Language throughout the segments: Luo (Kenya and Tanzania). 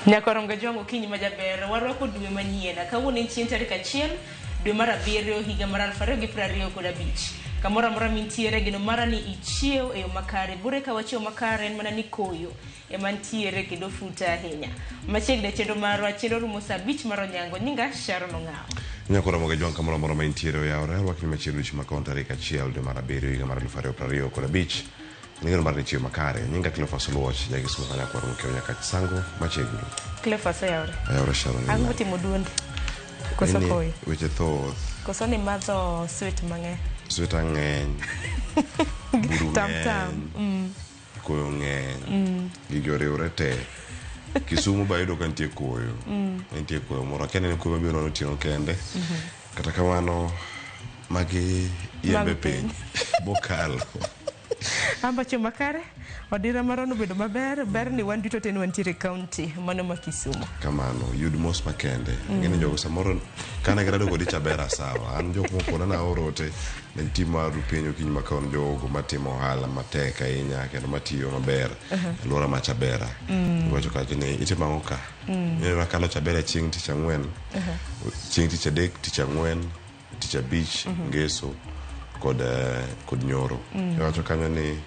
Nyakorongo Jwang' okinyi ma jaber warwako dwe manyien. Kawuono en chieng' tarik 1 dwe mar 7 higa mar 2025. Kamoro amora mintiere geno mara ni ichiew e yo makare. Bure ka wachiew makare en mana ni koyo ema ntiere kendo futa ahinya. Machiegni e chenro marwa, chenro rumo saa 5 mar onyango. Nyinga Sharon Ong'awo. Nyakoromo Jwang' kamoro amora ma intiere oyawore arwakni machielo odiochieng' ma kawuono tarik 1 dwe mar 7 higa mar 2025. Nigeno mar ni chiwo makare. Nyinga Cleophas Oluoch, ja Kisumu ka nyakwar Mokeo nyaka Sango machiegni. Cleophas oyawore. Oyawore Sharon. Ang'o motimo duondi? Koso Ni koyo? Weche thoth. Koso ni madho sweet mang'eny? Sweta ng'eny. Buru Tam tam. ng'eny. Koyo ng'eny. Gigi oriwre te. Kisumu be ayudo ka nitie koyo. Nitie koyo moro. Akia ni en koyo mabiro otieno kende. Kata kamano magi yembe Mag piny. piny mokalo. Amba chiemo makare, odira marwa nobedo maber, ber ni wan duto te ne wantiere e county mano ma Kisumu. Kamano, yud mos makende. Ing'eni jogo samoro kane girado kodi Chabera sawa. An jok moko na naoro ote ne tim mar piny okinyi ma kawuono jogo matimo ohala matek ahinya kendo matiyo maber e alwora ma Chabera. Iwacho kacha ni itimo ang'o ka? Ineno akalo Chabera chieng' tich ang'wen, chieng' tich adek, tich ang'wen, tich abich, ngeso kod kod nyoro. Iwacho kanyo ni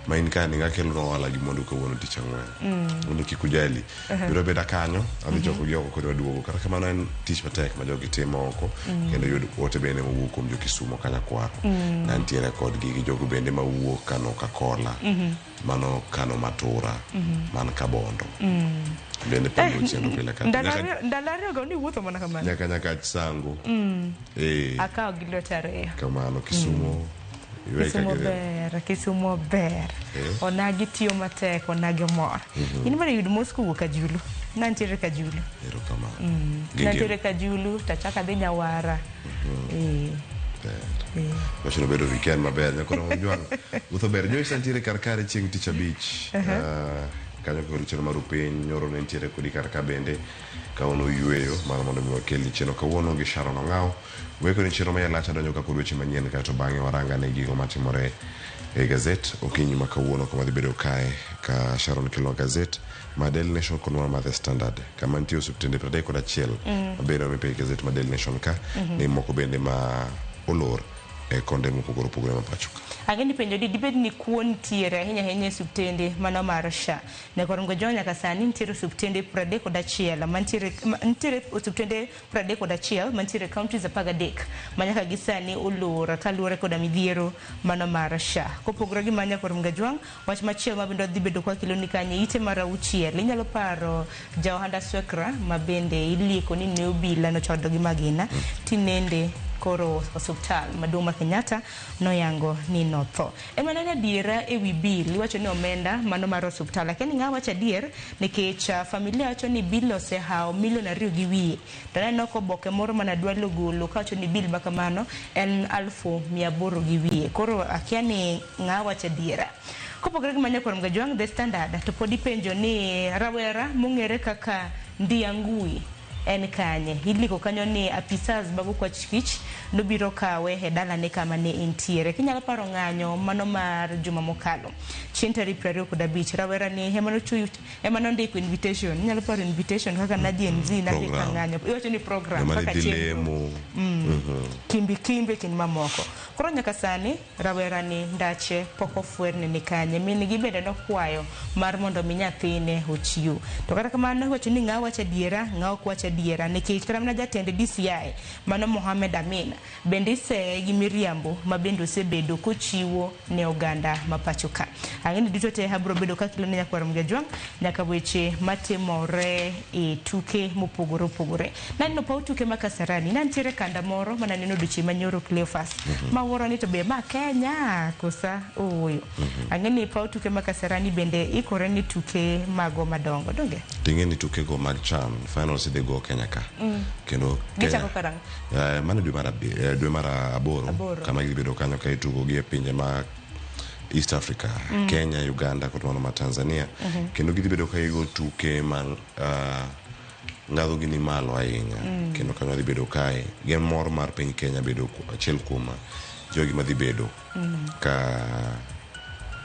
ma in ka ni ng'akelo ohala gi mwandu kawuono tich ang'wen. Mondo kik ujali. Biro beda kanyo, adhi choko gi oko kod waduogo. Kata kamano en tich matek ma jogi timo oko kendo yud ote bende mowuok kuom jo Kisumo kanyakwar. Nantiere kodgi gi jogo bende mawuok Kano Kakola, mano Kano Matura, man Kabondo. Bende pango chenro pile ka Ndalo nyaka ndalo ariyo go ni wuotho mana kamano. nyaka nyaka Sango. Akawo gi lweta ariyo. Kamano Kisumo. Iwe ka Kisumo gidhi. ber, Kisumo ber. Onagi tiyo matek, onagi mor. In bende yud mos kowuok Kajulu. Nantiere Kajulu. Erokamano. Gi Nantiere Kajulu, tachako adhi Nyawara. Ber. Wachno bedo weekend maber. Nyakoro Jwang'. Wuotho ber. Joyce nitiere kar kare chieng' tich abich. Kanyo koro chenro mar upiny nyoro ne nitiere kodi kar ka bende kawuono yweyo mar mondo mi wakelni chenro kawuono gi Sharon Ong'awo. Weko ni chenro mayalach adonjo ka kod weche manyien kaeto bang'e waranga ne gigo matimore e gazet okinyi ma kawuono kama dhi bedo kae ka Sharon kelo gazet ma Daily Nation kod mano ma The Standard kama nitie osiptende 31 mabende omi e gazet ma Daily Nation ka ni moko bende ma olor e konde mopogore opogore ma pacho ka. Ang'e ni penjo di dibed ni kuo nitiere ahinya ahinya e osiptende mano mar SHA. Nyakorongo jo nyaka sani nitiere osiptende 31 mantiere nitiere osiptende 31 mantiere e counties 13 ma nyaka gi sani olor kaluwore koda midhiero mano mar SHA. Kopogore gi ma Nyakorongo Jwang', wach machielo ma bende wadhi bedo kwa keloni kanyo ite mar 6 inyalo paro ja ohanda Swekra ma bende ilieko ni ne obila nochodo gi magina tinende koro osuptal maduong' ma Kenyatta noyango ni notho. En mana ni adiera e wi bill iwacho ni omenda mano mar osuptal akia ni ng'a wacho adier nikech familia wacho ni bill osehawo milion 2 gi wiye to aneno ka oboke moro mana dwalo golo kawacho ni bill ma kamano en 800,000 gi wiye koro akia ni ng'a wacho adiera. Kopogore gi mano Nyakwar Mgajwang' The Standard to pod ipenjo ni rawera mong'ere kaka Ndiangui en kanye? Iliko kanyo ni apisas mag okwach kich nobiro kawe e dalane kama ne entiere. Kinyalo paro ng'anyo mano mar juma mokalo chieng' tarik 25 rawera ni ema nondiko invitation. Inyalo paro invitation kaka na Gen Z nadhi ka Program. ng'anyo. Iwacho ni program Joma ne kaka dhi chenro. lemo. Kimbi kimbi kind mamoko. Koro nyaka sani rawera ni ndache pok ofwerne ni kanye. Min gi bende nokwayo mar mondo mi nyathine ochiw. To kata kamano iwacho ni ng'a wacho adiera, ng'a ok wach adiera nikech kata mana jatend DCI mano Mohamed Amin bende iseye gi miriambo ma bende osebedo kochiwo ne oganda ma pacho ka. Ang'e ni duto te abiro bedo kakelo ne nyakwar Mgajwang' nyaka weche matimore e tuke mopogore opogore. Naneno paw tuke ma Kasarani, nantiere kanda moro mananeno odiochieng' manyoro Cleophas. Mawuoro ni to be ma Kenya kosa ooyo. Ang'e ni paw tuke ma Kasarani bende ikore ni tuke mago madongo, donge? Ting'e ni tukego mag CHAN finals idhi go Kenya ka. Kendo Gichako karang'o? Mano dwe mar 8 Aboro. kama gidhi bedo kanyo ka itugo gi e pinje ma East Africa, Kenya, Uganda kod mano ma Tanzania. Kendo gidhi bedo ka gigo tuke ma ngadho gi ni malo ahinya. Kendo kanyo dhi bedo kae gen mor mar piny Kenya bedo achiel kuom jogi madhi bedo ka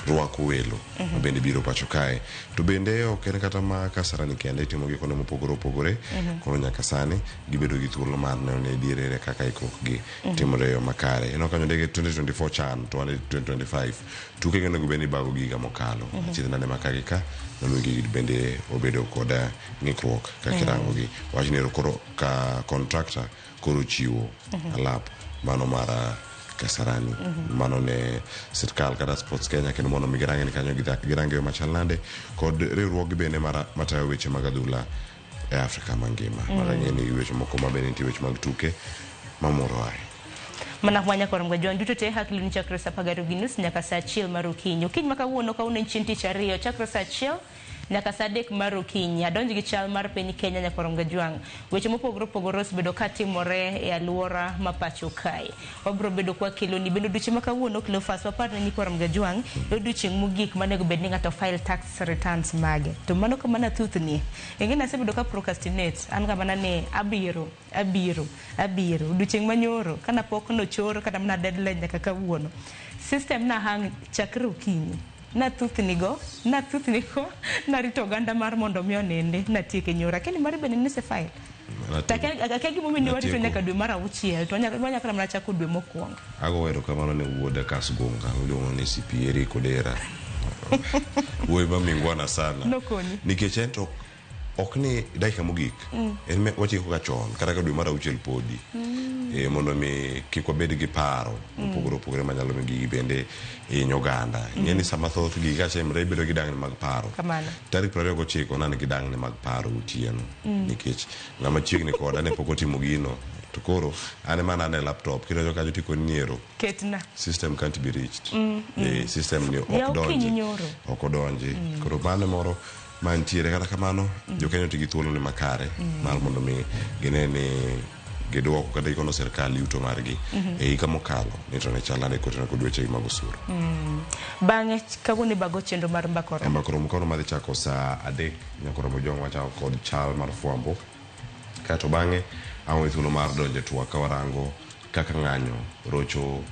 rwako welo ma bende biro pacho kae. To bende ok en kata ma Kasarani kende, itimo gi kuonde mopogore opogore. Koro nyaka sani gibedo gi thuolo mar neno ni adier ere kaka ikruok gi timore e yo makare. Ineno kanyo ndege 2024 chan to wan e 2025. Tuke gi onego bed ni ibago gi higa mokalo. Achiedh nade ma ka gi ka nomiyo gigi bende obedo kod ng'ikruok kaka irango gi. Wach ni koro ka contractor koro chiwo alap mano mar Kasarani mano ne sirkal kata Sports Kenya kendo mondo mi girange ni kanyo girange yo machal nade kod riwruoge bende matayo weche mag adhula e Afrika mangima. Mara ng'e ni weche moko ma bende nitie weche mag tuke mamoro ahinya. Mana mwanya kor mgajwan duto te hakiloni chakre saa 12:30 nyaka saa 1 mar okinyi. Okinyi ma kawuono kawuono en chieng' tich ariyo chakre saa 1 nyaka saa 3 mar okinyi. Adonj gi chal mar piny Kenya nyakor Mgajwang'. Weche mopogore opogore osebedo katimore e aluora ma pacho kae. Wabiro bedo kwa keloni bende odiochieng' ma kawuono Cleophas wapar ne nyikwa Mgajwang' e odiochieng' mogik manego bed ni ng'ato file tax returns mage. To mano kamano athuthni. Ing'e ni asebedo ka procrastinate. An ga mana ni abiro abiro abiro odiochieng' manyoro kana pok nochor kata mana deadline nyaka kawuono. System na hang chakre okinyi. Nathuthnigo narito oganda mar mondo mi oninde natieke nyoro. Lakini mari bende nise file. Akia gimomiyo ne warito nyaka dwe mar 6 to wanyaka mana chako dwe mokwongo. Ago erokamano ne wuoda Kasgunga miluongo ni CP Eric Odera. Wuoyi ma mingwana sana. Nokonyi. Nikech en to ok ni dakika mogik. En wachiko ga chon kata ka dwe mar 6 podi. Mondo mi kik wabed gi paro mopogore opogore manyalo miyo gigi bende hiny oganda. Ing'e ni sama thoth gigi ka timore ibedo gi dangni mag paro. Kamano. Tarik 29 nan gi dangni mag paro otieno. Nikech ng'ama chiegni koda ne pok otimo gino. To koro an ema an e laptop kidonjo kanyo tikoni ni ero. Ketna. System can't be reached. System ni ok donji. Ok odonji. Koro mano moro mantiere kata kamano jo Kenya oti gi thuolo ni makare mar mondo mi gine ni giduoko kata gikono sirkal yuto margi e higa mokalo ni to ne chal nade kotenore kod weche mag osuru. Bang'e kawuono ibago chenro mar Mbaka Oromo. Mbaka Oromo kawuono madhi chako saa 3 nyaka oromo jong wachako kod chal mar fwambo. Kaeto bang'e aonge thuolo mar donjo e twak ka warango kaka ng'anyo rocho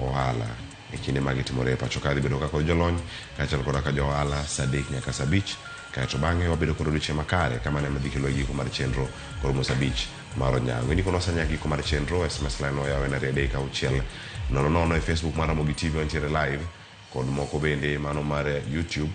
ohala e kinde ma gitimore e pacho ka. Dhi bedo ka kod jolony kaachiel koda ka jo ohala saa 3 nyaka saa 5. Kaeto bang'e wabedo kod odiochieng' makare kama ne madhi kelo e giko mar chenro koromo saa 5 mar onyango. Indiko nwa sani giko mar chenro, SMS line oyaw en 2 3 6 0 0 e Facebook mar Ramogi TV wantiere live kod moko bende mano mar YouTube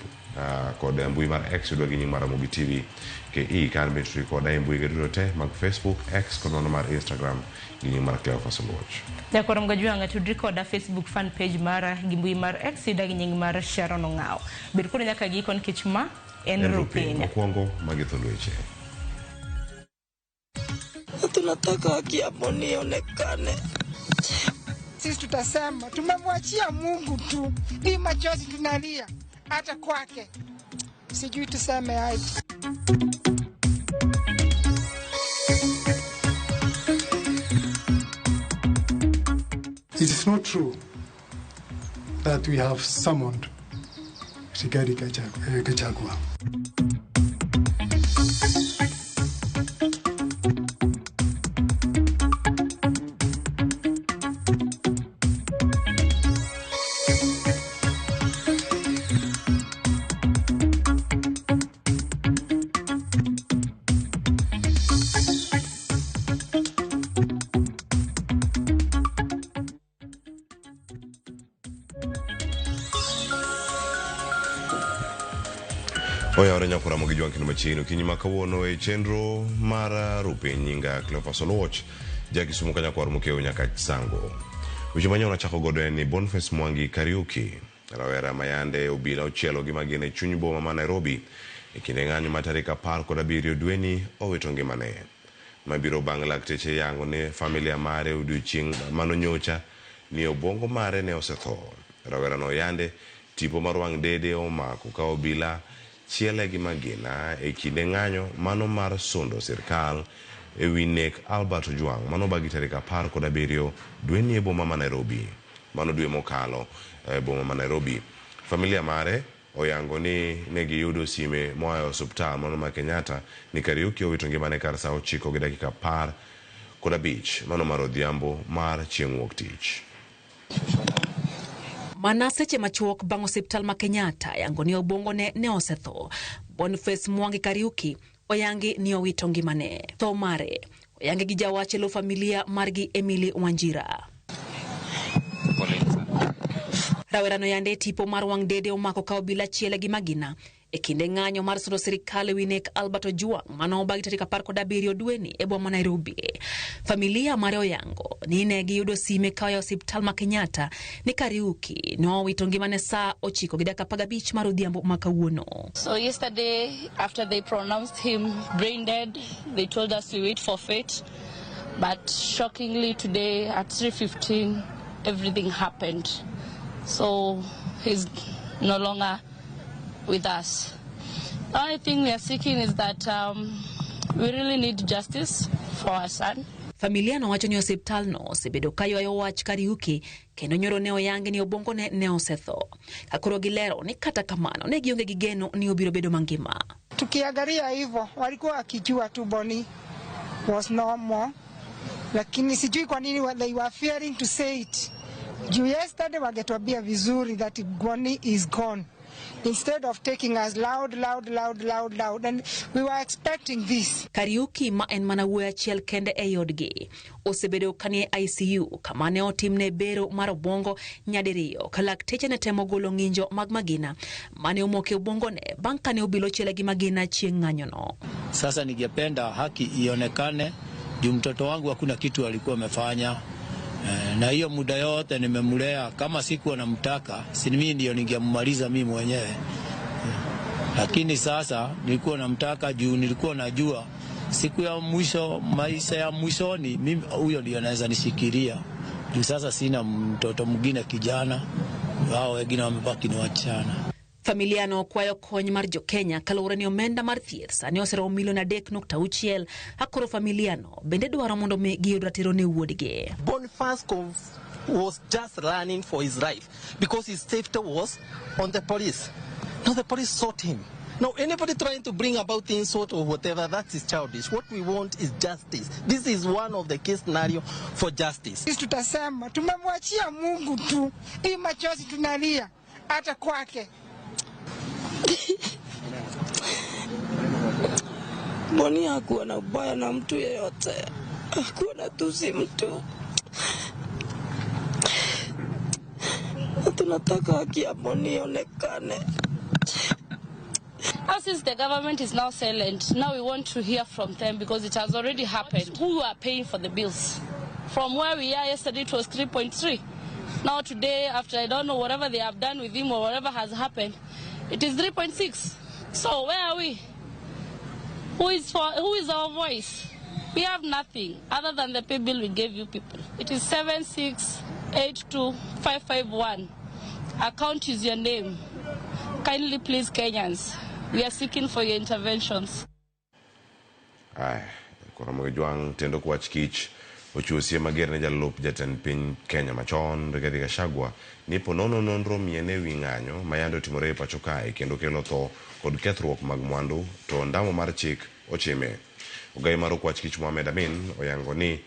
kod mbui mar X yudwa gi nying mar Ramogi TV KE. Kan bende tudri koda e mbui duto te mag Facebook, X kod mano mar Instagram gi nying mar Cleophas Oluoch. Nyakwar Mgajwang' tudri koda Facebook fan page mara gi mbui mar X yuda gi nying mar Sharon Ong'awo. Bed koda nyaka giko nikech ma en Rupiny. Mokwongo magi thuond weche. Tunataka haki ya Boni ionekane. Sisi tutasema tumemwachia Mungu tu, hii machozi tunalia hata kwake, sijui tuseme aje. It is not true that we have summoned Rigathi Gachagua. Oyawore nyakora Ramogi Jwang' kendo machiegni okinyi ma kawuono e chenro mar Rupiny. Nyinga Cleophas Oluoch, ja Kisumu ka nyakwar Mokeo nyaka Sango. Weche manyien wachako godo en ni Boniface Mwangi Kariuki, rawera mayande obila ochielo gi magina e chuny boma ma Nairobi e kinde ng'anyo ma tarik 17 dweni owito ngimane. Mabiro bang' lakteche yango ne familia mare odiochieng' manonyocha ni obwongo mare ne osetho. Rawera no yande tipo mar wang' dede omako ka obila chiele gi magina e kinde ng'anyo mano mar sundo sirkal e wi nek Albert Ojwang mano bagi tarik 17 dweni e boma ma Nairobi. Mano dwe mokalo e boma ma Nairobi. Familia mare oyango ni ne giyudo sime moa e osuptal mano ma Kenyatta ni Kariuki owito ngimane kar saa 9:15 mano mar odhiambo mar chieng' wuok tich. Mana seche machuok bang' osiptal ma Kenyatta yango ni obwongone ne osetho, Boniface Mwangi Kariuki oyangi ni owito ngimane. Tho mare oyangi gi jawach e lo familia margi Emily Wanjira. Rawerano yande tipo mar wang' dede omako ka obila chiele gi magina e kinde ng'anyo mar sudo sirikal ewi nek Albert Ojwang mano obagi tarik 17 dweni e boma Nairobi. Familia mare oyango ni ne giyudo sime ka oya osiptal ma Kenyatta ni Kariuki nowito ngimane saa 9:15 mar odhiambo ma kawuono. So yesterday, after they pronounced him brain dead, they told us we wait for fate. But shockingly today at 3:15, everything happened. So he's no longer with us. The only thing we are seeking is that we really need justice for our son. Familia nowacho ni osiptalno osebedo ka ywayo wach Kariuki kendo nyoro ne oyangi ni obwongone ne osetho. Ka koro gilero ni kata kamano ne gionge gi geno ni obiro bedo mangima. Tukiangalia hivyo walikuwa wakijua tu Boni was normal, lakini sijui kwa nini they were fearing to say it. Juu yesterday wangetuambia vizuri that Boni is gone, instead of taking us loud, loud, loud, loud, loud, and we were expecting this. Kariuki ma en mana wuoyi achiel kende e odgi osebedo kanie ICU kama ne otimne bero mar obwongo nyadiriyo ka lakteche ne temo golo ng'injo mag magina mane omoko e obwongone bang' kane obilo chiele gi magina chieng' ng'anyono. Sasa ningependa haki ionekane juu mtoto wangu hakuna kitu alikuwa amefanya. Na hiyo muda yote nimemlea, kama sikuwa namtaka, si mimi ndio ningemaliza mimi mwenyewe. Lakini sasa nilikuwa namtaka juu nilikuwa najua siku ya mwisho, maisha ya mwishoni, mimi huyo ndio anaweza nishikilia. Juu sasa sina mtoto mwingine kijana, hao wengine wamebaki ni wasichana. Familia no kwayo kony mar jo Kenya kaluwore ni omenda mar thieth sani oseromo milion 3.6 akoro familia no bende dwaro mondo mi giyud ratiro ne wuodgi. Boniface was just running for his life because his safety was on the police. Now the police sought him. Now anybody trying to bring about insult or whatever, that is childish. What we want is justice. This is one of the case scenario for justice. Sisi tutasema tumemwachia Mungu tu, hii machozi tunalia hata kwake. Boni hakuwa na ubaya na mtu yeyote, hakuwa na tusi mtu. Tunataka haki ya Boni ionekane. Since the government is now silent, now we want to hear from them because it has already happened. Who are paying for the bills? From where we are yesterday, it was 3.3. Now today, after I don't know whatever they have done with him or whatever has happened, it is 3.6. So where are we? Who is our voice? We have nothing other than the pay bill we gave you people. It is 7682551. Account is your name. Kindly please, Kenyans, we are seeking for your interventions. Ay, Koro Ojwang tendo kwach kich ochiwo siem mager ne jalup jatend piny Kenya machon Rigathi Gachagua ni po nono nonro miene ewi ng'anyo ma yande otimore e pacho kae kendo kelo tho kod kethruok mag mwandu to ndamo mar chik ochime. Ogai mar okwach kich Mohamed Amin oyango ni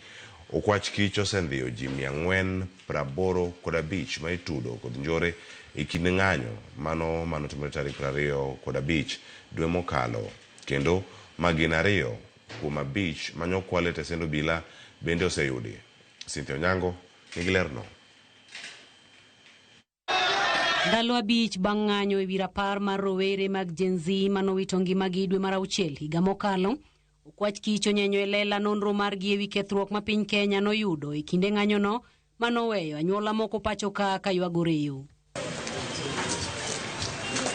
okwach kich osendhiyo ji 485 ma itudo kod njore e kinde ng'anyo mano manotimore tarik 25 dwe mokalo kendo magina 2 kuom 5 manyokwal e tesend obila bende oseyudi. Cynthia Onyango nigi lerno. Ndalo 5 bang' ng'anyo ewi rapar mar rowere mag Gen Z manowito ngimagi dwe mar 6 higa mokalo, okwach kich onyenyo e lela nonro margi ewi kethruok ma piny Kenya noyudo e kinde ng'anyono manoweyo anyuola moko pacho ka kaywago reyo.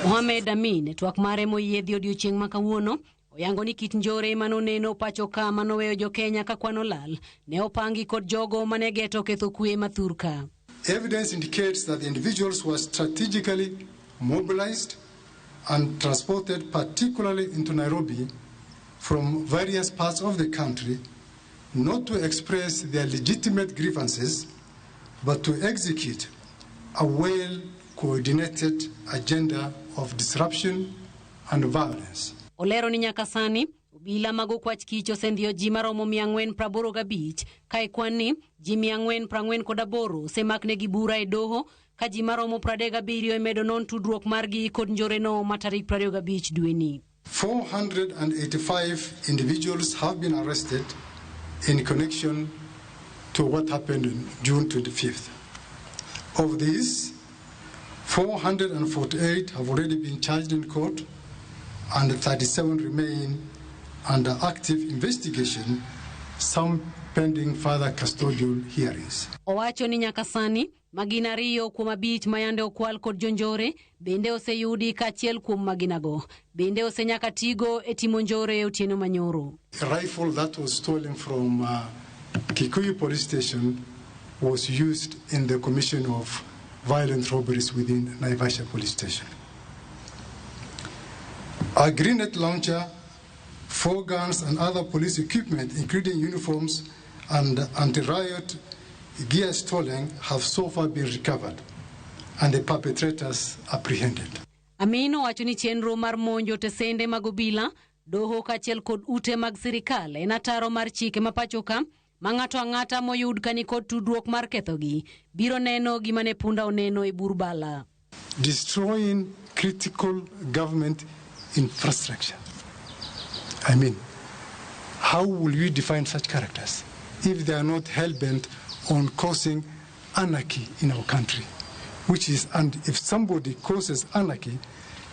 Mohamed Amin e twak mare moyiedhi odiochieng' ma kawuono oyango ni kit njore manoneno pacho ka manoweyo jo Kenya ka kwano lal ne opangi kod jogo mane geto ketho kwe mathurka. Evidence indicates that the individuals were strategically mobilized and transported, particularly into Nairobi, from various parts of the country, not to express their legitimate grievances, but to execute a well-coordinated agenda of disruption and violence. Olero ni nyaka sani obila mag okwach kich osendhiyo ji maromo 485 ka e kwan ni ji 448 osemaknegi bura e doho ka ji maromo 37 imedo non tudruok margi kod njoreno ma tarik 25 dweni. 485 individuals have been arrested in connection to what happened on June 25th. Of these, 448 have already been charged in court and 37 remain under active investigation, some pending further custodial hearings. Owacho ni nyaka sani magina 2 kuom 5 mayande okwal kod jonjore bende oseyudi kaachiel kuom maginago bende osenyaka tigo e timo njore e otieno manyoro. A rifle that was stolen from Kikuyu police station was used in the commission of violent robberies within Naivasha police station. A grenade launcher, 4 guns and other police equipment, including uniforms and anti-riot gear stolen, have so far been recovered and the perpetrators apprehended. Amin owacho ni chenro mar monjo tesende mag obila, doho kaachiel kod ute mag sirikal en ataro mar chike ma pacho ka ma ng'ato ang'ata moyud ka nikod tudruok mar kethogi biro neno gima ne punda oneno e bur bala. Destroying critical government infrastructure. I mean, how will you define such characters if they are not hell-bent on causing anarchy in our country? Which is, and if somebody causes anarchy,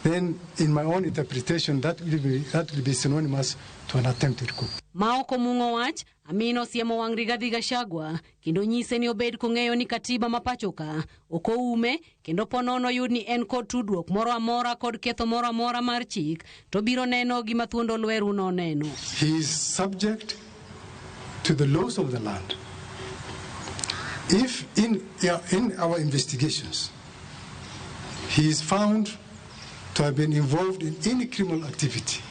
then in my own interpretation, that will be synonymous to an attempted coup. Ma ok omung'o wach, Amin osiemo wang' Rigathi Gachagua kendo nyise ni obed kong'eyo ni katiba ma pacho ka ok oume kendo ponono yud ni en kod tudruok moro amora kod ketho moro amora mar chik to biro neno gima thuond olweru noneno. He is subject to the laws of the land. If in our investigations he is found to have been involved in any criminal activity,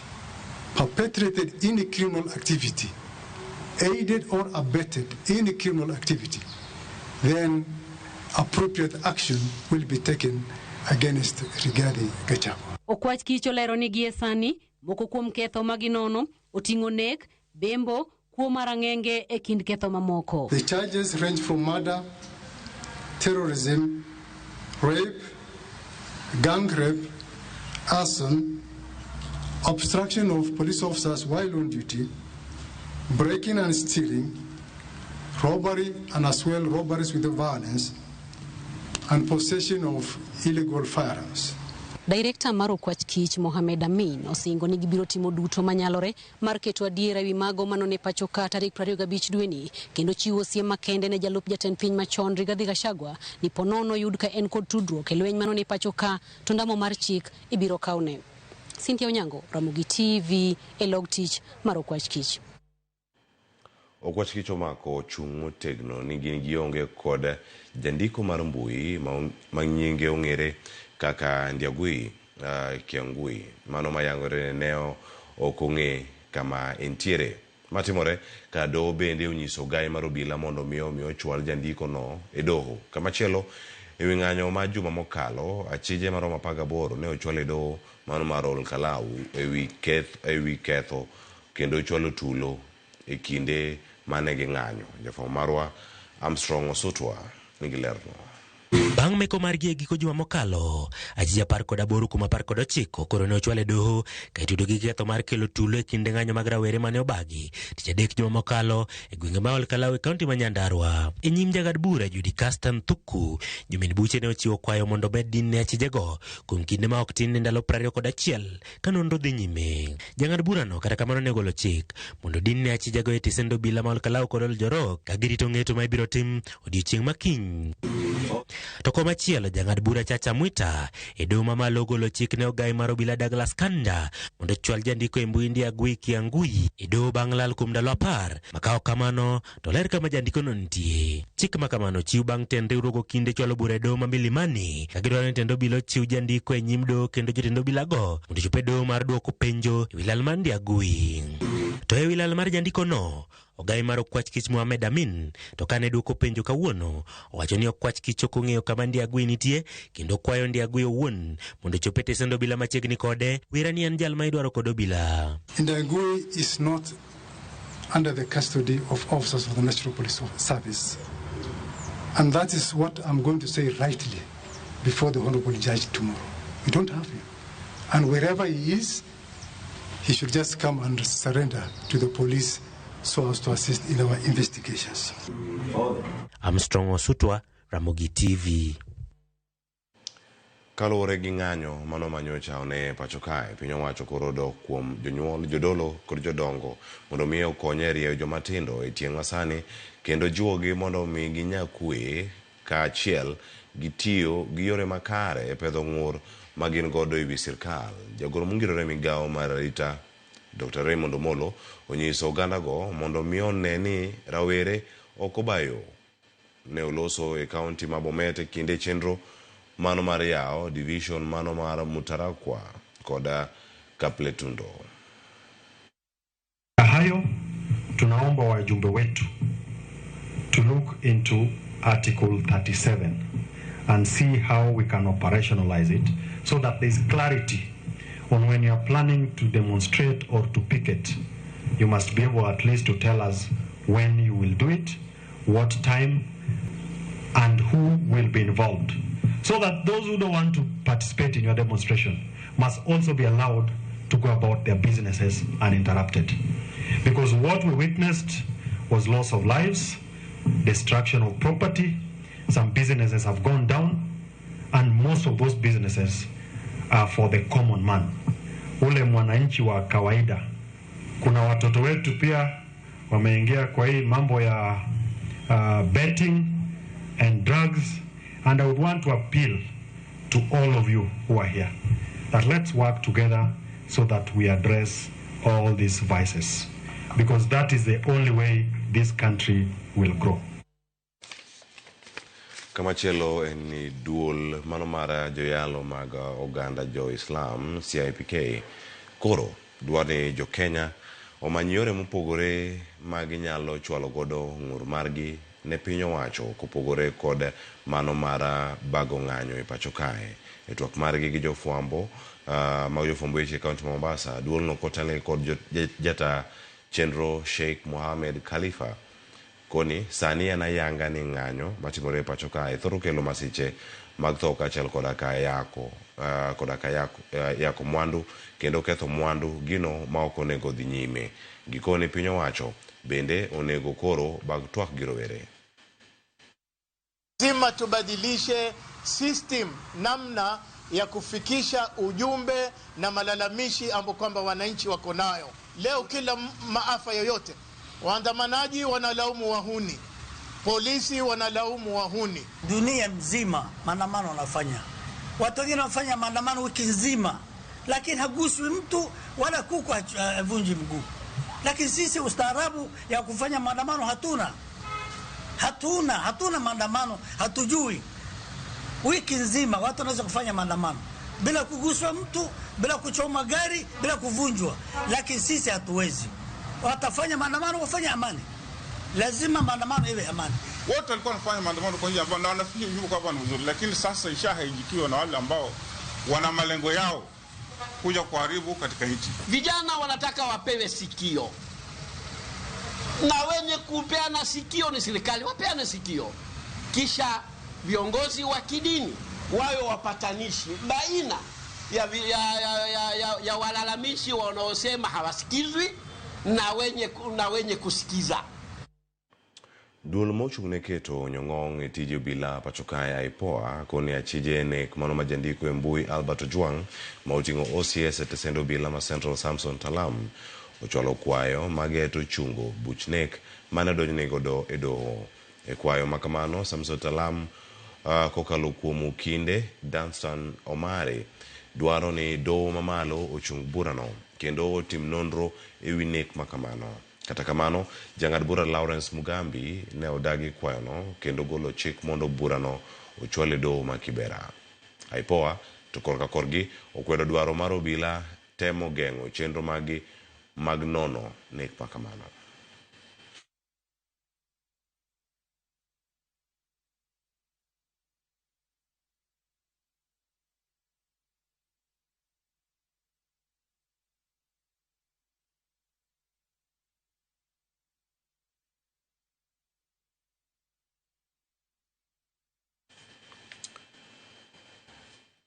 perpetrated any criminal activity, aided or abetted any criminal activity, then appropriate action will be taken against Rigathi Gachagua. Okwach Kich olero ni gie sani moko kuom ketho maginono oting'o nek, bembo, kuo mar ang'enge e kind ketho mamoko. The charges range from murder, terrorism, rape, gang rape, arson, obstruction of police officers while on duty, breaking and stealing, robbery and as well robberies with violence, and possession of illegal firearms. Director mar Okwach Kich Mohamed Amin osingo ni gibiro timo duto manyalore mar keto adiera ewi mago manone pacho ka tarik 25 dweni kendo chiwo siem makende ne jalup jatend piny machon Rigathi Gachagua ni ponono yud ka en kod tudruok e lweny manone pacho ka to ndamo mar chik ibiro kawne. Cynthia Onyango, Ramogi TV e log tich mar Okwach Kich. Okwach Kich omako chung' motegno ni gin gionge kod jandiko mar mbui ma nyinge ong'ere kaka Ndiagui Kiangui, mano mayangore ne ok ong'e kama entiere. Matimore ka doho bende onyiso gai mar obila mondo mi ochwal jandiko no e doho. Kamachielo ewi ng'anyo ma juma mokalo, achije maromo 18 ne ochwal e doho mano mar Olkalau ewi ketho kendo chwalo tulo e kinde mane ging'anyo. Jafwambo marwa Armstrong Osutwa nigi lerno. Bang' meko margi e giko juma mokalo, achije 18 kuom 19 koro ne ochwal e doho ka itudo gi ketho mar kelo tulo e kinde ng'anyo mag rawere mane obagi tich adek juma mokalo e gwenge ma Olkalau e kaunti ma Nyandarua. E nyim jang'ad bura Judy Castan Thuku, jomin buche ne ochiwo kwayo mondo omed din ne achijego kuom kinde ma ok tin ne ndalo 21 ka nonro dhi nyime. Jang'ad burano kata kamano ne ogolo chik mondo din ne achijego e tesend obila ma Olkalau kod Oljorok ka girito ng'eto ma ibiro tim odiechieng' ma kiny. To komachielo jang'ad bura Chacha Mwita e doho mamalo ogolo chik ne ogai mar obila Douglas Kanda mondo ochwal jandiko e mbui Ndiagui Kiangui e doho bang' lal kuom ndalo 10 ma kamano to ler kama jandiko no nitie. Chik ma kamano chiw bang' tend riwruog okinde chwalo bura e doho ma Milimani ka gidwaro ni tend obila ochiw jandiko e nyim doho kendo jotend obilago mondo ochop e doho mar duoko penjo ewi lal mar Ndiagui. To ewi lal mar jandiko no, ogai mar Okwach Kich Mohamed Amin to kane duoko penjo kawuono owacho ni Okwach Kich ok ong'eyo kama Ndiagui nitie kendo kwayo Ndiagui owuon mondo ochop e tesend obila machiegni kode wira ni en jal ma idwaro kod obila. Ndiagui is not under the custody of officers of the National Police Service, and that is what I'm going to say rightly. before the Honorable Judge tomorrow. We don't have him. And wherever he is, he should just come and surrender to the police so as to assist in our investigations. Armstrong Osutwa, Ramogi TV. Kaluwore gi ng'anyo mano manyocha one pacho kae, piny owacho koro dok kuom jonyuol, jodolo kod jodongo mondo mi okony e rieyo joma tindo e tieng' masani kendo jiwogi mondo mi ginya kwe kaachiel gi tiyo gi yore makare e pedho ng'ur ma gin godo e wi sirkal. Jagoro mongirore migawo mar arita Dr. Raymond Omolo onyiso ogandago mondo mi one ni rawere ok obayo. Ne oloso e kaunti ma Bomet e kinde chenro mano mar yawo division mano mar Mutarakwa kod Kapletundo. Hayo tunaomba wajumbe wetu to look into Article 37 and see how we can operationalize it so that there is clarity on when you are planning to demonstrate or to picket. You must be able at least to tell us when you will do it, what time, and who will be involved, so that those who don't want to participate in your demonstration must also be allowed to go about their businesses uninterrupted. Because what we witnessed was loss of lives, destruction of property, some businesses have gone down, and most of those businesses are for the common man, ule mwananchi wa kawaida. Kuna watoto wetu pia wameingia kwa hii mambo ya betting and drugs, and I would want to appeal to all of you who are here that let's work together so that we address all these vices, because that is the only way this country will grow. Kamachielo en ni duol mano mar joyalo mag oganda jo Islam CIPK koro dwaro ni jo Kenya omany yore mopogore ma ginyalo chwalo godo ng'ur margi ne piny owacho kopogore kod mano mar bago ng'anyo e pacho kae. E twak margi gi jofwambo mag jofwambo weche e kaunti ma Mombasa, duolno kotelne kod jata chenro Sheikh Mohamed Khalifa koni sani en ayanga ni ng'anyo matimore e pacho kae thoro kelo masiche mag tho kaachiel koda ka yako yako mwandu kendo ketho mwandu gino ma ok onego dhi nyime. Gikone piny owacho bende onego koro bag twak gi rowere. Lazima tubadilishe system, namna ya kufikisha ujumbe na malalamishi ambayo kwamba wananchi wako nayo. Leo kila maafa yoyote, waandamanaji wanalaumu wahuni, polisi wanalaumu wahuni. Dunia mzima maandamano wanafanya. Watu wengine wanafanya maandamano wiki nzima, lakini haguswi mtu wala kuku havunji mguu. Lakini sisi ustaarabu ya kufanya maandamano hatuna. Hatuna maandamano, hatujui. Wiki nzima watu wanaweza kufanya maandamano bila kuguswa mtu, bila kuchoma gari, bila kuvunjwa. Lakini sisi hatuwezi. Watafanya maandamano, wafanye amani. Lazima maandamano iwe amani. Wote walikuwa wanafanya maandamano kwa njia ambayo na wanafikiri yuko hapa ni mzuri, lakini sasa ishahaijikiwa na wale ambao wana malengo yao kuja kuharibu katika nchi. Vijana wanataka wapewe sikio, na wenye kupeana sikio ni serikali, wapeane sikio. Kisha viongozi wa kidini wawe wapatanishi baina ya walalamishi wanaosema hawasikizwi na wenye kusikiza. Duol mochung' ne keto nyong'ong e tije obila pacho kae IPOA koni achije nek mano ma jandiko e mbui Albert Ojwang ma oting'o OCS e tesend obila ma Central Samson Talam ochwalo kwayo mageto chungo buch nek mane odonjne godo e doho. E kwayo makamano, Samson Talam kokalo kuom okinde Danstan Omari dwaro ni doho mamalo ochung burano kendo otim nonro ewi nek makamano. Kata kamano, jang'ad bura Lawrence Mugambi ne odagi kwayono kendo golo chik mondo burano ochwal e doho ma Kibera. IPOA to korka korgi okwedo dwaro mar obila temo geng'o chenro maggi mag nono nek makamano.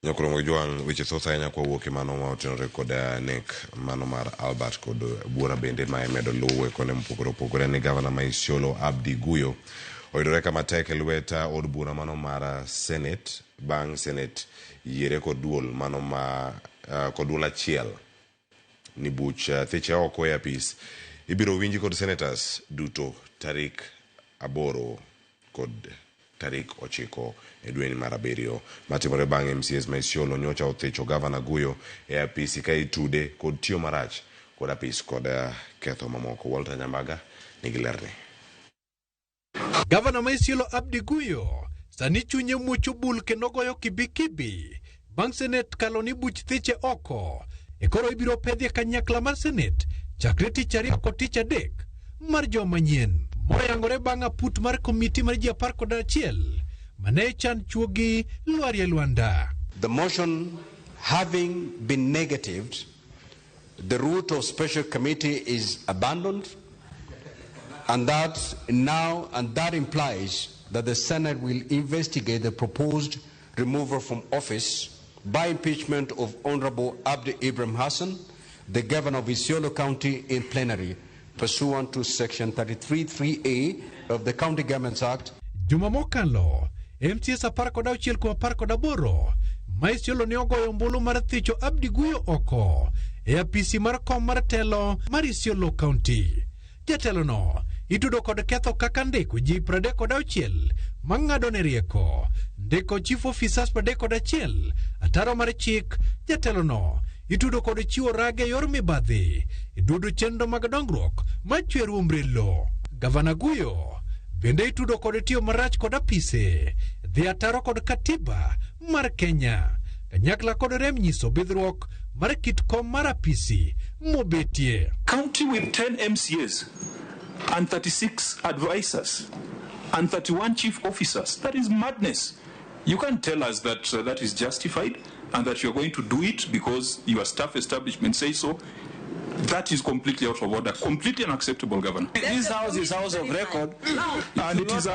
Nyakurongo Jwang' weche thoth ahinya kwa wuok e mano ma otenore kod nek mano mar Albert kod buora bende ma imedo luwe konde mopogore opogore ni gavana ma Isiolo Abdi Guyo oyudore kama tek e lwet od bura mano mar Senate bang' Senate yiere kod duol mano ma kod duol achiel ni buch thiche oko e apis ibiro winji kod senators duto tarik 8 kod tarik 9 e dweni mar 7 matimore bang' MCAs ma Isiolo nyocha othicho gavana Guyo e apisi ka itude kod tiyo marach kod apis kod ketho mamoko. Walter Nyambaga nigi lerni. Gavana ma Isiolo Abdi Guyo sani chunye muocho bul kendo goyo kibikibi bang' Senate kalo ni buch thiche oko e koro ibiro pedhie kanyakla mar Senate chakre tich 2 kod tich 3 mar joma nyien moyangore bang' aput mar komiti mar ji 11 mane chan chuogi lwarie lwanda. The motion having been negatived, the route of special committee is abandoned, and that implies that the Senate will investigate the proposed removal from office by impeachment of Honorable Abdi Ibrahim Hassan, the governor of Isiolo County, in plenary, pursuant to Section 33(3)A of the County Governments Act. Juma mokalo, MCAs 16 kuom 18 ma Isiolo ne ogoyo ombulu mar thicho Abdi Guyo oko e apisi mar kom mar telo mar Isiolo County. Jatelono itudo kod ketho kaka ndiko ji 36 mang'ado ne rieko, ndiko chief officers 31 ataro mar chik. Jatelono itudo kod chiwo rage yor mibadhi, idudo chenro mag dongruok machwero umbrello. Gavana Guyo bende itudo kod tiyo marach kod apise, dhi ataro kod katiba mar Kenya, kanyakla kod rem nyiso bidhruok mar kit kom mar apisi mobetie. County with 10 MCAs and 36 advisors and 31 chief officers. That is madness. You can't tell us that that is justified and that you're going to do it because your staff establishment says so. That is completely out of order, completely unacceptable, Governor. This house is house of record, and it is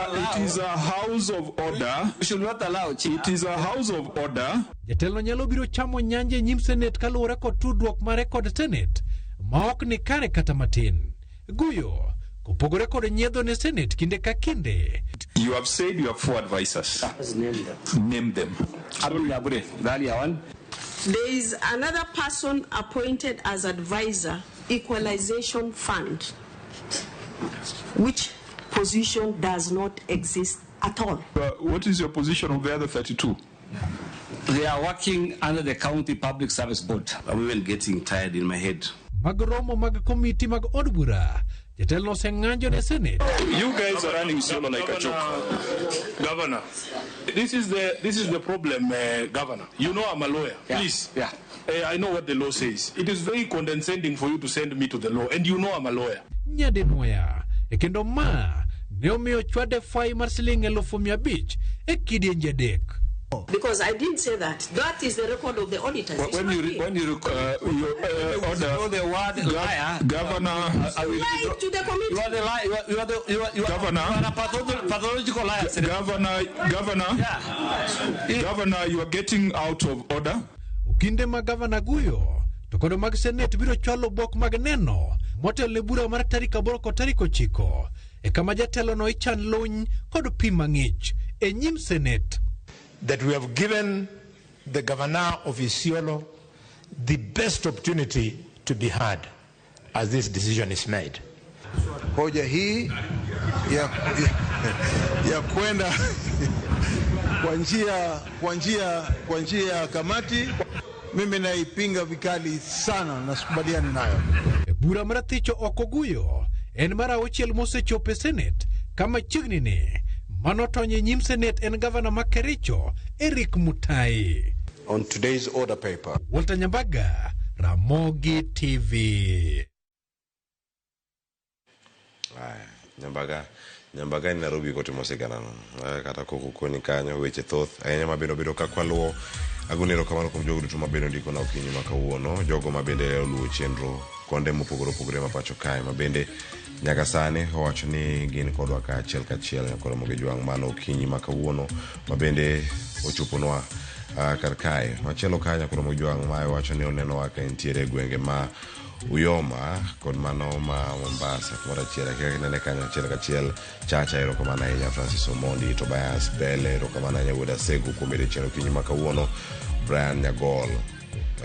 a house of order. You should not allow. It is a house of order. Jatelo nyalo biro chamo nyanje nyim Senate kaluwore kod tudruok mare kod Senate ma ok ni kare kata matin. Guyo kopogore kod nyiedho ne Senate kinde ka kinde. You have said you have 4 advisors. Name them. Name them. There is another person appointed as advisor, Equalization Fund, which position does not exist at all. What is your position of the other 32? They are working under the County Public Service Board. I'm even getting tired in my head. Mag romo mag komiti mag od bura, jatelo oseng'anjo ne Senate. You guys are running Isiolo like a joke. Governor, this is the problem, Governor. You know I'm a lawyer. Yeah. Please. Yeah. I know what the law says. It is very condescending for you to send me to the law, and you know I'm a lawyer. Nyadinwoya e kendo ma ne omiyo chwade fai mar siling 500,000 e kidienje 3. Because I didn't say that. That is the record of the auditors. When you order the word liar, Governor, I will lie to the committee. You are the liar. You are Governor. You are a pathological liar. Governor. Yeah. Governor, you are getting out of order. Okinde ma Governor Guyo to kod mag Senate biro chwalo bok mag neno motel ne bura mar tarik 8 kod tarik 9 e kama jatelo no ichan luny kod pi mang'ich e nyim Senate. That we have given the governor of Isiolo the best opportunity to be heard as this decision is made. Hoja hii ya kwenda kwa njia ya kamati mimi naipinga vikali sana na sikubaliani nayo. Bura mar thicho oko Guyo en mar 6 mosechopo e Senate kama chiegni ni mano tonye nyim Senate en gavana ma Kericho Eric Mutai. On today's order paper. Walter Nyambaga, Ramogi TV. Nyambaga ni Nairobi kotimo siganano. Kata koko koni kanyo weche thoth ahinya mabende obedo ka kwaluwo. Agoni erokamano kuom jogo duto mabende ondiko na okinyi ma kawuono, jogo mabende oluwo chenro konde mopogore opogore ma pacho kae mabende nyaka sani owacho ni gin kodwa ka achiel kachiel nyaka Ramogi Jwang' mano okinyi ma kawuono mabende ochoponwa. Kar kae machielo ka Nyakuromo Jwang' ma wacho ni onenowa ka entiere e gwenge ma Uyoma kod mano ma Mombasa kumoro achiel kaka kinene kanyo achiel kachiel. Chacha, erokamano ahinya. Francis Omondi, Tobias Bele, erokamano ahinya. Wuod Asego kuom bedo e chenro okinyi ma kawuono. Brian Nyagol,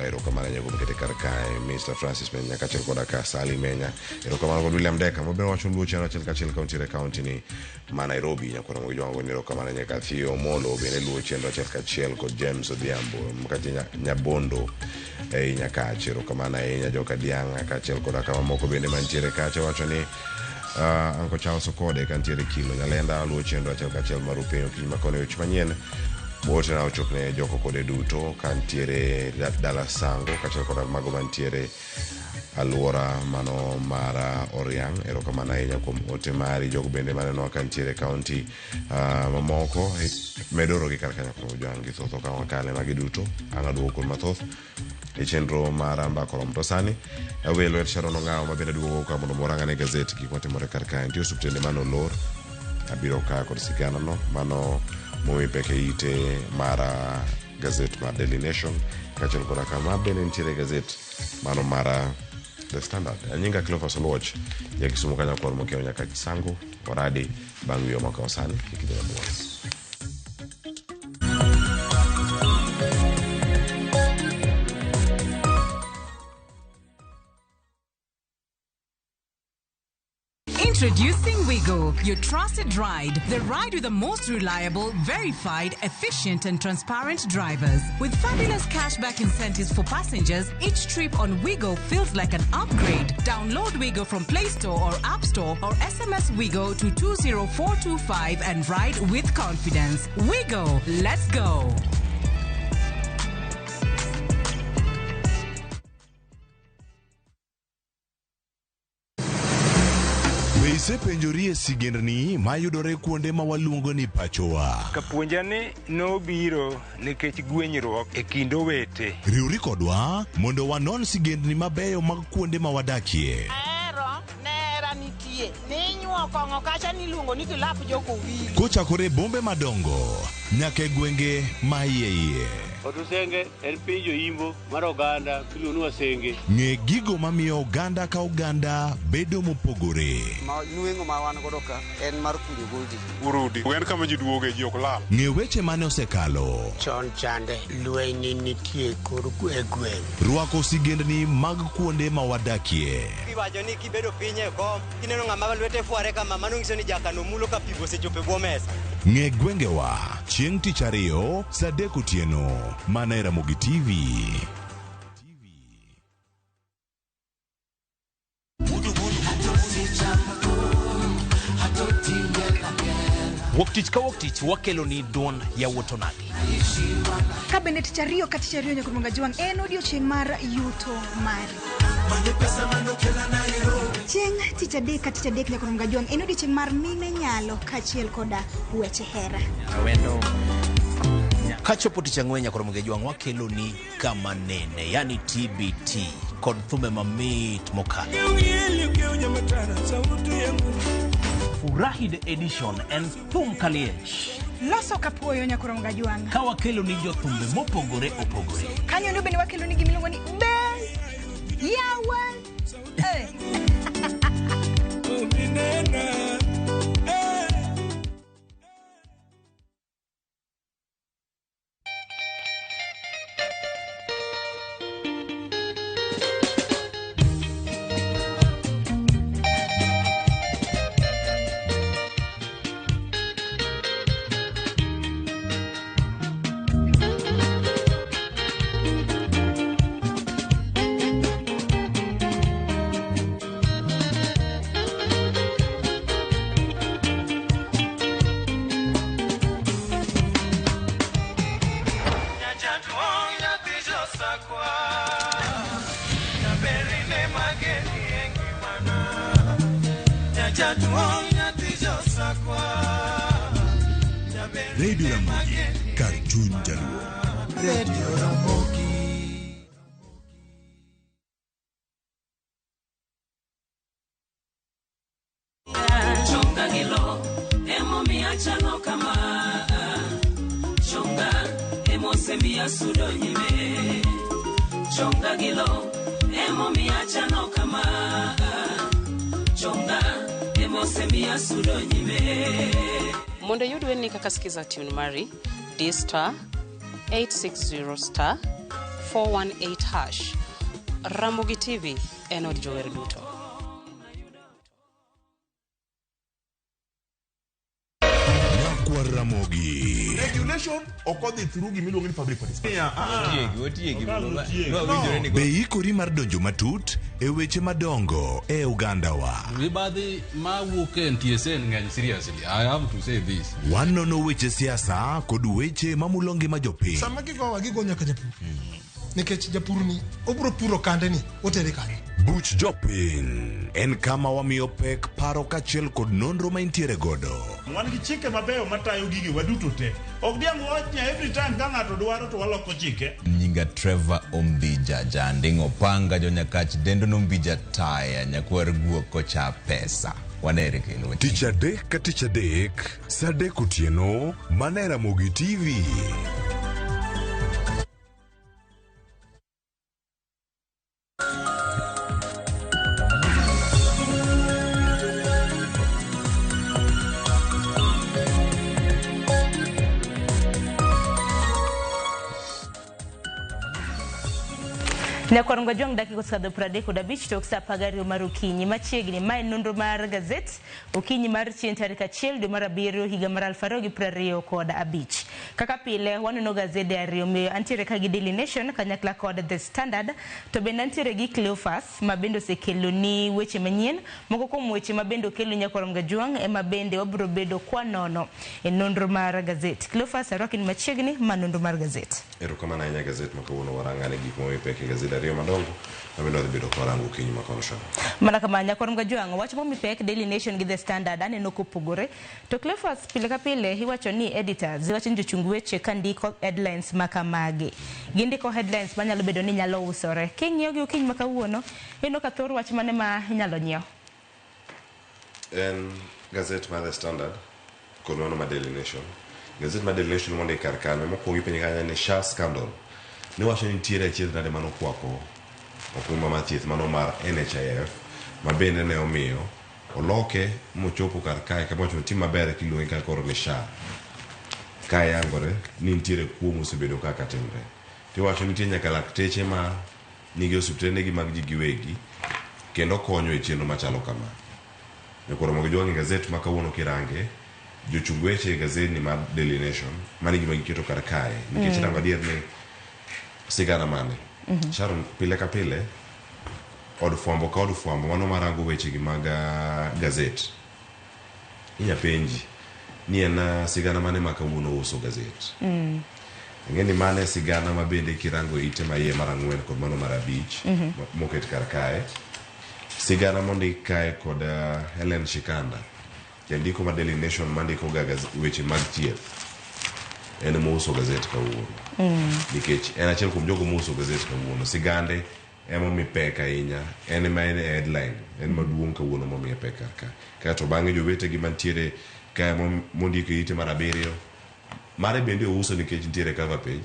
erokamano ahinya kuom kete kar kae. Mr Francis Menya kaachiel koda ka Sally Menya, erokamano kod William Deka mabende wacho luo chenro achiel kachiel ka untiere e kaunti ni ma Nairobi. Nyakwara Jwango ni erokamano ahinya. Kathio Omolo bende luo chenro achiel kachiel kod James Odhiambo mkachi Nyabondo ei Nyakach, erokamano ahinya. Joka Dianga kaachiel koda ka mamoko bende mantiere kacha wacho ni Uncle Charles Okode kantiere Kilo Nyalenda luo chenro achiel kachiel mar Upenyo okinyi makoni weche manyien ote na ochop ne joko kode duto kantiere dala Sango kaachiel koda mago mantiere alwora mano mar Oriang'. Erokamano ahinya kuom ote mari. Jogo bende manenowa kantiere e kaunti mamoko medo orogi kar kanyo koro jwang' gi thoth okang' wakale magi duto ang' aduogo kuom mathoth e chenro mar Mbaka Oromo. To sani awe lwet Sharon Ong'awo ma bende duogo ka mondo morang ane gazet gik matimore kar kae. Nitie osuptende mane olor abiro ka kod sigana no mano momi pek e ite mar gazet mar Daily Nation kaachiel koda kama bende nitiere gazet mano mar The Standard. Anyinga Cleophas Oluoch, ja Kisumu kanyo kor mokiewo nyaka Sango Oradi bang' wiyo makawo sani kik idhi mabor. Introducing Wigo, your trusted ride. The ride with the most reliable, verified, efficient, and transparent drivers. With fabulous cashback incentives for passengers, each trip on Wigo feels like an upgrade. Download Wigo from Play Store or App Store or SMS Wigo to 20425 and ride with confidence. Wigo, let's go. Be isepenjori e sigendni mayudore kuonde ma waluongo ni pachowa? Kapuonja ni nobiro nikech gwenyruok e kind owete. Riwri kodwa mondo wanon sigendni mabeyo mag kuonde ma wadakie. Ahero nera nitie ninyuo kong'o kacha niluongo ni kilap jokowili. Kochakore e bombe madongo nyaka e gwenge ma iye iye. Otusenge en piny joimbo mar oganda miluongo ni Wasenge. Ng'e gigo mamiyo oganda ka oganda bedo mopogore. Ma nweng'o ma wan godo ka en mar kunyo goldi. Urudi en kama ji duoge, ji ok lal. Ng'e weche mane osekalo. Chon chande lweny ne nitie kor e gweng'. Rwako sigendni mag kuonde ma wadakie. Iwacho ni kibedo piny e kom, kineno ng'ama lwete fware kama, mano nyiso ni jakano mulo ka pi osechopo e bwo mesa. Ng'e gwengewa chieng' tich ariyo saa 3 otieno mana e Ramogi TV. Wuok tich ka wuok tich wakelo ni duond yawuot onagi. Ka bende tich ariyo ka tich ariyo nyaka Jwang' en odiochieng' mar yuto mari. Chieng' tich adek ka tich adek nyaka Jwang' en odiochieng' mar mine nyalo kaachiel koda weche hera. Kachopo tich ang'wen nyaka Ramogi Jwang' wakelo ni kama nene, yani TBT kod thumbe mamit mokalo. Furahi the edition en thum kaliech. Loso kapuoyo nyaka Jwang'. Ka wakelo ni jothumbe mopogore opogore. Kanyo endo bende wakelo ni gimiluongo ni be yawa. Eh. Radio Ramogi, kar chuny jaluo. Radio Ramogi. Chonga gi lo emomiyo achalo kama. Chonga emose Emosemiya sudo nyime. Chonga gi lo emomiyo achano kama. Chonga emosemiya sudo nyime. Mondo iyud wendni kaka Skiza tune mari, di star 860 star 418 hash. Ramogi TV en od jower duto. Nyakwar Ramogi. Regulation ok odhi through gima iluongo ni public participation. Otiegi, otiegi. No. Be ikori mar donjo matut e weche madongo e ogandawa? Mibadhi mawuok e NTSA ng'eny seriously. I have to say this. Wanono weche siasa kod weche mamulo ngima jopiny. Sama gigowa gigo nyaka japur. Nikech japur ni obiro puro kande ni otere kanye. Buch jopiny en kama wamiyo pek paro kaachiel kod nonro ma intiere godo. Wan gi chike mabeyo matayo gigi waduto te. Ok diang' wach ni every time ka ng'ato dwaro to waloko chike. Nyinga Trevor Ombija Janding Opanga Jonyakach Dendo Nombija Taya Nyakwar Guok Kocha Pesa. Wanere kendo. Tich adek ka tich adek, saa adek otieno, mana e Ramogi TV. Nyakwar Ngwajwang' dakika osekadho 35 tok sa 12 mar okinyi machiegni. Ma en nonro mar gazet okinyi mar chieng' tarik 1 dwe mar 7 higa mar 2025. Kaka pile waneno gazede ariyo, omiyo antiere ka gi Daily Nation kanyakla kod The Standard, to bende antiere gi Cleophas ma bende osekelo ni weche manyien. Moko kuom weche ma bende okelo Nyakwar Ngwajwang' ema bende wabiro bedo kwanono e nonro mar gazet. Cleophas, arwaki ni machiegni ma nonro mar gazet. Erokamano ahinya gazet ma kawuono warang'ane gik momi pek e gazet ariyo madongo ma bende wadhi bedo kwarango okinyi ma kono Sharon. Mana kama Nyakwar Ngwajwang', wach momi pek Daily Nation gi The Standard aneno kopogore. To Cleophas, pile ka pile iwacho ni editors, iwacho ni jochung weche ka ndiko headlines ma kamagi. Gindiko headlines manyalo bedo ni nyalo usore. King'iyo gi okinyi ma kawuono, ineno ka thor wach mane ma inyalo nyiew? En gazet mar The Standard kod mano mar Daily Nation. Gazet mar Daily Nation mondik kar kanyo mokwongo ipenjo kanyo ni SHA scandal. Niwacho ni nitiere achiedh nade manokwako okumba mar thieth mano mar NHIF ma bende ne omiyo oloke mochopo kar kae kama wacho ni tim maber kiluonge ka koro ni SHA. Ka yangore ni nitiere kuo mosebedo kaka timre. Tiwacho nitie nyaka lakteche ma nigi osiptendegi mag ji giwegi kendo konyo e chenro machalo kama. Nyakwar Ramogi Jwang' e gazet ma kawuono kirange, jochung weche e gazet ni mar Daily Nation, mano e gima giketo kar kae. Nikech irango adier ni sigana mane. Sharon, pile ka pile, od fwambo ka od fwambo, mano marango weche gi mag gazet. Inya penji ni en sigana mane ma kawuono uso gazet. Ing'e ni mano e sigana ma bende kirango ite ma iye mar 4 kod mano mar 5 moket kar kae. Sigana mondik kae kod Helen Shikanda, jandiko mar Daily Nation mandiko ga weche mag thieth. En mouso gazet kawuono. Nikech en achiel kuom jogo mouso gazet kawuono. Sigande ema omi pek ahinya. En ema en e headline. En maduong' kawuono momiye pek kar ka. Kaeto bang'e jowetegi mantiere kae mondiko e ite mar 7. Mare bende ouso nikech nitiere cover page.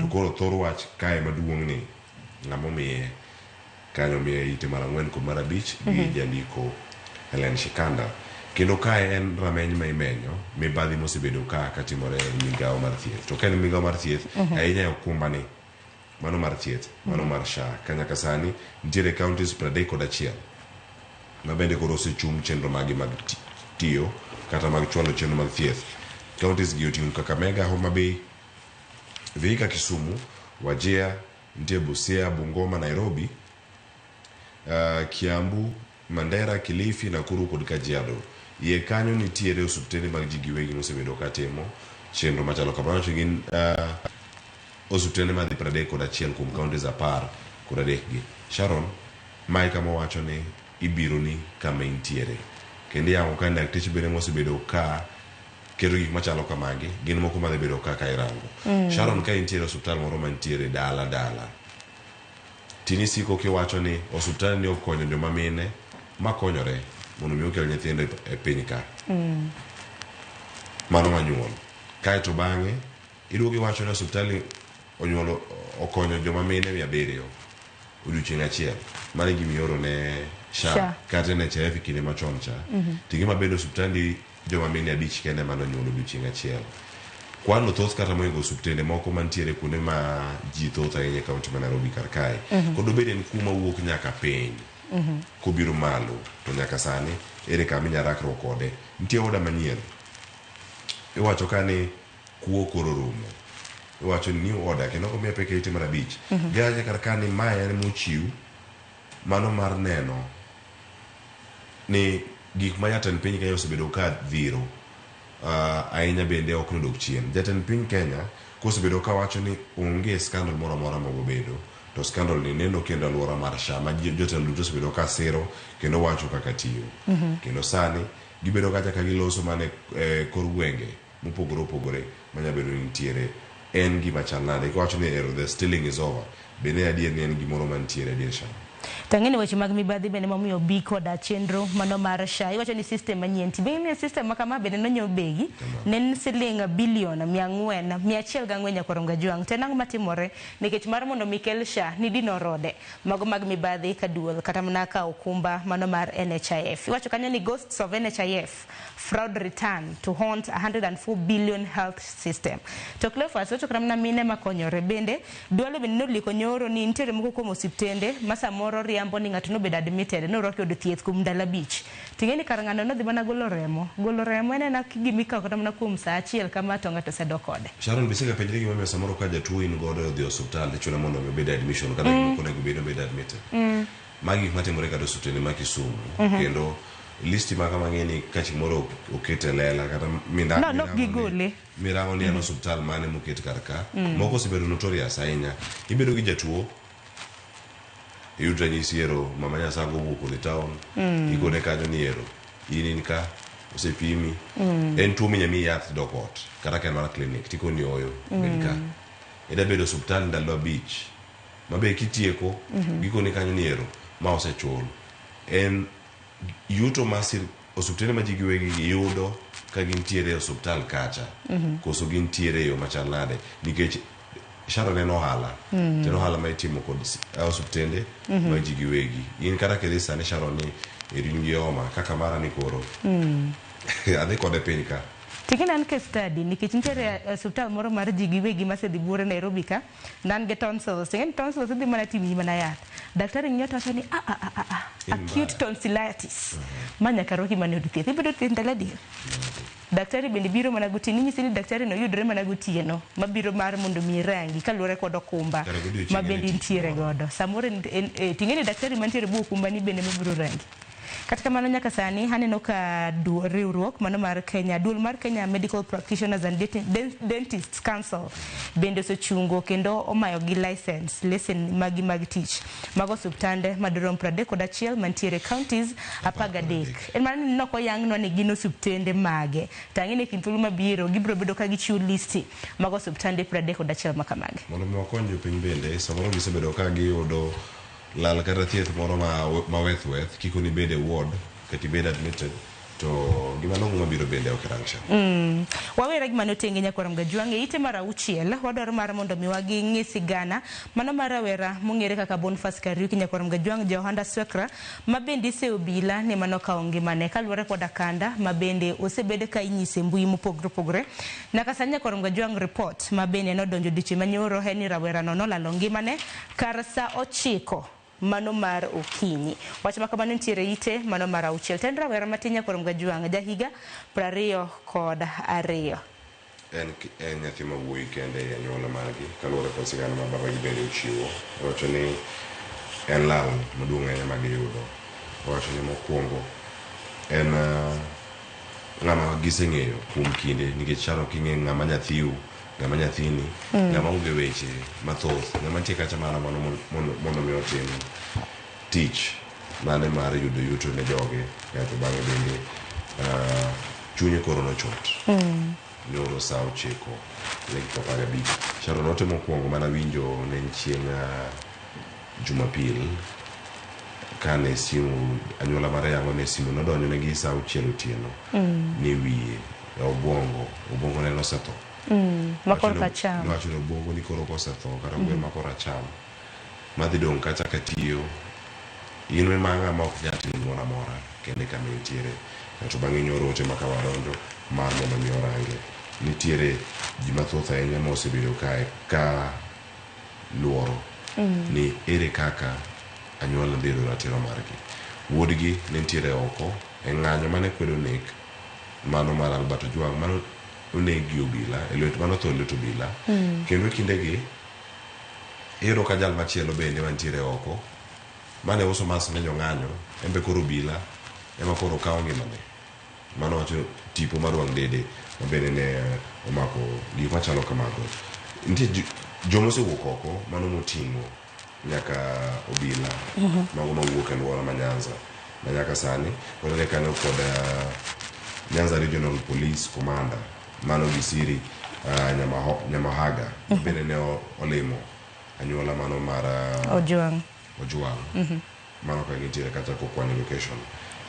To koro thor wach kae maduong' ni ng'ama omiye kanyo omiye ite mar 4 kod mar 5 gi jandiko Helen Shikanda. Kendo kae en rameny ma imenyo mibadhi mosebedo ka katimore e migawo mar thieth. To ka en migawo mar thieth, ahinya e okumba ni mano mar thieth, mano mar SHA. Ka nyaka sani nitiere counties 31 ma bende koro osechung chenro magi mag tiyo kata mag chwalo chenro mag thieth. Counties gi oting'o Kakamega, Homa Bay, Vihiga, Kisumu, Wajir, nitie Busia, Bungoma, Nairobi, Kiambu, Mandera, Kilifi, Nakuru kod Kajiado. Iye kanyo nitiere osiptende mag ji giwegi mosebedo katimo chenro machalo kamano. Gin osiptende madhi 31 kuom counties 13 gi. Sharon, mae kama wacho ni ibiro ni kama intiere. Kendo iyango ka dakteche bende mosebedo ka keto gik machalo kamagi, gin moko madhi bedo kaka irango. Sharon, ka intiere osiptal moro mantiere dala dala, tini siko kiwacho ni osiptal ni okonyo joma mine makonyore mondo mi okel nyithindo e piny ka. Mano manyuol. Kaeto bang'e iduogo iwacho ni osiptal onyuolo okonyo joma mine 700 odiochieng' achiel. Mano e gima ioro ne SHA SHA. kata NHIF e kinde machon cha. To gima bedo osuptandi joma mine 5 kende ema nonyuolo odiochieng' achiel. Kwan no thoth kata mohingo osuptende moko mantiere kuonde ma ji thoth ahinya e kaunti ma Nairobi kar kae. Kod obed en kuma wuok nyaka piny kobiro malo to nyaka sani ere kama inya rakruok kode. Nitie order manyien. Iwacho ka ni kuo koro rumo. Iwacho ni new order kendo ok omiya pek e ite mar 5. Giwacho kar ka ni mae en mochiw mano mar neno ni gik ma jatend piny Kenya osebedo ka dhiro ahinya bende ok nodok chien. Jatend piny Kenya kosebedo ka wacho ni onge scandal moro amora mabobedo to scandal ni neno kendo aluora mar SHA ma jotelo duto osebedo ka siro kendo wacho kaka tiyo. Kendo sani gibedo kacha ka giloso mana e kor gwenge mopogore opogore manya bedo ni nitiere en gima chal nade kiwacho ni ero the stealing is over bende adier ni en gimoro mantiere adier SHA. To ang'e ni weche mag mibadhi bende momiyo bi koda chenro mano mar SHA. Iwacho ni system manyien. To bende ni system ma kama bende nonyiew begi. Ne en siling bilion 400, 104 nyakwar Ongajwang'. To en ang'o matimore? Nikech mar mondo mi kel SHA ni dino rode mago mag mibadhi ka duol kata mana ka okumba mano mar NHIF. Iwacho kanyo ni ghosts of NHIF fraud return to haunt 104 billion health system. To Cleophas wacho kata mana mine makonyore bende dwalo bende noliko nyoro ni nitiere moko kuom osiptende ma samoro riambo ni ng'ato nobedo admitted norwaki od thieth kuom ndalo 5. Ting'e ni kar ng'ano nodhi mana golo remo. Golo remo en ena gima ikawo kata mana kuom saa 1 kama to ng'ato osedok kode. Sharon bisega penjri gimomiyo samoro ka jatuo in godo odhi e osiptal tichune mondo mi obed admission kata gima ok onego bed obed admitted. Magi gik matimore kata osiptende ma Kisumu kendo listi ma kama ng'e ni ka chieng' moro oket e lela kata No, nok gigole. mirango ni en osiptal mane moket kar ka. Moko osebedo notorious ahinya. Ibedo gi jatuo iyud ranyisi ero mama Nyasago owuok odhi town ikone kanyo ni ero in ka osepimi en tuo minya miyi yath tidok ot kata ka en mana clinic tikoni oyo bed ka ida bedo osiptal ndalo 5 mabe kitieko gikoni kanyo ni ero ma osechul en yuto ma osiptende ma ji giwegi gi yudo ka gintiere e osiptal kacha koso gintiere e yo machal nade nikech Sharon en ohala to en ohala ma itimo kod osiptende ma ji giwegi in kata kidhi sani Sharon ni eri in gi homa kaka mara ni koro adhi kode piny ka Ting'e an case study nikech nitiere osiptal moro mar ji giwegi masedhi buore Nairobi ka nan gi tonsils. Ting'e ni tonsils idhi mana timiyi mana yath. Daktari ng'iyo to wacho ni a a a a acute tonsillitis. Ma nyaka rwaki mana e od thieth. Ibedo thieth ndalo adier. Daktari bende biro mana gotieno. Inyisi ni daktari no yudore mana gotieno mabiro mar mondo mi rangi kaluwore kod okumba ma bende intiere godo. Samoro ting'e ni daktari mantiere bu okumba ni bende mabiro rangi. Kata kamano nyaka sani aneno ka riwruok mano mar Kenya, duol mar Kenya Medical Practitioners and Dentists Council bende osechungo kendo omayo gi license lesen magi mag tich mago osiptande madirom 31 mantiere counties 13. En mana ni nok oyangnwa ni gin osiptende mage. To ang'e ni kind thuolo mabiro gibiro bedo ka gichiwo listi mag osiptande 31 makamage. Mondo mi wakony jopiny bende samoro gisebedo ka giyudo lal kata thieth moro ma weth weth kik ibed e ward kata ibed admitted to gima long'o mabiro bende ok irang cha. Wawere gi mano tenge nyakwar Mgajwang' e ite mar 6 wadwaro mar mondo mi waging'i sigana mano mar rawera mong'ere kaka Boniface Kariuki nyakwar Mgajwang' ja ohanda Swekra ma bende ise obila ni mano kawo ngimane kaluwore kod akanda ma bende osebed ka inyise mbui mopogore opogore. Nyaka sani nyakwar Mgajwang' report ma bende nodonjo dweche manyoro en ni rawerano nolalo ngimane kar sa 9 mano mar okinyi. Wach ma kamano nitiere ite mano mar 6. To en rawera matin nyakwar Mgajwang' jahiga 22. En nyathi ma wuoyi kende e anyuola margi kaluwore kod sigana ma babagi bende ochiwo. Owacho ni en lal maduong' ahinya ma giyudo. Owacho ni mokwongo en ng'ama giseng'eyo kuom kinde nikech Sharon king'e ng'ama nyathiu ng'ama nyathini ng'ama onge weche mathoth ng'ama nitie kacha mana mondo mi otim tich mane mar yudo yuto ne joge kaeto bang'e bende chunye koro nochot nyoro sa 9:15. Sharon ote mokwongo mana winjo ne en chieng' Jumapil kane simu anyuola mare yango ne simu nodonjo negi sa 6 otieno ni wiye obwongo ne nosetho. Ma korka acham. Nowacho ni obwongo ni koro kosetho kata gwe ma kor acham madhi dong' kacha katiyo in ma ng'ama ok nyal timo gimoro amora kende kama intiere to bang'e nyoro ote ma kawadonjo mar mondo mi orange nitiere ji mathoth ahinya ma osebedo kae ka luoro ni ere kaka anyuola dhi yudo ratiro margi. Wuodgi ne nitiere oko e ng'anyo mane kwedo nek mano mar Albert Ojwang mano oneg gi obila e lwet mano tho e lwet obila. Kendo e kindegi iyudo ka jal machielo bende mantiere oko mane uso mas ne jong'anyo en be koro obila ema koro kawo ngimane. Mano wacho tipo mar wang' dede ma bende ne omako gik machalo kamago. Nitie joma osewuok oko mano moting'o nyaka obila mago mawuok e alwora ma Nyanza ma nyaka sani wanene kanyo kod Nyanza Regional Police Commander mano Gisiri Nyamahaga bende ne olimo anyuola mano mar Ojwang. Ojwang. Mano ka gintiere kata kokwanyo location.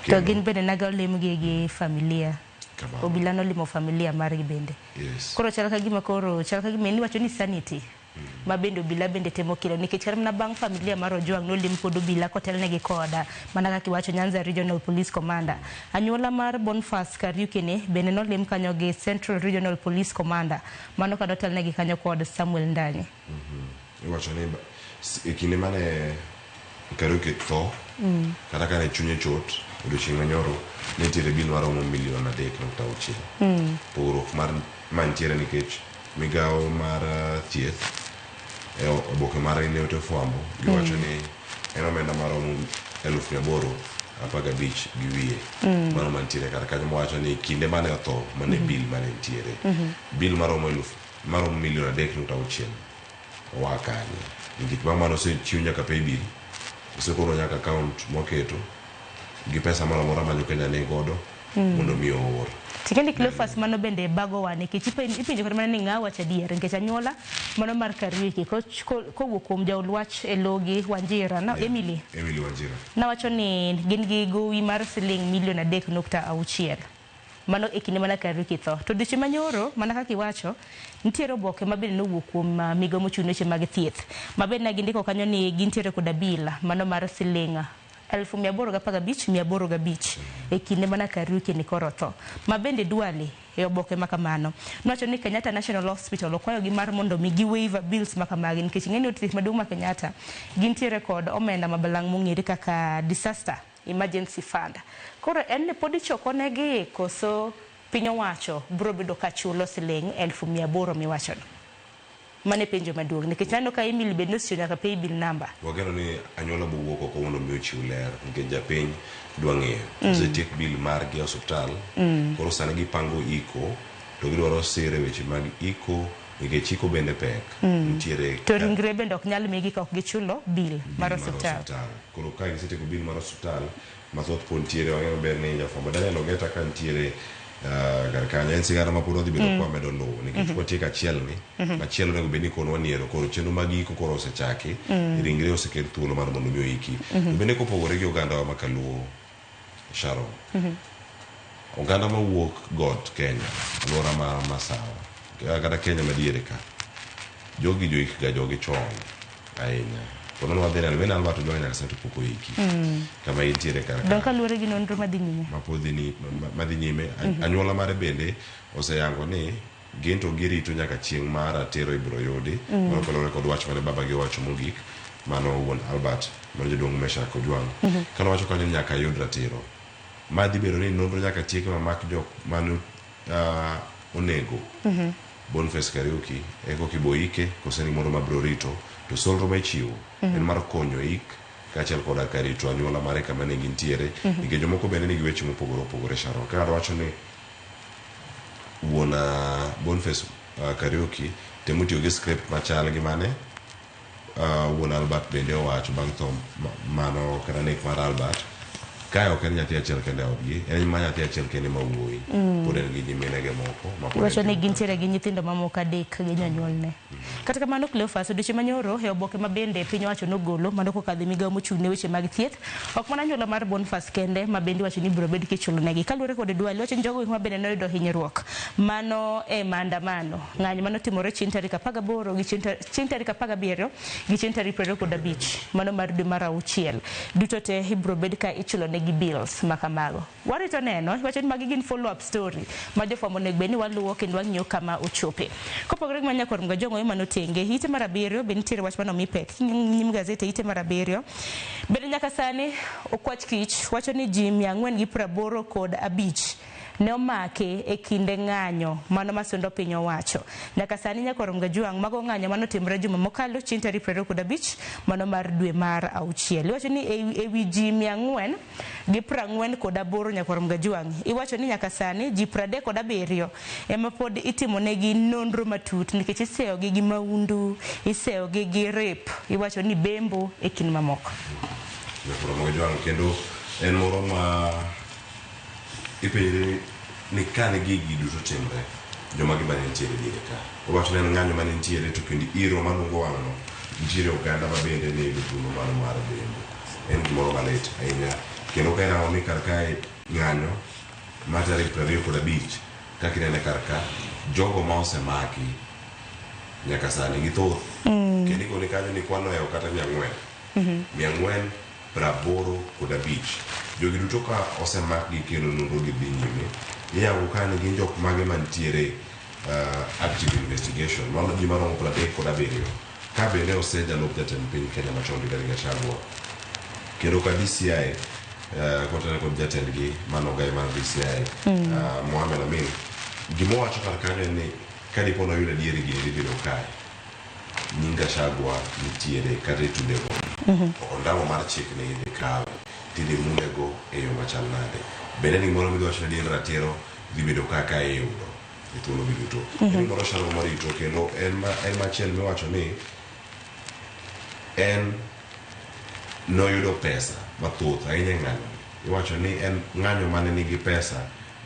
To gin bende naga olimgi gi familia. Kamano. Obila nolimo familia margi bende. Yes. Koro chal ka gima koro chal ka gima iwacho ni sanity. Ma bende obila bende temo kelo nikech kata mana bang' familia mar Ojwang nolim kod obila kotelnegi koda mana kaka iwacho Nyanza Regional Police Commander. Anyuola mar Boniface Kariuki ni bende nolim kanyo gi Central Regional Police Commander mano ka notelnegi kanyo kod Samuel Ndani. Iwacho ni e kinde mane Kariuki tho kata kane chunye chot odiochieng' manyoro ne nitiere bill maromo milion 3.6. Pogruok mar mantiere nikech migawo mar thieth e oboke mar ne ote fwambo giwacho ni en omenda maromo 815,000 gi wiye. Mano mantiere kar kanyo mawacho ni kinde mane otho mane bill mane nitiere. Bill maromo maromo milion 3.6 oa kanye nikech bang' mano osechiw nyaka pay bill osekoro nyaka account moketo gi pesa moro amora ma jo Kenya ni godo mondo mi oor. Tikendi Cleophas mano bende bagowa nikech ipenjo kata mana ni ng'a wacho adier nikech anyuola mano mar Kariuki kowuok kuom jaod wach e logi Wanjira na Emily Emily Wanjira nawacho ni gin gi gowi mar siling milion 3.6 mano e kinde mana Kariuki tho. To odiochieng' manyoro mana kaka iwacho nitiere oboke ma bende nowuok kuom migawo mochung' ne weche mag thieth ma bende ne gindiko kanyo ni gintiere koda bill mano mar siling 815,805 e kinde mana Kariuki ni koro tho. Ma bende Duale e oboke ma kamano nowacho ni Kenyatta National Hospital okwayogi mar mondo mi gi waiver bills ma kamagi nikech ing'e ni od thieth maduong' ma Kenyatta gintiere kod omenda mabalang' mong'ere kaka disaster emergency fund. Koro en ni pod ichoko negi koso piny owacho biro bedo ka chulo siling 800,000 miwachono. Mano e penjo maduong' nikech aneno ka Emily bende nosechiwo nyaka pay bill number. Wageno ni anyuola bowuok oko mondo mi ochiw ler nikech japiny dwa ng'eyo. Osetiek bill margi e osiptal. Koro sani gipango iko to gidwaro sir e weche mag iko nikech iko bende pek. Nitiere To ringre bende ok nyal migi ka ok gichulo bill mar osiptal. Koro ka gisetieko bill mar osiptal mathoth pod nitiere wang'eyo maber ni jafwambo Daniel Ogeta ka nitiere kar kanyo en sigana ma pod wadhi bedo kwa medo luwo nikech watieko achiel ni machielo onego bed ni kono waniero koro chenro mag iko koro osechaki ringre oseket thuolo mar mondo mi oiki. To bende kopogore gi oganda wa ma kaluo Sharon oganda mawuok got Kenya alwora ma Masawa kata Kenya madiere ka jogi joik ga jogi chon ahinya to mano wadhi neno bende Albert Ojwang nyaka sani to pok oiki kama intiere kar Dong kaluwore gi nonro madhi nyime. ma pod madhi nyime anyuola mare bende oseyango ni gin to girito nyaka chieng' ma ratiro ibiro yudi. Mano kaluwore kod wach mane babagi owacho mogik mano wuon Albert mano jaduong' Meshak Ojwang. Kane owacho kanyo ni nyaka yud ratiro ma dhi bedo ni nonro nyaka tieki mamak jok mane onego Boniface Kariuki eko kiboike kose ni moro mabiro rito to solro ma ichiwo en mar konyo ik kaachiel koda ka rito anyuola mare kama ne gintiere nikech jomoko bende nigi weche mopogore opogore Sharon ka ng'ato wacho ni wuon Boniface Kariuki temo tiyo gi script machal gi mane wuon Albert bende owacho bang' tho mano kata nek mar Albert kae ok en nyathi achiel kende e odgi en ma nyathi achiel kende ma wuoyi pod en gi nyiminege moko ma pod Iwacho ni en gintiere gi nyithindo mamoko 3 gi jonyuolne. Kata kamano Cleophas, odiochieng' manyoro e oboke ma bende piny owacho nogolo mano kokadho e migawo mochung' ne weche mag thieth, ok mana anyuola mar Boniface kende ma bende iwacho ni ibiro bed kichulo negi. Kaluwore kod Duale, iwacho ni jogo eko ma bende noyudo hinyruok mano e maandamano ng'anyo manotimore chieng' tarik 18 gi chieng' tarik 17 gi chieng' tarik 25 mano mar dwe mar auchiel. Duto te ibiro bed ka ichulo negi bills ma kamago. Warito neno, iwacho ni magi gin follow up story ma jofwambo onego bed ni waluwo kendo wang'iyo kama ochope. Kopogore gi mano nyakwar Mgajong'o ema notenge, ite mar abiriyo be nitiere wach mane omi pek. Nyim gazet e ite mar abiriyo. Bende nyaka sani Okwach Kich wacho ni ji 485 ne omaki e kinde ng'anyo mano ma sundo piny owacho. Nyaka sani nyakwar Mgajwang' mago ng'anyo mane otimore juma mokalo chieng' tarik 25 mano mar dwe mar auchiel. Iwacho ni e wi ji 448 nyakwar Mgajwang' iwacho ni nyaka sani ji 37 ema pod itimonegi nonro matut nikech iseyogi gi maundu, iseyogi gi rape, iwacho ni bembo e kind mamoko. Nyakwar Mgajwang' kendo en moro ma ipenjri ni kane gigi duto timre, joma gi mane nitiere diere ka. Owacho ni en ng'anyo mane nitiere to kendo iro malungo wang'no nitiere oganda ma bende ne yudo thuolo mar mar bembo. En gimoro malit ahinya. Kendo ka irango ni kar kae ng'anyo mar tarik 25 kaka inene kar ka, jogo ma osemaki nyaka sani githoth. Kendo ikoni kanyo ni kwan ohewo kata 400. 485. Jogi duto ka osemakgi kendo nonro gi dhi nyime, iyango ka ni gin jok mage mantiere active investigation. Mano ji maromo 37. Ka bende osejalup jatend piny Kenya machon Rigathi Gachagua. Kendo ka DCI kotenore kod jatendgi mano ogai mar DCI Mohamed Amin, gima owacho kar kanyo en ni ka dipo noyud adieri gini dhi bedo kae. Nying Gachagua nitiere kata e tundego. To ondamo mar chik ni idhi kawe tidhi mulego e yo machal nade. Bende en gimoro midhi wacho ni adier ratiro dhi bedo kaka iyudo e thuolo gi duto. En gimoro chalo marito kendo en ma en machiel miwacho ni en noyudo pesa mathoth ahinya e ng'anyo. Iwacho ni en ng'anyo mane nigi pesa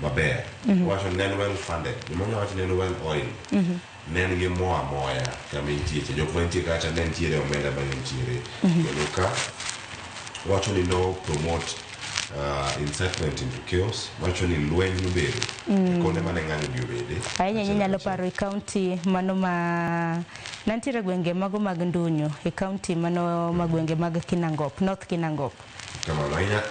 maber. Iwacho ni ne en well funded. Gima omiyo awacho ni en well oiled. Ne en gi mo amoya kama entie cha. Jok mantie kacha ne nitiere omenda mane nitiere. Kendo ka wacho ni no promote incitement into chaos, wacho ni lweny nobedo e konde mane ng'anyo gi obede. Ahinya ahinya inyalo paro e kaunti mano ma nantiere gwenge mago mag Ndunyu, e kaunti mano ma gwenge mag Kinangop, North Kinangop. Kamano ahinya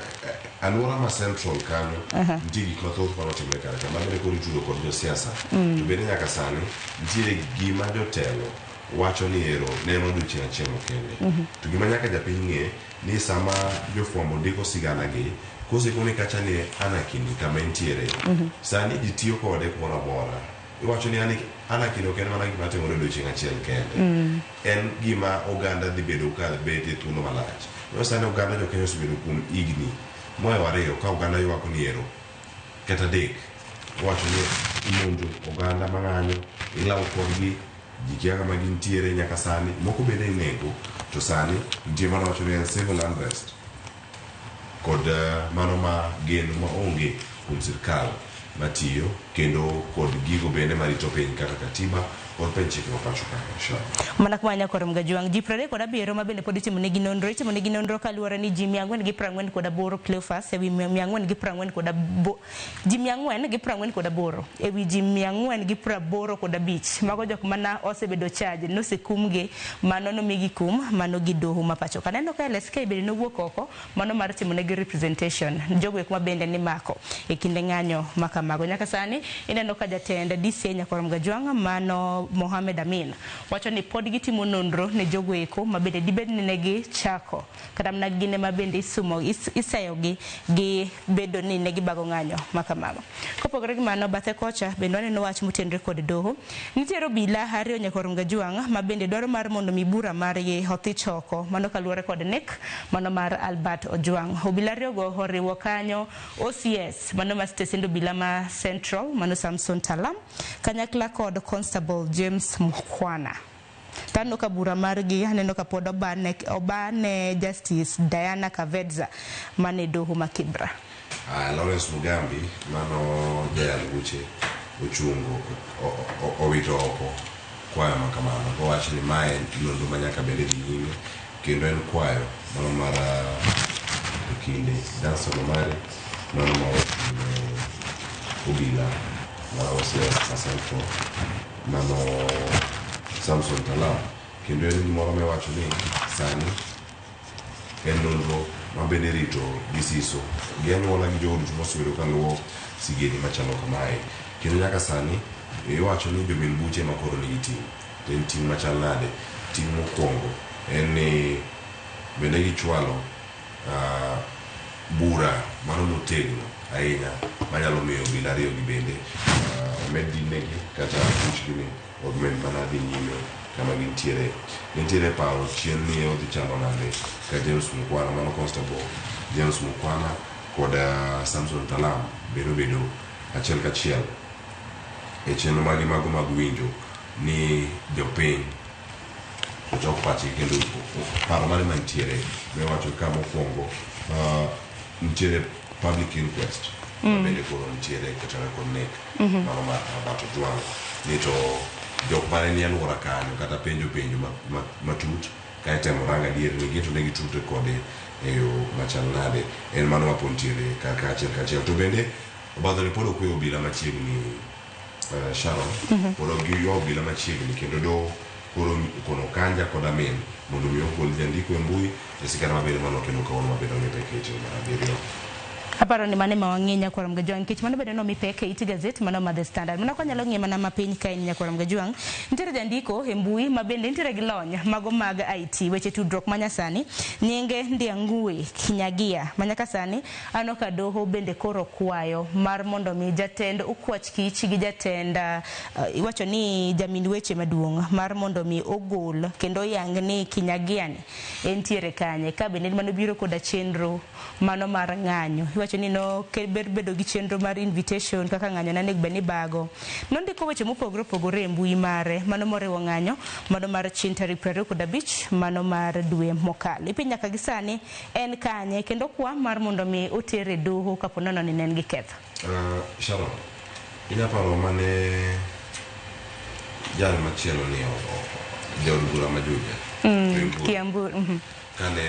alwora ma Central kanyo nitie gik mathoth manotimre kar ka mabende koro itudo kod josiasa. To bende nyaka sani nitiere gima jotelo wacho ni ero ne en odiochieng' achiel makende. To gima nyaka japiny ng'e ni sama jofwambo ndiko sigana gi koseko ni kacha ni anarchy ni kama entiere. Sani ji tiyo kode kumoro amora. Iwacho ni anarchy no ok en mana gima timore odiochieng' achiel kende. En gima oganda dhi bedo ka bet e thuolo malach. No sani oganda jo Kenya osebedo kuom higni mohewo ariyo ka oganda ywak ni ero kata adek. Iwacho ni imonjo oganda mang'anyo, ilawo kodgi, ji kia kama gintiere nyaka sani, moko bende inego. To sani nitie mano wacho ni en civil unrest kod mano ma geno maonge kuom sirkal matiyo kendo kod gigo bende marito piny kaka katiba kod piny chike ma pacho ka. Mana kuma nyakwar Mgajwang', ji 37 ma bende pod itimo negi nonro, itimo negi nonro kaluwore ni ji 448 Cleophas ewi 448 ji 448 ewi ji 485 mago jok mana osebedo charge nosekumgi mano nomigi kum mano gi doho ma pacho ka. Aneno ka LSK bende nowuok oko mano mar timo negi representation jogo eko ma bende nimako e kinde ng'anyo ma kamago. Nyaka sani ineno ka jatend DCI nyakwar Mgajwang' mano Mohamed Amin wacho ni pod gitimo nonro ne jogo eko ma bende dibed ni negi chako kata mana gin ema bende isumo iseyogi gi bedo ni ne gibago ng'anyo ma kamago. Kopogore gi mano, bathe kocha bende waneno wach motenore kod doho. Nitiere obila ariyo nyakwar Mgajwang' ma bende dwaro mar mondo mi bura margi othich oko mano kaluwore kod nek mano mar Albert Ojwang'. Obila ariyogo oriwo kanyo OCS mano ma stesend obila ma Central mano Samson Talam kanyakla kod Constable James Mukwana. Taneno ka bura margi aneno ka pod obane Justice Diana Kavedza mane doho ma Kibra. Lawrence Mugambi mano jayal buche ochungo owito oko kwayo ma kamano kowacho ni mae en nonro ma nyaka bed dhi nyime kendo en kwayo mano mar okinde Danson Omari mano ma oting'o obila mar OCS ma Central mano Samson Talam kendo en gimoro miwacho ni sani en nonro ma bende irito gi siso gi anyuola gi jogo duto mosebedo kaluwo sigendni machalo kamae kendo nyaka sani iwacho ni jomin buche ema koro nigi ting' to en ting' machal nade ting' mokwongo en ni bende gichwalo bura mano motegno ahinya manyalo miyo obila ariyo gi bende omed dinegi kata buchgi ni omed mana dhi nyime kama gintiere nitiere paro chien ni odhi chalo nade ka James Mukwana mano constable James Mukwana kod Samson Talam bende obedo achiel kachiel e chenro magi mago mag winjo ni jopiny ochok pachgi kendo paro mane mantiere miwacho ka mokwongo nitiere public inquest mabende koro nitiere kotenore kod nek mano mar Albert Ojwang ni to jok mane nie alwora kanyo kata penjo penjo matut ka itemo rang adier ni gin to ne gitudre kode e yo machal nade en mano mapod nitiere kar ka achiel kachiel to bende obadho ni pod okweyo obila machiegni Sharon pod ok giywa obila machiegni kendo doho koro kono Kanja kod Amin mondo mi ogol jandiko e mbui e sigana mabende mano kendo kawuono mabende omi pek e chieng' mar abiriyo. Aparo ni mano ema wang'e nyakwar Mgajwang' nikech mano bende nomi pek e it gazet mano ma The Standard. Mana kwanyalo ng'iyo mana mapiny kae ni nyakwar Mgajwang', nitiere jandiko e mbui ma bende nitiere gi lony mago mag IT, weche tudruok ma nyasani, nyinge Ndiang'ui Kinyagia ma nyaka sani aneno ka doho bende koro kwayo mar mondo mi jatend Okwach Kich gi jatend iwacho ni jamin weche maduong' mar mondo mi ogol kendo oyang ni Kinyagia ni entiere kanye ka bende en manobiro koda chenro mano mar ng'anyo. Iwacho ni no ber bedo gi chenro mar invitation kaka ng'anyo ne onego bed ni bago. Nondiko weche mopogore opogore e mbui mare mano moriwo ng'anyo mano mar chieng' tarik 25 mano mar dwe mokalo. Ipiny nyaka gi sani en kanye kendo kwa mar mondo mi otere doho kapo nono ni ne en gi ketho. Sharon, inya paro mane jal machielo ni jaod bura ma Juja Kiambu. Kane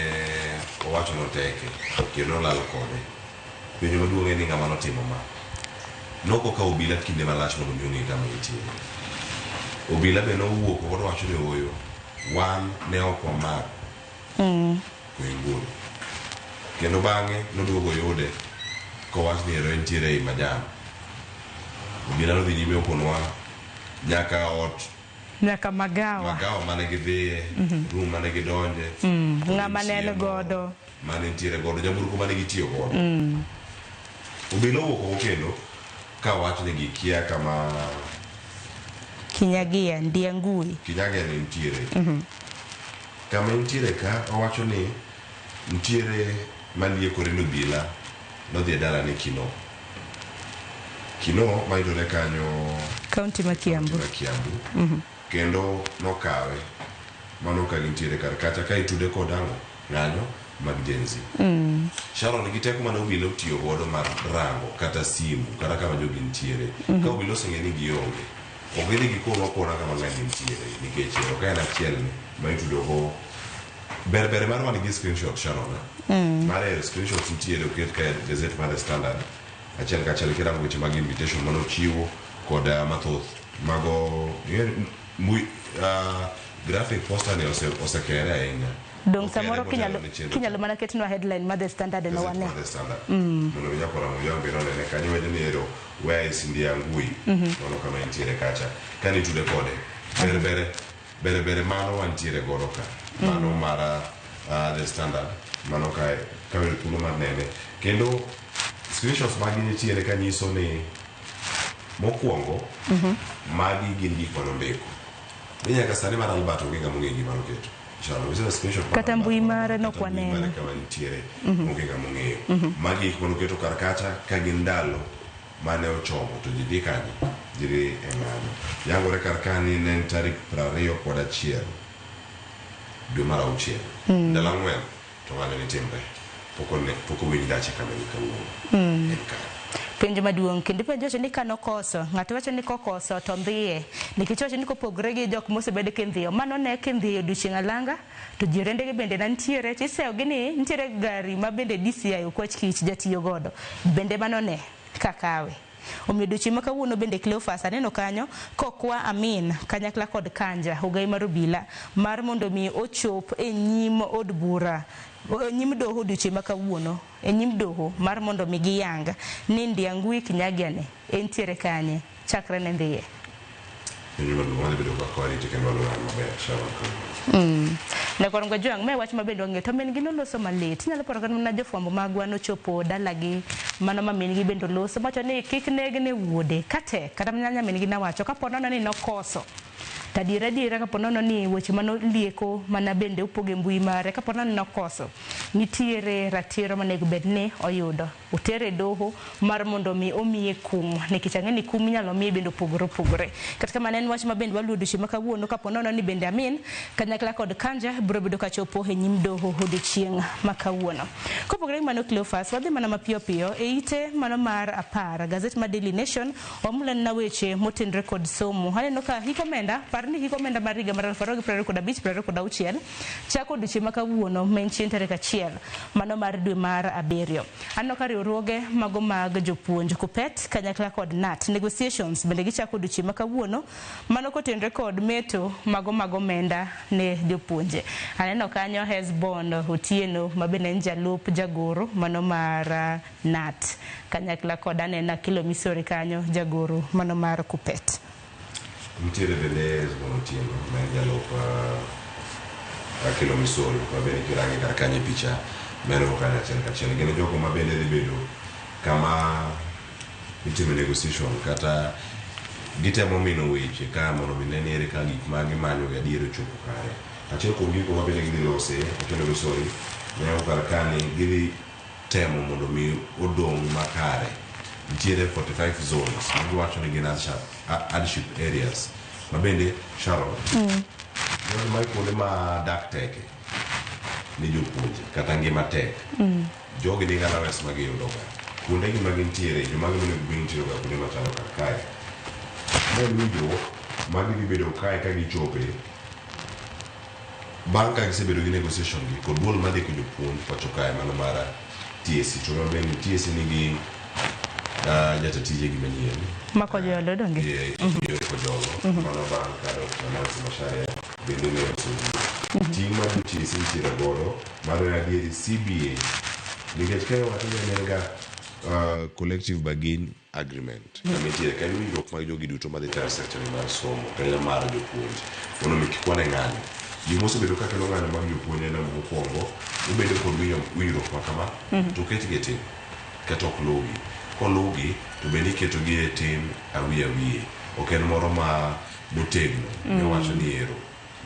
owacho noteke kendo nolal kode penjo maduong' en ni ng'ama notimo ma noko kawo obila kinde malach mondo mi ong'e kama entie. Obila be nowuok oko nowacho ni ooyo wan ne ok wamako Koimburi kendo bang'e noduogo oyude kowach ni ero entiere ei majan. Obila nodhi nyime okonwa nyaka ot nyaka magawa magawa mane gidhiye room mane gidonje ng'ama ne en godo mane nitiere godo nyamburko mane gitiyo godo. Obila owuok oko kendo ka wacho ni gikia kama Kinyagia Ndiang'ui Kinyagia ne nitiere. Kama entiere ka owacho ni nitiere maliekore ni obila nodhi e dalane Kino. Kino mayudore kanyo kaunti ma Kiambu. Kiambu. Kendo nokawe mano ka gintiere kar kacha ka itude kod ang'o ng'anyo mag Gen Z. Sharon gi teko mane obila otiyo godo mar rango kata simu kata kama jogi nitiere. Ka obila oseng'e ni gionge ok gidhi gikonwa kona kama ng'ani nitiere nikech ok en achiel ni ma itudo go ber ber mar wan gi screenshot Sharon. Mare screenshot nitiere oket ka gazet mar The Standard achiel kachiel kirango weche mag invitation manochiwo kod mathoth mago graphic poster ni osekere ahinya. Dong samoro kinyalo mana ketnwa headline mar The Standard no wane. The Standard. Mondo nyakwara Mojang bende onene kanyo wacho ni ero where is Ndiang'ui mano kama entiere kacha kane itude kode ber ber mano wantiere godo ka mano mar The Standard mano ka thuolo mar nene kendo screenshots magi nitiere kanyiso ni mokwongo magi gin gik manondiko ni nyaka sani mar Albert onge ng'ama ong'eyo gima noketo. Kata mbui mare nok waneno kama nitiere onge ng'ama ong'eyo. Magi gik manoketo kar kacha ka gin ndalo mane ochomo to ji dhi kanye ji dhi e ng'anyo. Yangore kar ka ni ne en tarik 21 dwe mar auchiel ndalo 4 to ng'anyo ne timre pok owinj dache kama ni kawuono. En kare. Penjo maduong' kendo penjo wacho ni kanokoso, ng'ato wacho ni kokoso to ndhiye. Nikech wacho ni kopogore gi jok mosebed kindhiyo, mano ne kindhiyo odiochieng' alanga to jirendege bende ne nitiere tiseyogi ni nitiere gari ma bende DCI Okwach Kich jatiyo godo. Bende mano ne kakawe. Omiyo odiochieng' ma kawuono bende Cleophas aneno kanyo kokwa Amin kanyakla kod Kanja ogai mar obila mar mondo mi ochop e nyim od bura e nyim doho odiochieng' ma kawuono e nyim doho mar mondo mi giyang ni Ndiangui Kinyagia ni entiere kanye chakre ne ndhiye. Penjo maduong' wadhi bedo kaka warite kendo waluwe maber Sharon kawuono. Nyakwar Ngwajwang' mae wach ma bende wang'eyo to min gi noloso malit. Inyalo paro kata mana jofwambo magwa nochopo dalagi mano ma min gi bende oloso mawacho ni kik neg ne wuode katek kata mana nyamin gi nawacho kapo nono ni nokoso to adiera adiera kapo nono ni weche manolieko mana bende opogo e mbui mare kapo nono ni nokoso nitiere ratiro monego bed ni oyudo otere e doho mar mondo mi omiye kum nikech ang'e ni kum inyalo miye bende opogore opogore. Kata kamano en wach ma bende waluwo odiochieng' ma kawuono kapo nono ni bende Amin kanyakla kod Kanja biro bedo kachopo e nyim doho odiochieng' ma kawuono. Kopogore gi mano Cleophas, wadhi mana mapiyo piyo e ite mano mar 10 gazet mar Daily Nation wamulana weche motenore kod somo. Aneno ka hik omenda, par ni hik omenda mar higa mar 2025-26 chako odiochieng' ma kawuono ma en chieng' tarik 1 mano mar dwe mar 7. Aneno ka riwruoge mago mag jopuonj KUPPET kanyakla kod KNUT negotiations bende gichako odiochieng' ma kawuono mano kotenore kod meto mago mag omenda ne jopuonje. Aneno kanyo Hesbon Otieno ma bende en jalup jagoro mano mar KNUT kanyakla kod aneno Akilo Misori kanyo jagoro mano mar KUPPET. Nitiere bende Hesbon Otieno ma en jalup Akilo Misori ma bende kirange kar kanyo e picha mero kanyo achiel kachiel. Gin jogo ma bende dhi bedo kama itime negotiation kata gitemo mino weche ka mondo mi ne ni ere ka gik ma gimanyo gi adier ochopo kare. Achiel kuom gigo ma bende gidhi lose Akilo Misori neno kar kani gidhi temo mondo mi odong' makare. Nitiere 45 zones ma giwacho ni gin hardship areas ma bende Sharon mae kuonde ma dak teke ni jopuonje kata ngima tek. Jogi nigi allowance ma giyudo ga. Kuonde gi ma gintiere, joma gi monego bed ni nitiere ga kuonde machalo kar kae. Ma en winjruok ma gidhi bedo kae ka gichope bang' ka gisebedo gi negotiation gi kod duol madhi ko jopuonj pacho kae mano mar TSC to maber ni TSC nigi jata tije gi manyien Makojolo donge? Yore Kojolo mano bang' ka Dr. Nancy Macharia bende ne osewuok. Ting' mar jo TSC nitiere godo mar adieri CBA nikech ka iwacho ni en ga collective bargain agreement kama nitiere ka en winjruok mag jogi duto madhi tayo sector mar somo kata mar jopuonj mondo mi kik wane ng'anyo. Gima osebedo ka kelo ng'anyo mag jopuonj en mokwongo ubedo kod winjruok ma kama to oketgi e tim kata ok luwgi. Koluwgi to bende iketogi e tim awiye awiye ok en moro ma motegno miwacho ni ero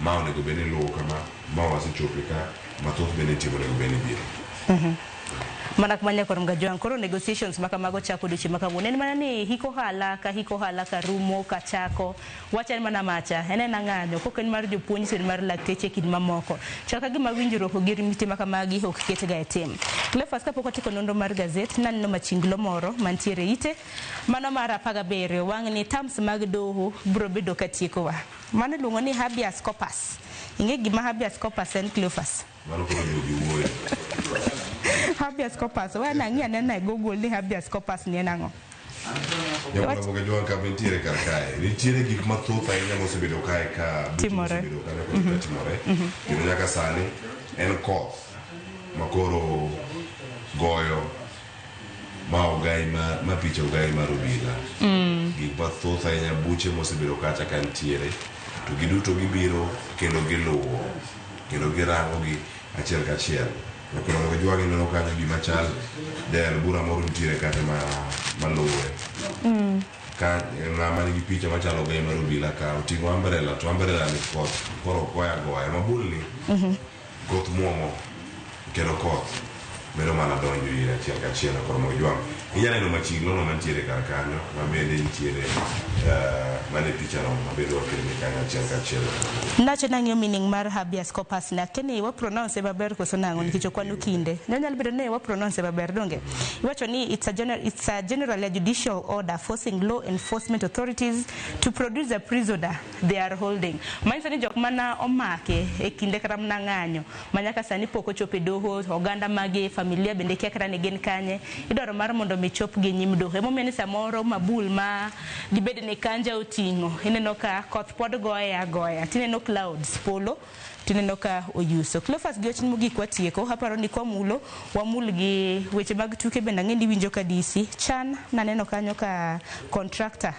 ma onego bed ni luwo kama ma wasechope ka mathoth bende nitie monego bed ni biro. Mana kuma nyakwar Mgajwang' koro negotiations ma kamago chako odiochieng' ma kawuono en mana ni hik ohala ka hik ohala ka rumo ka chako wach en mana macha en ena ng'anyo kok en mar jopuonj to en mar lakteche e kind mamoko chal ka gima winjruok gi mite ma kamagi ok ketga e tim. Cleophas kapok watieko nonro mar gazet naneno machinglo moro mantiere ite mano mar 17 wang' ni terms mag doho biro bedo ka tiekowa. Mano iluongo ni habeas corpus. Ing'e gima habeas corpus en Cleophas? Mano koro jogi wuoyo. Habeas corpus we nang'i anena e Google ni habeas corpus ni en ang'o? Nyakwar Mgajwang' kama nitiere kar kae nitiere gik mathoth ahinya mosebedo kae ka buche Timore. mosebedo kanyo kod timore kendo nyaka sani en koth makoro goyo ma ogai ma picha ogai mar obila. Gik mathoth ahinya buche mosebedo kacha ka nitiere to giduto gibiro kendo giluwo kendo girango gi achiel kachiel. Nyakwar Mgajwang' ineno kanyo gima chal jayal bura moro nitiere kacha maluwe. Ka ng'ama nigi picha machalo ogai mar obila ka oting'o umbrella to umbrella ni koth koro goya goya mabulni koth muomo kendo koth medo mana donjo ir achiel kachiel. Nyakwar Mgajwang' Inyalo neno machigno mantiere kar kanyo ma bende nitiere mane pichano mabende wakelni kanyo achiel kachiel. Nacho nang'iyo meaning mar habeas corpus na keni wa pronounce maber koso nang'o nikech ok wan kinde. Ne nyalo bedo ni wa pronounce maber donge. Iwacho ni it's a generally a judicial order forcing law enforcement authorities to produce a prisoner they are holding. Manyiso ni jok mana omake e kinde kata mana ng'anyo ma nyaka sani pok ochopo e doho, oganda mage, familia bende kia kata ni gin kanye. Idwaro mar mondo mi chop gi nyim doho. Emomiyo ni samoro mabul ma dibed ni kanja oting'o, ineno ka koth pod goye agoya, tineno clouds polo, tineno ka oyuso. Cleophas gi wach mogik watieko, aparo ni kwamulo, wamul gi weche mag tuke bende ang'e ni iwinjo ka DC. Chan naneno kanyo ka contractor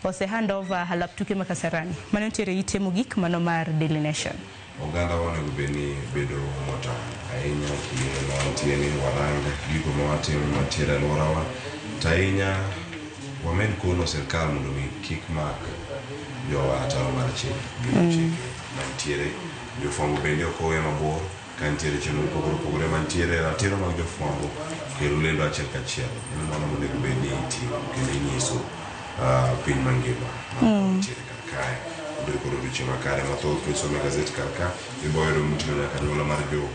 ose hand over halap tuke ma Kasarani. Mano nitiere ite mogik mano mar Daily Nation. Oganda onego bed ni bedo motang' ahinya kinde ma wantie ni warang gigo ma watimo mantiere e alworawa to ahinya wamed kono sirkal mondo mi kik mak jowa ataro mar chik gi chike mantiere. Jofwambo bende ok owe mabor ka nitiere chenro mopogore opogore mantiere ratiro mag jofwambo kelo lendo achiel kachiel. En mano monego bed ni itimo kendo inyiso piny mangima mantiere kar kae. Obed kod odiochieng' makare mathoth kisomo e gazet kar ka ibo yudo moting'o nyaka anyuola mar Joho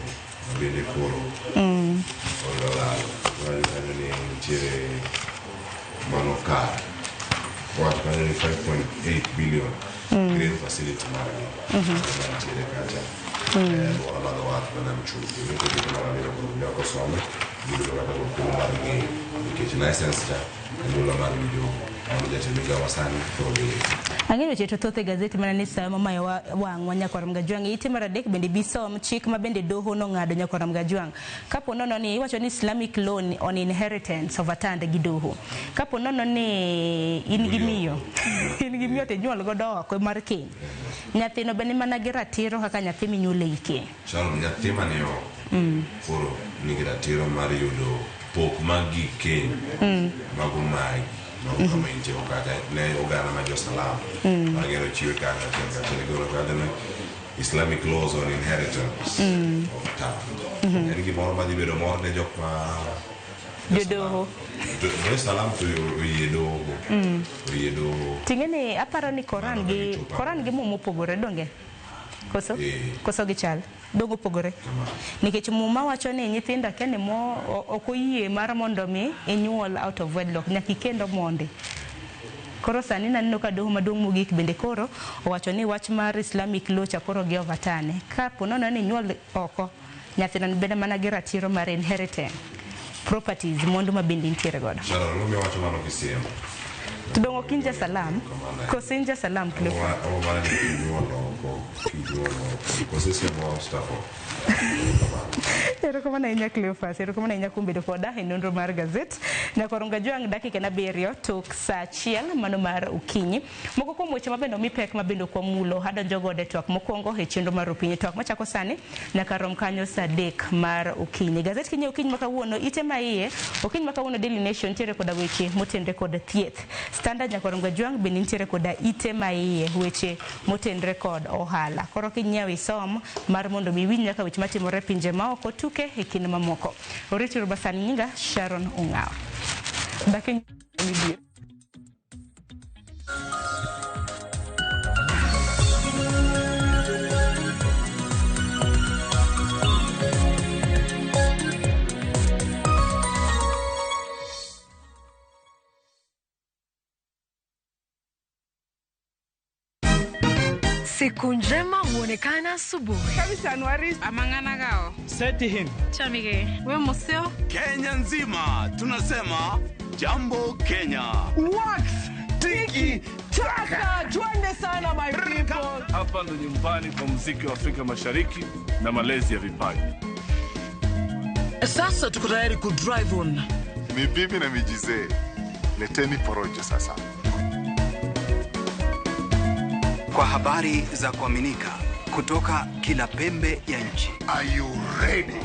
ma bende koro olal. Iwacho kanyo ni nitiere mano kar wacho kanyo ni 5.8 billion green facility margi mantiere kacha e alwora mar dho wath ma Nam Chumbi. Nikech mar ariyo koro jok osome gibiro kata kod thuolo mar ng'eyo nikech license cha anyuola mar Joho mano jatend migawo masani koro dhi. Ang'eyo weche to thoth e gazeti mana ni sama omayo wang'wa nyakwar Mgajwang'. Ite mar adek bende bisom chik ma bende doho nong'ado nyakwar Mgajwang'. Kapo nono ni iwacho ni Islamic law on inheritance overturned gi doho. Kapo nono ni in gi miyo, in gi miyo to inyuol godo oko mar keny. Nyathino bende mana gi ratiro kaka nyathi minyuolo ei keny. Sharon, nyathi mane oko koro nigi ratiro mar yudo pok mag gik keny mago magi mago kama intie kacha ne oganda ma jo-Salam magero chiwe kanyo achiel kachiel igolo kanyo ni Islamic laws on inheritance overturned. En gimoro madhi bedo mor ne jok ma jodoho. Jo-Salam to oyie doho. Oyie doho. Ting'e ni aparo ni Koran gi Muma opogore donge? Koso? Koso gichal? Dongo opogore. Nikech Muma wacho ni nyithindo akia ni mo ok oyie mar mondo mi inyuol out of wedlock, nyaka ikend omondi. Koro sani naneno ka doho maduong' mogik bende koro owacho ni wach mar Islamic law cha koro gi overturn. Kapo nono ni inyuol oko, nyathino bende mana gi ratiro mar inheritance properties, mwandu ma bende intiere godo. Sharon, ang'o miwacho mano kisiemo? To dongo ok in ja Salam? Koso in ja Salam, Cleophas? Ang'o mana ni kinyuol oko, kinyuol oko. Koso isiemo Mustafa? Erokamano ahinya Cleophas, erokamano ahinya kuom bedo koda e nonro mar gazet. Nyakwar Mgajwang' dakika 7 tok saa 1 mano mar okinyi. Moko kuom weche mabende omi pek mabende ok wamulo adonjo godo e twak mokwongo e chenro mar opinyi. Twak machako sani nyaka rom kanyo saa 3 mar okinyi. Gazet kinyiewo okinyi ma kawuono ite ma iye okinyi ma kawuono Daily Nation nitiere koda weche motenre kod thieth. Standard nyakwar Mgajwang' bende nitiere koda ite ma iye weche motenre kod ohala. Koro kinyiewo isom mar mondo mi iwinj nyaka weche matimore pinje maoko tuke e kind mamoko. Oriti Rubasani nyinga Sharon Ong'awo. Daki midhier. Siku njema huonekana asubuhi. Kabisa Anuari. Amangana gao. Setihin. Chamige. We museo. Kenya nzima tunasema jambo Kenya. Wax tiki taka. Twende sana my people. Hapa ndo nyumbani kwa muziki wa Afrika Mashariki na malezi ya vipaji. Sasa tuko tayari ku drive on. Ni bibi na mijize. Leteni porojo sasa. Kwa habari za kuaminika kutoka kila pembe ya nchi. Are you ready?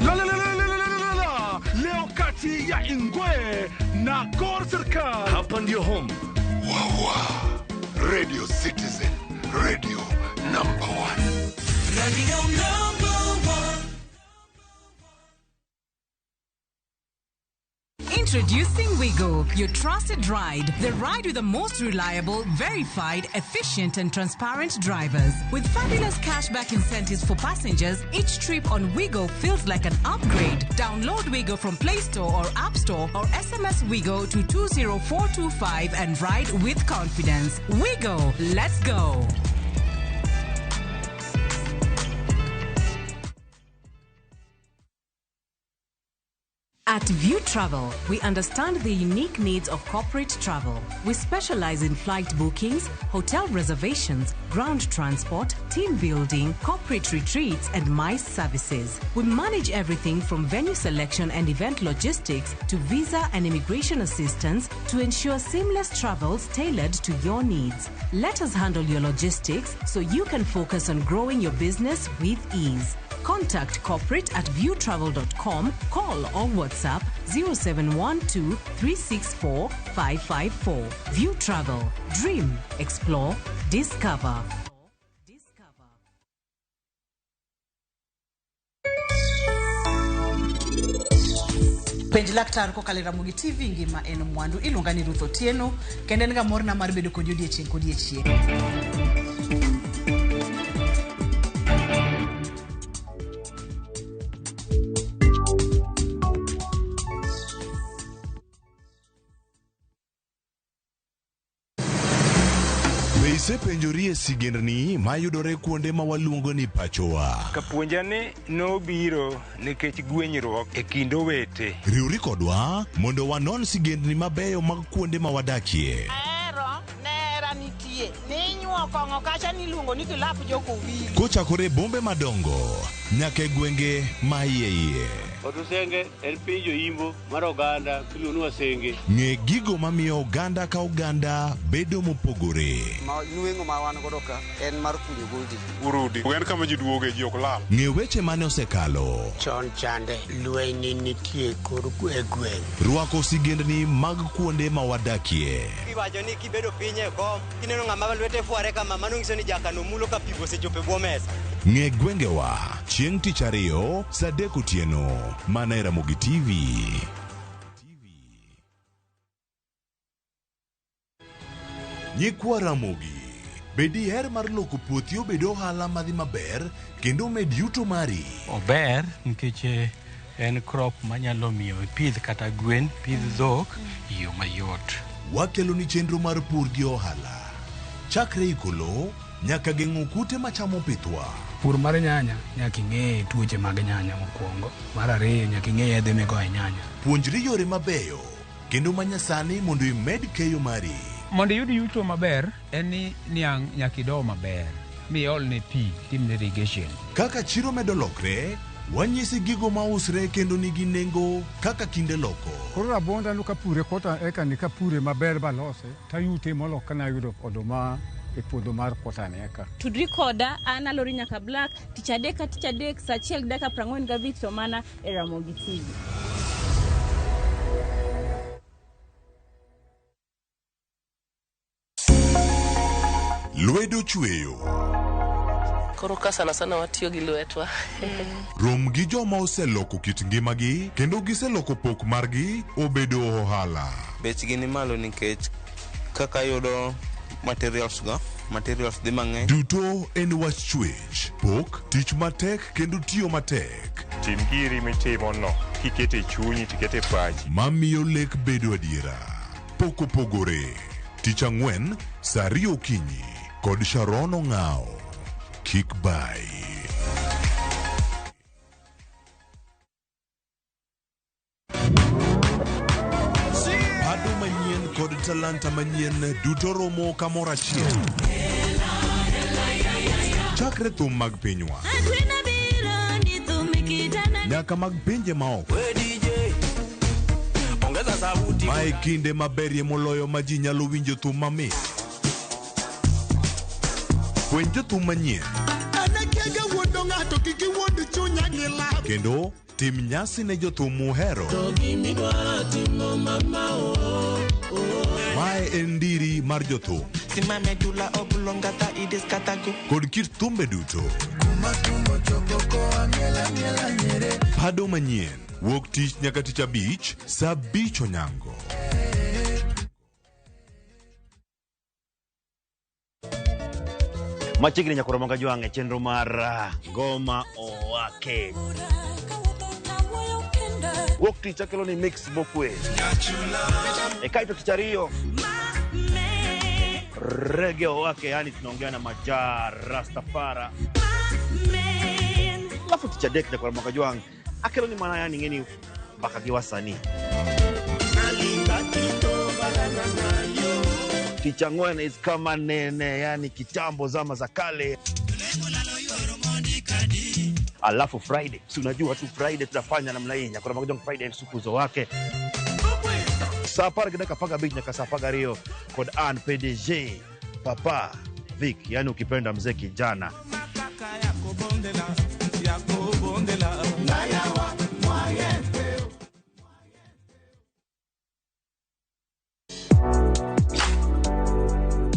La la la la la la la. Leo kati ya Ingwe na Gor Serikal. Hapa ndio home. Wawa. Radio Citizen. Radio number 1. Radio number 1. Introducing Wigo, your trusted ride. The ride with the most reliable, verified, efficient, and transparent drivers. With fabulous cashback incentives for passengers, each trip on Wigo feels like an upgrade. Download Wigo from Play Store or App Store or SMS Wigo to 20425 and ride with confidence. Wigo, let's go. At View Travel, we understand the unique needs of corporate travel. We specialize in flight bookings, hotel reservations, ground transport, team building, corporate retreats, and MICE services. We manage everything from venue selection and event logistics to visa and immigration assistance to ensure seamless travels tailored to your needs. Let us handle your logistics so you can focus on growing your business with ease. Contact corporate at viewtravel.com, call or WhatsApp 0712 364 554. View Travel. Dream, explore, discover. Penj laktar kokalo e Ramogi TV ngima en mwandu iluonga ni Ruth Otieno kendo en ga morna mar bedo kodi odiechieng' kodiechieng'. Be isepenjori e sigendni mayudore kuonde ma waluongo ni pachowa? Kapuonja ni nobiro nikech gwenyruok e kind owete. Riwri kodwa mondo wanon sigendni mabeyo mag kuonde ma wadakie. Ahero nera nitie ninyuo kong'o kacha niluongo ni kilap jokowili. Kochakore e bombe madongo nyaka e gwenge ma iye iye. Otusenge en piny joimbo mar oganda miluongo ni Wasenge. Ng'e gigo mamiyo oganda ka oganda bedo mopogore. Ma nweng'o ma wan godo ka en mar kunyo goldi. Urudi. En kama ji duoge ji ok lal. Ng'e weche mane osekalo. Chon chande lweny ne nitie kor e gweng'. Rwako sigendni mag kuonde ma wadakie. Iwacho ni kibedo piny e kom, kineno ng'ama lwete fware kama, mano nyiso ni jakano mulo ka pi osechopo e bwo mesa. Ng'e gwengewa chieng' tich ariyo saa 3 otieno mana e Ramogi TV. Nyikwa Ramogi, be diher mar loko puothi obed ohala madhi maber kendo omed yuto mari? Ober nikech en crop manyalo miyo ipidh kata gwen, pidh dhok e yo mayot. Wakelo ni chenro mar pur gi ohala. Chakre iko lowo nyaka geng'o kute machamo pithwa. Pur mar nyanya nyaka ing'e tuoche mag nyanya mokwongo. Mar ariyo nyaka ing'e yedhe migoyo e nyanya. Puonjri yore mabeyo kendo manyasani mondo imed keyo mari. Mondo iyud yuto maber en ni niang' nyaka ido maber miolne pi timne irrigation. Kaka chiro medo lokre, wanyisi gigo mausre kendo nigi nengo kaka kinde loko. Koro rabuonda no kapure kota eka ni kapure maber balose tayute molo kana yudo oduma e puodho mar kota ni eka. Tudri koda an Alori nyaka Black tich adek ka tich adek saa 1:45 to mana e Ramogi TV. Lwedo chweyo. Koro ka sana sana watiyo gi lwetwa. Rom gi joma oseloko kit ngimagi kendo giseloko pok margi obedo ohala. Bechgi ni malo nikech kaka yudo materials go, materials dhi mang'eny. Duto en wach chwech, pok, tich matek kendo tiyo matek. Tim giri mitimo no kikete e chunyi tikete e pachi. Mamiyo lek bedo adiera. Pok opogore. Tich ang'wen saa 2 okinyi kod Sharon Ong'ao. Kik bai. Pado manyien kod talanta manyien duto romo kamoro achiel. Chakre thum mag pinywa nyaka mag pinje maoko. Mae kinde maberie moloyo ma ji nyalo winjo thum mamit. Fweny jothum manyien kendo tim nyasi ne jothum muhero. Mae en ndiri mar jothum. Kod kit thumbe duto. Pado manyien wuok tich nyaka tich abich saa 5 onyango. Machiegni nyakoro manga jwang' e chenro mar Ngoma Owake. Wuok tich akelo ni mix mokwe. E kaito tich ariyo Reggae Owake, yani tunaongea na Majaa Rastafara. Alafu tich adek nyakoro manga jwang' akelo ni mana yani ng'eni mbaka gi wasanii. Tich ang'wen is kama nene, yani kitambo zama za kale. Alafu Friday, si unajua tu Friday tunafanya namna hii, nyakoro manga jwang' Friday sukuzo wake. Saa 10:15 nyaka saa 12 kod an PDG Papa Vic, yani ukipenda mzee kijana.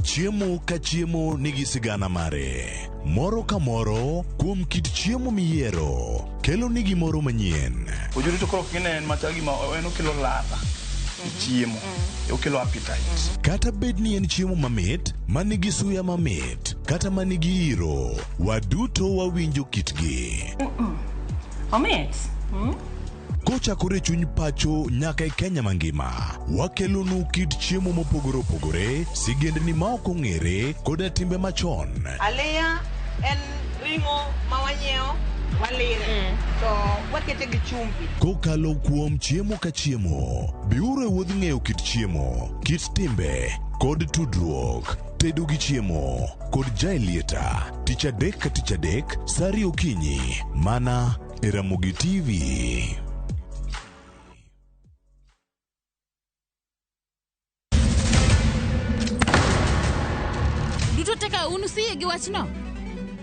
Chiemo ka chiemo nigi sigana mare. Moro ka moro kuom kit chiemo miyiero kelo ni gimoro manyien. Ojuri to koro kine en machal gima en okelo ladha e chiemo, okelo appetite. Kata bed ni en chiemo mamit, manigi suya mamit, kata manigi iro, waduto wawinjo kitgi. Omit. Kochakore chuny pacho nyaka e Kenya mangima, wakelonu kit chiemo mopogore opogore, sigendni ma ok ong'ere koda timbe machon. Aliya en ring'o ma wanyiewo walire to wakete gi chumbi. Kokalo kuom chiemo ka chiemo, biuru e wuodh ng'eyo kit chiemo, kit timbe kod tudruok. Tedo gi chiemo kod Jaelieta, tich adek ka tich adek, saa 2 okinyi, mana e Ramogi TV. Duto teka unu siye gi wachno.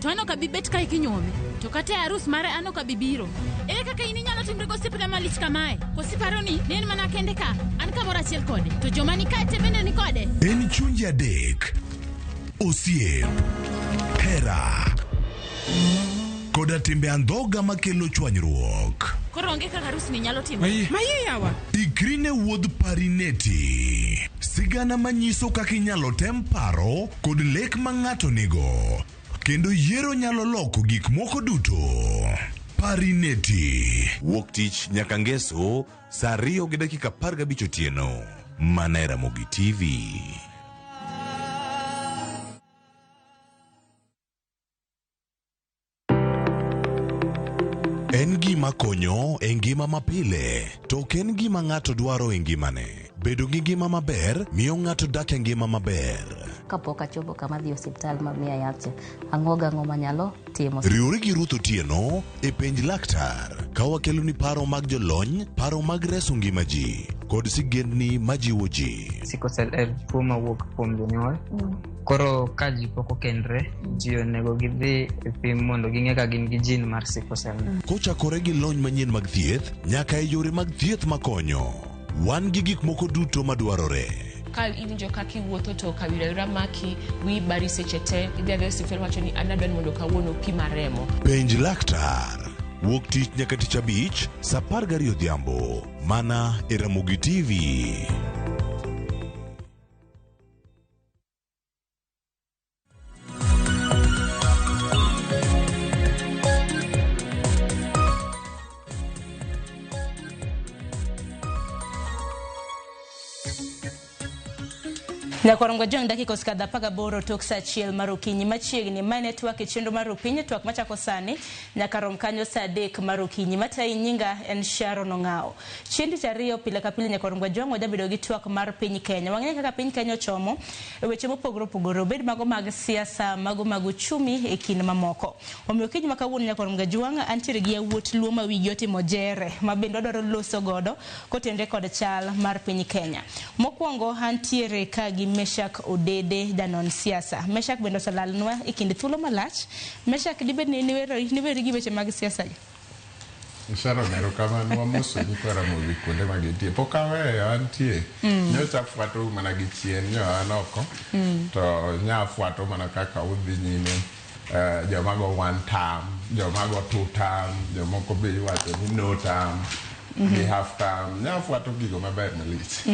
To an ok abi bet kae kinyuome. To kata e arus mare an ok abi biro. Ere kaka in inyalo timri gosiepna malich kamae? Koso iparo ni ne en mana kende ka, an kamoro achiel kode. To joma ni kae te bende ni kode. En chunje adek, osiep, hera, koda timbe andhoga makelo chwanyruok. Koro onge kaka arus ni nyalo timore. Maye yawa. Ikri ne wuodh Parineti. Sigana manyiso kaka inyalo tem paro kod lek ma ng'ato nigo. Kendo yiero nyalo loko gik moko duto. Parineti. Wuok tich nyaka ngeso saa 2:15 otieno. Mana e Ramogi TV. En gima konyo e ngima mapile, to ok en gima ng'ato dwaro e ngimane. Bedo gi ngima maber miyo ng'ato dak e ngima maber. Kapok achopo kama dhi osiptal ma miya yath cha, ang'o gang'o manyalo timo. Riwri gi Ruth Otieno e Penj Laktar ka wakeloni paro mag jolony, paro mag reso ngima ji kod sigendni majiwo ji. Sickle cell en tuo mawuok kuom jonyuol. Koro ka ji pok okendre, ji onego gidhi e pim mondo ging'e ka gin gi gene mar sickle cell. Kochakore gi lony manyien mag thieth nyaka e yore mag thieth makonyo, wan gi gik moko duto madwarore. Ka iwinjo kaka iwuotho to kawira wira maki, wiyi bari seche te, idhi adhiya e osiptal wacho ni an adwa ni mondo kawuono pima remo. Penj Laktar wuok tich nyaka tich abich saa 12 odhiambo mana e Ramogi TV. Nyakorongo jong dakika osekadho 18 tok saa 1 mar okinyi machiegni. Mae ne twak e chenro mar Rupiny, twak machako sani nyaka rom kanyo saa 3 mar okinyi. Matayi nyinga en Sharon Ong'ao. Chieng' tich ariyo pile ka pile Nyakorongo jong wajabedo gi twak mar piny Kenya. Wang'eyo kaka piny Kenya ochomo e weche mopogore opogore, obed mago mag siasa, mago mag uchumi e kind mamoko. Omiyo okinyi ma kawuono Nyakorongo jwang' antiere gi yawuot Luo ma wigi otimo jere ma bende wadwaro loso godo kotenre kod chal mar piny Kenya. Mokwongo antiere ka gi Meshak Odede, janon siasa. Meshak bende oselalnwa e kind thuolo malach. Meshak, dibed ni niweri gi weche mag siasa gi? Sharon, erokamano wamoso nyikwa Ramogi kuonde ma gintie. Pok aweyo antie. Nyocha afwatou mana gi chien, nyo an oko. To nya afwato mana kaka udhi nyime. Joma go one term, joma go two term, jomoko be iwacho ni no term, gi half term. Nya afwato gigo maber malich.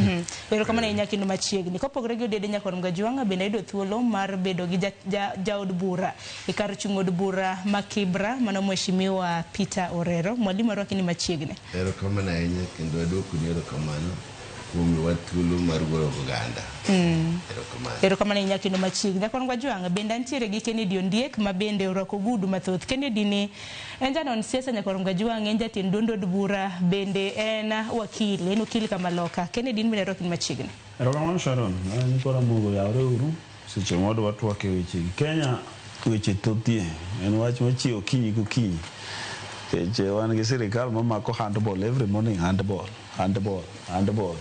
Erokamano ahinya kendo machiegni. Kopogore gi Odede Nyakwar Mgajwang' bende ayudo thuolo mar bedo gi jaod bura e kar chung' od bura ma Kibra mano Mheshimiwa Peter Orero. Mwalimu arwaki ni machiegni. Erokamano ahinya kendo aduokoni erokamano kuom miyowa thuolo mar wuoyo gi oganda. Erokamano. Erokamano ahinya kendo machiegni. Nyakwar Mgajwang' bende antiere gi Kennedy Ondiek ma bende orwako ogudu mathoth. Kennedy ni en janon siasa Nyakwar Mgajwang', en jatend duond od bura, bende en wakil, en okil kamaloka. Kennedy in bende arwaki ni machiegni. Erokamano Sharon, nyikwa Ramogi oyawre uru seche ma wadwa twak e wechegi. Kenya weche thothie, en wach machiewo okinyi kokinyi. Nikech wan gi sirikal mamako handball every morning handball, handball, handball.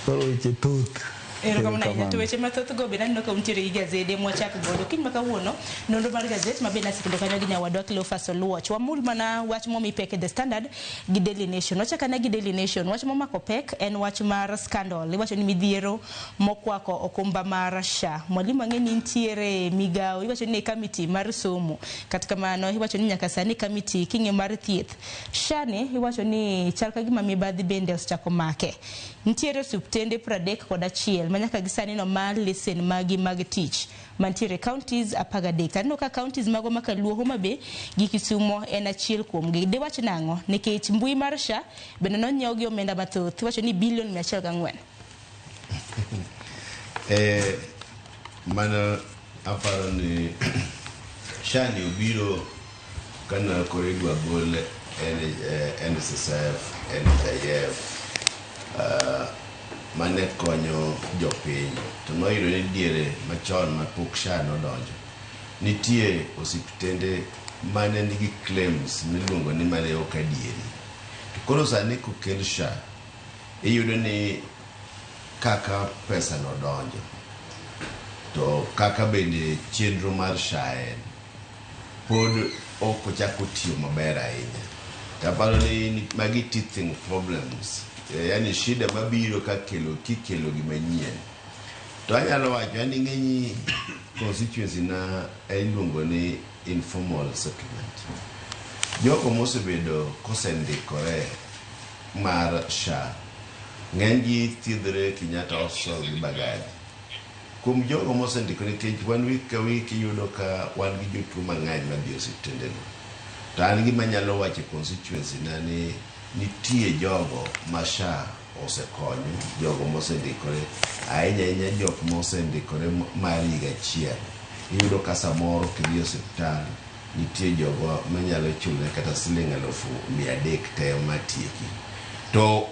Koro weche thoth. Erokamano ahinya. To weche mathoth go bende aneno ka untiere gi gazede mwachak godo. Kiny ma kawuono, nonro mar gazet ma bende asekelo kanyo gi nyawadwa Cleophas Oluoch. Wamul mana wach momi pek e The Standard gi Daily Nation. Wachak ane gi Daily Nation. Wach momako pek en wach mar scandal. Iwacho ni midhiero mokwako okumba mar SHA. Mwalimu ang'e ni nitiere migawo. Iwacho ni kamiti mar somo. Kata kamano, iwacho ni nyaka sani kamiti king'iyo mar thieth. SHA ni iwacho ni chal ka gima mibadhi bende osechako make. Nitiere osiptende 31 ma nyaka gi sani no mar lesen magi mag tich mantiere counties 13. Aneno ka counties mago ma Kaluo, Homa Bay gi Kisumo en achiel kuomgi. Diwach nang'o? Nikech mbui mar SHA bende nonyiew gi omenda mathoth. Iwacho ni bilion 104. Mano aparo ni SHA ni obiro kana koro idwa gol NSSF, NHIF mane konyo jopiny to noyudo ni diere machon mapok SHA nodonjo nitie osiptende mane nigi claims miluongo ni mane ok adieri. To koro sani kokel SHA iyudo ni kaka pesa no donjo to kaka bende chenro mar SHA en pod ok ochako tiyo maber ahinya. Taparo ni magi teething problems, yani shida mabiro ka kelo kikelo gima nyien. To anyalo wacho an ing'eni constituency na iluongo ni informal settlement. Jogo mosebedo kosendikore mar SHA ng'eny gi thiedhore Kenyatta Hospital gi Mbagathi. Kuom jogo mosendikore nikech wan week ka week iyudo ka wan gi jotuo mang'eny madhi e osiptendego. To an gima anyalo wacho e constituency na ni nitie jogo ma SHA osekonyo, jogo mosendikore, ahinya ahinya jok mosendikore mar higa achiel. Iyudo ka samoro kidhi e osiptal nitie jogo manyalo chulne kata siling 300,000 te matieki. To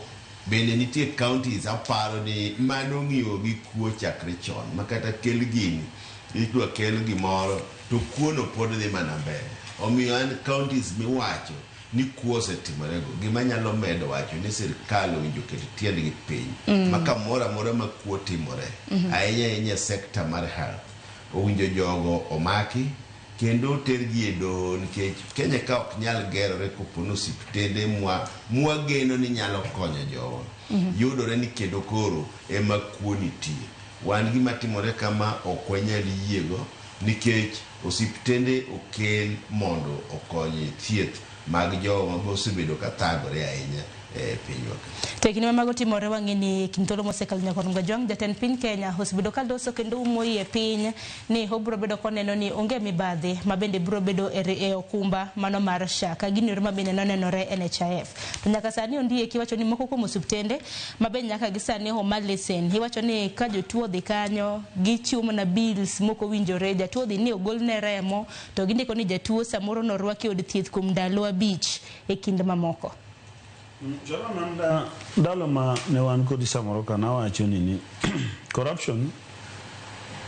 bende nitie counties aparo ni mano ng'iyo gi kuo chakre chon ma kata kel gini idwa kel gimoro to kuo no pod dhi mana mbele. Omiyo an counties miwacho ni kuo osetimorego gima anyalo medo wacho ni sirkal owinjo oket tiendgi piny ma kamoro amora ma kuo timore ahinya ahinya e sector mar health owinjo jogo omaki kendo otergi e doho nikech Kenya ka ok nyal gerore kopo ni osiptende mwageno ni nyalo konyo jowa yudore ni kendo koro ema kuo nitie. Wan gima timore kama ok wanyal yiego nikech osiptende okel mondo okony thieth mag jowa mosebedo ka thagore ahinya e pinywa ka. To e kinde ma mago timore wang'e ni kind thuolo mosekalo Nyakwar Mgajwang' jatend piny Kenya osebedo ka loso kendo umo iye piny ni obiro bedo koneno ni onge mibadhi ma bende biro bedo e okumba mano mar SHA ka gin yore ma bende nonenore NHIF. To nyaka sani ondieki iwacho ni moko kuom osiptende ma bende nyaka gi sani oma lesen iwacho ni ka jotuo odhi kanyo gichiwo mana bills mok owinjore jatuo odhi ni ogolne remo to gindiko ni jatuo samoro norwaki e od thieth kuom ndalo 5 e kind mamoko. Sharon, ndalo ma ne wan kodi samoro ka nawacho ni corruption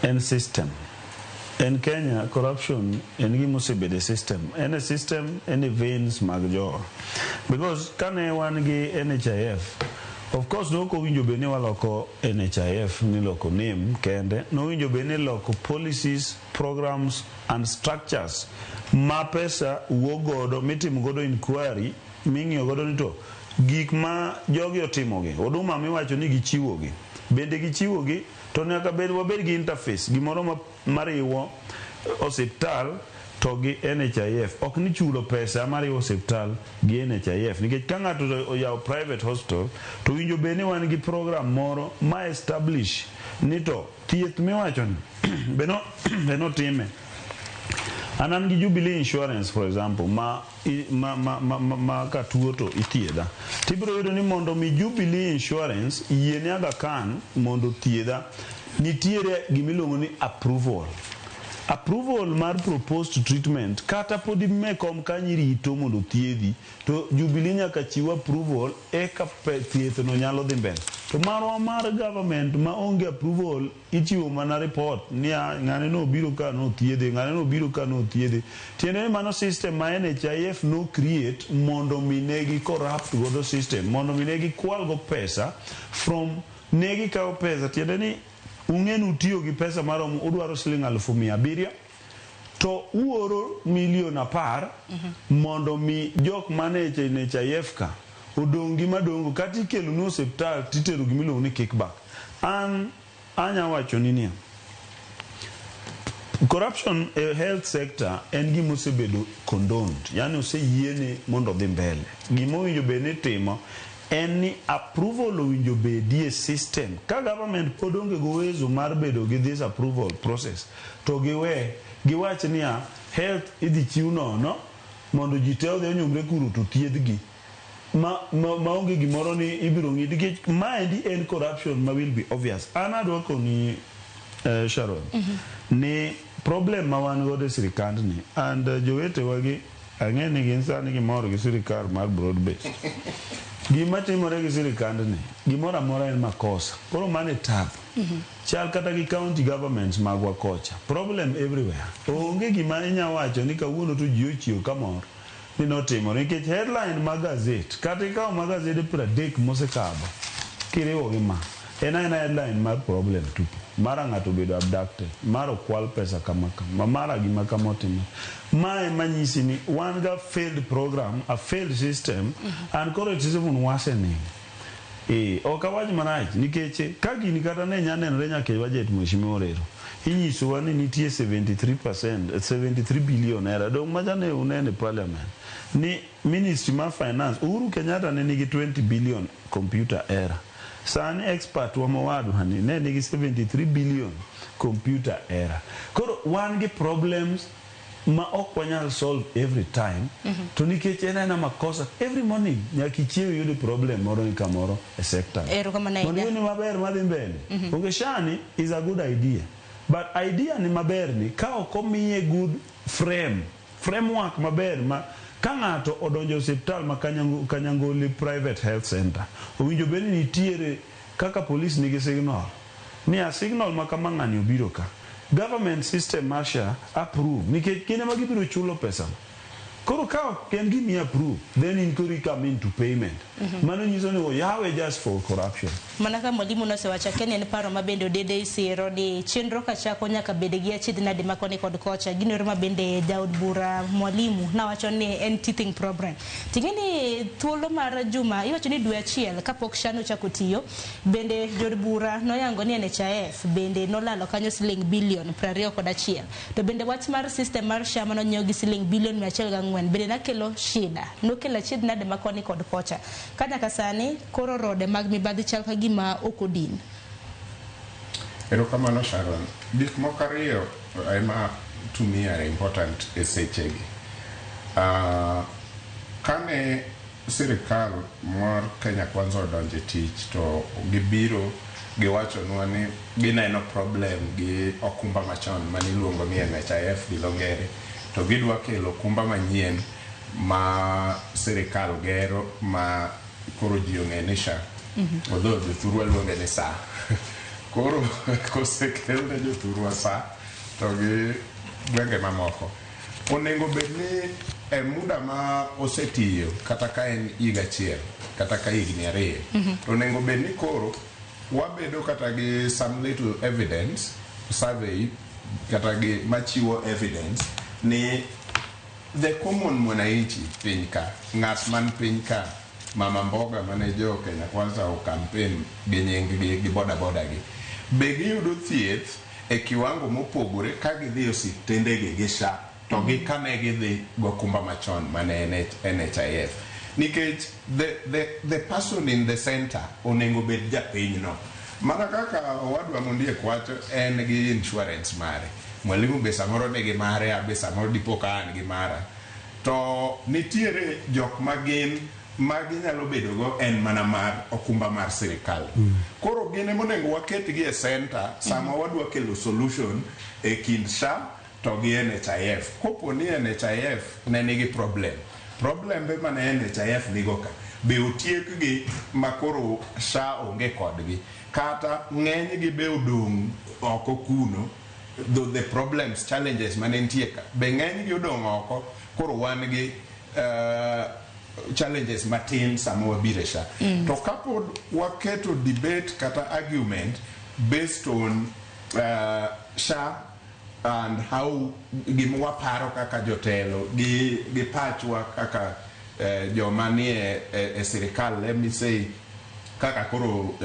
en system. En Kenya corruption en gima osebedo e system. En e system, en e veins mag jowa. Because kane wan gi NHIF, of course ne ok owinjo bed ni waloko NHIF ni loko name kende, nowinjo bed ni loko policies, programs and structures ma pesa wuok godo mitimo godo inquiry. ming'iyo godo ni to gik ma jogi otimogi, oduma miwacho ni gichiwogi, bende gichiwogi to nyaka bed wabed gi interface gimoro mariwo osiptal to gi NHIF. Ok ni chulo pesa mariwo osiptal gi NHIF, nikech ka ng'ato oyawo private hospital to winjo bed ni wan gi program moro ma establish ni to thieth miwacho ni be notime. An gi Jubilee Insurance, for example, ma ka tuo to ithiedha. Tibiro yudo ni mondo mi Jubilee Insurance yiene Aga Khan mondo othiedha, nitiere gimiluongo ni approval. Approval mar proposed treatment, kata pod imekom kanyo irito mondo othiedhi, to Jubilee nyaka chiw approval eka thieth no nyalo dhi mbele. To marwa mar government ma onge approval, ichiwo mana report ni ng'ane nobiro ka nothiedhe, ng'ane nobiro ka nothiedhe. Tiende ni mano system ma NHIF no create mondo mi ne gi corrupt godo system, mondo mi ne gikwal go pesa from ne gikawo pesa. Tiende ni ung'e ni utiyo gi pesa maromo udwaro siling 700,000 to uoro milion 10 mondo mi jok mane NHIF ka odong' gi madongo, kata ikelonu osiptal titero gimiluongo ni kickback. An anya wacho ni niya, corruption e health sector en gima osebedo condoned, yani oseyiene mondo odhi mbele. Gima owinjo bed ni timo en ni approval owinjo bedie system. Ka government pod onge gi uwezo mar bedo gi this approval process, to giwe giwach niya health idhi chiw nono mondo ji te odhi onyumre kuro to thiedhgi ma maonge gimoro ni ibiro ng'i, nikech maendi en corruption ma will be obvious. An adwa koni, Sharon, ni problem ma wan godo e sirikandni and jowetewa gi ang'e ni gin sani gimor gi sirikal mar broad based. Gima timore gi sirikandni, gimoro amora en makosa. Koro mano e tabu. Chal kata gi county governments magwa kocha, problem everywhere. Onge gima inya wacho ni kawuono to ji ochiew kamor ni notimore, nikech headline mag gazet, kata ikawo mag gazede 30 mosekadho kiriwo gi ma, en aena headline mar problem tupu. Mara ng'ato obedo abducted, mara okwal pesa kama kama, mara gima kama otimore. Mae manyisi ni wan ga failed program, a failed system, and koro it is even worsening. Ok awach marach, nikech ka gini kata ne nya nenore nyaka e budget, Mheshimiwa Orero, inyisowa ni nitie 73%, 73 billion error. Dong' macha ne uneno e parliament ni ministry mar finance Uhuru Kenyatta ne nigi 20 billion computer error. Sani expert wa mowadwa ni ne nigi 73 billion computer error. Koro wan gi problems ma ok wanyal solve every time, to nikech en aena makosa every morning nyaka ichiew iyud problem moro ni kamoro e sector. Erokamano mondo ahinya. Iyud ni maber madhi mbele. Onge SHA ni is a good idea, but idea ni maber ni ka ok omiye good framework maber, ma ka ng'ato odonjo e osiptal ma Kanyangoli private health center, owinjo bed ni nitiere kaka police nigi signal ni a signal ma kama ng'ani obiro ka. Government system mar SHA approve, nikech gin ema gibiro chulo pesa no. Koro ka ok en gimi approve, then in koro come into payment. Mano nyiso ni oyawe just for corruption. Mana ka mwalimu nosewacho, akia ni en paro ma bende Odede isiro ni chenro kachako nyaka bed gi achiedh nade ma koni kod kocha. Gino ero ma bende jaod bura mwalimu nawacho ni en teething problem. Ting'e ni thuolo mar juma iwacho ni dwe achiel kapok SHA nochako tiyo, bende jood bura noyango ni NHIF bende nolalo kanyo siling bilion 21. To bende wach mar system mar SHA manonyiew gi siling bilion 104 bende nakelo shida. Nokelo achiedh nade ma koni kod kocha. Ka nyaka sani koro rode mag mibadhi chal ka gima ok odin. Erokamano, Sharon. Gik moko ariyo ema to me are important e sechegi. Kane sirikal mar Kenya Kwanza odonjo e tich to gibiro giwachonwa ni gineno problem gi okumba machon maniluongo ni NHIF gi dho ngere, to gidwa kelo okumba manyien ma sirikal gero ma koro ji ong'e ni SHA. Although jothurwa luonge ni SHA. Koro kosekel ne jothurwa SHA to gi gwenge mamoko. Onego bed ni e muda ma osetiyo, kata ka en higa achiel kata ka higni 2, to onego bed ni koro wabedo kata gi some little evidence survey kata gi machiwo evidence ni The common mwananchi piny ka, ng'at man piny ka, mama mboga mane jo Kenya Kwanza o campaign gi nying gi, gi boda boda gi, be giyudo thieth e kiwango mopogore ka gidhi e osiptendegi gi SHA to gi kane gidhi gokumba machon mane NHIF? Nikech the person in the center onego bed japinyno. Mana kaka owadwa Mondiek wacho, en gi insurance mare, mwalimu be samoro nigi mare, abe samoro dipo ka an gi mara, to nitiere jok ma gin ma ginyalo bedo go en mana mar okumba mar sirikal. Koro gin ema onego waketgi e center sama wadwa kelo solution e kind SHA to gi NHIF. Kopo ni NHIF ne nigi problem be mane NHIF nigo ka be otiekgi ma koro SHA onge kodgi, kata ng'enygi be odong' oko kuno, the problems, challenges mane nitie ka be ng'enygi odong' oko, koro wan gi challenges matin sama wabiro e SHA. To kapod waketo debate kata argument based on SHA and how gima waparo kaka jotelo gi pachwa kaka joma nie e sirikal, let me say kaka koro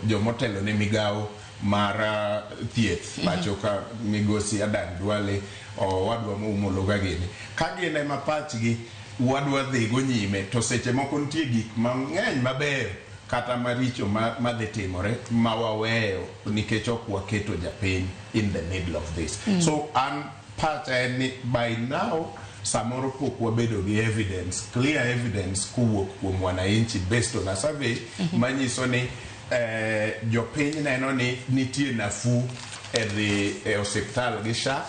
jomotelo ne migawo mar thieth pacho ka, migosi Adan Duale, owadwa Moumo Luga gini, ka gin ema pachgi wadwa dhigo nyime, to seche moko nitie gik mang'eny mabeyo kata maricho madhi timore ma waweyo nikech ok waketo japiny in the middle of this. So an pacha en ni by now samoro pok wabedo gi evidence, clear evidence kowuok kuom wananchi based on a survey manyiso ni jopiny neno ni nitie nafuu e dhi e osiptal gi SHA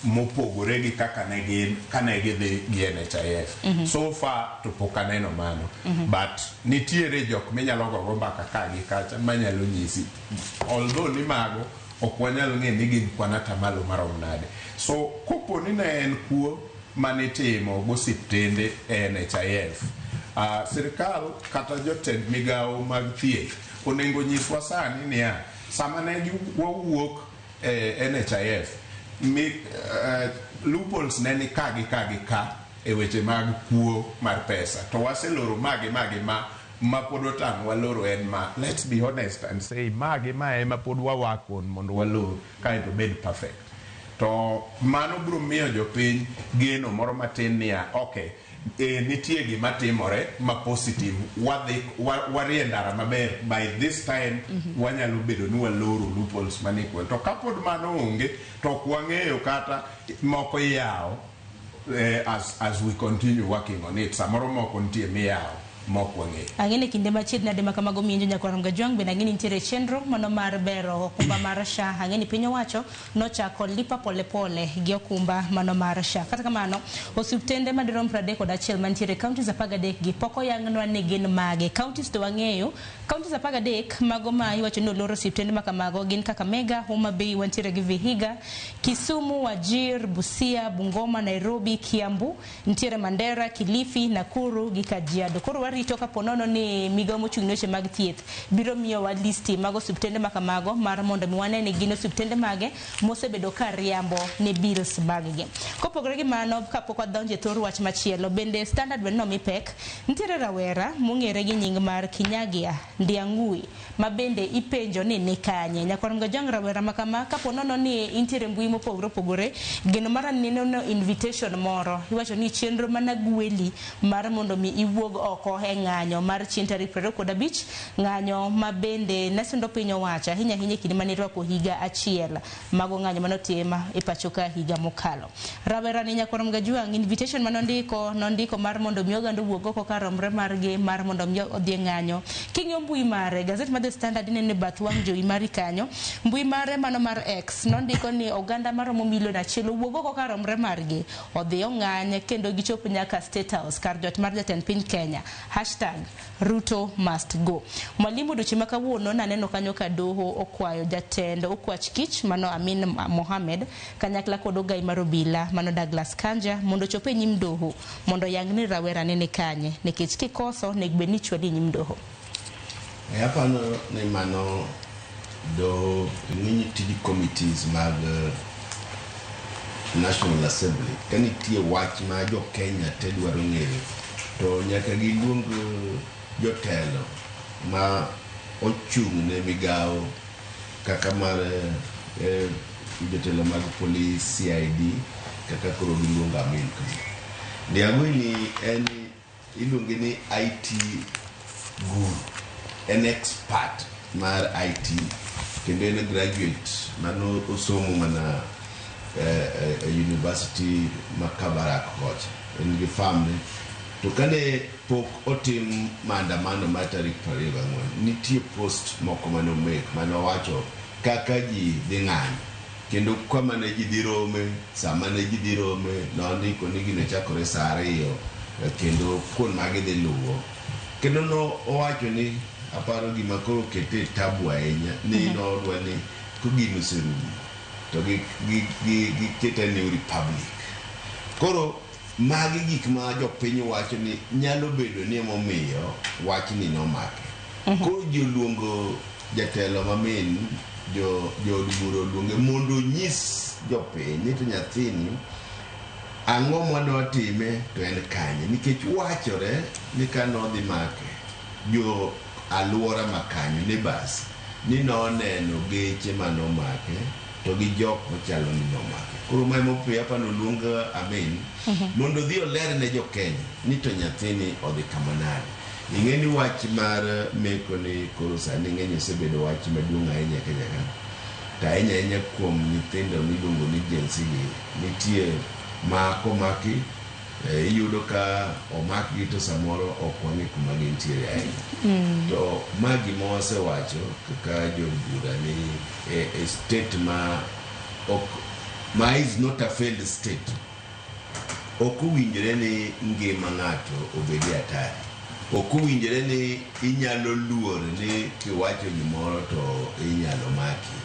mopogore gi kaka ne gin kane gidhi gi NHIF. So far to pok aneno mano. But nitiere jok minyalo gogo mbaka ka gi kacha manyalo nyisi, although ni mago ok wanyal ng'e ni gin kwan atamalo marom nade. So kopo ni ne en kuo manitimo gosiptende e NHIF, sirikal kata jotend migawo mag thieth onego nyiswa sani niya, sama ne wawuok e NHIF, loopholes ne ni ka gi ka gi ka e weche mag kuo mar pesa, to waseloro magi magi ma pod otamo waloro en ma, let's be honest and say, magi ma ema pod wawak on mondo walor kaeto bed perfect. To mano biro miyo jopiny geno moro matin niya, okay, nitie gima timore ma positive, wadhi warie ndara maber, by this time wanyalo bedo ni waloro loopholes manie kuon. To kapod mano onge, to ok wang'eyo kata moko iyawo as we continue working on it, samoro moko nitie miyawo mok wang'eyo. Ang'e ni kinde machiegni nade ma kamago mienjo nyakwar Gajwang' bende ang'e ni nitiere chenro mano mar bero okumba mar SHA. Ang'e ni piny owacho nochako lipa pole pole gi okumba mano mar SHA. Kata kamano, osiptende madirom 31 mantiere e counties 13 gi pok oyangnwa ni gin mage. Counties to wang'eyo, counties 13 mago ma iwacho ni oloro osiptende ma kamago gin Kakamega, Homa Bay, wantiere gi Vihiga, Kisumu, Wajir, Busia, Bungoma, Nairobi, Kiambu, nitiere Mandera, Kilifi, Nakuru gi Kajiado. Koro warito kapo nono ni migawo mochung' ne weche mag thieth biro miyowa listi mag osiptende ma kamago mar mondo mi wane ni gin osiptende mage mosebedo ka riambo ne bills mag gi. Kopogore gi mano, kapok wadonjo e thor wach machielo, bende Standard bende nomi pek, nitiere rawera mong'ere gi nying mar Kinyagia Ndiang'ui ma bende ipenjo ni ni kanye. Nyakwar Mgajwang', rawera ma kama kapo nono ni intiere mbui mopogore opogore, geno mara neno invitation moro iwacho ni chenro mana gweli mar mondo mi iwuog oko e ng'anyo mar chieng' tarik 25, ng'anyo ma bende nasundo piny owacho ahinya ahinya e kinde mane irwako higa achiel mago ng'anyo manotim e pacho ka higa mokalo. Rawera ni, nyakwar Mgajwang', invitation manondiko nondiko mar mondo mi oganda owuog oko kar romre margi mar mondo mi odhi e ng'anyo. King'iyo mbui mare, gazet mar The Standard ineno e bath wang' jowi mari kanyo, mbui mare mano mar X nondiko ni oganda maromo milion 1 owuog oko kar romre margi odhi ong'any kendo gichop nyaka State House, kar jot mar jatend piny Kenya, #RutoMustGo. Mwalimu, odiochieng' ma kawuono naneno kanyo ka doho okwayo jatend okwach kich mano Amin Mohamed kanyakla kod ogai mar obila mano Douglas Kanja mondo ochop e nyim doho mondo oyang ni rawera ne ni kanye, nikech kikoso onego bed ni ichwali e nyim doho. E aparo ni mano do ng'eny tij committees mag National Assembly ka nitie wach ma jo Kenya te dwaro ng'eyo to nyaka giluong jotelo ma ochung' ne migawo kaka mar jotelo mag polis CID kaka koro giluongo Amin kama. Ndiang'weni en iluonge ni IT guru en expert mar IT kendo en graduate mano osomo mana e university ma Kabarak kocha en gi family to kane pok otim maandamano mar tarik 24 nitie post moko mane omek mane owacho kaka ji dhi ng'anyo kendo kama ne ji dhi rome sama ne ji dhi rome nondiko ni gino chakore saa 2 kendo kuon ma gidhi luwo kendo no owacho ni aparo gima koro kete tabu ahinya ni nodwa ni ko gino oserumo to gikete New Republic. Koro magi gik ma jopiny wacho ni nyalo bedo ni emomiyo wachni nomake. Koro ji oluongo jatelo mamin jood bura oluonge mondo onyis jopiny ni to nyathini ang'o manotime to en kanye nikech wachore ni kanodhi make jo aluora makanyo neighbors ni noneno geche manomake to gi jok machalo ni nomake. Koro ma emomiyo apa noluong Amin mondo odhi oler ne jo Kenya ni to nyathini odhi kama nade. Ing'e ni wach mar meko ni koro sani ng'eny osebedo wach maduong' ahinya e Kenya ka. To ahinya ahinya kuom nyithindo miluongo ni Gen Z gi nitie ma komaki iyudo ka omakgi to samoro ok wang'e kuma gintiere ahinya. To ma gima wasewacho kaka jood bura ni e state ma ok ma is not a failed state ok owinjore ni ngima ng'ato obed e hatari. Ok owinjore ni inyalo luor ni kiwacho gimoro to inyalo maki.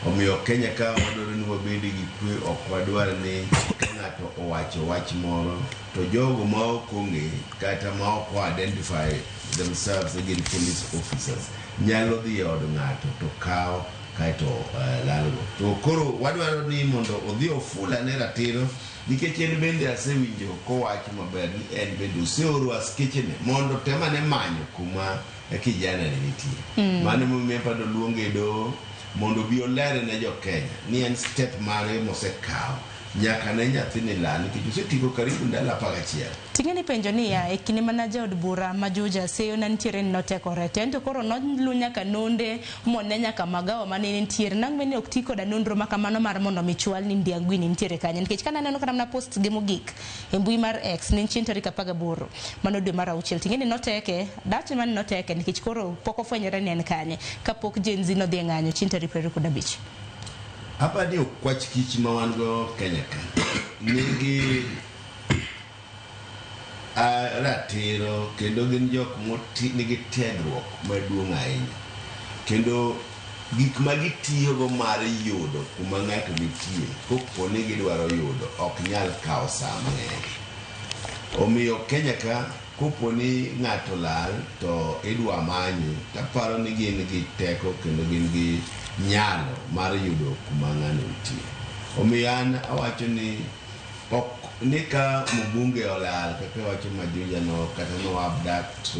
Omiyo Kenya ka wadwaro ni wabed gi kwe ok wadwar ni ka ng'ato owacho wach moro to jogo ma ok ong'e kata ma ok identify themselves gin police officers nyalo dhi e od ng'ato to kawo kaeto lalgo. To koro wadwaro ni mondo odhi ofulane ratiro nikech en bende asewinjo kowacho maber ni en bende oseoro askechene mondo temane manyo kuma kijana ni nitie. Mano emomiyo aparo luonge e doho mondo obi oler ne jo Kenya ni en step mare mosekawo nyaka ne nyathini lal nikech osetieko karibu ndalo 11. Ting'e ni penjo niya, e kinde mana jaod bura ma Juja seyo ne nitiere ni notekore to ento koro nolu nyaka nonde mone nyaka magawa mane nitiere nang' mene ok ti koda nonro ma kamano mar mondo mi chwal ni Ndiang'wini nitiere kanye nikech kana neno kata mana post ge mogik e mbui mar X ne chieng' tarik 18 mano dwe mar 6 ting'e ni noteke dach mane noteke nikech koro pok ofwenyore ni en kanye kapok Gen Z nodhi e ng'anyo chieng' tarik 25. Apa ni okwach kich ma wan go Kenya ka nigi ratiro kendo gin jok nigi tiegruok maduong' ahinya kendo gik ma gitiyogo mar yudo kuma ng'ato nitie kopo ni gidwaro yudo ok nyal kawo saa mang'eny. Omiyo Kenya ka kopo ni ng'ato lal to idwa manye taparo ni gin gi teko kendo gin gi nyalo mar yudo kuma ng'ano nitie. Omiyo an awacho ni ok ni ka mbunge olal kaka iwacho ma Juja no kata no abduct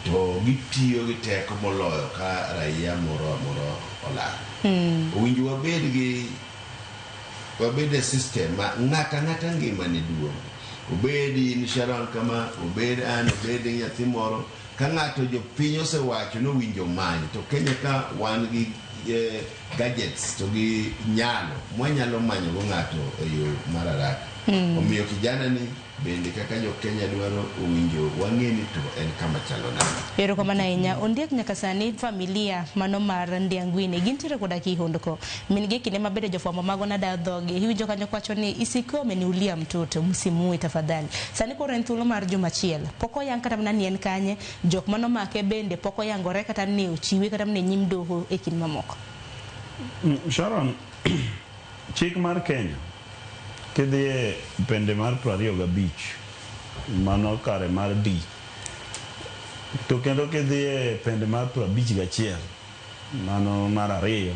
to gitiyo gi teko moloyo ka raia moro amora olal. Owinjo wabed gi wabed e system ma ng'ata ng'ata ngimane duong'. Obed in Sharon kama, obed an, obed nyathi moro. Ka ng'ato jopiny osewacho ni owinjo many to Kenya ka wan gi gadgets to gi nyalo mwanyalo manyo go ng'ato e yo mar haraka. Omiyo kijana ni bende kaka jo Kenya dwaro owinjo wang'e ni to en kama chalo nade. Erokamano ahinya. Ondiek nyaka sani familia mano mar Ndiang'wini gintiere koda kihondko. Min gi kinde mabende jofwambo mago nadayo dhogi. Iwinjo kanyo kwacho ni isiko ameniulia mtoto msimuue tafadhali. Sani koro en thuolo mar juma achiel. Pok oyang kata mana ni en kanye. Jok manomake bende pok oyangore kata ni ochiwe kata mana e nyim doho e kind mamoko. Sharon, chik mar Kenya kidhi e pende mar 25 mano kare mar D to kendo kidhi e pende mar 51 mano mar 2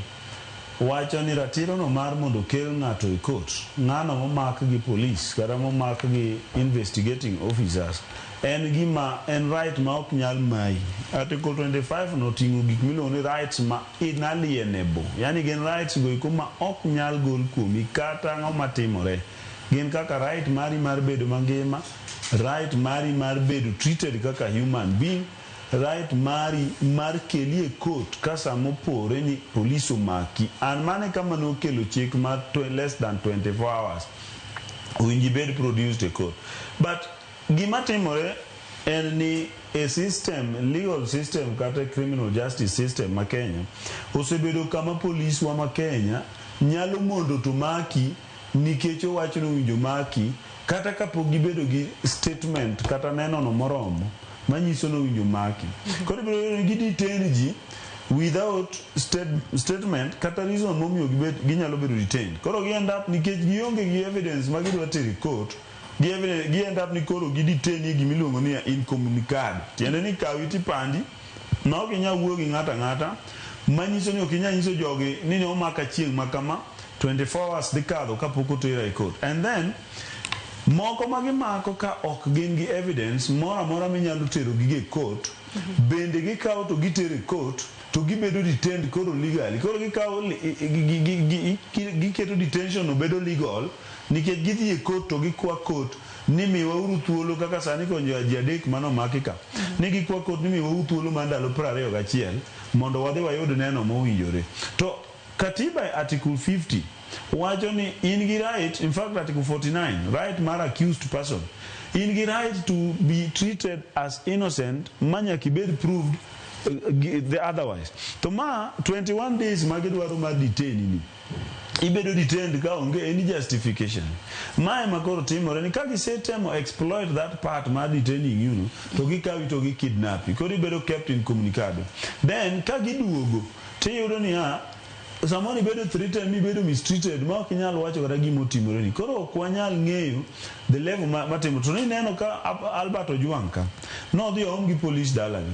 wacho ni ratiro no mar mondo okel ng'ato e court, ng'ano momak gi police kata momak gi investigating officers en gima en right ma ok nyal mayi. Article 25 no oting'o gik miluongo ni rights ma inalienable, yani gin rights go eko ma ok nyal gol kuomi kata ang'o matimore. Gin kaka right mari mar bedo mangima, right mari mar bedo treated kaka human being, right mari mar keli e court ka samopore ni police omaki. An mano e kama nokelo chik mar less than 24 hours owinjo ibed produced e court. But gima timore en ni e system, legal system kata criminal justice system ma Kenya osebedo kama poliswa ma Kenya nyalo mondo to maki nikech owacho ni owinjo maki kata kapok gibedo gi statement kata neno no moromo manyiso ni owinjo maki. Koro ibiro yudo ni gi detain ji without statement kata reason momiyo gibet ginyalo bedo detained. Koro gi end up nikech gionge gi evidence ma gidwa tero e court, gi evidence, gi end up ni koro gi detain e gimiluongo ni incommunicado. Tiende ni kawi tipandi ma ok inyal wuoyo gi ng'ato ang'ata manyiso ni ok inyal nyiso jogi ni ne omaka chieng' ma kama 24 hours dhi kadho kapok otera e court. And then moko ma gimako ka ok gin gi evidence moro amora minyalo tero gigo e court bende gikawo to gitero e court to gibedo detained koro legally. Koro gikawo giketo detention no bedo legal nikech gidhi e court to gikwa court ni miwauru thuolo kaka sani konjo ji adek manomaki ka ni gikwa court ni miwauru thuolo mar ndalo 21 mondo wadhi wayud neno mowinjore. To katiba e article 50 wacho ni in gi right, in fact article 49, right mar accused person, in gi right to be treated as innocent ma nyaka ibed proved the otherwise. To ma 21 days ma gidwaro mar detain ni ibedo detained ka onge any justification. Ma ema koro timore ni ka gisetemo exploit that part mar detaining you no, to gikawi to gikidnapi. Koro ibedo kept incommunicado. Then ka giduogo tiyudo niya samoro ibedo threatened mibedo mistreated ma ok inyal wacho kata gima otimore ni. Koro ok wanyal ng'eyo the level matimo. To nineno ka Albert Ojwang ka nodhi oom gi police dalagi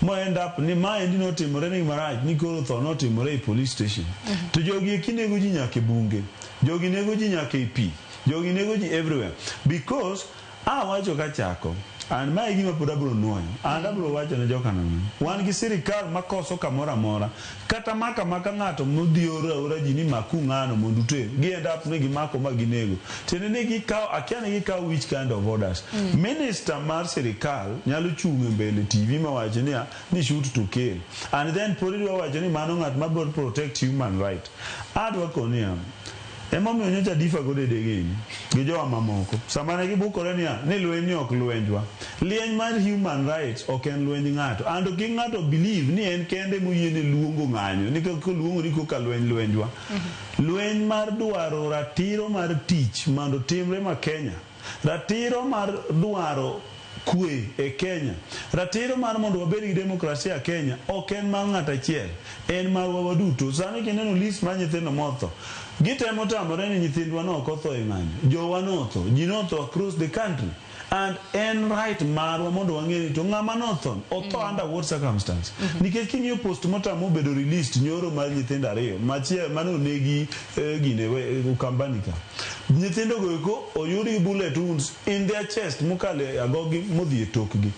mo end up ni maendi notimore ni marach ni koro tho notimore e police station. To jogi eki nego ji nyaka e bunge, jogi nego ji nyaka e pi, jogi nego ji everywhere because awacho kachako and mae e gima pod abiro nuoyo and abiro wacho ne jokanam wan gi sirikal makoso kamoro amora kata maka maka ng'ato modhi oro aora ji ni maku ng'ano mondo uter gi end up ni gimako ma ginego. Tiende ni gikawo akia ni gikawo which kind of orders. Minister mar sirikal nyalo chung' e mbele TV mawach niya ni shoot to kill and then pod idwa wacho ni mano ng'at ma biro protect human right. Adwa koni niya emomiyo nyocha difa go dedegi gi jowa mamoko sama ne gibukore niya ni lweny ni ok lwenjwa. Lieny mar human rights ok en lwenj ng'ato and kik ng'ato believe ni en kende moyiene luongo ng'anyo ni koluongo ni koka lweny lwenjwa. Lweny mar dwaro ratiro mar tich mondo timre ma Kenya, ratiro mar dwaro kwe e Kenya, ratiro mar mondo wabed gi demokrasia Kenya ok en mar ng'ato achiel, en marwa waduto. Sani kineno list mar nyithindo motho, gitemo tamore ni nyithindwa no ok otho e ng'anyo, jowa notho, ji notho across the country and en right marwa mondo wang'e ni to ng'ama notho otho under what circumstance. Nikech king'iyo postmortem mobedo released nyoro mar nyithindo ariyo machiel mane onegi gine Ukambani ka, nyithindo go eko oyud gi bullet wounds in their chest mokalo e agogi modhi e tokgi.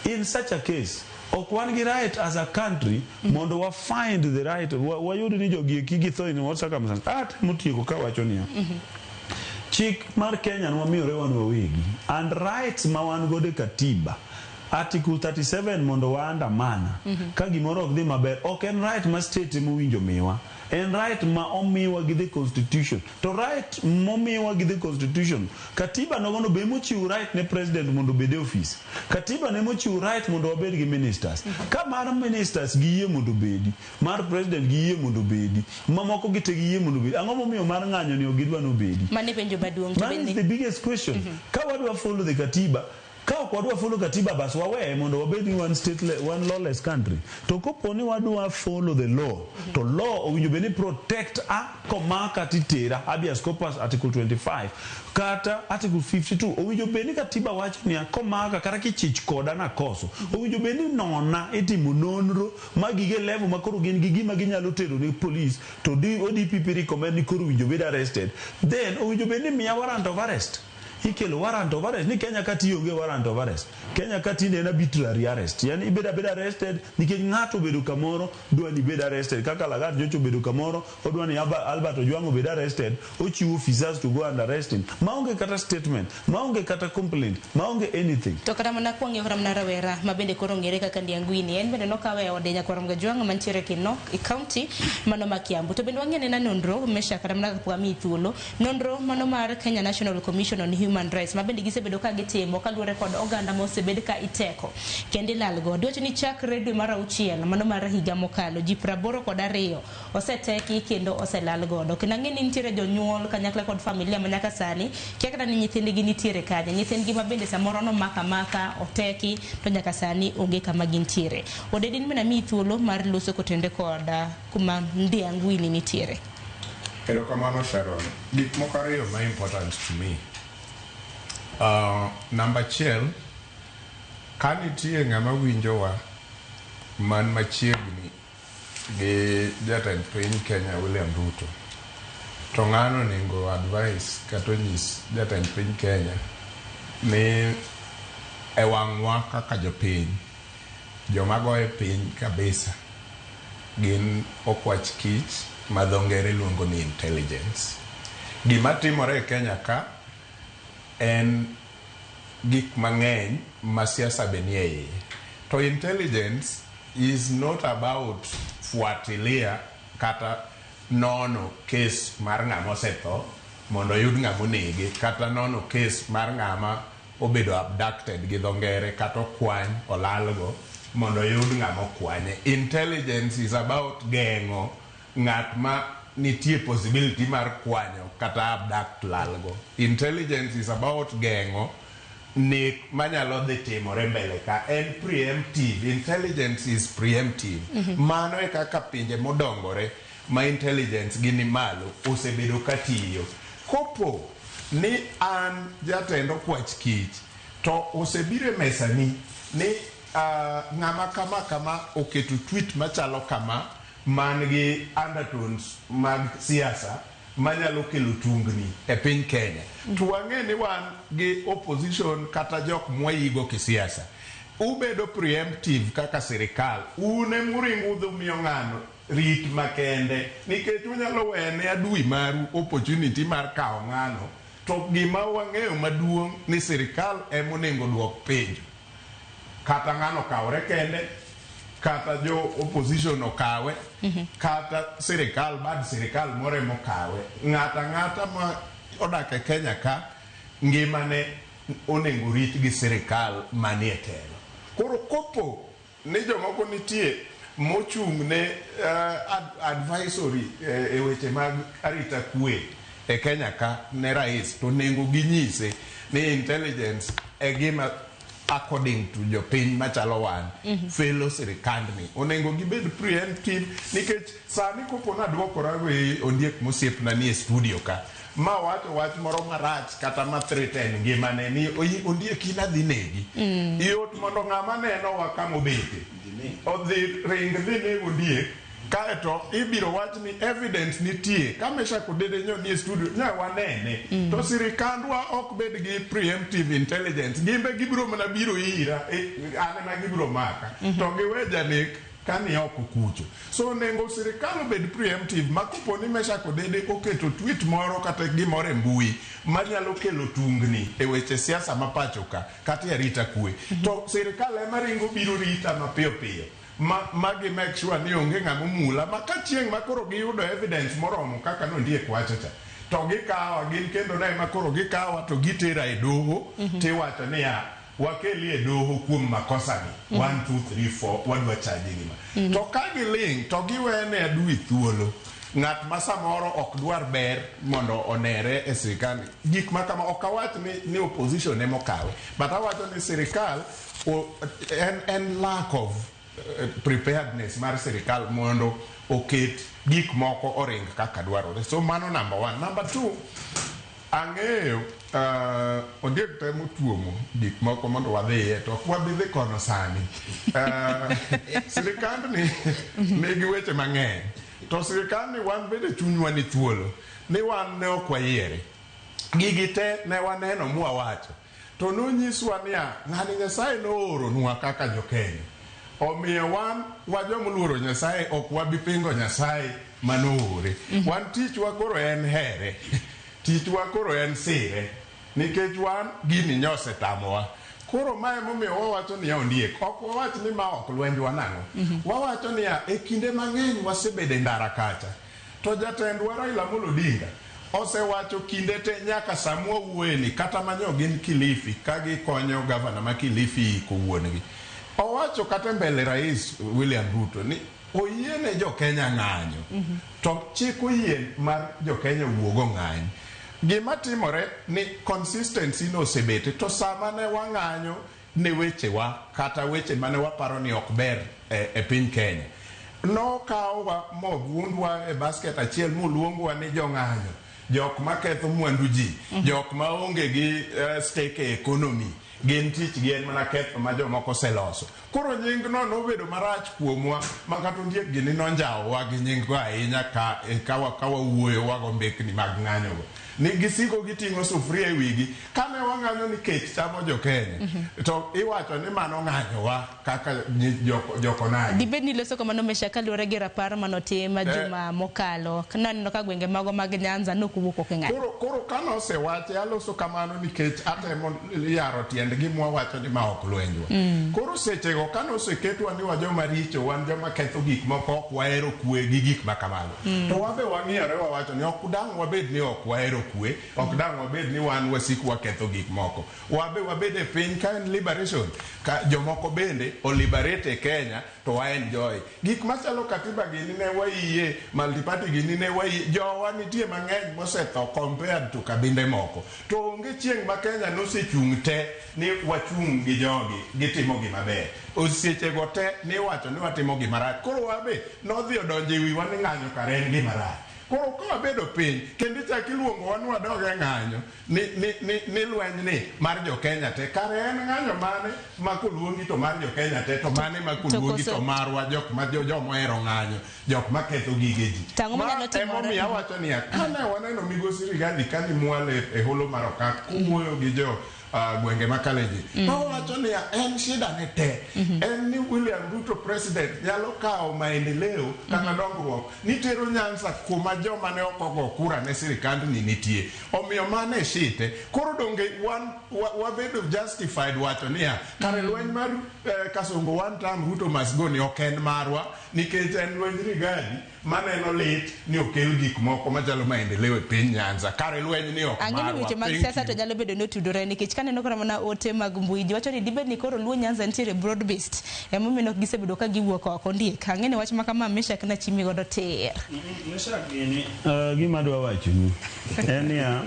In such a case ok wan gi right as a country mondo wa find the right wayud ni jogi eki githo in what circumstance. Atemo tieko kawacho niya, chik mar Kenya nwamiyore wan wawegi and rights ma wan godo e katiba article 37 mondo waandamana ka gimoro ok dhi maber ok en right ma state emowinjo miwa, en right ma omiwa gi the constitution. To right momiwa gi the constitution, katiba nogono be emochiwo right ne president mondo obed e office, katiba ne emochiwo right mondo wabed gi ministers. Ka mar ministers giyie mondo obedi, mar president giyie mondo obedi, mamoko gite giyie mondo obedi, ang'o momiyo mar ng'anyo ni ok gidwa ni obedi? Mano e penjo maduong'. To That is the biggest question. Ka wadwa follow the katiba, Ka ok wadwa follow katiba bas waweye mondo wabed ni one state one lawless country. To kopo ni wadwa follow the law, to law owinjo bed ni protect a komaka titera habeas corpus article 25 kata article 52 owinjo bed ni katiba wacho niya komaka kata kichich koda nakoso owinjo bed ni nona itimo nonro ma gige level ma koro gin gi gima ginyalo tero ne police to ODPP recommend ni koro owinjo bed arrested then owinjo bed ni miya warrant of arrest ikelo warrant of arrest ni Kenya ka ti onge warrant of arrest Kenya ka tinde en arbitrary arrest yani ibedo abeda arrested nikech ng'ato obedo kamoro dwa ni ibed arrested kaka Lagat nyocha obedo kamoro odwa ni Albert Ojwang obed arrested ochiwo officers to go and arrest him maonge kata statement maonge kata complaint maonge anything. To kata mana kwang'iyo kata mana rawera ma bende koro ong'ere kaka Ndiang'wini en bende nokawe e ode nyakwar Mgajwang' mantiere Kinok e county mano ma Kiambu. To bende wang'i anena nonro Mesha kata mana kapok amiyi thuolo nonro mano mar Kenya National Commission on Human Rights ma bende gisebedo ka gitimo kaluwore kod oganda ma osebed ka iteko kendo ilal godo. Iwacho ni chakre dwe mar auchiel mano mar higa mokalo ji 82 oseteki kendo oselal godo. Kendo ang'e ni nitiere jonyuol kanyakla kod familia ma nyaka sani kia kata ni nyithindgi nitiere kanye. Nyithindgi ma bende samoro nomak amaka oteki to nyaka sani onge kama gintiere. Odedin bende amiyi thuolo mar loso kotenore kod kuma Ndiang'wini nitiere. Erokamano Sharon. Gik moko ariyo ma important to me. Namba achiel, ka nitie ng'ama winjowa man machiegni gi jatend piny Kenya William Ruto, to ng'ano onego advice kata onyis jatend piny Kenya ni e wang'wa kaka jopiny, joma goye piny kabisa gin okwach kich ma dho ngere luongo ni intelligence. Gima timore e Kenya ka en gik mang'eny ma siasa be nie iye. To intelligence is not about fuatilia kata nono case mar ng'ama osetho mondo oyud ng'ama onege kata nono case mar ng'ama obedo abducted gi dho ngere kata okwany olalgo mondo oyud ng'ama okwanye. Intelligence is about geng'o ng'at ma nitie possibility mar kwanyo kata abduct lalgo. Intelligence is about geng'o nek manyalo dhi timore mbele ka. En preemptive. Intelligence is preemptive. Mano e kaka pinje modongore ma intelligence gi ni malo osebedo katiyo. Kopo ni an jatend okwach kich to osebiro e mesani ni ng'ama kama kama oketo tweet machalo kama man gi undertones mag siasa manyalo kelo tungni e piny Kenya. To wang'e ni wan gi opposition kata jok mwayigo kisiasa. Ubedo preemptive kaka sirikal. Un emuringo udhi umiyo ng'ano rit makende nikech unyalo wene adui maru opportunity mar kawo ng'ano to gima wang'eyo maduong' ni sirikal ema onego duok penjo. Kata ng'ano okawre kende, kata jo opposition okawe, kata sirikal bad sirikal moro ema okawe. Ng'ata ang'ata ma odak e Kenya ka ngimane onego rit gi sirikal manie telo. Koro kopo ni jomoko nitie mochung' ne advisory e weche mag arita kwe e Kenya ka ne rais to onego ginyise ni intelligence e gima according to jopiny machalo wan felo sirikandni onego gibed preemptive nikech sani kopo naduokora gi ondiek mosiepna ni e studio ka ma wacho wach moro marach kata ma threaten ngimane ni ondiek in adhi negi. Yot mondo ng'ama nenowa kamobete odhi ring dhi neg ondiek kaeto ibiro wach ni evidence nitie ka Meshack Odede nyo nie studio nya wanene. To sirikandwa ok bed gi preemptive intelligence, gimbe gibiro mana biro ira an ema gibiro maka to giwe janek kani oko kucho. So onego sirikal obed preemptive ma kopo ni Meshack Odede oketo tweet moro kata gimoro e mbui manyalo kelo tungni e weche siasa ma pacho ka kata e arita kwe, to sirikal ema ringo biro rita mapiyo piyo ma gi make sure ni onge ng'ama omula ma ka chieng' ma koro giyudo evidence moromo kaka nondiek wacho cha to gikawa gin kendo ne ema koro gikawa to gitera e doho. Tiwacho niya wakeli e doho kuom makosa ni 1 2 3 4 wadwa chaji gima. To ka giling' to giwene adui thuolo. Ng'at ma samoro ok dwar ber mondo onere e sirikal. Gik ma kama ok awach ni opposition ema okawe. But awacho ni sirikal en lack of preparedness mar sirikal mondo oket gik moko oring kaka dwarore. So mano number one. Number two, ang'eyo Ondiek temo tuomo gik moko mondo wadhiye to ok wabi dhi kono sani. Sirikandni nigi weche mang'eny. To sirikandni wan bende chunywa ni thuolo ni wan ne ok wayiere. Gigi te ne waneno mwawacho. To nonyiswa niya, ng'ani Nyasaye nooronwa kaka jo-Kenya. Omiyo wan wa joma oluoro Nyasaye ok wabi pingo Nyasaye manoore. Wan tichwa koro en here. Tichwa koro en sire. Nikech wan gini nyosetamowa. Koro mae momiyo wawacho niya Ondiek, ok wawach ni ma ok lwenjwa nang'o. Wawacho niya, e kinde mang'eny wasebedo e ndara kacha. To jatendwa Raila Amolo Odinga osewacho kinde te nyaka sama wawuoye ni kata manyo gin Kilifi ka gikonyo gavana ma Kilifi iko wuon-gi. Owacho kata e mbele Rais William Ruto ni oyiene jo Kenya ng'anyo. To chik oyie mar jo Kenya wuog ong'any. Gima timore ni consistency no osebete to sama ne wang'anyo ne wechewa kata weche mane waparo ni ok ber e piny Kenya. Nokawwa mobundwa e basket achiel moluongwa ni jong'anyo, jok maketho mwandu ji, jok maonge gi stake e economy, gin tich gi en mana ketho ma jomoko oseloso. Koro nying no nobedo marach kuomwa ma kata Ondiek gini nonjawowa gi nying go ahinya ka wawuoyo wago mbekni mag ng'anyo go. Ni gisiko giting'o sufuria e wigi. Kane wang'anyo ni kech chamo jo Kenya, to iwacho ni mano ng'anyowa kaka jokonagi. Dibed ni loso kamano Mesha kaluwore gi rapar manotim juma mokalo. Naneno ka gwenge mago mag Nyanza nokowuok oko e ng'anyo. Koro kanosewache aloso kamano nikech atemo yaro tiend gima wawacho ni ma ok lwenjwa. Koro sechego kanoseketwa ni wa joma richo, wan joma ketho gik moko, ok wahero kwe gi gik ma kamago. To wabe wang'iyore wawacho ni ok dang' wabed ni ok wahero kwe, ok dang' wabed ni wan wasik waketho gik moko. Wabe wabed e piny ka en liberation, ka jomoko bende o liberate e Kenya to wa enjoy. Gik machalo katiba gini ne wayie, multiparty gini ne wayie, jowa nitie mang'eny mosetho compared to kabinde moko. To onge chieng' ma Kenya nosechung' te ni wachung' gi jogi gitimo gima ber. Osechego te niwacho ni watimo gima rach. Koro wabe nodhi odonjo e wiwa ni ng'anyo kare en gima rach. Koro ka wabedo piny kendo ichak iluongowa ni wadog e ng'anyo ni lweny ni mar jo Kenya te kare en ng'anyo mane ma koluongi to mar jo Kenya te to mane ma koluongi to marwa jok ma jomohero ng'anyo jok ma ketho gige ji. To ang'o manyalo timore? Emomiyo awacho niya kane waneno migosi Rigathi kani mwalo e holo mar Okak kowuoyo gi jo gwenge ma Kalenjin. Nowacho niya en shida ne te en ni William Ruto president nyalo kawo maendeleo kata dongruok nitero Nyanza kuma joma ne ok ogo kura ne sirikandni nitie. Omiyo mano e shite. Koro donge wan wabedo justified wacho niya kare lweny mar Kasongo one term Ruto must go ni ok en marwa nikech en lweny Rigathi maneno lit ni okel gik moko machalo maendeleo e piny Nyanza. Kare lweny ni ok Ang'e ni marwa. weche mag Thank siasa you. to nyalo bedo ni otudore nikech kaneno kata mana ote mag mbui ji wacho ni dibed ni koro Luo Nyanza nitiere broad based emomiyo ok gisebedo ka giwuok oko Ondiek. Ang'e ni wach ma kama Meshak nachimi godo tir. Meshak gini, gima adwa wachoni en niya,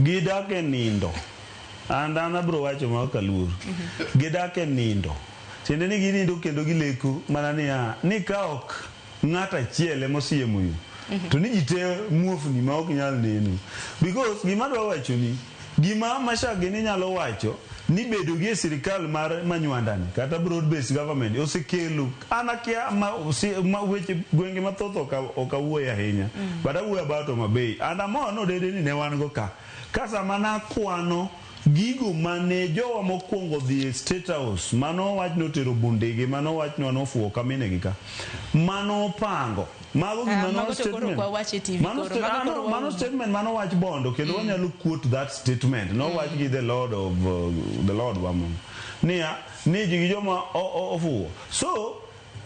gidak e nindo. An abiro wacho ma ok aluor. Gidak e nindo. Tiende ni ginindo kendo gileko mana niya, ni ka ok ng'at achiel ema osiemo yo, to ni ji te muofni ma ok nyal neno. Because gima adwa wachoni, gima Mashak gini nyalo wacho ni bedo gi e sirikal mar Manywanda ni kata broad based government osekelo an akia ma weche gwenge mathoth ok awuoye ahinya, but awuoyo about Homa Bay and amor ni Odede ni ne wan go ka sama nakwano gigo mane jowa mokwongo dhi e State House mano wach notero bundegi mano wach nofuwo ka minegi ka mano opango mago gima no Mago to koro statement ok wawach e TV mano, koro, mago koro mano waumo. statement mano wach Bondo kendo wanyalo quote that statement nowach gi the Lord of the Lord Wamon niya ni ji gi joma ofuwo so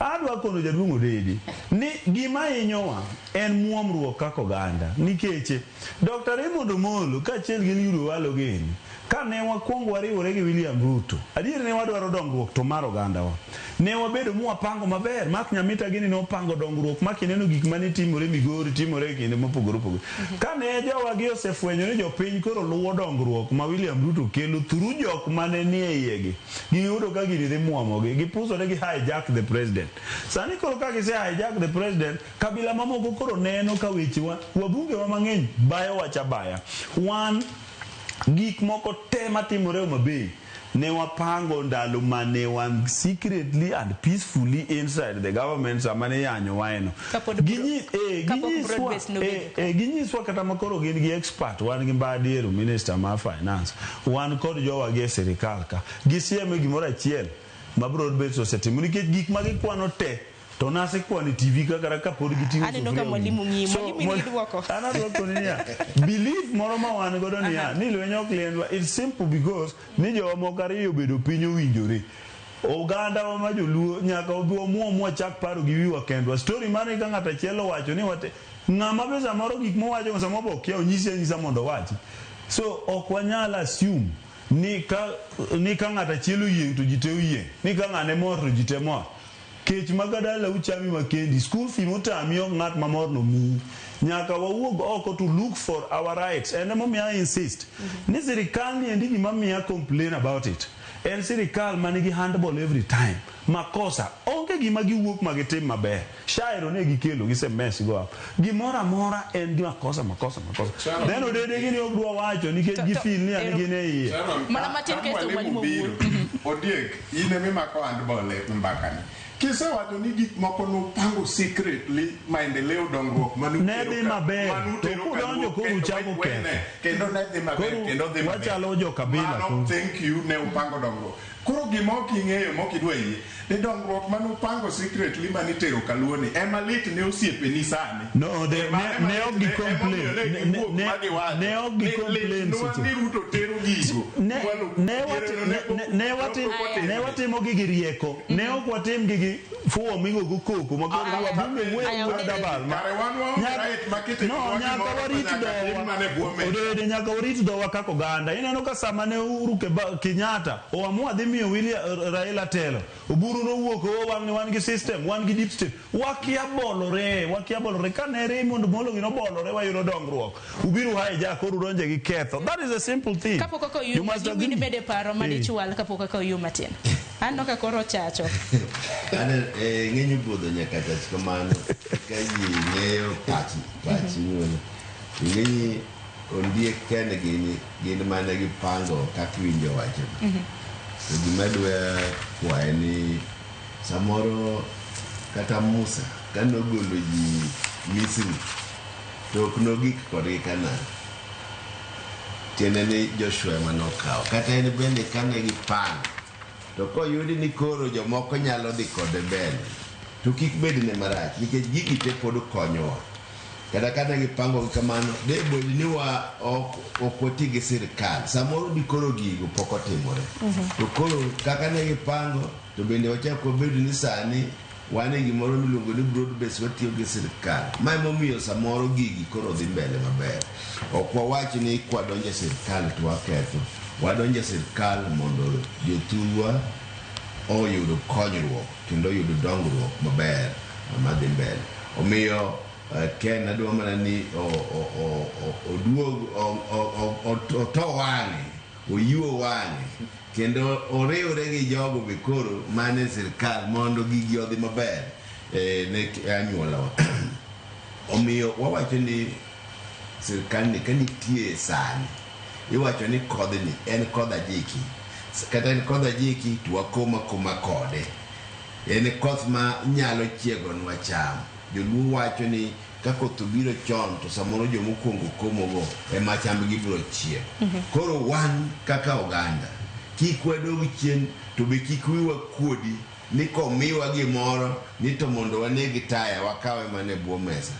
adwa kono jaduong' Odede ni gima hinyowa en muomruok kaka oganda nikech Dr. Raymond Omolo kaachiel gi Eliud Owalo gini Ka ne wakwongo wariwore gi William Ruto, adier ne wadwaro dongruok to mar ogandawa. Ne wabedo mwapango maber, Mark Nyamita gini nopango dongruok ma kineno gik mane timore Migori, timore e kinde mopogore opogore. Ka ne jowagi osefwenyo ni jopiny koro luwo dongruok ma William Ruto kelo through jok mane nie iye gi, giyudo ka gini dhi muomogi, gipusore gi hijack the president. Sani koro ka gise hijack the president, kabila mamoko koro neno ka wechewa, wabungewa mang'eny bayo wach abaya. Wan gik moko te matimore Homa Bay ne wapango ndalo mane wan secretly and peacefully inside the government sama ne yanyo waeno. Kapok broad-based nobedo. Ginyiswa kata makoro gin gi expert, wan gi Mbadi ero minister mar finance, wan kod jowa gi e sirikal ka. Gisiemo gimoro achiel ma broad based osetimo nikech gik ma gikwano te to nasekwano e TV ka kata kapod giting'o Aneno ka sufuria mwalimu ng'iyi. So, Mwalimu in gi duoko. An adwoko ni niya, belief moro ma wan godo niya, ni lweny ok lienwa, it's simple because ni jowa moko ariyo obedo piny owinjore. Oganda wa ma joluo nyaka wabi wamuom wachak paro gi wiwa kendwa. Story mar ni ka ng'ato achiel owacho ni wate, ng'ama be samoro gik mowacho samoro be okia onyisi anyisa mondo owachi. So ok wanyal assume ni ka ng'ato achiel oyieng' to ji te oyieng', ni ka ng'ane mor to ji te mor. Kech ma ka dalau chami makendi, school fee motami ok ng'at mamor no miyi. Nyaka wawuog oko to look for our rights. En emomiyo I insist ni sirikal ni endi gima miya complain about it. En sirikal manigi handball every time. Makosa, onge gima giwuok ma gitim maber. Shairo ne gikelo, gise mess go up. Gimoro amora en gi makosa, makosa, makosa. Then odede gini ok dwa wacho nikech gifeel ni an gin e iye. Mana matin kaeto mwalimu biro. Odiek, in ema imako handball e mbakani. Kisewacho ni gik moko nupango secretly maendeleo dongruok manu Ne dhi maber, to kudonjo koro uchako ketho. Kendo ne dhi maber, kendo dhi maber. Wachalo jo kabila Mano, koro. thank you, ne upango dongruok. Koro gima ok ing'eyo mok idwa yie, ni dongruok manupango secretly manitero Kaluo ni ema lit ne osiepeni sani. No, ne ok gi complain. Ne ok gi complain seche. Ni Ruto tero gigo. Ne watimo gi gi rieko. Ne ok watim gi gi fuwo migogo koko ma koro wabunge wuoyo dabal. Kare wan waonge right makete No, nyaka warit dhowa. Odede nyaka warit dhowa kaka oganda. Ineno ka sama ne Uhuru Kenyatta oamua dhi miyo William Raila telo. Oburu nowuok o wang' ni wan gi system, wan gi deep state. Wakia bolore, wakia bolore. Ka ne Raymond Molo gino bolore wayudo dongruok. Ubiro hijack koro udonje gi ketho. That is a simple thing. Kapok kaka You oyuo, must mwalimu agree. bede paro madichwal kapok kaka oyuo matin. Aneno ka koro chacho. Ane ng'eny budho nyaka chach kamano ka ji ng'eyo pach pach inyuolo. Ng'eny ondiek kende gin gin mana gipango kaka iwinjo wacho. To gima dwa kwaye ni samoro kata Musa kanogolo ji Misri to ok nogik kodgi Kanaan. Tiende ni Joshua ema nokawo. Kata en bende kane gipango to koyudi ni koro jomoko nyalo dhi kode mbele to kik bedne marach nikech gigi te pod konyowa. Kata kane gipango gi kamano de bed ni wa ok ok wati gi sirikal samoro di koro gigo pok otimore. To koro kaka ne gipango to bende wachak wabedo ni sani wan e gimoro miluongo ni broad base watiyo gi sirikal. Ma emomiyo samoro gigi koro dhi mbele maber. Ok wawach ni kwadonjo e sirikal to waketho. Wadonjo e sirikal mondo jothurwa oyud konyruok kendo oyud dongruok maber madhi mbele. Omiyo Ken adwa mana ni oduog oto wang'e, oyuo wang'e kendo oriwre gi jogo be koro mane sirikal mondo gigi odhi maber ne anyuolawa. Omiyo wawacho ni sirikal ni ka nitie sani iwacho ni kodhni en kodh ajiki. Kata en kodh ajiki to wakoma koma kode. En koth ma nyalo chiegonwa cham. Joluo wacho ni ka koth obiro chon to samoro jomokwongo komogo ema chambgi biro chiek. Koro wan kaka oganda kik wadog chien to be kik wiwa kuodi ni komiwa gimoro ni to mondo waneg taya wakawe mana e bwo mesa.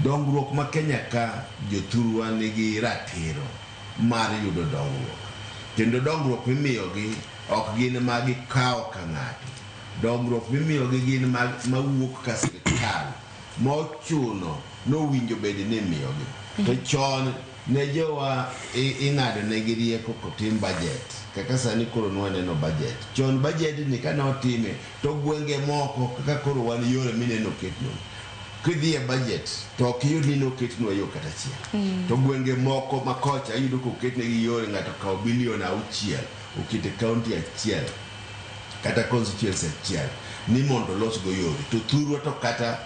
Dongruok ma Kenya ka jothurwa nigi ratiro mar yudo dongruok. Kendo dongruok mimiyogi ok gin ma gikawo ka ng'ato. Dongruok mimiyogi gin mawuok ka sirikal mochuno nowinjo bed ni imiyogi. To chon Ne jowa ing'ado negi rieko kotim budget. Kaka sani koro nwaneno budget. Chon budget ni kane otime to gwenge moko kaka koro wan yore mineno oketnwa. Kidhi e budget to ok iyud ni noketnwa yo kata achiel. To gwenge moko ma kocha iyudo koketnegi yore ng'ato okawo bilion 6 oketo e kaunti achiel kata constituency achiel ni mondo olosgo yore. To thurwa to kata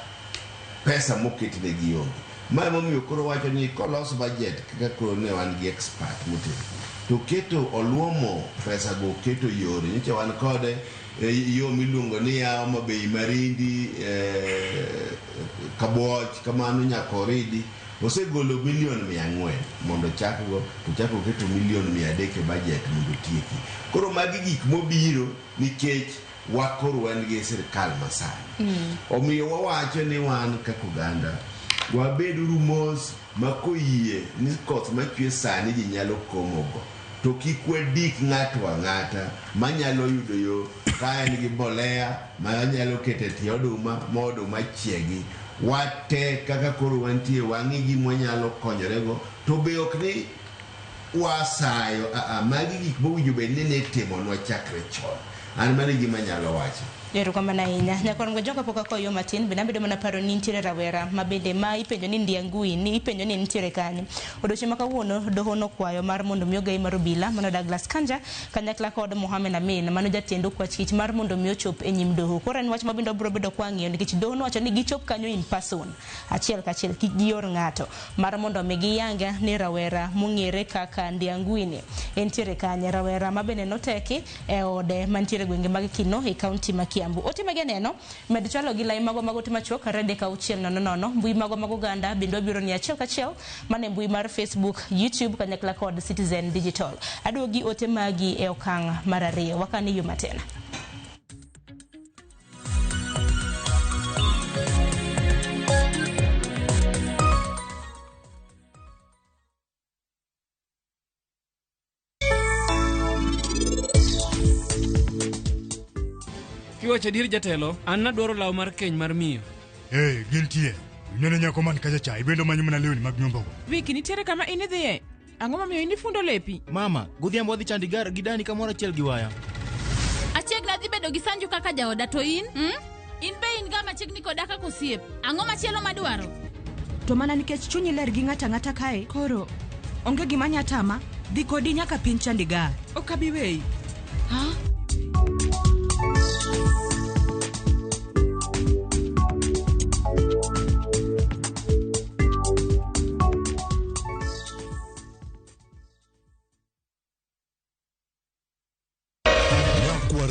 pesa moketnegi onge. Ma emomiyo koro wacho ni kolos budget kaka koro ne wan gi expert motelo to keto oluomo pesa go oketo yore nyocha wan kode yo miluongo ni ya Homa Bay Marindi Kabuoch kamano nyaka Oridi osegolo milion 400 mondo ochakgo to ochako oketo milion 300 e budget mondo otieki. Koro magi gik mobiro nikech wakoro wan gi sirikal masani. Omiyo wawacho ni wan kaka oganda wabeduru mos ma koyie ni koth machwe sani ji nyalo komogo to kik wadik ng'ato ang'ata manyalo yudo yo ka en gi mbolea manyalo keto e tie oduma ma oduma chiegi. Wate kaka koro wantie wang'i gima wanyalo konyorego to be ok ni wasayo magi gik mowinjo bed ni nitimonwa chakre chon. An mano e gima anyalo wacho. Erokamano ahinya. Nyakwar Ngwejo kapok akoyo matin bende abedo mana paro ni nitiere rawera ma bende ma ipenjo ni Ndiangui ni ipenjo ni nitiere kanyo. Odiochieng' ma kawuono doho nokwayo mar mondo mi ogai mar obila mano Douglas Kanja kanyakla kod Mohamed Amin mano jatend okwach kich mar mondo mi ochop e nyim doho. Koro en wach ma bende wabiro bedo kwang'iyo nikech doho nowacho ni gichop kanyo in person achiel kachiel kik gior ng'ato mar mondo mi giyang ni rawera mong'ere kaka Ndiangui ni entiere kanye. Rawera ma bende noteki e ode mantiere gwenge mag Kinoo e kaunti ma Kiambu. Ote mage neno med chwalo gi lai magwa mag ote machuok 23600 mbui magwa mag oganda bende wabiro ni achiel kachiel mane mbui mar Facebook, YouTube kanyakla kod Citizen Digital. Aduogi ote magi e okang' mar 2 wakani yo matin. Kiwacho adier jatelo, an nadwaro law mar keny mar miyo. Eh, gintie. Ineno nyako man kacha cha, ibendo manyo mana lewni mag nyombogo. Viki, nitiere kama in idhiye? Ang'o momiyo in ifundo lepi? Mama, godhiambo wadhi Chandigarh gi Dani kamoro achiel gi waya. Achiegni adhi bedo gi Sanju kaka jaoda to in? In be in ga machiegni koda kaka osiep. Ang'o machielo madwaro? To mana nikech chunyi ler gi ng'ato ang'ata kae, koro onge gima nya tama, dhi kodi nyaka piny Chandigarh. Ok abi weyi. Ha?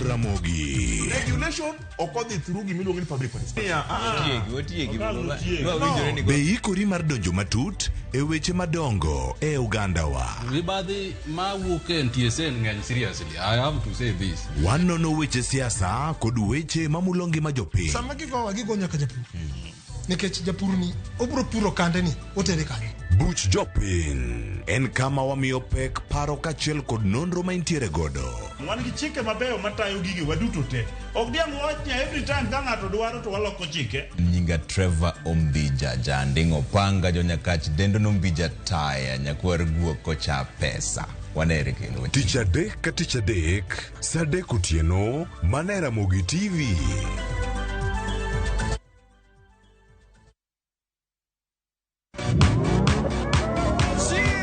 Ramogi. Regulation ok odhi through gimiluongo ni public participation. Be ikori mar donjo matut e weche madongo e ogandawa. Mibadhi mawuok e NTSA ng'eny seriously. I have to say this. Wanono weche siasa kod weche mamulo ngima jopiny. Sama gigowa gigo nyaka japur. Nikech japur ni obro puro kande ni otere kanye. Buch jopiny en kama wamiyo pek paro kaachiel kod nonro ma intiere godo. Wan gi chike mabeyo matayo gige waduto te. Ok diang' wawach ni every time ka ng'ato dwaro to waloko chike. Nyinga Trevor Ombija, janding' opanga jonyakach dendo nombija taya nyakwar guok kocha pesa. Wanere kendo. Tich adek ka tich adek, saa 3 otieno, mana e Ramogi TV.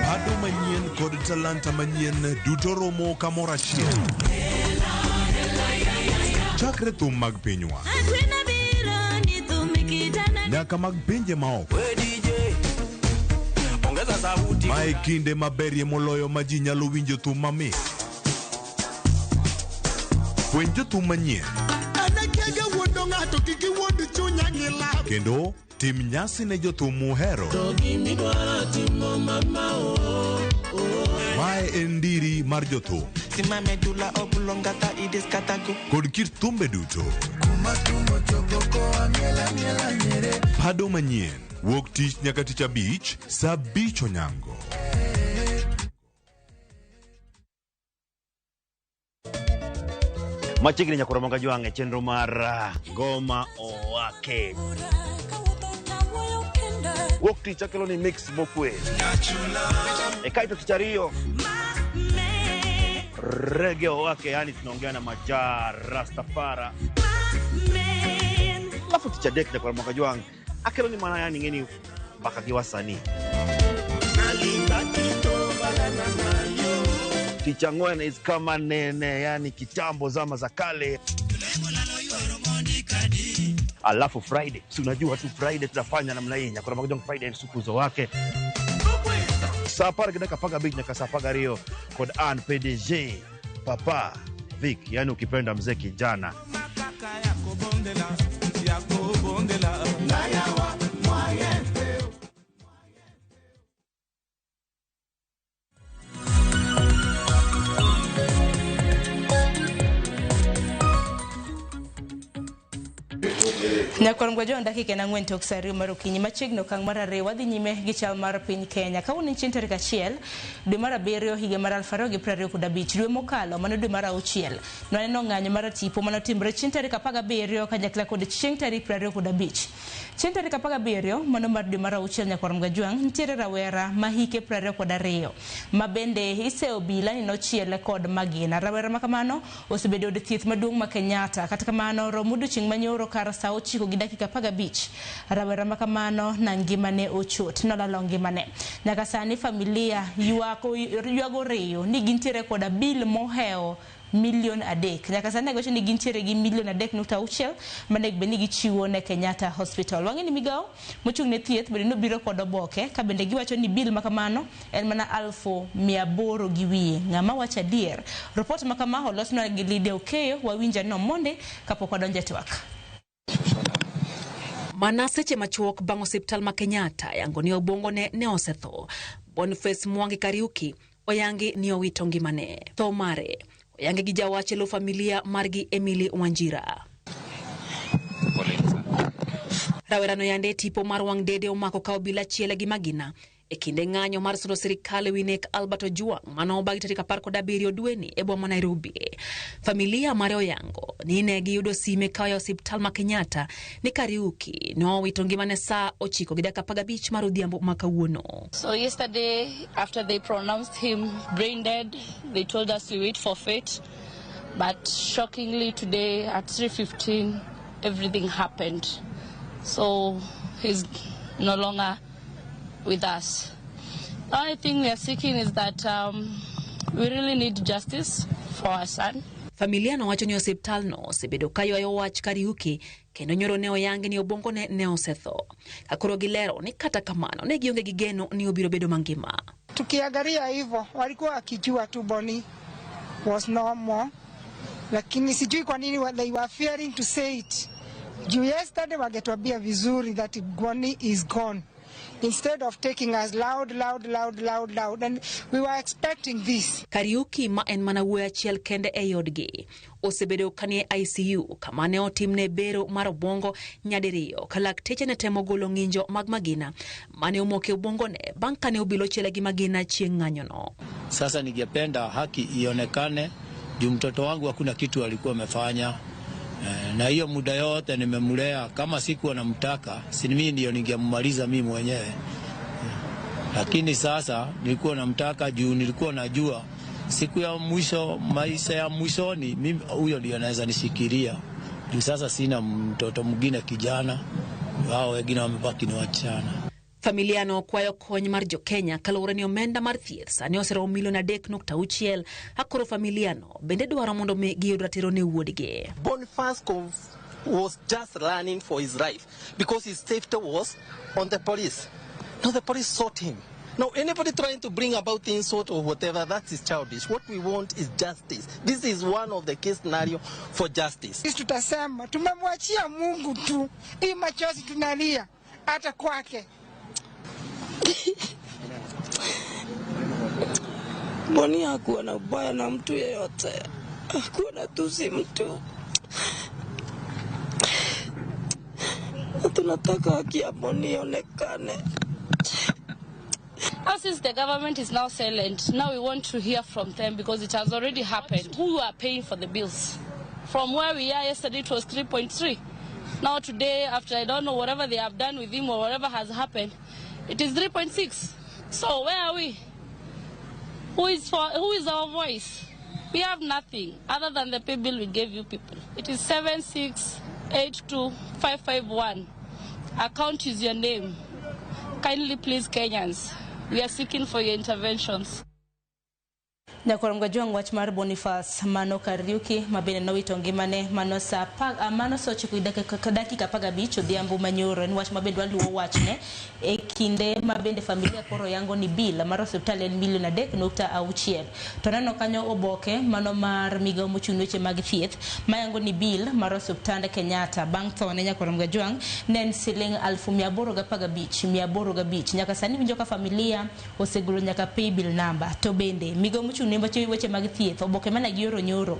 Pado manyien kod talanta manyien duto romo kamoro achiel. Chakre thum mag pinywa nyaka mag pinje maoko. Mae kinde maberie moloyo ma ji nyalo winjo thum mamit. Fweny jothum manyien kendo tim nyasi ne jothum muhero. Mae en ndiri mar jothum kod kit thumbe duto. Pado manyien wuok tich nyaka tich abich saa 5 onyango. Machiegni nyakoro manga jwang' e chenro mar Ngoma Owake. Wuok tich akelo ni mix mokwe. E kaito tich ariyo rege wake, yani tunaongea na Majaa Rastafara. Alafu tich adek nyakwar Mwaka Jwang' akelo ni mana yani ng'eni mbaka gi wasanii. Tich ang'wen is kama nene, yani kitambo zama za kale. Alafu Friday, si unajua tu Friday tutafanya namna hii, nyakwar Mwaka Jwang' Friday en sukuzo wake. Saa apar gi dakika 15 nyaka saa 12 kod an PDG Papa Vic, yani ukipenda mzee kijana. Nyakwar Mgwajwang' dakika en 4 tok saa 2 mar okinyi machiegni okang' mar 2 wadhi nyime gi chal mar piny Kenya. Kawuono en chieng' tarik 1 dwe mar 7 higa mar 2025 dwe mokalo mano dwe mar 6 nwaneno ng'anyo mar tipo manotimre chieng' tarik 17 kanyakla kod chieng' tarik 25. Chieng' tarik 17 mano mar dwe mar 6 nyakwar Mgwajwang' nitiere rawera ma hike 22 ma bende iseyo obila ni nochiele kod magina. Rawera ma kamano osebedo od thieth maduong' ma Kenyatta. Kata kamano romo odiochieng' manyoro kar saa 9 gi dakika 15 rawera ma kamano na ngimane ochot nolalo ngimane. Nyaka sani familia ywago riyo ni gintiere koda bil mohewo milion 3. Nyaka sani giwacho ni gintiere gi milion 3.6 manego bed ni gichiwo ne Kenyatta Hospital. Wang'e ni migawo mochung' ne thieth bende nobiro kod oboke ka bende giwacho ni bil ma kamano en mana 800,000 gi wiye. Ng'ama wacho adier? Report ma kama olosnwa gi Lydia Okeyo, wawinjo no monde kapok wadonjo e twak. Mana seche machuok bang' osiptal ma Kenyatta yango ni obwongone ne osetho, Boniface Mwangi Kariuki oyangi ni owito ngimane. Tho mare oyangi gi jawach e lo familia margi Emily Wanjira. Rawerano yande tipo mar wang' dede omako ka obila chiele gi magina e kinde ng'anyo mar sundo sirikal e wi nek Albert Ojwang mano obagi tarik 17 dweni e boma Nairobi. Familia mare oyango ni ne giyudo sime ka oya osiptal ma Kenyatta ni Kariuki nowito ngimane saa 9:15 mar odhiambo ma kawuono. So yesterday, after they pronounced him brain dead, they told us we wait for fate. But shockingly today at 3:15, everything happened. So he's no longer with us. The only thing we are seeking is that we really need justice for our son. Familia nowacho ni osiptal no osebedo ka ywayo wach Kariuki kendo nyoro ne oyangi ni obwongone ne osetho. Ka koro gilero ni kata kamano ne gionge gi geno ni obiro bedo mangima. Tukiangalia hivyo walikuwa wakijua tu Boni was normal, lakini sijui kwa nini they were fearing to say it. Juu yesterday wangetuambia vizuri that Boni is gone, instead of taking us loud, loud, loud, loud, loud. And we were expecting this. Kariuki ma en mana wuoyi achiel kende e odgi osebedo kanie ICU kama ne otimne bero mar obwongo nyadiriyo ka lakteche ne temo golo ng'injo mag magina mane omoke obwongone bang' kane obilo chiele gi magina chieng' ng'anyono. Sasa ningependa haki ionekane juu mtoto wangu hakuna kitu alikuwa amefanya. Na hiyo muda yote nimemlea, kama sikuwa namtaka, si mimi ndio ningemaliza mimi mwenyewe. Lakini sasa nilikuwa namtaka juu nilikuwa najua siku ya mwisho, maisha ya mwishoni, mimi huyo ndio anaweza nishikilia. Juu sasa sina mtoto mwingine kijana, wao wengine wamebaki ni wasichana. Familia no kwayo kony mar jo Kenya kaluwore ni omenda mar thieth sani oseromo milion 3.6 akoro familia no bende dwaro mondo mi giyud ratiro ne wuodgi. Boniface was just running for his life because his safety was on the police. Now the police sought him. Now anybody trying to bring about insult or whatever, that is childish. What we want is justice. This is one of the case scenario for justice. Sisi tutasema tumemwachia Mungu tu, hii machozi tunalia hata kwake. Boni hakuwa na ubaya na mtu yeyote, hakuwa na tusi mtu. Tunataka haki ya Boni ionekane. Since the government is now silent, now we want to hear from them because it has already happened. Who are paying for the bills? From where we are yesterday, it was 3.3. Now today, after I don't know whatever they have done with him or whatever has happened, It is 3.6. So where are we? Who is for, who is our voice? We have nothing other than the pay bill we gave you people. It is 7682551. Account is your name. Kindly please, Kenyans, we are seeking for your interventions. Nyakwar Mgajwang' wach mar Boniface Mano Kariuki ma bende nowito ngimane mano saa mano saa 9 dakika 15 odhiambo manyoro en wach ma bende waluwo wachne e kinde ma bende familia koro yango ni bill mar osiptal en milion 3.6 to neno kanyo oboke mano mar migawo mochung' weche mag thieth mayango ni bill mar osiptand Kenyatta bang' thone Nyakwar Mgajwang' ne en siling 815,805 nyaka sani winjo ka familia osegolo nyaka pay bill number to bende migawo mochung' ne weche mag thieth oboke mane gioro nyoro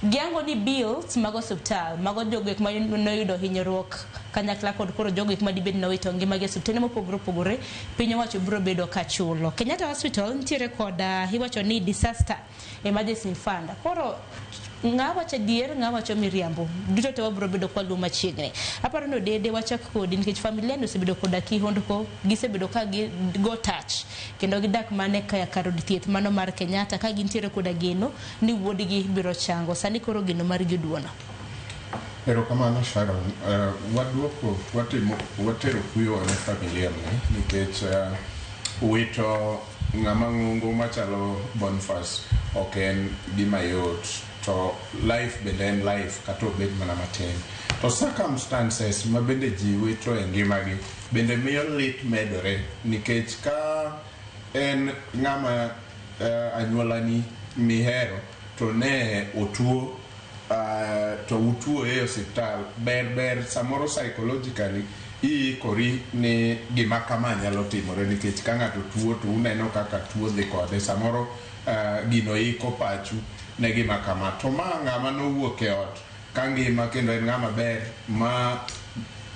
giyango ni bills mag osiptal mago jogo ek ma noyudo hinyruok kanyakla kod koro jogo ek madibed nowito ngimagi e osiptende mopogore opogore piny owacho biro bedo ka chulo. Kenyatta Hospital nitiere kod iwacho ni disaster emergency fund koro ng'a wacho adier ng'a wacho miriambo duto te wabiro bedo kwa luwo machiegni. Aparo ni Odede wachak kodi nikech familia ni osebedo koda kihondko gisebedo ka gigo touch kendo gidak mane ka kar od thieth mano mar Kenyatta ka gintiere koda geno ni wuodgi biro chango sani koro geno margi oduono. Erokamano Sharon. Waduoko watimo watero kuyo ne familia ni nikech wito ng'ama ng'ongo machalo Boniface ok en gima yot to life bende en life kata obed mana matin to circumstances ma bende ji wito e ngimagi bende miyo lit medore nikech ka en ng'ama anyuolani mihero to ne otuo to utuo e osiptal ber samoro psychologically iikori ni gima kama nyalo timore nikech ka ng'ato tuo to uneno kaka tuo dhi kode samoro gino iko pachu ne gima kama to ma ng'ama nowuok e ot ka ngima kendo en ng'ama ber ma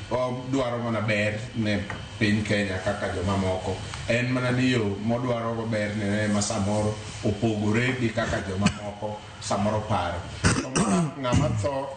odwaro mana ber ne piny Kenya kaka jomamoko en mana ni yo modwaro go ber ne ema samoro opogore gi kaka jomamoko samoro paro to ma ng'ama tho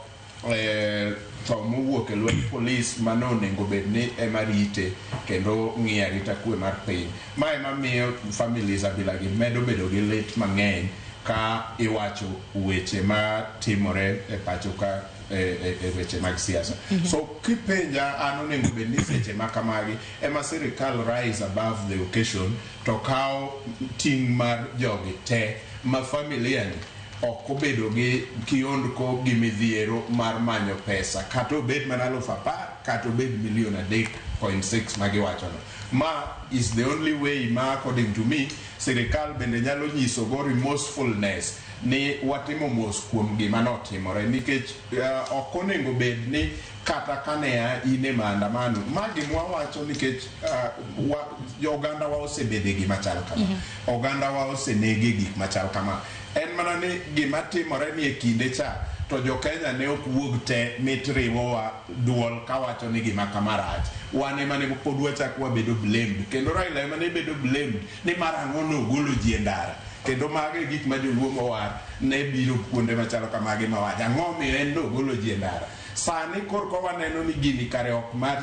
tho mowuok e lwet polis mano onego bed ni ema rite kendo ng'iyo arita kwe mar piny ma ema miyo families abilagi medo bedo gi lit mang'eny ka iwacho weche ma timore e pacho ka e weche mag siasa. So kipenja an onego bed ni seche ma kamagi ema sirikal rise above the occasion to kawo ting' mar jogi te ma familia ni ok obedo gi kiondko gi midhiero mar manyo pesa kata obed mana 10,000 kata obed milion 3.6 magiwachono. Ma is the only way ma according to me sirikal bende nyalo nyiso go remorsefulness ni watimo mos kuom gima notimore nikech ok onego bed ni kata kane in e maandamano ma gima wawacho nikech oganda wa osebede gima chal kama. Oganda wa osenege gik machal kama en mana ni gima timore ni e kinde cha to jo Kenya ne ok wuog te mit riwowa duol kawacho ni gima kama rach wan ema ne pod wachak wabedo blamed kendo Raila ema ne bedo blamed ni mar ang'o nogolo ji e ndara kendo mago e gik ma joluo mowar ne biro kuonde machalo kamagi mawacho ang'o miyo en nogolo ji e ndara sani korka waneno ni gini kare ok mar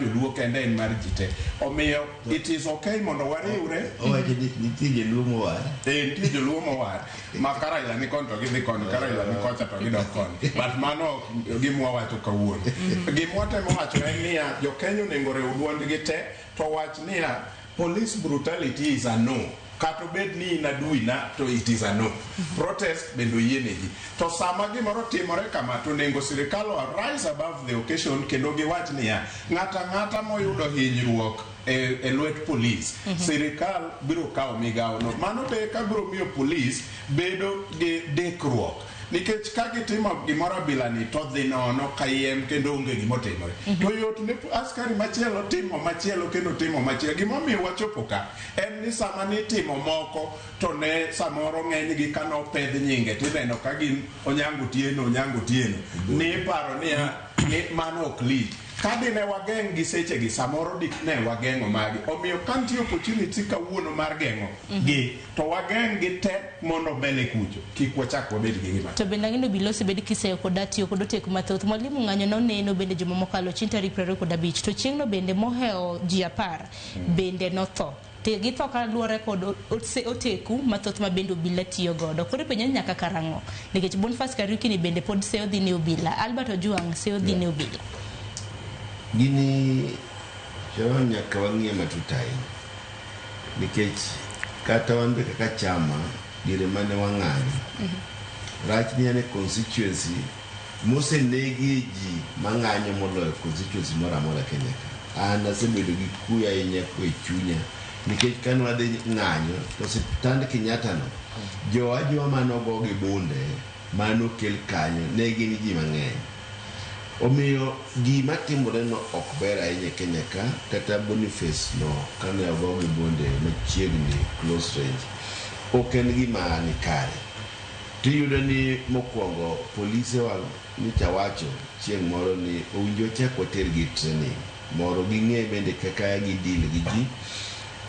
joluo kende en mar ji te omiyo it is okay mondo wariwre owacho ni nitie joluo mowar nitie joluo mowar ma ka Raila ni koni to gidhi koni ka Raila ni kocha to gidok koni but mano gima wawacho kawuono gima watemo wacho en niya jo Kenya onego riw duondgi te to wach niya police brutality is a no kata obed ni in adui na to it is a no protest bende oyiene ji to sama gimoro timore kama to onego sirikal rise above the occasion kendo giwach niya ng'ata ng'ata moyudo hinyruok e lwet polis sirikal biro kawo migawono mano be ka biro miyo polis bedo gi dikruok nikech ka gitimo gimoro abilani to dhi nono kayiem kendo onge gimotimore to yot ne askari machielo timo machielo kendo timo machielo gimomiyo wachopo ka en ni sama nitimo moko to ne samoro ng'enygi kanopedh nyinge tineno ka gin Onyango Tieno Onyango Tieno ni iparo niya ni mano ok lich Ka dine wageng' gi sechegi, samoro dine wageng'o magi. Omiyo ka nitie opportunity kawuono mar geng'o gi, to wageng' gi te mondo mbele kucho. Kik wachak wabed gi gima. To bende ang'e ni obila osebed kiseyo kod atiyo kod oteku mathoth. Mwalimu ng'anyo noneno bende juma mokalo chieng' tarik 25 to chieng'no bende mohewo ji 10 bende notho. To githo kaluwore kod oteku mathoth ma bende obila tiyo godo. Koro ipenjo ni nyaka karang'o? Nikech Boniface Kariuki ni bende pod seyo dhi ne obila. Albert Ojwang seyo dhi ne obila. Gini Sharon nyaka wang'iye matut ahinya. Nikech kata wan be kaka chama diere mane wang'anyo. Rach ni en e constituency mosenegie ji mang'anyo moloyo constituency moro amora Kenya ka. An asebedo gi kuyo ahinya e chunya nikech kane wadhi ng'anyo to osiptand Kenyatta no jo ajowa mane ogo gi bunde manokel kanyo ne gin ji mang'eny. Omiyo gima timore no ok ber ahinya e Kenya ka kata Boniface no kane ogo gi bunde machiegni close range ok en gima ni kare. Tiyudo ni mokwongo polise wa nyocha wacho chieng' moro ni owinjo wachak watergi training moro ging'e bende kaka gi deal gi ji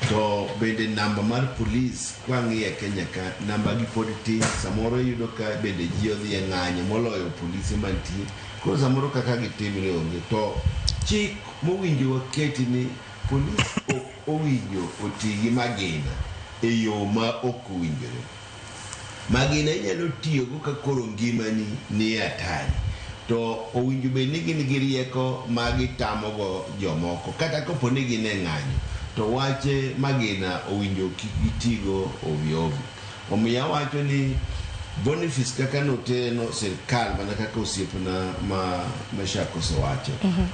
to bende namba mar polis kwang'iyo e Kenya ka namba gi pod tin samoro iyudo ka bende ji odhi e ng'anyo moloyo polise mantie koro samoro kaka gitimre onge to chik mowinjo waketi ni polis ok owinjo oti gi magina e yo ma ok owinjore. Magina inyalo tiyogo ka koro ngimani nie hatari to owinjo bed ni gin gi rieko ma gitamogo jomoko kata kapo ni gin e ng'anyo to wach magina owinjo kik gitigo ovyo ovyo. Omiyo awacho ni Boniface kaka notere no sirkal mana kaka osiepna ma Meshak osewacho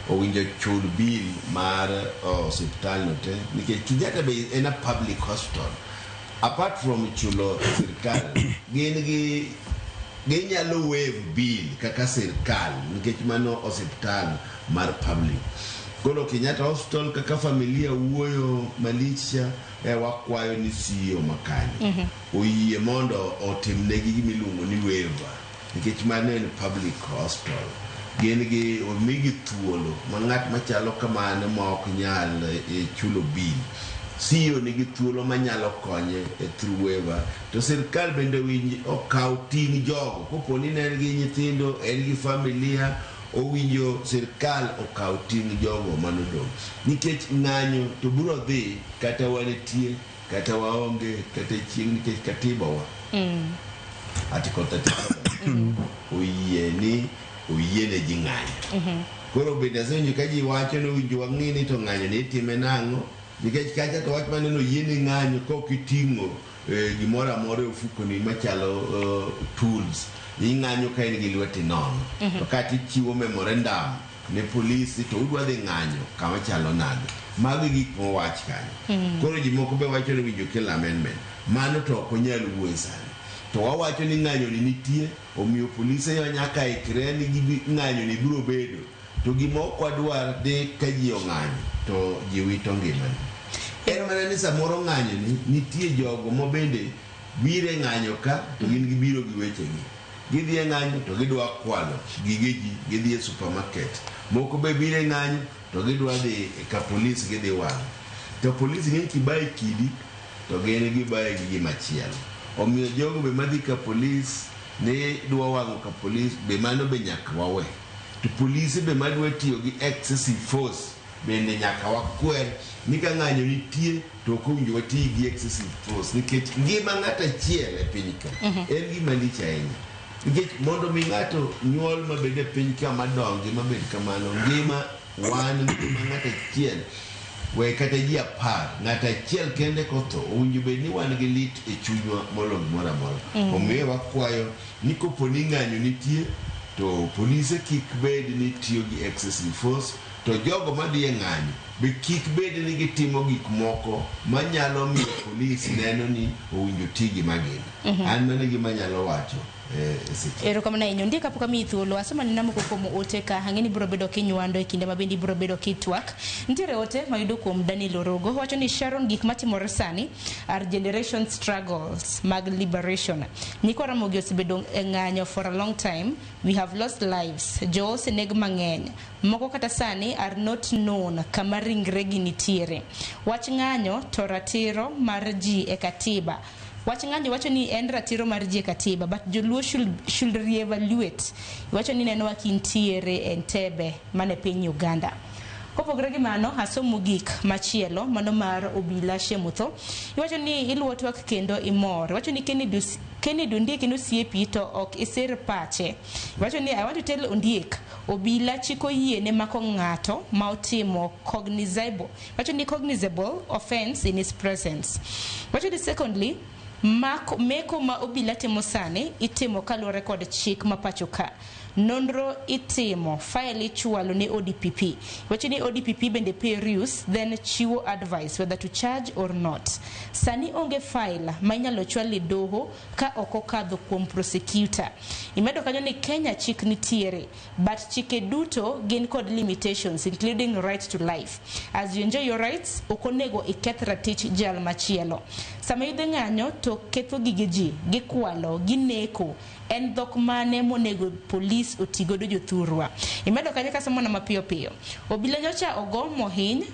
owinjo chul bill mar osiptal no te nikech Kenyatta be en a public hospital apart from chulo sirkal gin gi ginyalo waive bill kaka sirkal nikech mano osiptal mar public. Koro Kenyatta Hospital kaka familia wuoyo malich cha wakwayo ni CEO makanyo oyie mondo otimnegi gima iluongo ni waiver nikech mano en public hospital. Gin gi omigi thuolo ma ng'at machalo kamano ma ok nyal chulo bill CEO nigi thuolo manyalo konye e through waiver to sirkal bende owinj okaw ting' jogo kopo ni ne en gi nyithindo en gi familia owinjo sirkal okaw ting' jogo manodong' nikech ng'anyo to biro dhi kata wantie kata waonge kata chieng' nikech katiba wa Article 37 oyie ni oyiene ji ng'anyo. Koro bende asewinjo ka ji wacho ni owinjo wang'i ni to ng'anyo ni itime nang'o nikech kacha to wach maneno oyieni ng'anyo ka ok iting'o gimoro amora e ofukoni machalo tools ing'anyo ka in gi lweti nono to kata ichiwo memorandum ne polisi to udwa dhi ng'anyo kama chalo nade. Mago e gik mowach kanyo. Koro ji moko be wacho ni owinjo kel amendment mano to ok onyal wuoye sani to wawacho ni ng'anyo ni nitie omiyo polise nyaka ikre ni ng'anyo ni biro bedo to gima ok wadwar ni ka ji ong'anyo to ji wito ngimani. En mana ni samoro ng'anyo ni nitie jogo ma bende biro e ng'anyo ka to gin gibiro gi wechegi. Gidhi e ng'anyo to gidwa kwalo gige ji gidhi e supermarket. Moko be biro e ng'anyo to gidwa dhi ka polis gidhi wang'o. To polis ng'eny kibaye kidi to gin gibaye gi gimachielo. Omiyo jogo be madhi ka polis ni dwa wang'o ka polis be mano be nyaka wawe. To polise be madwa tiyo gi excessive force bende nyaka wakwer ni ka ng'anyo nitie to ok owinjo wati gi excessive force nikech ngima ng'ato achiel e piny ka en gima lich ahinya. Nikech mondo mi ng'ato nyuol mabed e piny ka madongi mabed kamano ngima wan ngima ng'ato achiel we kata ji 10 ng'ato achiel kende kotho owinjo bed ni wan gi lit e chunywa moloyo gimoro amora. Omiyo wakwayo ni kopo ni ng'anyo nitie to polise kik bed ni tiyo gi excessive force to jogo madhi e ng'anyo be kik bed ni gitimo gik moko manyalo miyo polis neno ni owinjo ti gi magina. An mano e gima anyalo wacho. E seche. Erokamano ahinya. Ondiek kapok amiyi thuolo, asomo anena moko kuom ote ka ang'e ni biro bedo kinywando e kinde ma bende ibiro bedo kitwak. Nitiere ote mayudo kuom Daniel Orogo, wacho ni Sharon gik matimore sani are generation struggles mag liberation. Nyikwa Ramogi osebedo e ng'anyo for a long time. We have lost lives. Jo oseneg mang'eny. Moko kata sani are not known kama ringregi nitiere. Wach ng'anyo to ratiro mar ji e katiba. Wach ng'anjo wacho ni en ratiro mar ji e katiba, but joluo should reevaluate. Wacho ni nenowa kintiere Entebbe mane piny Uganda. Kopogore gi mano, asom mogik machielo, mano mar Obila Shemutho. Iwacho ni iluwo twak kendo imor. Iwacho ni Kennedy Ondiek en osiepi to ok isir pache. Iwacho ni I want to tell Ondiek, Obila chiko yiene mako ng'ato ma otimo cognizable. Iwacho ni cognizable offense in his presence. Iwacho ni secondly, mako, meko ma obila timo sani itimo kaluwore kod chik ma pacho ka. Nonro itimo, file ichwalo ne ODPP. Wacho ni ODPP bende peruse, then chiwo advice whether to charge or not. Sani onge file ma inyalo chwal e doho ka ok okadho kuom prosecutor. Imedo kanyo ni Kenya chik nitiere, but chike duto gin kod limitations including right to life. As you enjoy your rights, ok onego iketh ratich jal machielo. Sama idhi ng'anyo to ketho gige ji, gikwalo, gineko, en dhok mane monego polis otigodo jothurwa. Imedo kanyo kasomona mapiyo piyo. Obila nyocha ogo mohiny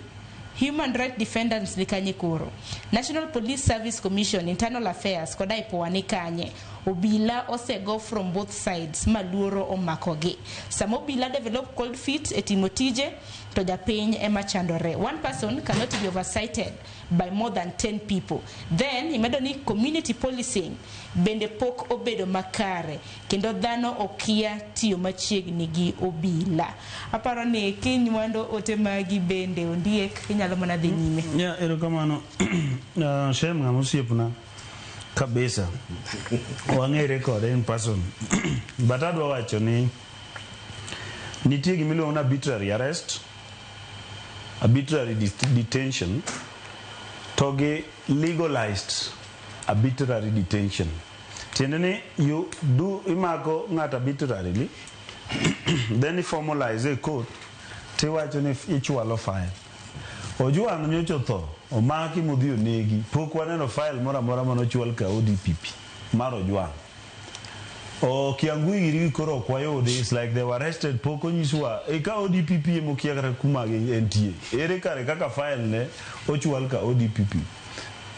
Human Rights Defenders ni kanye koro? National Police Service Commission, Internal Affairs kod IPOA ni kanye? Obila osego from both sides ma luoro omakogi. Sama obila develop cold feet e timo tije, to japiny ema chandore. One person cannot be oversighted by more than 10 people. Then imedo ni community policing bende pok obedo makare kendo dhano okia tiyo machiegni gi obila. Aparo ni kinywando ote magi bende Ondiek inyalo mana dhi nyime. Yeah, erokamano. Shem ng'ama osiepna kabisa. Wang'ere kode in person. But adwa wacho ni nitie gima iluongo ni arbitrary arrest, arbitrary detention, to gi legalized arbitrary detention. Tiende ni you do imako ng'ato arbitrarily, then i formalize e court, tiwacho ni ichwalo file. Ojwang' nyocha otho, omaki modhi onegi. Pok waneno file moro amora manochwal ka ODPP mar Ojwang'. O Kiangui giri koro ok wayudi, it's like they were arrested, pok onyiswa. E ka ODPP emokia kata kuma entie. Ere kare kaka file ne ochwal ka ODPP.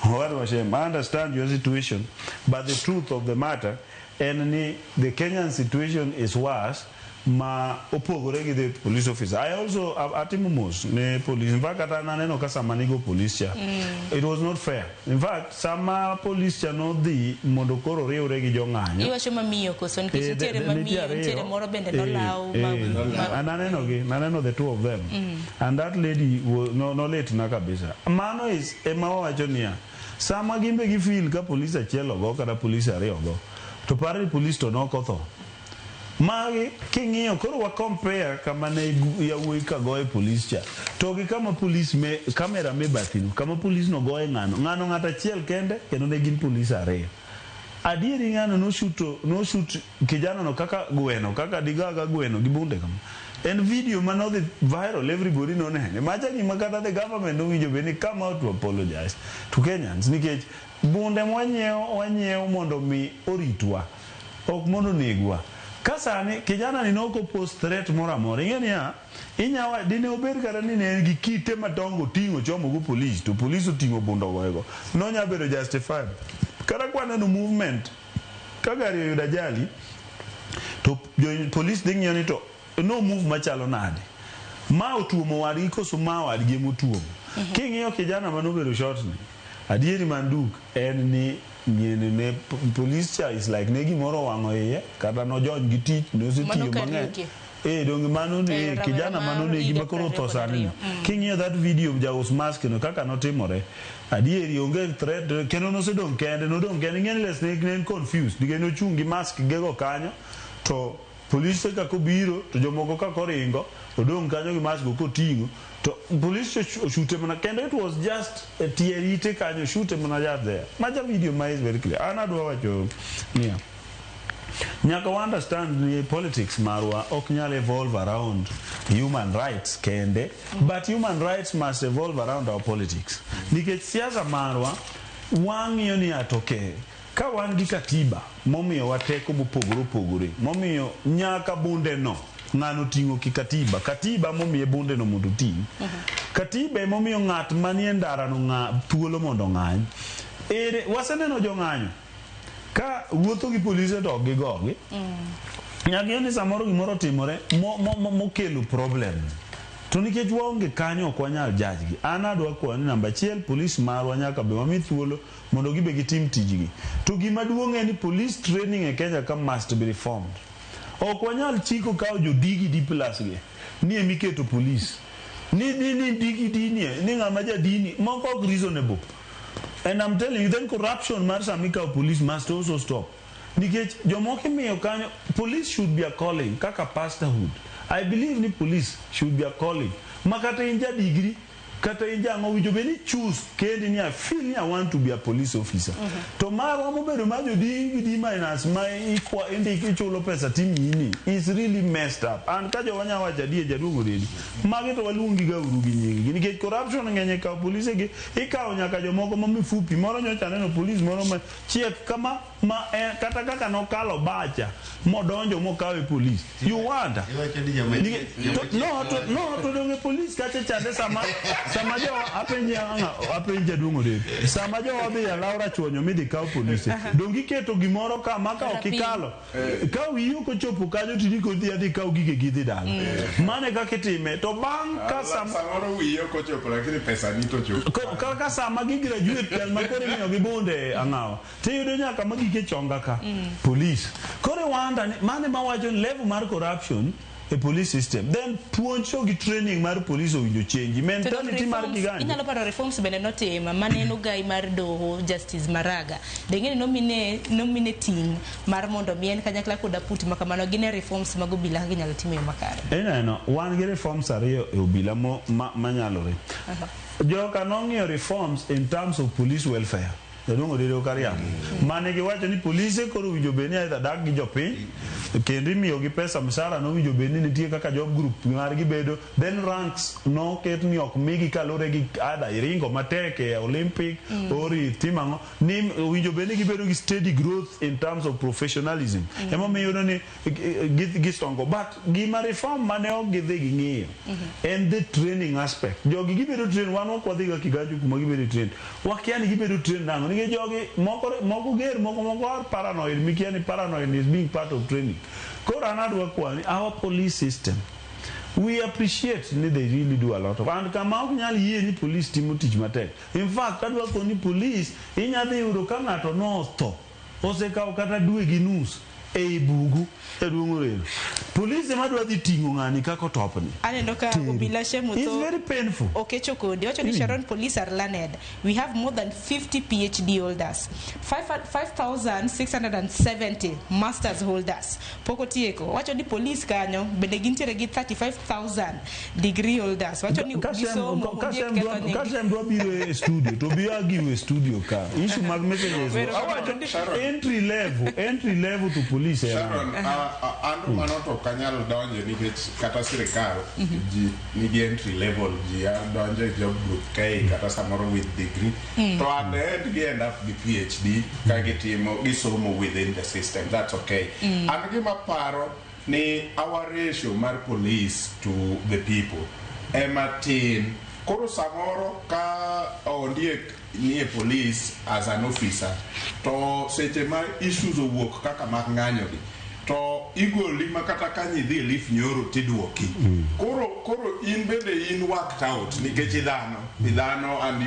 Owadwa Shem, I understand your situation, but the truth of the matter en ni the Kenyan situation is worse ma opogore gi the police officer. I also atimo mos ne police. In fact, kata naneno ka sama nigo police cha. It was not fair. In fact, sama police cha nodhi mondo koro riwre gi jong'anyo. Iwacho mamiyo koso nikech nitiere mamiyo, nitiere moro bende nolaw And naneno gi, naneno the two of them. And that lady no, nolitna kabisa. Mano is ema wawacho niya, sama gimbe gi feel ka police achiel ogo kata police ariyo ogo, to par ni police to nok otho. Magi king'iyo koro wa compare kama ne yawuoyi ka goye police cha to gi kama police me kamera me bathino kama police no goye ng'ano ng'ano ng'ato achiel kende kendo ne gin police ariyo. Adieri ng'ano noshuto noshut kijana no kaka gweno kaka digaga gweno gi bunde kama. En video manodhi viral, everybody nonene. Macha gima kata the government nowinjo bed ni come out to apologize to Kenyans nikech bunde mwanyiewo wanyiewo mondo mi oritwa ok mondo onegwa. Ka sani kijana ni nok opose threat moro amora ing'e niya inyawa dine obed kata ni ne en gi kite madongo oting'o chomo go police to police oting'o bunde ogoyego nonya bedo justified. Kata kwaneno movement ka gari oyudo ajali to jo police dhi ng'iyo ni to no move machalo nade ma otuomo wadgi koso ma wadgi emotuomo. King'iyo kijana manobedo shot ni adieri manduk en ni ng'ene ne police cha is like ne gimoro owang'o iye kata nojony gi tich nosetiyo mang'eny. Donge mano ni kijana manonegi ma koro otho sani ni. King'iyo that video jaus mask no kaka notimore adieri onge threat kendo nosedong' kende nodong' kende ing'e ni les ne en confused nikech nochung' gi mask gego kanyo to polise kaka obiro to jomoko kaka oringo odong' kanyo gi mask go koting'o to police oshute mana kendo it was just e tie ite kanyo oshute mana just there. Macha video ma is very clear. An adwa wacho niya. Nyaka wa understand ni politics marwa ok nyal evolve around human rights kende, but human rights must evolve around our politics. Nikech siasa marwa wang'iyo ni atoke ka wan gi katiba momiyowa teko mopogore opogore, momiyo nyaka bunde no ng'ano ting'o kikatiba, katiba momiye bunde no mondo oting'. Katiba emomiyo ng'at manie ndara no ng'a, thuolo mondo ong'any. Ere waseneno jong'anyo ka wuotho gi polise to ok gigogi. Nyaka ing'e ni samoro gimoro otimore mokelo problem. To nikech waonge kanyo ok wanyal judge gi. An adwa kwayo ni namba achiel, polis marwa nyaka be wami thuolo mondo gibe gitim tijgi. To gima duong' en ni police training e Kenya ka must be reformed. Ok wanyal chiko kawo jo D gi D plus gi ni emiketo police. Ni D gi D nie, ni ng'ama ja D ni, moko ok reasonable. And I'm telling you, then corruption mar sama ikawo police must also stop. Nikech jomoko imiyo kanyo, police should be a calling, kaka pastorhood. I believe ni police should be a calling. Ma kata in ja degree, kata in jang'o, winjo bed ni choose kendi ni I feel ni I want to be a police officer. To marwa mobedo mar jo D gi D minus ma ikwa indiko ichulo pesa timiyi ni is really messed up. And ka jowa nya wacho adier jaduong' Oredi, magi to waluongi ga uru gi nying gi nikech corruption ng'eny e kawo polise gi, ikawo nyaka jomoko ma mifupi. Moro nyocha aneno police moro ma chiek kama ma en, kata kaka nokalo bacha modonjo mokawe police. You wonder. Iwacho ni joma No, to, no, to donge police kacha chande sama sama jo apenje ang'a apenje jaduong' Oredi. Sama jo odhi e Laura Chuonyo midhi kaw polise. Donge iketo gimoro ka ma ka ok ikalo. Ka wiyi ok ochopo kanyo tindiko dhi adhi kaw gige gi dhi dala. Mano e kaka itime. To bang' ka sama samoro wiyi ok ochopo lakini pesa ni to chopo. Kaka sama gi graduate jal ma koro imiyo gi bunde ang'awa tiyudo nyaka magik e chonga ka police. Koro iwanda ni mano ema wacho ni level mar corruption e police system, then puonj to gi training mar police owinjo change mentality mar Kiganjo. Inyalo paro reforms bende notim mane en ogai mar doho Justice Maraga. Deng'e ni nomine ting' mar mondo mi en kanyakla kod aput ma kamano gine reforms mag obila kaka inyalo tim e yo makare. Ineno, wan gi reforms ariyo e obila manyalore. Joka nong'iyo reforms in terms of police welfare. Jaduong' Odede ok ariambo. Mane giwacho ni polise koro owinjo bed ni either dak gi jopiny kendo imiyogi pesa msara nowinjo bed ni nitie kaka job group margi bedo, then ranks noket ni ok migi kaluwore gi either iringo matek e Olympic or itimo ang'o, ni owinjo bed ni gibedo gi steady growth in terms of professionalism. Emomiyo iyudo ni gisongo. But gima reform mane ok gidhi ging'iyo en the training aspect. Jogi gibedo train, wan ok wadhiga Kiganjo kuma gibedo train. Wakia ni gibedo train nang'o, nikech jogi moko moko ger, moko moko are paranoid, mikia ni paranoid is being part of training. Koro an adwa kwayo ni our police system, we appreciate ni they really do a lot of, and kama ok nyal yie ni police timo tich matek. In fact, adwa koni police inya dhi yudo ka ng'ato notho, osekawo kata dwe gi nus ei bugu jaduong' Orero. Police ema dwa dhi ting'o ng'ani kaka otopni. Aneno ka Teri. Obila Shemutho It's very painful. Okecho kodi. Owacho ni Sharon police are learned. We have more than 50 PhD holders. 5,670 masters holders. Pok otieko. Owacho ni police kanyo bende gintiere gi 35,000 degree holders. Owacho ni gisomo ondiek ketho nying. Ka Shem dwa biro e studio to bi argue e studio ka. Issue mag messages. Awacho entry level to police en Sharon, an mano to ok anyal donje nikech kata sirikal ji nigi entry level, ji donjo e job group K kata samoro with degree to at the end gi end up gi PhD ka gitimo gisomo within the system, that's okay. An gima paro ni our ratio mar police to the people ema tin. Koro samoro ka ondiek nie police as an officer to seche ma issues owuok kaka mag ng'anyo gi to igoli ma kata ka nyidhi e leave nyoro tiduoki. Koro in bende in worked out nikech idhano and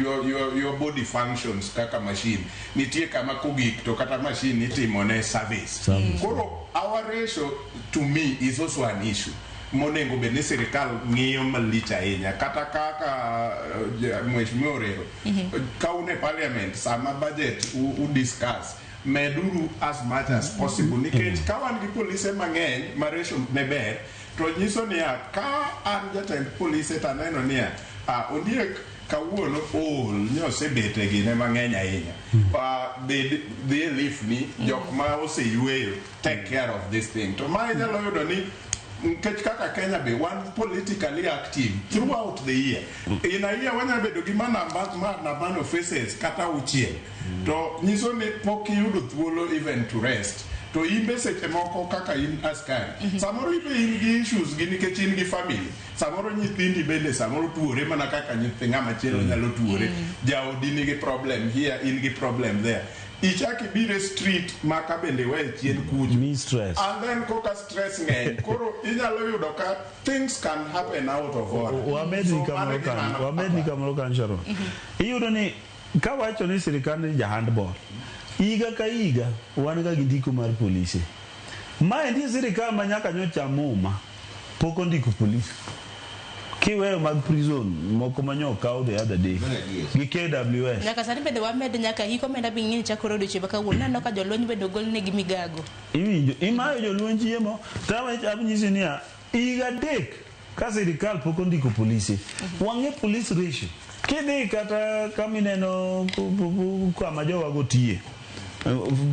your body functions kaka machine. Nitie kama kogik to kata machine itimone service. Koro our ratio to me is also an issue monego bed ni sirikal ng'iyo malich ahinya kata kaka mheshimiwa Orero ka un e parliament sama budget u discuss meduru as much as possible nikech ka wan gi polise mang'eny ma ratio ne ber to nyiso niya ka an jatend polise to aneno niya ondiek Kawuono ool nyosebet e gine mang'eny ahinya. Bed dhi e lift ni jok ma oseyweyo take care of this thing. To ma inyalo yudo ni nikech kaka Kenya be wan politically active throughout the year. In a year wanyalo bedo gi maandamano faces kata auchiel. To nyiso ni pok iyudo thuolo even to rest. To in be seche moko kaka in askari, samoro ibe in gi issues gi nikech in gi family. Samoro nyithindi bende samoro tuore mana kaka nyithi ng'ama chielo nyalo tuore. Jaodi nigi problem here, in gi problem there. Ichak ibiro e street maka bende we chien kucho. Mi stress. And then koka stress ng'eny, koro inyalo yudo ka things can happen out of order. Wamedni So, kamoro mano e gima kanyo, wamedni kamoro kanyo Sharon. Iyudo ni kawacho ni sirikal ni ja handball, higa ka higa wan ga gi ndiko mar polise. Ma endi sirikal ma nyaka nyocha muma pok ondiko polis. Kiweyo mag prison moko manyo okaw the other day gi KWS. Nyaka sani bende wamed nyaka hik omenda bi ng'eny chakore odiochieng' ma kawuono. Naneno ka jolweny bende ogolnegi migago. Iwinjo, imayo jolweny chiemo, to anyisi niya, higa 3 ka sirikal pok ondiko polise, wang'e police ratio. Kidhi kata kama ineno kama jowago tiye,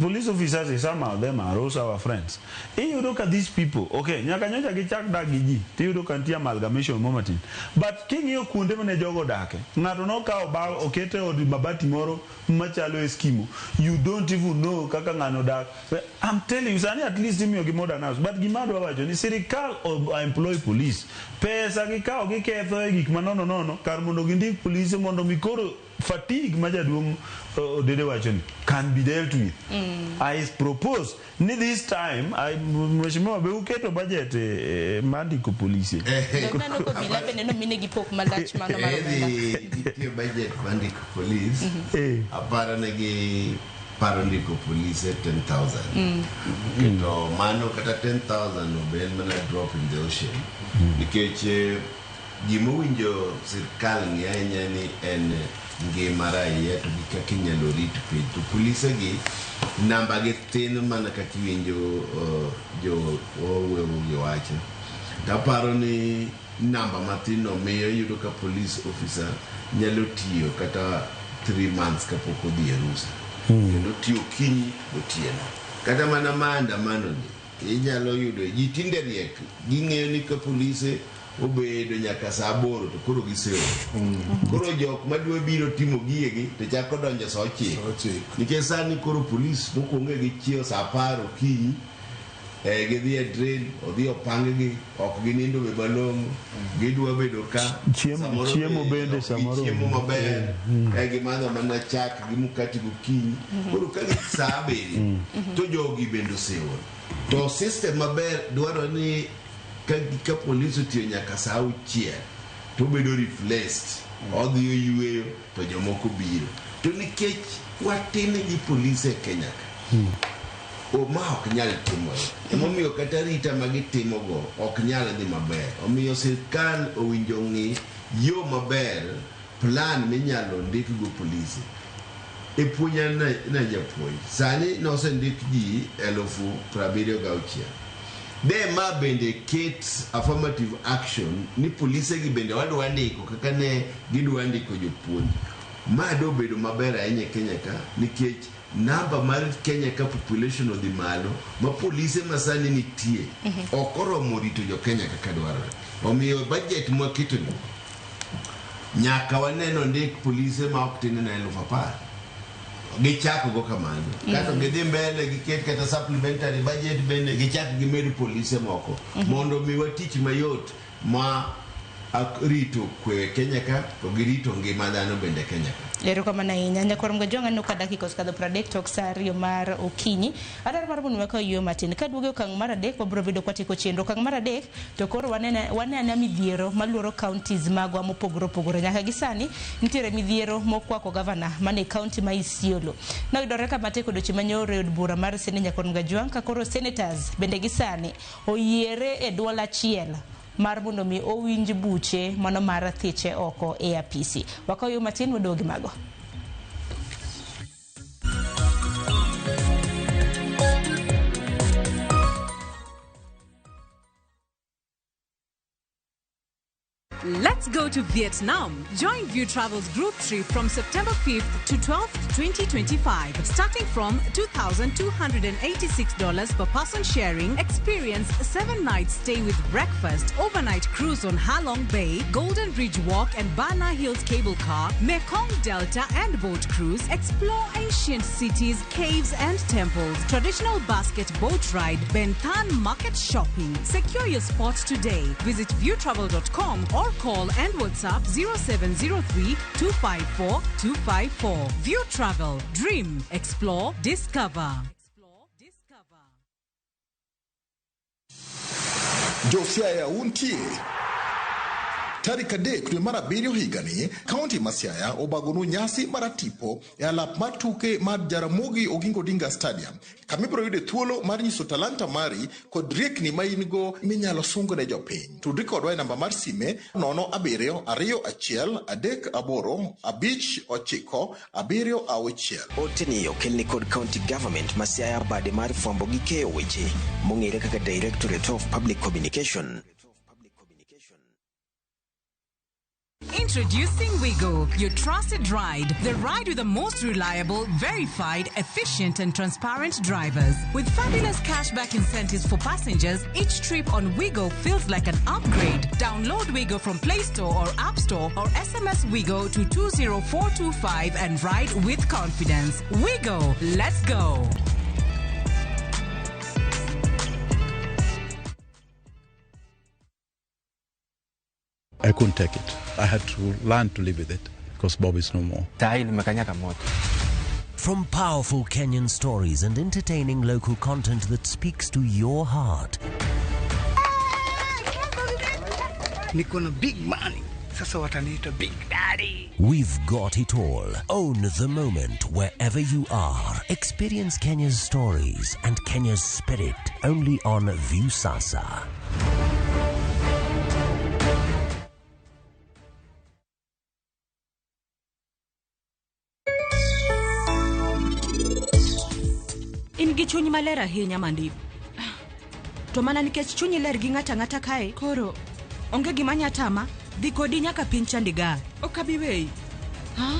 police officers, some of them are also our friends. Iyudo ka these people, okay, nyaka nyocha gichak dak gi ji, tiyudo ka nitie amalgamation mo matin. But king'iyo kuonde mane jogo odake, ng'ato nokawo bao okete e od mabati moro machalo Eskimo. You don't even know kaka ng'ano dak. I'm telling you, sani at least imiyogi modern house. But gima adwa wacho ni sirikal employ police. Pesa gikawo giketho e gik manono nono kar mondo gindik polise mondo mi koro fatigue ma jaduong' Odede wacho ni can be dealt with. I propose ni this time mheshimiwa be uketo budget mar ndiko polise. Neno kobila bende nominegi pok malach mano mar omenda. Edhi nitie budget mar ndiko polis. Aparo ne gi paro ndiko polise 10,000. To mano kata 10,000 no be en mana drop in the ocean. Nikech gimowinjo sirkal ng'i ahinya ni en ngima raia to gi kaka inyalo rit piny. To polise gi namba gi tin mana kaka iwinjo jo wawuoyo gi wacho. Taparo ni namba matin no miyo iyudo ka police officer nyalo tiyo kata 3 months kapok odhi e rusa. Kendo tiyo okinyi gotieno. Kata mana maandamano ni inyalo yudo ji tinde riek ging'eyo ni ka polise obedo nyaka saa 8 to koro giseol. Koro jok madwa biro timo gigegi to chako donjo saa 9. Nikech sani koro polis mokwongo gichiewo saa 10 okinyi gidhi e drill odhi opang gi ok ginindo be malong'o gidwa bedo ka Chiemo, samoro chiemo be bende ok samoro. gichiemo maber gimadho mana chak gi mkati gokinyi koro ka gi saa 7 to jogi bende oseol to system maber dwaro ni ka polis otiyo nyaka saa 6 to obedo replaced odhi oyweyo to jomoko biro to nikech watin gi polis e Kenya ka ma ok nyal timore emomiyo kata rita ma gitimogo ok nyal dhi maber omiyo sirkal owinjo ng'i yo maber plan minyalo ndikgo polise e puonj an na japuonj sani nosendik ji 76,000 de ma bende ket affirmative action ni polise gi bende wadwa ndiko kaka ne gidwa ndiko jopuonj ma dobedo maber ahinya e Kenya ka nikech namba mar Kenya ka population odhi malo ma polise masani nitie ok oromo rito jo Kenya kaka dwarore omiyo budget mwaketo ni nyaka waneno ndik polise ma ok tin na 10,000 gichako go kamano kato gidhi mbele giket kata supplementary budget bende gichak gimed polise moko mondo miwa tich mayot ma rito kwe e Kenya ka to girito ngima dhano bende e Kenya ka. Erokamano ahinya. Nyakwar Mgajwang' aneno ka dakika osekadho 30 tok sa 2 mar okinyi. Adwaro mar mondo wakaw yueyo matin. Kaduogo e okang' mar 3 wabiro bedo kwatieko chenro. Okang' mar 3 to koro wane ane midhiero maluoro counties magwa mopogore opogore. Nyaka gi sani nitiere midhiero mokwako gavana mane county ma Isiolo. Noyudore ka matek odiochieng' manyoro e od bura mar Senate Nyakwar Mgajwang' ka koro senators bende gi sani oyiere e duol achiel mar mondo mi owinj buche mano mar thiche oko e apisi. Wakaw yo matin waduogo gi mago. La Let's go to Vietnam. Join View Travel's group trip from September 5th to 12th, 2025. Starting from $2,286 per person sharing, experience 7-night stay with breakfast, overnight cruise on Halong Bay, Golden Bridge Walk and Bana Hills Cable Car, Mekong Delta and boat cruise, explore ancient cities, caves and temples, traditional basket boat ride, Ben Thanh market shopping. Secure your spot today. Visit viewtravel.com or call and WhatsApp 0703 254 254. View Travel. Dream. Explore. Discover. Josiaya untie tarik 3 dwe mar 7 higani, kaunti ma Siaya obagonu nyasi maratipo e alap mar tuke mar Jaramogi Oginga Odinga Stadium, kama ibiro yude thuolo mar nyiso talanta mari kod riekni ma in go minyalo sungo ne jopiny. Tudri kodwa e namba mar sime 07 21 38 59 76. Oteni okelni kod County Government ma Siaya bade mar fwambo gi keyo weche mong'ere kaka Directorate of Public Communication. Introducing Wigo, your trusted ride. The ride with the most reliable, verified, efficient, and transparent drivers. With fabulous cashback incentives for passengers, each trip on Wigo feels like an upgrade. Download Wigo from Play Store or App Store or SMS Wigo to 20425 and ride with confidence. Wigo, let's go. I couldn't take it. I had to learn to live with it because Bob is no more. From powerful Kenyan stories and entertaining local content that speaks to your heart. Niko na big money. Sasa wataniita Big Daddy. We've got it all. Own the moment wherever you are. Experience Kenya's stories and Kenya's spirit only on Viusasa. In gi chuny maler ahinya Mandip. To mana nikech chunyi ler gi ng'ata ang'ata kae, koro onge gima nya tama, dhi kodi nyaka piny Chandigarh. Ok abi weyi. Ha?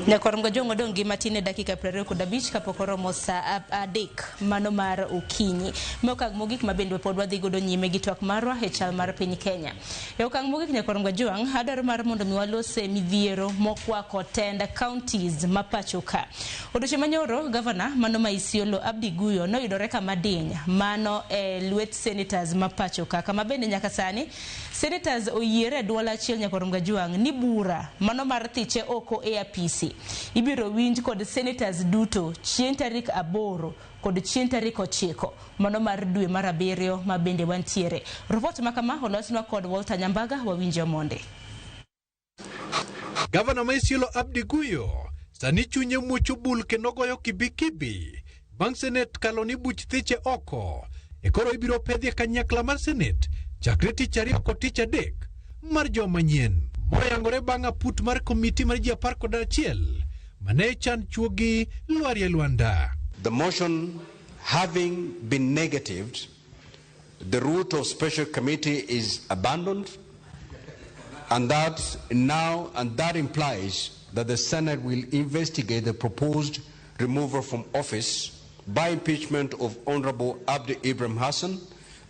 Nyakwar Mgajong odong' gi matin e dakika 25 kapok oromo saa 3 mano mar okinyi. Ma okang' mogik ma bende pod wadhi godo nyime gi twak marwa e chal mar piny Kenya. E okang' mogik Nyakwar Mgajong, adwaro mar mondo mi walose midhiero mokwako tend counties ma pacho ka. Odiochieng' manyoro, gavana mano ma Isiolo Abdi Guyo noyudore kama diny mano e lwet senators ma pacho ka, kama bende nyaka sani senators oyiere e duol achiel Nyakwar Mgajong ni bura mano mar thiche oko e apisi ibiro winj kod senators duto chieng' tarik 8 kod chieng' tarik 9 mano mar dwe mar 7 ma bende wantiere. Ripot ma kama olosnwa kod Walter Nyambaga, wawinjo monde. Gavana ma Isiolo Abdi Guyo sani chunye muocho bul kendo goyo kibikibi bang' senet kalo ni buch thiche oko e koro ibiro pedhie kanyakla mar senet chakre tich 2 kod tich 3 mar joma nyien moyangore bang' aput mar komiti mar ji 11 mane chan chuogi lwarie Lwanda. The motion having been negatived, the route of special committee is abandoned, and that implies that the Senate will investigate the proposed removal from office by impeachment of Honorable Abdi Ibrahim Hassan,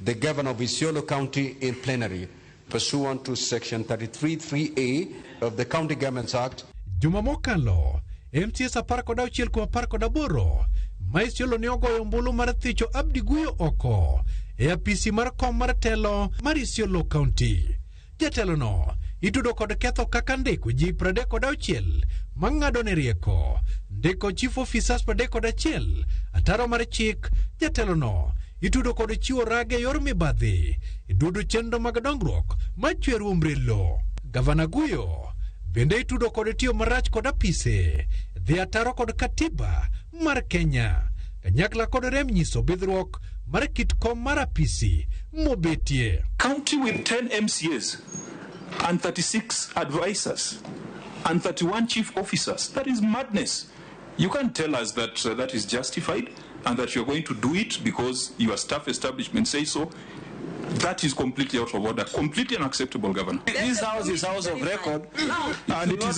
the governor of Isiolo County, in plenary, pursuant to Section 33(3)(a) of the County Governments Act. Juma mokalo, MCS 16 kuom 18 ma Isiolo ne ogoyo ombulu mar thicho Abdi Guyo oko e apisi mar kom mar telo mar Isiolo County. Jatelono itudo kod ketho kaka ndiko ji 36 mang'ado ne rieko, ndiko chief officers 31 ataro mar chik. Jatelono itudo kod chiwo rage yor mibadhi, idudo chenro mag dongruok machwero umbrello. Gavana Guyo bende itudo kod tiyo marach kod apise, dhi ataro kod katiba mar Kenya, kanyakla kod rem nyiso bidhruok mar kit kom mar apisi mobetie. County with 10 MCAs and 36 advisors and 31 chief officers. That is madness. You can't tell us that that is justified and that you're going to do it because your staff establishment says so. That is completely out of order, completely unacceptable, Governor. This house is house of record. And it is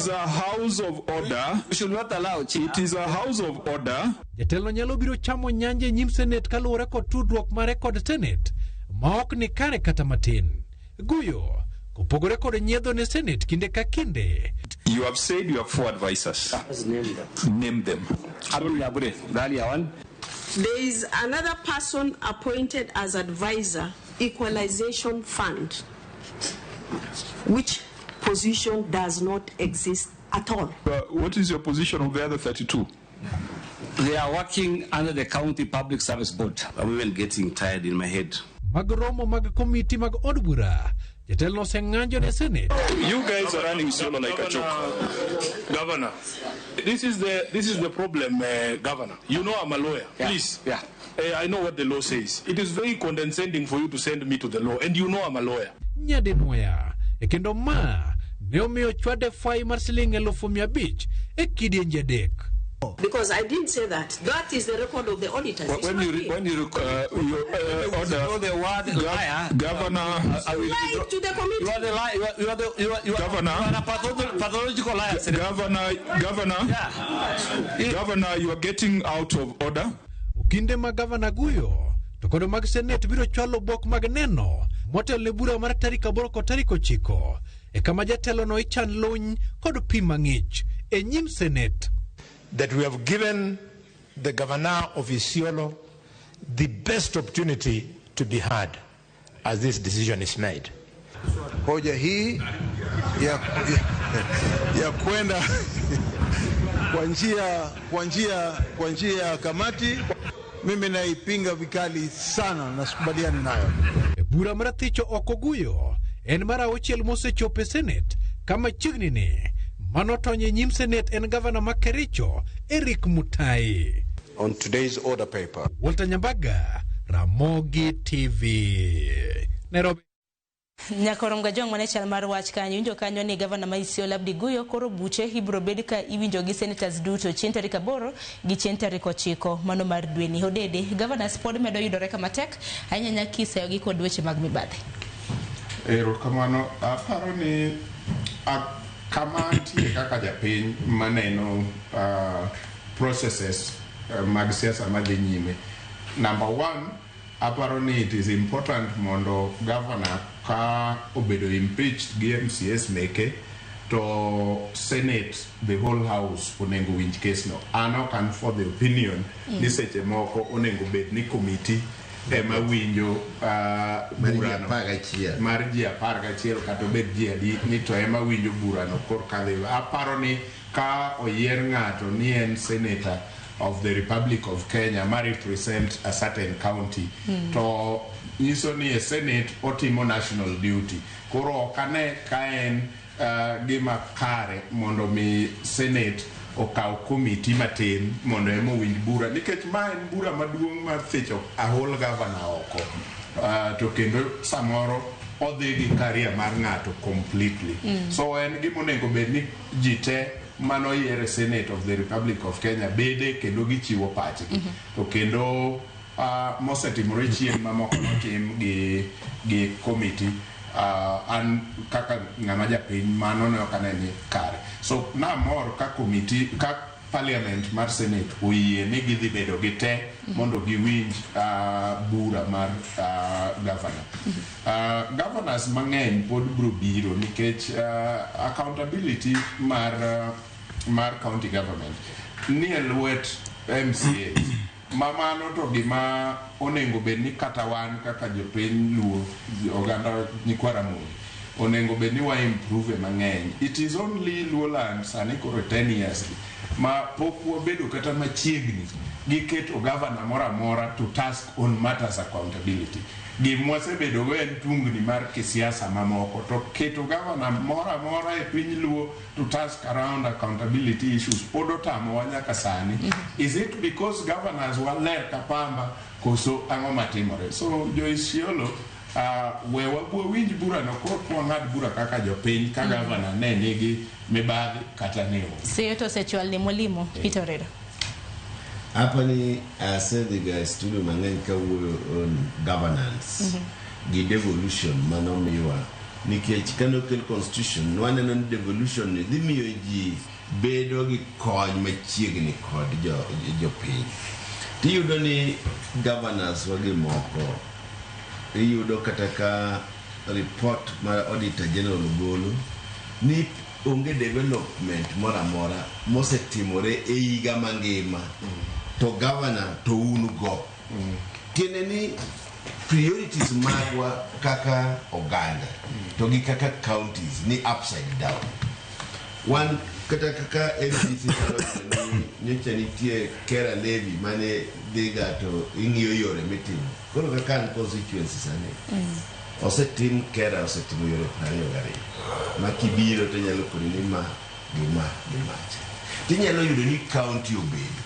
a house of order. We should not allow. It is a house of order. Jatelo nyalo biro chamo nyanje e nyim Senate kaluwore kod tudruok mare kod Senate ma ok ni kare kata matin. Guyo kopogore kod nyiedho ne Senate kinde ka kinde. You have said you have 4 advisors. Name them. Name them. There is another person appointed as advisor, Equalization Fund, which position does not exist at all. What is your position of the other 32? They are working under the County Public Service Board. I'm even getting tired in my head. Mag romo mag komiti mag od bura, jatelo oseng'anjo ne Senate. You guys are running solo like a joke. Governor, this is the problem, Governor. You know I'm a lawyer. Yeah. Please. Yeah. I know what the law says. It is very condescending for you to send me to the law, and you know I'm a lawyer. Nyadinwoya e kendo ma ne omiyo chwade fai mar siling 500,000 e kidienje 3. Because I didn't say that. That is the record of the auditors. When you order the word liar, Governor, I will lie to the committee. You are the liar. You are Governor. You are a pathological liar. Governor. Yeah. Governor, you are getting out of order. Okinde mag Gavana Guyo to kod mag Senate biro chwalo bok mag neno motel ne bura mar tarik 8 kod tarik 9 e kama jatelo no ichan luny kod pi mang'ich e nyim Senate. That we have given the governor of Isiolo the best opportunity to be heard as this decision is made. Hoja hii ya kwenda kwa njia ya kamati mimi naipinga vikali sana na sikubaliani nayo. Bura mar thicho oko Guyo en mar 6 mosechopo e Senate kama chiegni ni mano tony e nyim Senate en gavana ma Kericho Eric Mutai. On today's order paper. Walter Nyambaga, Ramogi TV, Nairobi. Nyakorom Gajwang' mane chal mar wach kanyo iwinjo kanyo ni gavana ma Isiolo Abdi Guyo koro buche ibiro bed ka iwinjo gi senators duto chieng' tarik 8 gi chieng' tarik 9 mano mar dweni. Odede governors pod medo yudore kama tek ahinya nyaka kiseyo gi kod weche mag mibadhi. Erokamano, aparo ni kama antie kaka japiny maneno processes mag siasa madhi nyime. Number 1, aparo ni it is important mondo governor ka obedo impeached gi MCS meke to Senate, the whole house onego winj case no. An ok an for the opinion ni seche moko onego bed ni committee ema winjo burano mar ji 11 kata obed ji adi ni to ema winjo burano korka dhi. Aparo ni ka oyier ng'ato ni en senator of the Republic of Kenya ma represent a certain county to nyiso ni e Senate otimo national duty. Koro ok ane ka en gima kare mondo mi Senate okaw komiti matin mondo ema owinj bura, nikech ma en bura maduong' mar thicho a whole governor oko. To kendo samoro odhi gi career mar ng'ato completely. So en gima onego bed ni ji te manoyier e Senate of the Republic of Kenya bede kendo gichiwo pachgi. To kendo mosetimore chien mamoko notim gi komiti an kaka ng'ama japiny mano ne ok ane ni kare. So namor ka komiti ka parliament mar Senate oyie ni gidhi bedo gi te mondo giwinj bura mar governor. Governors mang'eny pod biro biro nikech accountability mar county government ni e lwet MCA. Mamano to gima onego bed ni kata wan kaka jopiny Luo, oganda nyikwa Ramogi, onego bed ni wa improve mang'eny. It is only Luoland sani koro 10 years ma pok wabedo kata machiegni Giketo governor moro amora to task on matters accountability. Gimwasebedogo en tungni mar kisiasa mamoko to keto governor moro amora e piny Luo to task around accountability issues pod otamowa nyaka sani. Is it because governors waler ka pamba koso ang'o matimore? So jo Isiolo we wawinj burano koro wang'ad bura kaka jopiny ka governor ne nigi mibadhi kata ne onge. Seyo to osechwal ne mwalimu Peter Orero. Hapa ni asedhiga e studio mang'eny kawuoyo on governance gi devolution manomiwa nikech kanokel constitution nwaneno ni devolution ni dhi miyo ji bedo gi kony machiegni kod jopiny tiyudo ni governors wagi moko iyudo kata ka report mar auditor general golo ni onge development moro amora mosetimore e higa mangima to governor to un go tiende ni priorities magwa kaka oganda to gi kaka counties ni upside down wan kata kaka MCC nyalo ni nyocha nitie kera levy mane dhiga to ing'iyo yore mitimo koro kaka an constituency sani osetim kera osetimo yore 22 ma kibiro to inyalo koni ni ma gi ma gi macha tinyalo yudo ni county obedo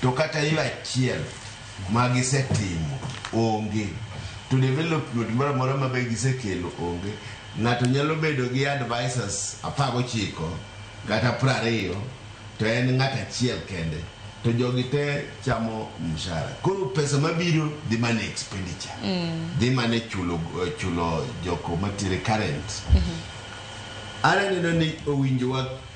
to kata yo achiel ma gisetimo onge to development moro amora ma be gisekelo onge ng'ato nyalo bedo gi advisors 19 kata 20 to en ng'at achiel kende to jogi te chamo mshahara koro pesa mabiro dhi mana e expenditure dhi mana e chulo chulo joko matiere current an aneno ni owinjo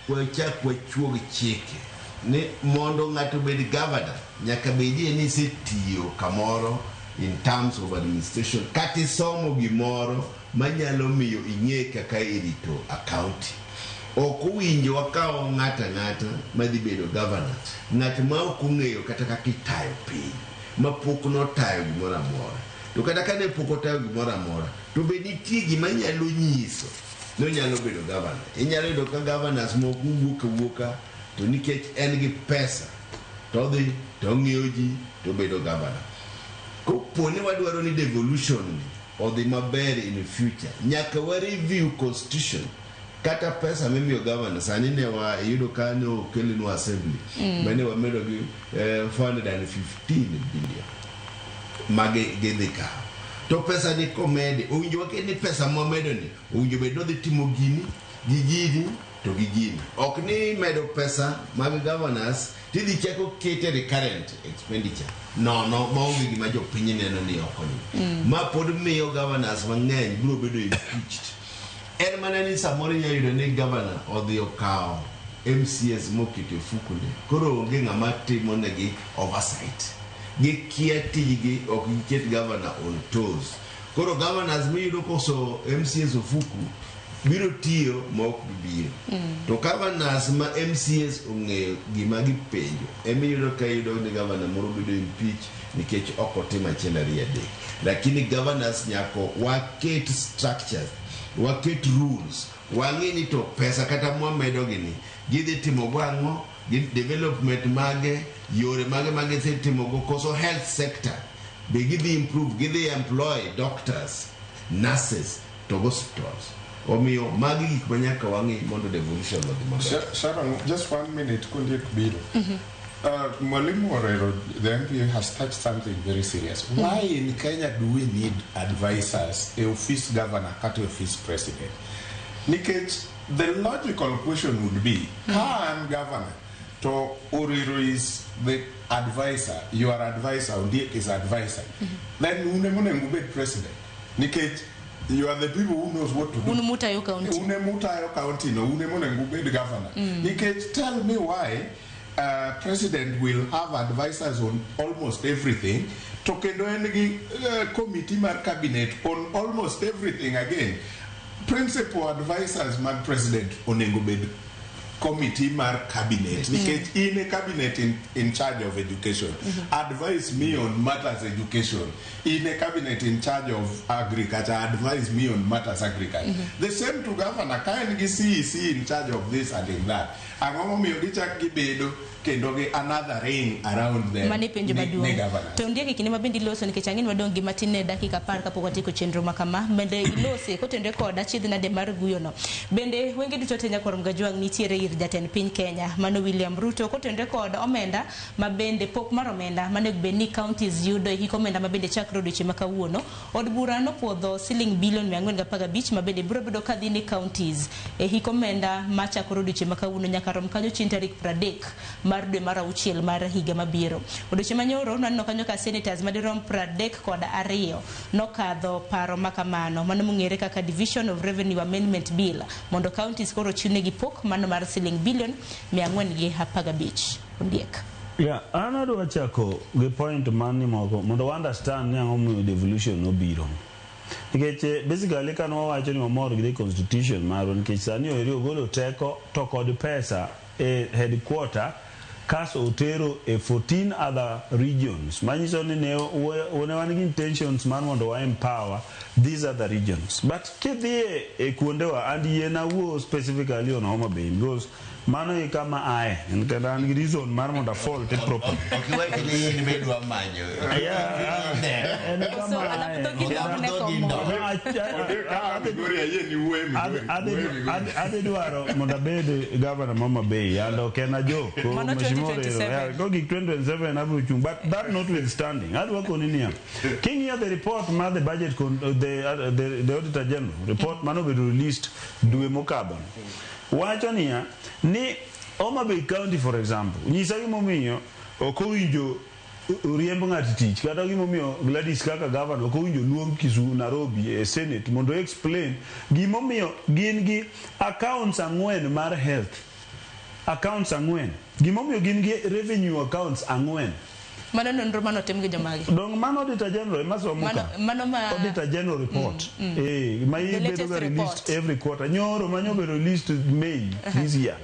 wachak wachuog chike ni mondo ng'ato obed governor nyaka bedie ni isetiyo kamoro in terms of administration kata isomo gimoro manyalo miyo ing'e kaka irito a county ok owinjo wakaw ng'ato ang'ata madhi bedo governor ng'at ma ok ong'eyo kata kaka itayo piny ma pok notayo gimoro amora to kata kane pok otayo gimoro amora to be nitie gima nyalo nyiso ni onyalo bedo governor inyalo yudo ka governors moko wuok awuoka to nikech en gi pesa to odhi to ong'iewo ji to obedo governor kopo ni wadwaro ni devolution ni odhi maber in future nyaka wa review constitution kata pesa mimiyo governor sani ne wa iyudo ka ne okelnwa assembly mane wamedo gi 415 billion magi gidhi kawo to pesa ni komedi owinjo waket ni pesa mwamedo ni owinjo bed ni odhi timo gini gi gini to gi gini ok ni medo pesa mag governors tidhi chako kete recurrent expenditure nono maonge gima jopiny neno ni okonyo ma pod miyo governors mang'eny biro bedo impeached en mana ni samoro inyalo yudo ni governor odhi okawo MCAs moketo e ofukune koro onge ng'ama timo negi oversight gikia tijgi ok giket governor on toes koro governors miyudo koso MCAs ofuku biro tiyo ma ok bibiro to governors ma MCAs ong'eyo gima gipenjo emiyudo ka iyudo ni governor moro bedo impeach nikech ok otim achiel ariyo adek lakini governors nyako waket structures waket rules wang'e ni to pesa kata mwamedo gini gidhi timo go ang'o gi development mage yore mage ma gisetimogo koso health sector be gidhi improve gidhi employ doctors nurses to hospitals omiyo magi gik ma nyaka wang'i mondo devolution odhi maber Sharon, just one minute, Kundiek biro. Mwalimu Orero, the MP has touched something very serious. Why in Kenya do we need advisors, a office governor, kata office president? Nikech, the logical question would be, ka an governor, to Orero is the advisor, your advisor, Ondiek is advisor, then une monego ubed president. Nikech, you are the people who knows what to do. Un mutayo county. Une mutayo county no, une monego ubed governor. Nikech, tell me why president will have advisors on almost everything to kendo en gi committee mar cabinet on almost everything again. Principal advisors mag president onego bed committee mar cabinet nikech in e cabinet in charge of education, advise me on matters education. In a cabinet in charge of agriculture, advise me on matters agriculture. The same to governor, ka en gi CEC in charge of this and in that. Ang'o momiyo gichak gibedo kendo gi another ring around them? Mano e penjo ni maduong'. Governors. To ondiek e kinde ma bende iloso, nikech ang'e ni wadong' gi matin ne dakika 10 kapok watieko chenro ma kama. Bende ilose kotenore kod achiedh nade mar guyono. Bende wenge duto te nyakwar Mgajwang' nitiere ir jatend piny Kenya mano William Ruto kotenore kod omenda ma bende pok mar omenda manego bed ni counties yudo e hik omenda ma bende chakre odiochieng' ma kawuono. Od bura nopuodho siling bilion 415 ma bende biro bedo kadhi ne counties e hik omenda machakore odiochieng' ma kawuono nyaka rom kanyo chieng' tarik 30 mar dwe mar auchiel mar higa mabiro. Odiochieng' manyoro nwaneno kanyo ka senators madirom 32 nokadho paro makamano mano mong'ere kaka Division of Revenue Amendment Bill mondo counties koro ochiwnegi pok mano mar siling bilion 415. Ondiek. Yeah, an adwa chako gi point mani moko mondo wa understand ni ang'o momiyo devolution nobiro. Nikech basically ka wawacho ni wamor gi the constitution marwa, nikech sani eri ogolo teko to kod pesa e headquarter kaso otero e 14 other regions, manyiso ni ne wan gi intentions mar mondo wa empower these other regions. But kidhi e kuondewa, and yie na wuo specifically on Homa Bay because mano e kama ae kendo an gi reason mar mondo afault it properly. Ok iwach ni in be idwa manyo. Yeah, en kama ae. Adhi dwaro mondo abed governor ma Homa Bay, and ok en a joke. Mano Mheshimiwa 2027. Orero, yeah, kogik 2027 abiro chung', but that notwithstanding, adwa koni niya, king'iyo the report mar the budget the auditor general report manobedo released dwe mokadho wacho niya ni Homa Bay County, for example, nyisa gimomiyo ok owinjo riemb ng'ato tich, kata gimomiyo Gladys kaka governor ok owinjo luong Kisumu Nairobi e Senate mondo explain gimomiyo gin gi accounts ang'wen mar health, accounts ang'wen, gimomiyo gin gi revenue accounts ang'wen. Mano nonro manotim gi jomagi. Dong mano auditor general ema somo ka. Mano ma Auditor general report ma The ibedo latest ga released report. every quarter. Nyoro manyo bedo released May this year,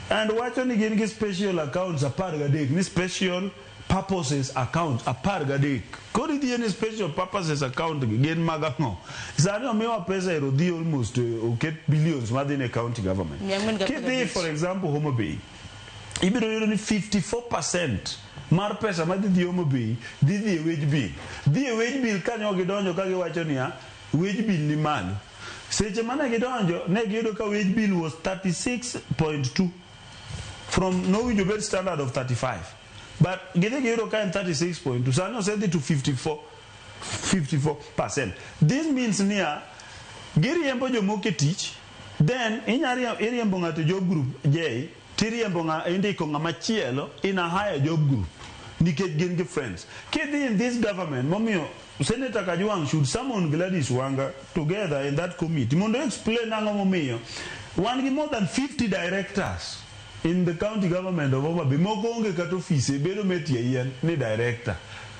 and wacho ni gin gi special accounts 13, ni special purposes account 13. Koro idhiye ni special purposes account gi gin mag ang'o? Sani omiwa pesa ero dhi almost oket billions madhi ne county government. 415. Kidhi, for example, Homa Bay, ibiro yudo ni 54% mar pesa madhi dhi Homa Bay dhi dhi e wage bill. Dhi e wage bill kanyo gidonjo ka giwacho niya wage bill ni malo. Seche mane gidonjo ne giyudo ka wage bill was 36.2 from nowinjo bed standard of 35, but gidhi giyudo ka en 36.2, sani osedhi to 54%. This means niya giriembo jomoko e tich, then iriembo ng'ato e job group J, tiriembo ng'a indiko ng'ama chielo in a higher job group nikech gin gi friends. Kidhi in this government, momiyo Senator Kajwang' should summon Gladys Wanga together in that committee mondo explain ang'o momiyo wan gi more than 50 directors in the county government of Homa Bay. Moko onge kata ofise, bedo metie yien ni director,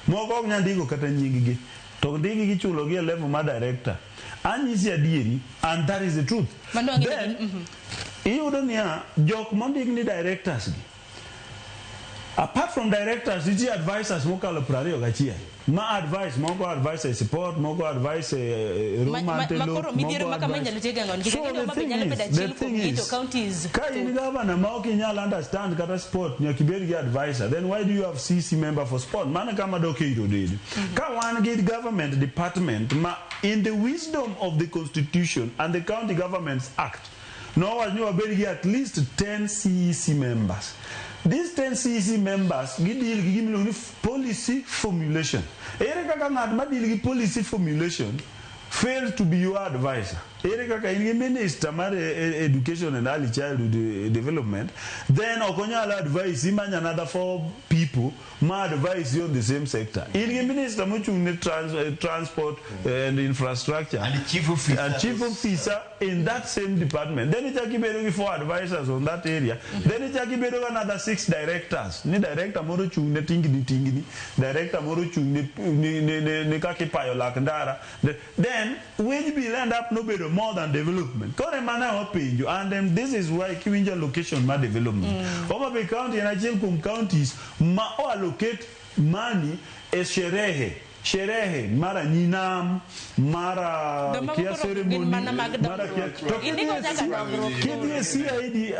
moko ok nyal ndiko kata nying gi, to ndiki gichulo gi e level mar director. Anyisi adieri, and that is the truth. Mano ang'e Then iyudo niya jok mondik ni directors gi, apart from directors, nitie advisors mokalo 21 ma advice, moko advice e sport, moko advice e Ma koro midhiero ma kama inyalo tiek geng'o nikech So ang'e ni the Homa Bay thing nyalo bedo is, the achiel kuom thing gi to is, counties ka in governor ma ok inyal understand kata sport, nyaka ibed gi advisor. Then why do you have CC member for sport? Mano kama dok e iro dedi ka wan gi government department ma in the wisdom of the constitution and the County Governments Act nowach ni wabed gi at least 10 CEC members. These 10 CEC members gideal gi gimiluongo ni policy formulation. Ere kaka ng'at ma deal gi policy formulation failed to be your advisor? Ere kaka in gi minister mar education and early childhood development, then ok onyal advise, imanyo another four people ma advise you on the same sector? In gi minister mochung' ne transport and infrastructure and chief officer, and chief officer in that same department, then ichak ibedo gi four advisors on that area, then ichak ibedo gi another six directors, ni director moro chung' ne tingni tingni, director moro chung' ne kaka ipayo lak ndara. Then wage bill end up nobedo obedo more than development. Koro ema ne wapenjo, and this is why kiwinjo allocation mar development. Homa Bay County en achiel kuom counties ma o allocate money e sherehe sherehe mara nyinam mara Joma kia moko gin ceremony mana mag mara kia dongruok. to Indiko kidhi e nyaka dongruok. kidhi e CID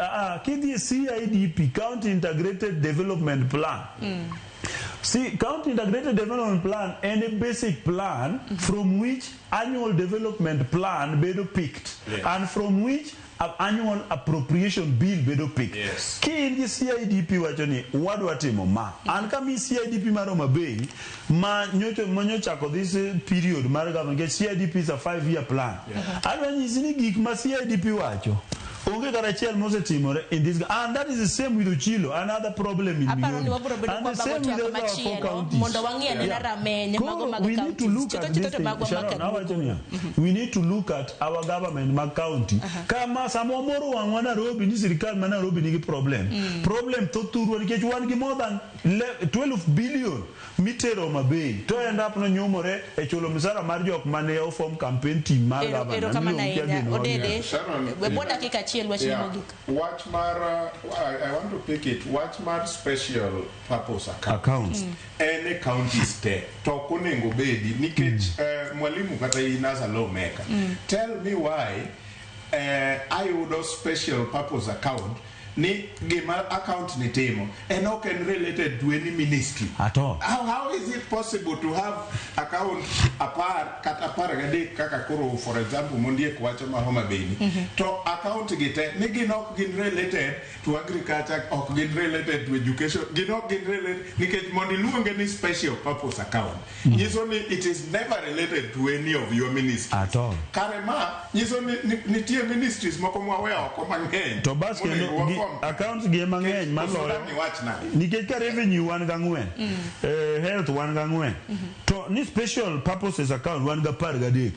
kidhi e CIDP, County Integrated Development Plan. See, County Integrated Development Plan en a basic plan from which annual development plan bedo picked. Yes. And from which annual appropriation bill bedo picked. Yes. Ki in gi CIDP wacho ni wadwa timo ma. An ka mi CIDP mar Homa Bay ma nyocho ma nyochako this period mar government, nikech CIDP is a 5-year plan. Adwa nyisi ni gik ma CIDP wacho onge kata achiel mosetimore in this, and that is the same with Ochilo, another problem in Aparo ni Migori. wabiro bedo And the kwa same bago with twak other our four machielo counties. mondo wang'i anena rameny mago Koro mag we need to counties. look Chutho at chutho this to thing. magwa Sharon, mag awacho niya, we need to look at our government mag county. Kama sama wamoro wang'wa Nairobi ni sirikal ma Nairobi nigi problem. Problem thoth thurwa nikech wan gi more than 12 billion mitero Homa Bay to end up nonyumore e chulo misara mar jok mane oform campaign team mar governor. Erokamano Miluongo kia ahinya. geno Odede, Sharon, we bo dakika achiel wach mogik. Wach mar, I want to pick it, wach mar special purpose account. Accounts. En e counties te, to ok onego bedi, nikech mwalimu kata in as a lawmaker, tell me why ayudo special purpose account ni gima account ni timo en ok en related to any ministry. At all. How is it possible to have account apar kata 13 kaka koro for example Mondiek wacho ma Homa Bay ni, to account gi te ni gin ok gin related to agriculture, ok gin related to education, gin ok gin related, nikech mondo iluonge ni special purpose account nyiso ni it is never related to any of your ministries. At all. Kare ma nyiso ni nitie ministries moko mwaweyo oko mang'eny To bas kendo monego waform. accounts gi ema ng'eny maloyo. Koso iwach nade? Nikech ka revenue wan gang'wen, health wan gang'wen, to ni special purposes account wan ga 13.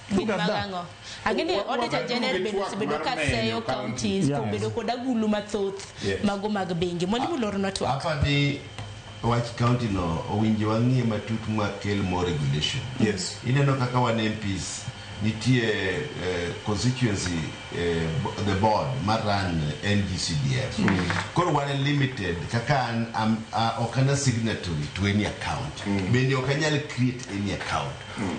Gin Look at mag that. ang'o? Ang'e ni Auditor General bende osebedo ka seyo counties Yes. kobedo kod agulu mathoth Yes. mago mag bengi. Mwalimu lornwa twak. Apa ni wach county no owinjo wang'iye matut mwakel more regulation. Yes. Ineno kaka wan MPs nitie constituency the board mar run NGCDF. Koro wan limited kaka an ok an a signatory to any account. Bende ok anyal create any account.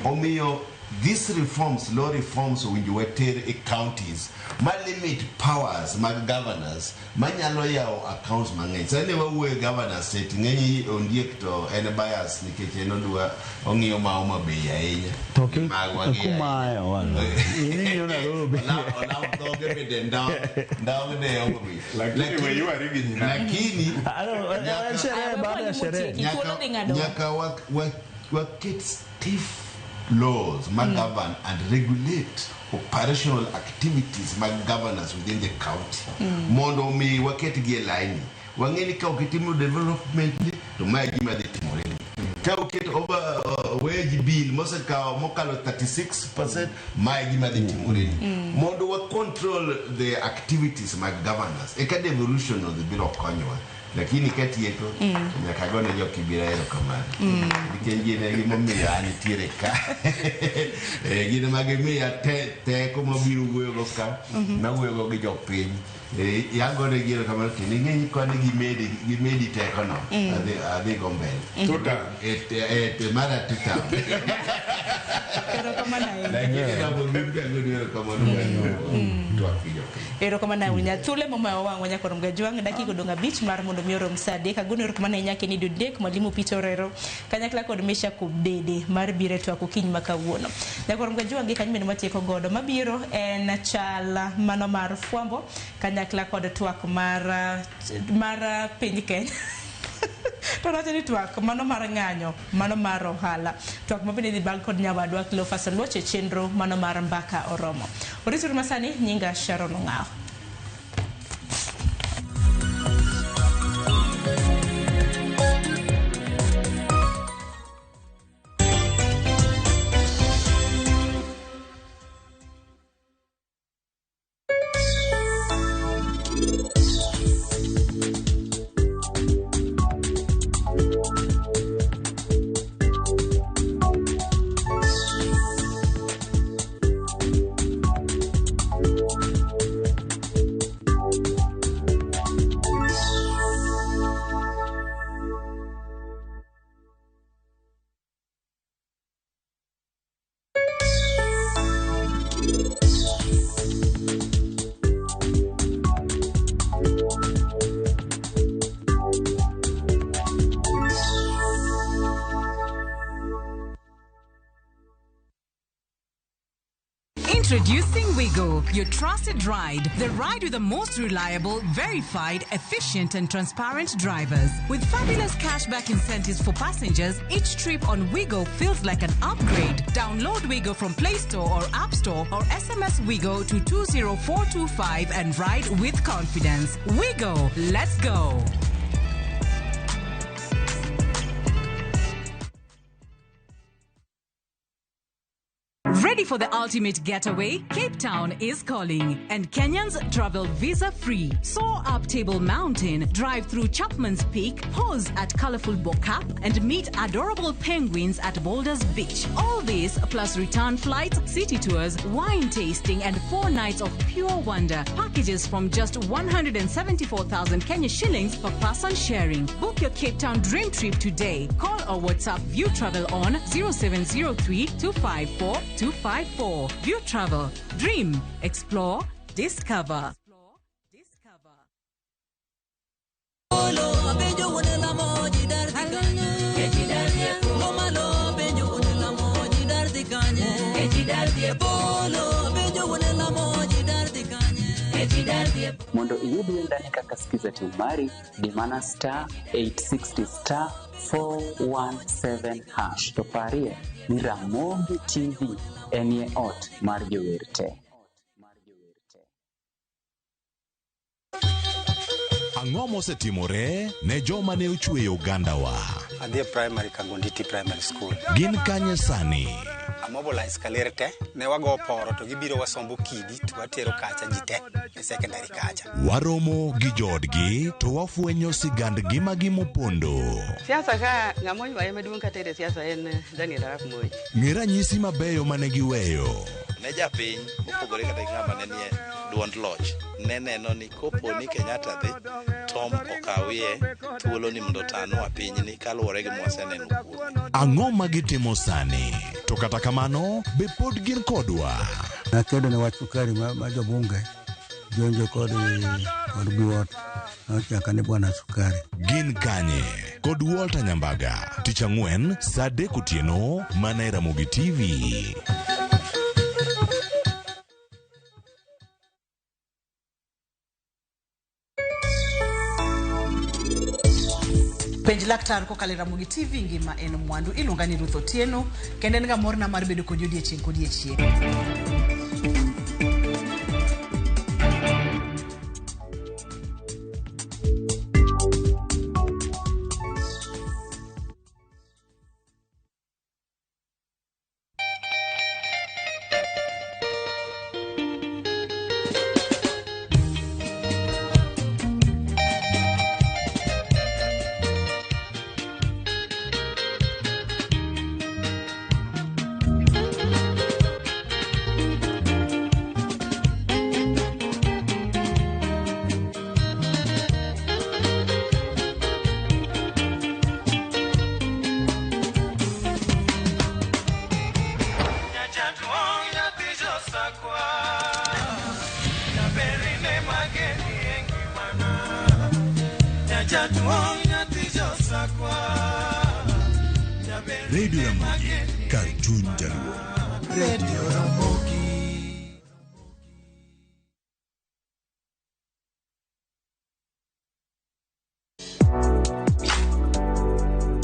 Omiyo these reforms, law reforms owinjo water e counties ma limit powers mag governors manyalo yawo accounts mang'eny. Sani ne wawuoyo governors state ng'eny Ondiek to en bias nikech en odwa ong'iyo ma Homa Bay ahinya. To Magwa gi kumayo wala. Ing'iyo Nairobi. Olaw dhoge bende ndaw ne Homa Bay. Lakini we ywari gi nyina. Lakini sherehe baada ya sherehe. nyaka waket stiff laws ma govern and regulate operational activities mag governors within the county. Mondo mi waket gi e line. Wang'e ni ka ok itimo development ni to mae gima dhi timore ni. Ka oket over wage bill mosekawo mokalo 36%, mae gima dhi timore ni. Mondo wa control the activities mag governors eka devolution odhi biro konyowa. Lakini katieko nyaka agone jo Kibira erokamano. Nikech gin e gimomiyo an nitiere ka. Gin ema gimiya teko mabiro wuoyogo ka, mawuoyogo gi jopiny. Agonegi erokamano kendo ing'e koni gimedi tekono. Adhi go mbele. Tutam. Mara tutam. Erokamano ahinya. Lakini kapok agoni erokamano twak gi jopiny. Erokamano ahinya. Thuolo momayo wang'wa nyaka rom gajwang' dakika odong' 5 mar mondo mi orom sa 3. Agoni erokamano ahinya Kennedy Odek, Mwalimu Peter Orero, kanyakla kod Mesha Kobede mar biro e twak okinyi ma kawuono. Nyaka rom gajwang' gi kanyo bende watieko godo. Mabiro en chal mano mar fwambo kanyakla kod twak mar piny Kenya. To wacho ni twak mano mar ng'anyo, mano mar ohala. Twak ma bende idhi bag kod nyawadwa Cleophas Oluoch e chenro mano mar Mbaka Oromo. Orituru masani, nyinga Sharon Ong'awo. Introducing Wigo, your trusted ride. The ride with the most reliable, verified, efficient, and transparent drivers. With fabulous cashback incentives for passengers, each trip on Wigo feels like an upgrade. Download Wigo from Play Store or App Store or SMS Wigo to 20425 and ride with confidence. Wigo, let's go. Ready for the ultimate getaway? Cape Town is calling, and Kenyans travel visa free. Soar up Table Mountain, drive through Chapman's Peak, pause at colorful Bo-Kaap, and meet adorable penguins at Boulders Beach. All this plus return flights, city tours, wine tasting, and 4 nights of pure wonder. Packages from just 174,000 Kenya shillings per person sharing. Book your Cape Town dream trip today. Call or WhatsApp View Travel on 0703 254 254. View Travel. Dream, explore, discover. Mondo iyud wendani kaka Skiza Tune mari, di mana star 860 star 417 hash. To parie ni Ramogi TV enie ot mar jower te. Ang'o mosetimore ne joma ne ochweyo ogandawa? Adhi e primary Kangonditi Primary School. Gin kanye sani? Amobilize kaler te, ne wago poro to gibiro wasombo kidi to watero kacha ji te e secondary kacha. Waromo gi joodgi to wafwenyo sigand ngimagi mopondo. Siasa ka ng'ama oywaye maduong' kata e siasa en Daniel Arap Moi. Ng'e ranyisi mabeyo mane giweyo. Ne japiny mopogore kata gi ng'ama ne nie duond loch ne neno ni kopo ni Kenyatta dhi Tom okawie thuolo ni mondo otanwa pinyni kaluwore gi mwaseneno kuome. Ang'o ma gitimo sani? To kata kamano, be pod gin kodwa? Nakedo ne wach sukari ma jobunge jonjo kod biwot nochaka ni bwana sukari. Gin kanye? Kod Walter Nyambaga, tich ang'wen saa 3 otieno mana e Ramogi TV. Penj laktar kokalo e Ramogi TV ngima en mwandu. Iluonga ni Ruth Otieno kendo en ga morna mar bedo kodi odiechieng' kodiechieng'. Radio Ramogi, kar chuny jaluo. Radio Ramogi.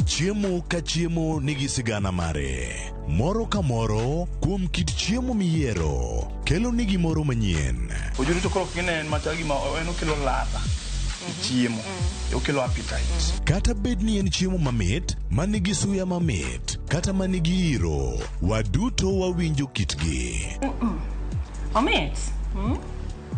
Chiemo ka chiemo nigi sigana mare. Moro ka moro kuom kit chiemo miyiero kelo ni gimoro manyien. Ojuri to koro kine en machal gima en okelo ladha e chiemo, okelo appetite. Kata bed ni en chiemo mamit, manigi suya mamit, kata manigi iro, waduto wawinjo kitgi. Omit.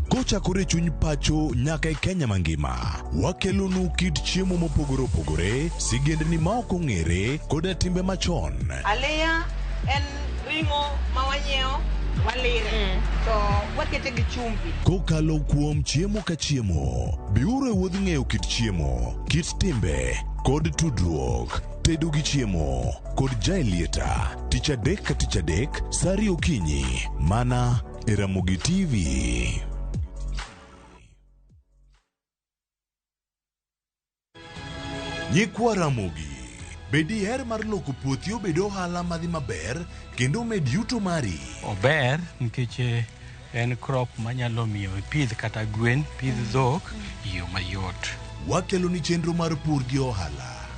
Kochakore chuny pacho nyaka e Kenya mangima, wakelonu kit chiemo mopogore opogore, sigendni ma ok ong'ere koda timbe machon. Aliya en ring'o ma wanyiewo walire to wakete gi chumbi. Kokalo kuom chiemo ka chiemo, biuru e wuodh ng'eyo kit chiemo, kit timbe kod tudruok. Tedo gi chiemo kod Jaelieta, tich adek ka tich adek, saa 2 okinyi, mana e Ramogi TV. Nyikwa Ramogi, Be diher mar loko puothi obed ohala madhi maber kendo omed yuto mari? Ober nikech en crop manyalo miyo ipidh kata gwen, pidh dhok e yo mayot. Wakeloni chenro mar pur gi ohala.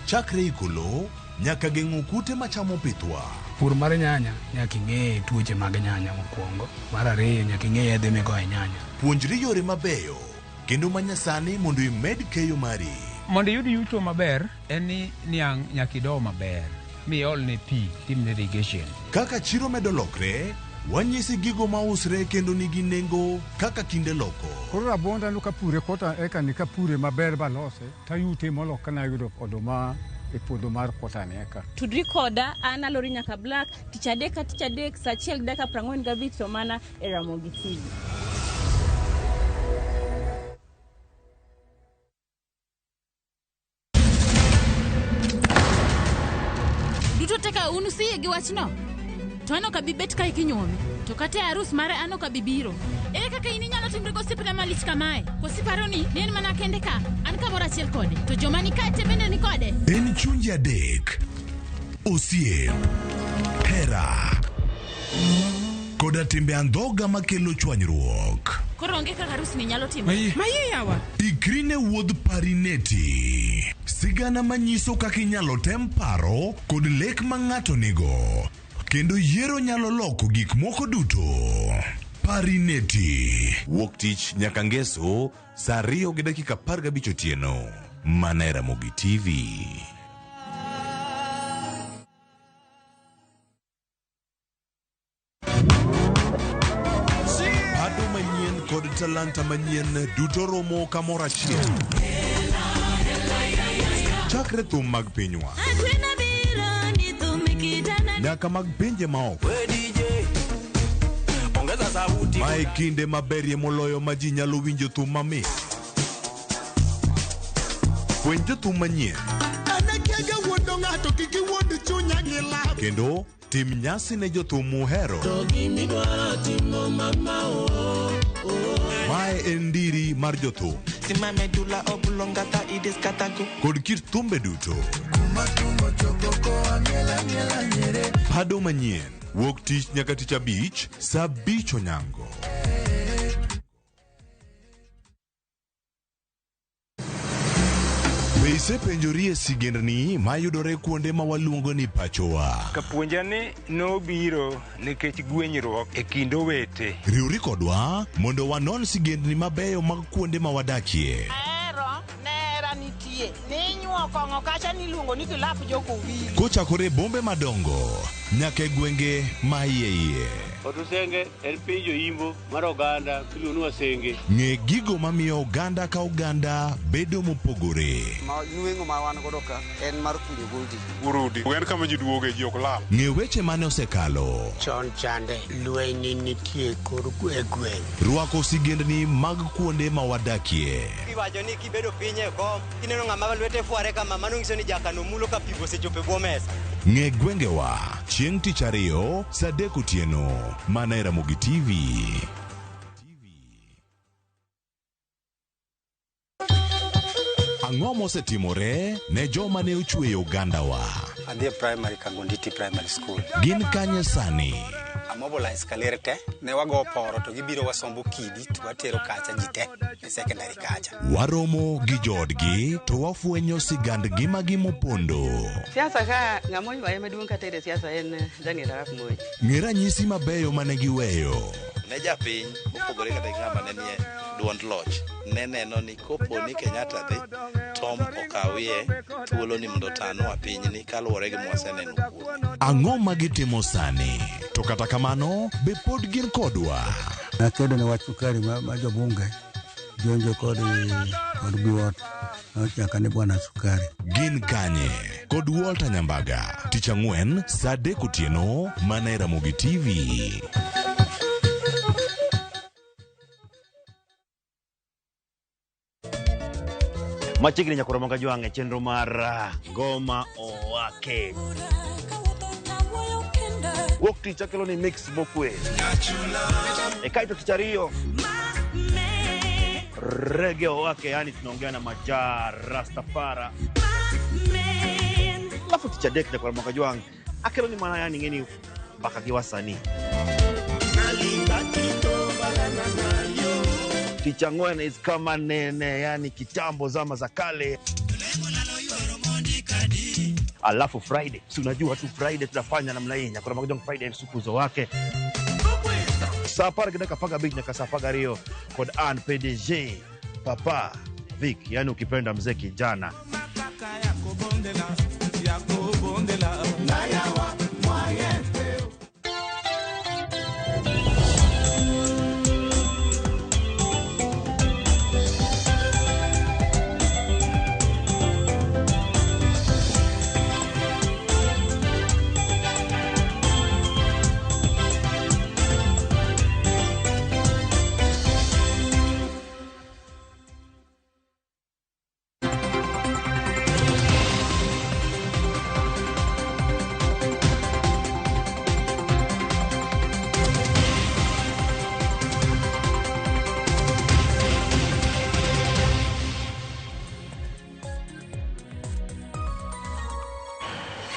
Chakre iko lowo nyaka geng'o kute machamo pithwa. Pur mar nyanya nyaka ing'e tuoche mag nyanya mokwongo. Mar ariyo nyaka ing'e yedhe migoyo e nyanya. Puonjri yore mabeyo kendo manyasani mondo imed keyo mari. Mondo iyud yuto maber en ni niang' nyaka ido maber miolne pi timne irrigation. Kaka chiro medo lokre, wanyisi gigo mausre kendo nigi nengo kaka kinde loko. Koro rabonda no kapure kota eka ni kapure maber balose tayute molo kana yudo oduma e puodho mar kota ni eka. Tudri koda an Alori Nyaka Black tich adek ka tich adek saa 1:45 to mana e Ramogi TV. Duto te ka un usiyie gi wachno to an ok abi bet kae kinyuomi to kata e arus mare an ok abi biro. Ere kaka in inyalo timri gosiepna malich kamae? Koso iparo ni en mana kende ka an kamoro achiel kode to joma ni kae te bende ni kode? En chunje adek, osiep, hera, koda timbe andhoga makelo chwanyruok. Koro onge kaka arus ni nyalo timore. Mayie yawa. Ikri ne wuodh Parineti. Sigana manyiso kaka inyalo tem paro kod lek ma ng'ato nigo. Kendo yiero nyalo loko gik moko duto. Parineti. Wuok tich nyaka ngeso saa 2:15 otieno. Mana e Ramogi TV. Pado manyien kod talanta manyien duto romo kamoro achiel. Chakre thum mag pinywa nyaka mag pinje maoko. Mae kinde maberie moloyo ma ji nyalo winjo thum mamit. Fweny jothum manyien kendo tim nyasi ne jothum muhero. Mae en ndiri mar jothum kod kit thumbe duto. Pado manyien wuok tich nyaka tich abich saa 5 onyango. Be isepenjori e sigendni mayudore kuonde ma waluongo ni pachowa? Kapuonja ni nobiro nikech gwenyruok e kind owete. Riwri kodwa mondo wanon sigendni mabeyo mag kuonde ma wadakie. Ahero nera nitie ninyuo kong'o kacha niluongo ni kilap jokowili. Kochakore e bombe madongo nyaka e gwenge ma iye iye. Otusenge en piny joimbo mar oganda miluongo ni Wasenge. Ng'e gigo mamiyo oganda ka oganda bedo mopogore. Nweng'o ma wan godo ka en mar kunyo goldi. Urudi. En kama ji duoge ji ok lal. Ng'e weche mane osekalo. Chon chande lweny nitie kor e gweng'. Rwako sigendni mag kuonde ma wadakie. Iwacho ni kibedo piny e kom, kineno ng'ama lwete fware kama, mano nyiso ni jakano mulo ka pi osechopo e bwo mesa. Ng'e gwengewa chieng' tich ariyo saa 3 otieno mana e Ramogi TV. Ang'o mosetimore ne joma ne ochweyo ogandawa? Adhi e primary Kangonditi Primary School. Gin kanye sani? Amobilize kaler te ne wago poro to gibiro wasombo kidi to watero kacha ji te e secondary kacha. Waromo gi joodgi to wafwenyo sigand ngimagi mopondo. Siasa ka ng'ama oywaye maduong' kata e siasa en Daniel Arap Moi. Ng'e ranyisi mabeyo mane giweyo. Ne japiny mopogore kata gi ng'ama ne nie duond loch ne neno ni kopo ni Kenyatta dhi Tom okawie thuolo ni mondo otanwa pinyni kaluwore gi mwaseneno kuome. Ang'o ma gitimo sani? To kata kamano, be pod gin kodwa? Nakedo ne wach sukari ma jobunge jonjo kod Biwott nochaka ni bwana sukari. Gin kanye? Kod Walter Nyambaga, tich ang'wen saa 3 otieno mana e Ramogi TV. Machiegni nyakoro manga jwang' e chenro mar Ngoma Owake. Wuok tich akelo ni mix mokwe. E kaito tich ariyo Reggae Owake, yani tunaongea na Maja Rastafara. Alafu tich adek nyakwar Ramogi Ajwang' akelo ni mana yani ing'eni mbaka gi wasanii. Tich ang'wen is kama nene, yani kitambo zama za kale. Alafu Friday, si unajua tu Friday tunafanya namna hii, nyakwar Ramogi Ajwang' Friday supu zo wake. Saa 10 gi dakika 15 nyaka saa 12 kod an PDG Papa Vic, yani ukipenda mzee kijana.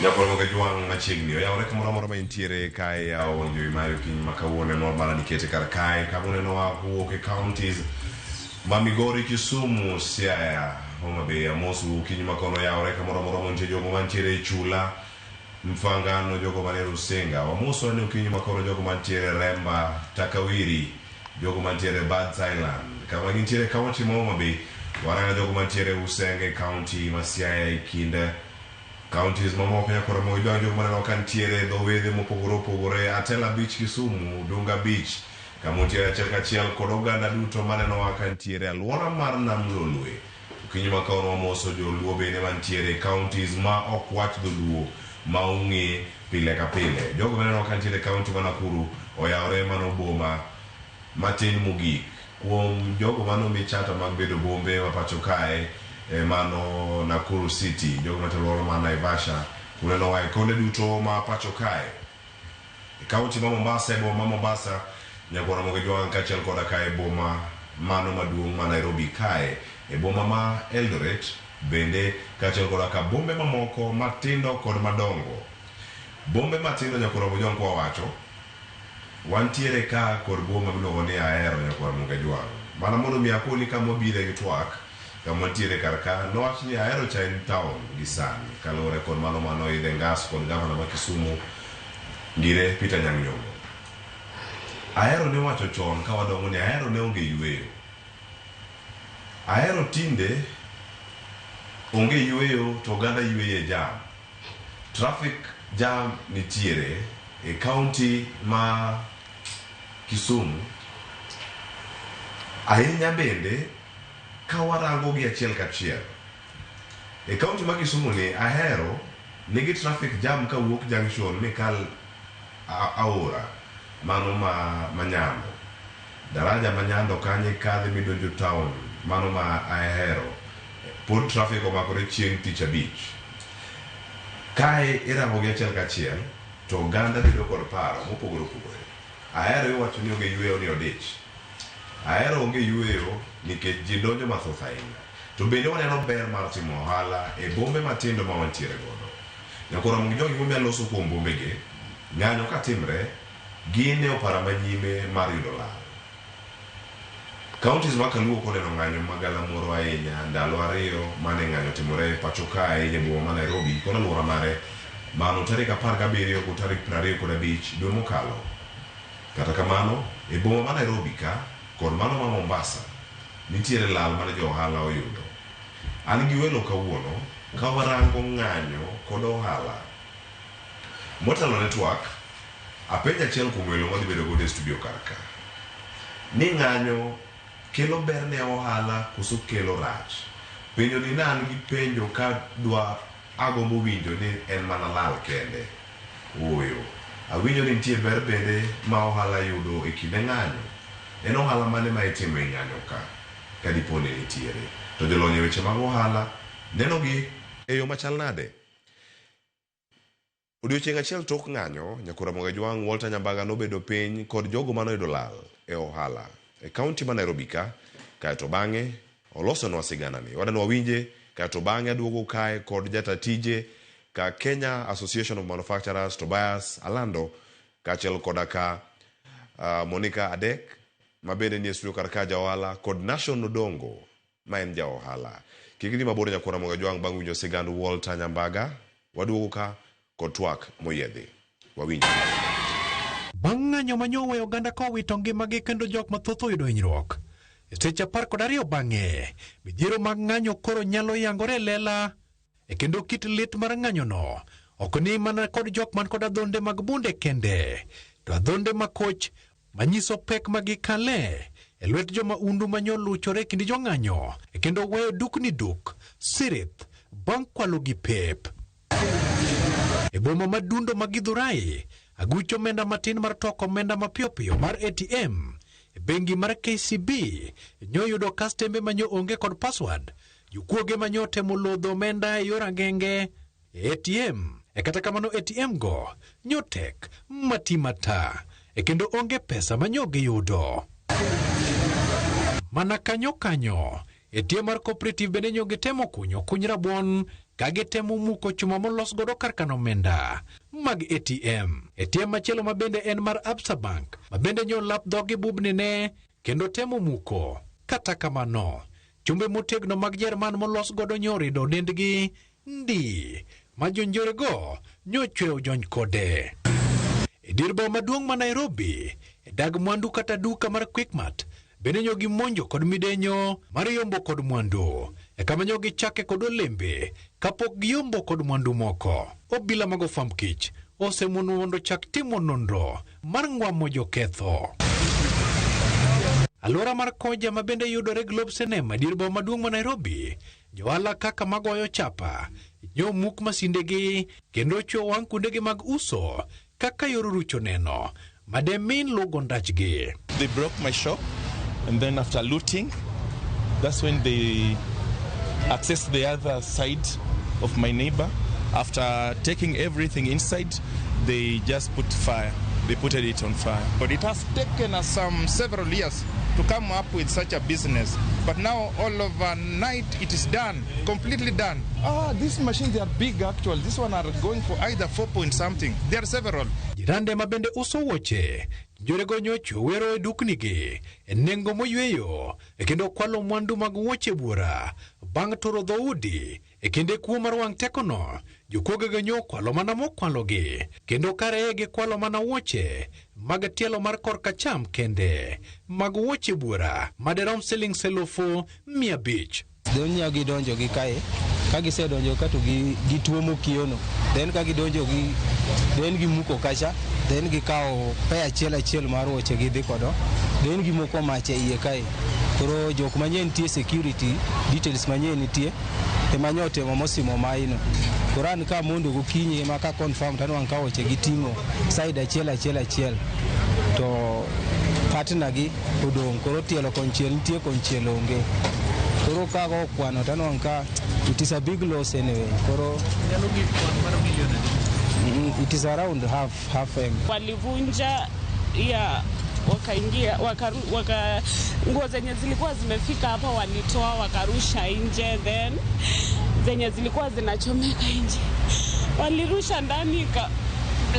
Nyakwar Ramogi Ajwang' machiegni oyawore kamoro amora ma intiere kae yawo wang' jowi mari okinyi ma kawuono en mana nikete kar kae kama unenowa kowuok e counties ma Migori, Kisumu, Siaya, Homa Bay. Amosu okinyi ma kono oyawore kamoro amora mantie jogo mantiere e Chula, Mfangano, jogo manie Rusinga. Wamoso ni okinyi ma kono jogo mantiere Remba, Takawiri, jogo mantiere Birds Island. Kama gintiere e county ma Homa Bay, warango jogo mantiere Usenge county ma Siaya e kind counties mamoko nyakwar Ramogi Ajwang' jogo maneno ka nitiere dho wedhe mopogore opogore Atela Beach Kisumu, Dunga Beach kama untiere achiel kachiel kod oganda duto manenowa ka nitiere alwora mar Nam Lolwe. Okinyi ma kawuono wamoso joluo bende mantiere e counties ma ok wach dholuo ma ong'e pile ka pile. Jogo maneno ka nitiere e county ma Nakuru oyawore mano boma matin mogik kuom jogo manomi chata mag bedo bombe ma pacho kae mano Nakuru City, jogo mantie alwora mar Naivasha, unenowa e konde duto ma pacho kae. E kaunti ma Mombasa, e boma ma Mombasa, nyakwar Ramogi Ajwang' kaachiel koda ka e boma mano maduong' ma Nairobi kae, e boma ma Eldoret bende kaachiel koda ka bombe mamoko matindo kod madongo. Bombe matindo nyakwar Ramogi Ajwang' kwawacho, wantiere ka kod boma miluongo ni Ahero nyakwar Ramogi Ajwang'. Mana mondo mi akoni kama wabire gi twak, kama wantiere kar ka, nowach ni Ahero cha en town gi sani, kaluwore kod mano manoidhe ngas kod gavana ma Kisumu, Ngire Peter Anyang' Nyong'o. Ahero ne wacho chon ka wadongo ni Ahero ne onge yweyo. Ahero tinde onge yweyo to oganda yweyo e jam. Traffic jam nitiere e county ma Kisumu. Ahinya bende ka warango gi achiel kachiel. E county ma Kisumu ni Ahero nigi traffic jam kawuok junction mikal aora mano ma Nyando. Daraja ma Nyando kanyo ikadhe midonjo town mano ma Ahero. Pod traffic omakore chieng' tich abich. Kae irango gi achiel kachiel to oganda bedo kod paro mopogore opogore. Ahero iwacho ni onge yweyo ni odich. Ahero onge yweyo nikech ji donjo mathoth ahinya. To bende waneno ber mar timo ohala e bombe matindo ma wantiere godo. Nyakwar Ramogi Ajwang' gimomiyo aloso kuom bombegi, ng'anyo katimre, gin e opara manyime mar yudo lal. Counties ma Kaluo koneno ng'anyo ma galamoro ahinya ndalo 2 mane ng'anyo timore pacho kae e boma ma Nairobi kod alwora mare mano tarik 17 kod tarik 25 dwe mokalo. Kata kamano, e boma ma Nairobi ka kod mano ma Mombasa nitiere lal mane jo ohala oyudo. An gi welo kawuono ka warango ng'anyo kod ohala. Motelo ne twak, apenjo achiel kuom welo madhi bedo godo e studio kar ka. Ni ng'anyo kelo ber ne ohala koso kelo rach? Penjo ni ne an gi penjo ka dwa agombo winjo ni en mana lal kende. Ooyo. Awinjo ni nitie ber bende ma ohala yudo e kinde ng'anyo. En ohala mane ma itimo e ng'anyo ka? Ka dipo ni nitiere. To jolony e weche mag ohala neno gi e yo machal nade? Odiochieng' achiel tok ng'anyo, Nyakwar Ramogi Ajwang' Walter Nyambaga nobedo piny kod jogo manoyudo lal e ohala e kaunti ma Nairobi ka, kaeto bang'e olosonwa siganani. Wadwa ni wawinje, kaeto bang'e aduogo kae kod jata tije ka Kenya Association of Manufacturers Tobias Alando kaachiel koda ka Monica Adek ma bende nie studio kar ka ja ohala kod Nation Odongo ma en ja ohala. Kik idhi mabor nyakwara Ramogi Ajwang' bang' winjo sigand Walter Nyambaga waduogo ka kod twak moyiedhi. Wawinj. Bang' ng'anyo ma nyoweyo oganda kowito ngimagi kendo jok mathoth oyudo hinyruok. E seche 12 bang'e, midhiero mag ng'anyo koro nyalo yangore e lela e kendo kit lit mar ng'anyono ok ni mana kod jok man kod adhonde mag bunde kende, to adhonde makoch manyiso pek ma gikale e lwet joma undu manyoluchore e kind jong'anyo e kendo weyo dukni duk sirith bang' kwalo gi pep. E boma ma Dundo ma Githurai, aguch omenda matin mar toko omenda mapiyopiyo mar ATM e bengi mar KCB nyoyudo kastembe manyo onge kod password, jokuoge manyo temo lodho omenda e yor agenge e ATM. E kata kamano ATM go nyotek mati mata e kendo onge pesa manyo giyudo. Mana kanyo kanyo, ATM mar Cooperative bende nyo gitemo kunyo kuny rabuon ka gitemo muko chuma molos godo kar kano omenda mag ATM. ATM machielo ma bende en mar Absa Bank ma bende nyo lap dhogi bubni ne kendo temo muko. Kata kamano, chumbe motegno mag Jerman molos godo nyo rido dendgi ndi ma jonjorego nyochweyo jony kode. E dier boma maduong' ma Nairobi, e dag mwandu kata duka mar Quickmart bende nyo gimonjo kod midenyo mar yombo kod mwandu e kama nyo gichake kod olembe kapok giyombo kod mwandu moko. Obila mag ofwamb kich osemono mondo chak timo nonro mar ng'wamo joketho. Alwora mar Koja ma bende yudore Globe Cinema dier boma maduong' ma Nairobi, johala kaka magoyo chapa nyo muk masindegi kendo chwo wang' kuondegi mag uso kaka yor rucho neno mademin lugo ndachgi. They broke my shop, and then after looting, that's when they accessed the other side of my neighbor. After taking everything inside, they just put fire. They put it on fire. But it has taken us some several years to come up with such a business. But now all overnight it is done, completely done. These machines, they are big actually. This one are going for either 4 point something. There are several. Jirande ma bende uso wuoche, njorego nyocho wero e duknigi e nengo moyweyo e kendo kwalo mwandu mag wuoche buora bang' turo dhoudi e kinde kuo mar wang' tekono. Jokuogego nyo kwalo mana mokwalogi kendo kare gikwalo mana wuoche mag tielo mar korka cham kende mag wuoche buora maderom siling 500,000. Dhonya gidonjo gi kae, ka gisedonjo ka to gituomo kiono, then ka gidonjo gi then gimuko kacha, then gikawo pe achiel achiel mar wuoche gidhi kodo, then gimoko mach e iye kae. Koro jok manyien nitie security details manyien nitie ema nyo otemo mosimo maino. Koro an ka mondo gokinyi ema ka confirm to anwang'o ka wuoche giting'o side achiel achiel achiel to partner gi odong', koro tielo konchiel nitie konchiel onge. Koro ka go kwano to anwang'o ka it is a big loss anyway. Koro it is around half M. Walivunja ya wakaingia waka nguo zenye zilikuwa zimefika hapa walitoa wakarusha nje, then zenye zilikuwa zinachomeka nje walirusha ndani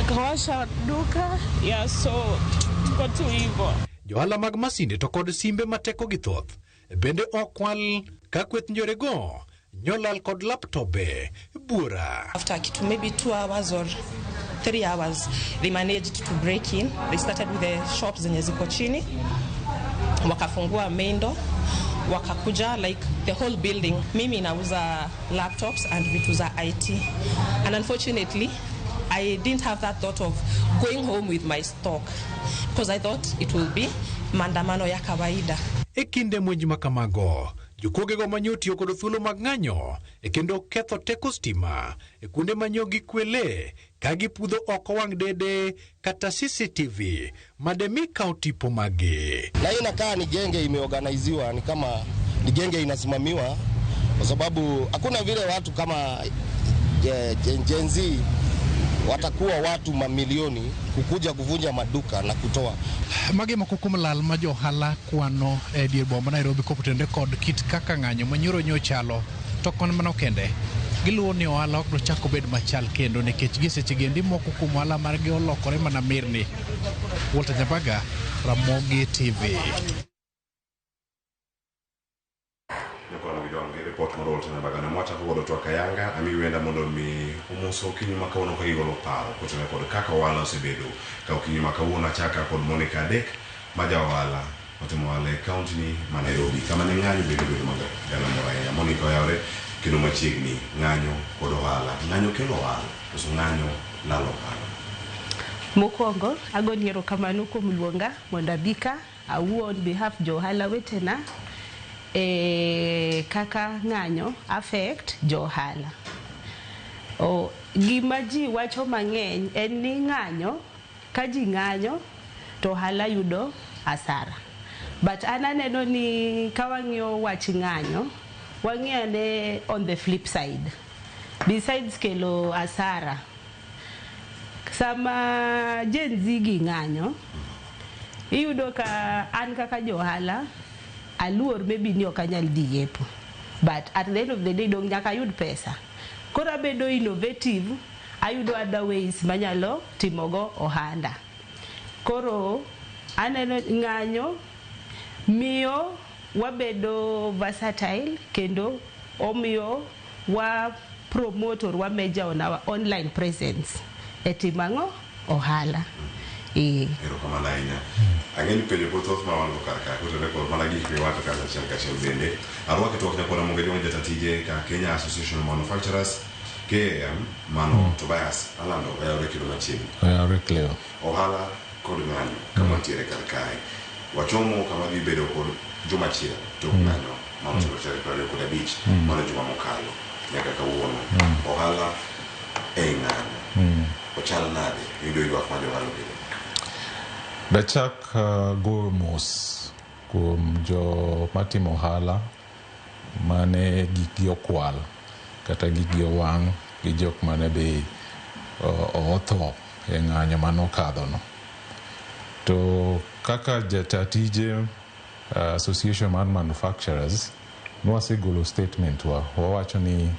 ikawasha duka ya, so tuko tu hivyo. Johala mag masinde to kod simbe mateko gi thoth bende okwal ka kweth njorego nyolal kod laptope buora. After kitu maybe 2 hours or 3 hours they managed to break in. They started with the shops zenye ziko chini, wakafungua main door, wakakuja like the whole building. Mimi nauza laptops and vitu za IT, and unfortunately I didn't have that thought of going home with my stock because I thought it will be maandamano ya kawaida. E kinde monj ma kamago, jokuogego manyo tiyo kod thuolo mag ng'anyo e kendo ketho teko stima e kuonde manyo gikwele ka gipudho oko wang' dede kata CCTV mademi kawo tipo magi. Na hii inakaa ni genge imeorganiziwa, ni kama ni genge inasimamiwa, kwa sababu hakuna vile watu kama Gen Z watakuwa watu mamilioni kukuja kuvunja maduka na kutoa. Magi moko kuom lal ma johala kwano e dier boma ma Nairobi kotenore kod kit kaka ng'anyo manyoro nyo chalo to kon mano kende. Giluwo ni ohala ok nochak obed machal kendo nikech gie seche gendi moko kuom ohala margi olokore mana mirni. Walter Nyabaga, Ramogi TV. Nyakwano gi donge report mar Walter Nyabaga ne mwachako godo twak ayanga ami wenda mondo mi omoso okinyi ma kawuono ka gigolo paro kotenore kod kaka ohala osebedo ka okinyi ma kawuono achaka kod Monica Adek ma ja ohala otimo ohala e kaunti ni ma Nairobi kama ne ng'anyo bende obedo mag galamoro ahinya. Monica oyawre kendo machiegni ng'anyo kod ohala. Ng'anyo kelo ohala koso ng'anyo lalo ohala? Mokwongo, agoni erokamano kuom luonga mondo abi ka awuo on behalf jo ohala wetena e kaka ng'anyo affect jo ohala. Gima ji wacho mang'eny en ni ng'anyo, ka ji ng'anyo to ohala yudo asara. But an aneno ni ka wang'iyo wach ng'anyo, wang'iyo ane on the flip side. Besides kelo asara, sama Gen Z gi ng'anyo, iyudo ka an kaka jo ohala aluor maybe ni ok anyal dhi yepo. But at the end of the day dong nyaka ayud pesa. Koro abedo innovative, ayudo other ways manyalo timogo ohanda. Koro aneno ng'anyo miyo wabedo versatile kendo omiyo wa promote or wa measure on our online presence e timo ang'o? Ohala. Erokamano ahinya. Ang'e ni penjo pod thoth ma wan go kar ka kotenore kod mana gik miwacho kata achiel kachiel bende. Arwaki twak nyakwara Monge Jwang' jata tije ka Kenya Association of Manufacturers KAM mano Tobias Alando oyawre kendo machiegni. Oyawre Cleo. Ohala kod ng'anyo kama ntiere kar kae. Wachomo kama dhi bedo kod juma achiel tok ng'anyo ma otimore tarik 25 mano juma mokalo nyaka kawuono. Ohala ei ng'anyo ochal nade? Yudo ywak ma johala obedo. Dachak goyo mos kuom jo matimo ohala mane gikgi okwal kata gikgi owang' gi jok mane be otho e ng'anyo mane okadhono. To kaka jata tije Association mar Manufacturers nwasegolo statement wa wawacho ni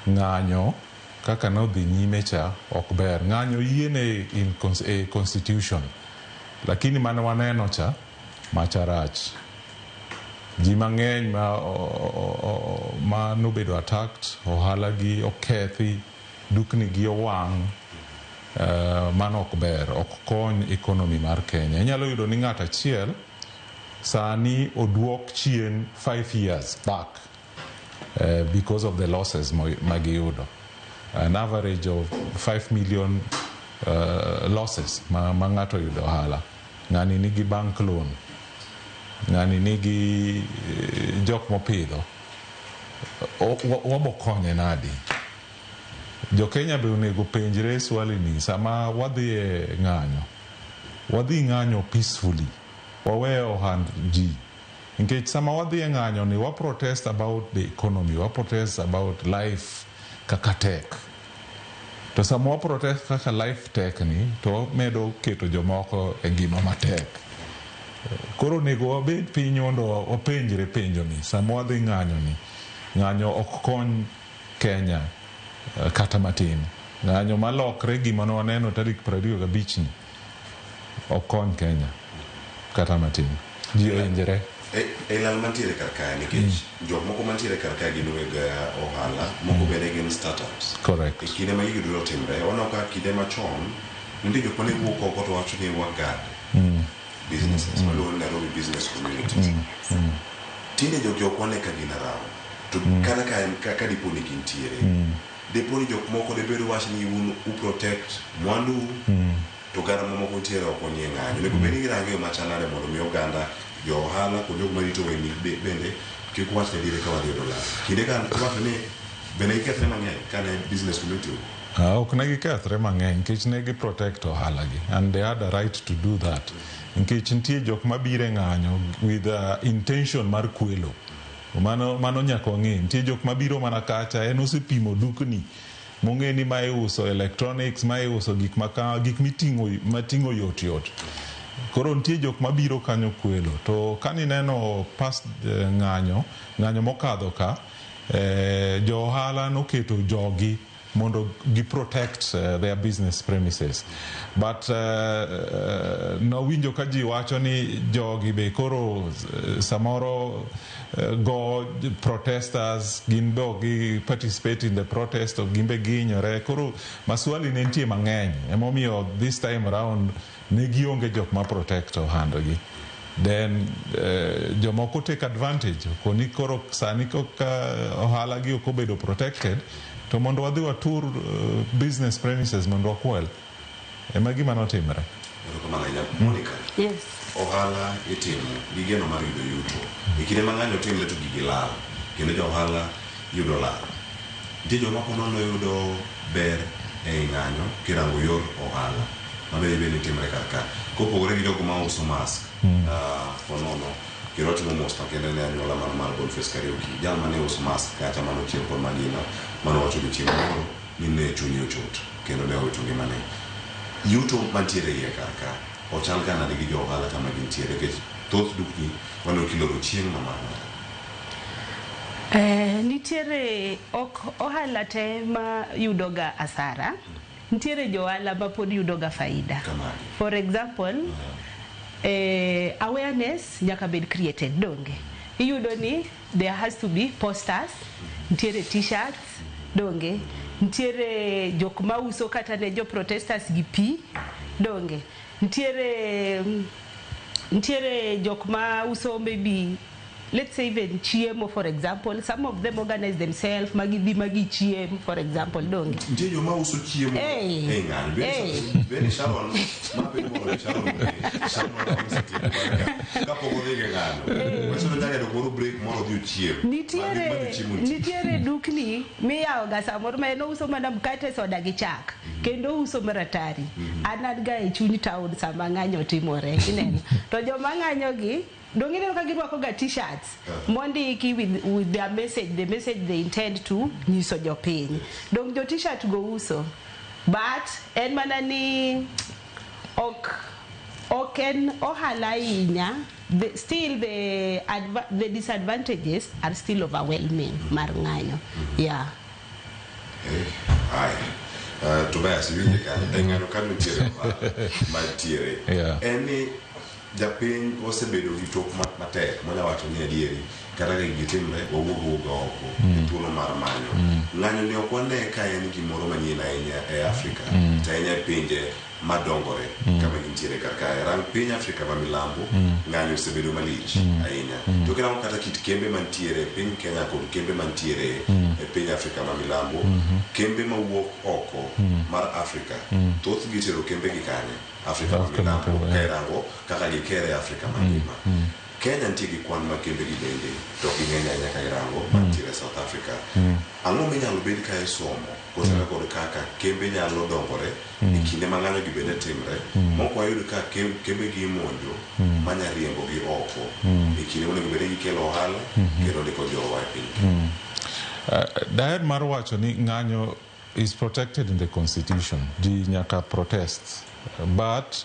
ng'anyo kaka nodhi nyime cha ok ber. Ng'anyo yiene in e constitution, lakini mane waneno cha macha rach. Ji mang'eny ma nobedo attacked, ohala gi okethi, dukni gi owang', mano ok ber, ok kony economy mar Kenya. Inyalo yudo ni ng'at achiel sani oduok chien 5 years back because of the losses magiyudo. An average of 5 million losses ma ng'ato yudo ohala. Ng'ani nigi bank loan, ng'ani nigi jok mopidho. Wabo konye nadi? Jo Kenya be onego penjre swali ni sama wadhi e ng'anyo, wadhi ng'anyo peacefully, wawe ohand ji. Nikech sama wadhi e ng'anyo ni wa protest about the economy, wa protest about life kaka tek. To sama wa protest kaka life tek ni, to wamedo keto jomoko e ngima matek. Koro onego wabed piny mondo wapenjre penjo ni sama wadhi ng'anyo ni, ng'anyo ok kony Kenya kata matin. Ng'anyo malokre gima ne waneno tarik 25 ni ok kony Kenya kata matin. Ji ohinjre. E lal mantiere kar kae nikech jok moko mantiere kar kae gin weg ohala, moko bende gin startups. Correct. E kinde ma gigi duto otimre, waneno ka kinde machon nitie jok mane wuok oko to wacho ni wagad businesses, waluongo ni Nairobi business community. Tinde jogi ok wane ka gin around. To kata ka en ka dipo ni gintiere. Dipo ni jok moko debed wach ni un u protect mwandu to oganda mamoko nitiere oko nie ng'anyo. Onego bed ni girango yo machal nade mondo mi oganda jo ohala kod jok marito wengni bende kik wach ne dire ka wadhi yudo lal. Kinde ka iwacho ni bende gikethre mang'eny kane business community owuok. Ok ne gikethre mang'eny nikech ne gi protect ohala gi and they had a right to do that. Nikech nitie jok mabiro e ng'anyo with intention mar kwelo. Mano nyaka wang'e. Nitie jok mabiro mana kacha en osepimo dukni mong'e ni ma iuso electronics, ma iuso gik ma gik miting'o mating'o yot yot. Koro nitie jok mabiro kanyo kwelo. To kanineno past ng'anyo mokadho ka, Jo ohala noketo jogi mondo gi protect their business premises, but nawinjo ka ji wacho ni jogi be koro samoro go protesters, gin be ok gi participate in the protest, ok gin be gihinyore. Koro maswali ne nitie mang'eny, emomiyo this time round ne gionge jok ma protect ohandgi. Then jomoko take advantage koni koro sani koka ohala gi ok obedo protected, to mondo wadhi watur business premises mondo wakwel. Ema gima notimre. Erokamano ahinya, Monica. Yes. Ohala itimo gi geno mar yudo yuto. E kinde ma ng'anyo timre to gigi lal, kendo jo ohala yudo lal. Nitie joma ponono yudo ber ei ng'anyo kirango yor ohala. Mano bende timre kar ka. Kopogore gi jogo ma uso mask, ponono, kendo watimo mos makende ne anyuola mar Boniface Kariuki. Jal mane uso mask kacha mano chieng' kod magina, mano wacho odiochieng' moro ni ne chunye ochot kendo ne owito ngimane. Yuto mantiere iye kar ka ochal ga nade gi jo ohala kama gintiere, nikech thoth dukni waneno kiloro chieng' ma mano. Nitiere ok ohala te ma yudo ga asara, nitiere jo ohala ma pod yudo ga faida. For example, awareness nyaka bed created, donge? Iyudo ni there has to be posters, nitiere t-shirts, donge? Nitiere jok mauso kata ne jo protesters gi pi, donge? Nitiere jok mauso maybe, let's say, even chiemo, for example. Some of them organize themselves magidhi magichiem, for example, donge? Nitie joma uso chiemo Hey. e ng'anyo. Hey. Bende Sharon, ma penjo mondo Sharon ong'e. Sharon osetieko mar ka kapok odhi e ng'anyo. Wacho ni nyaka yudo kumoro break mondo odhi ochiem. Nitiere Madhi chiemo nitie. nitiere dukni miyawo ga samoro ma en ouso mana mkate, soda gi chak, kendo ouso maratari. An ga e chuny town sama ng'anyo timore, ineno to joma ng'anyo gi dong ineno ka girwako ga t-shirts mondiki with their message, the message they intend to nyiso jopiny. Dong jo t-shirt go uso, but en mana ni ok en ohala ahinya. Still the disadvantages are still overwhelming mar ng'anyo, yeah. Aya. Tobias, iwinje kanyo. E ng'anyo kanyo nitiere ohala mantiere. En ni japiny osebedo gi tok matek monya wacho ni adieri kata ka gigi timre wawuog wuoga oko e thuolo mar manyo. Ng'anyo ni ok wane ka en gimoro manyien ahinya e Afrika, to ahinya e pinje madongore kama gintiere kar kae. Rang piny Afrika ma milambo, ng'anyo osebedo malich ahinya. To kirango kata kit kembe mantiere e piny Kenya kod kembe mantiere e piny Afrika ma milambo, kembe mawuok oko mar Afrika, thothgi itero kembe gi kanye? Afrika ma Afrika milambo, ma ka irango kaka gikere Afrika mangima. Kenya nitie gi kwan mag kembe gi bende, to ok ging'eny ahinya ka irango mantiere South Africa. Ang'o minyalo bed ka isomo kotenore kod kaka kembe nyalo dongore e kinde ma ng'anyo gi bende timre, mok wayud ka kembe gi imonjo manya riembo gi oko e kinde monego bed ni gikelo ohala kendo ndiko jowa e piny? Daher mar wacho ni ng'anyo is protected in the constitution. Ji nyaka protest, but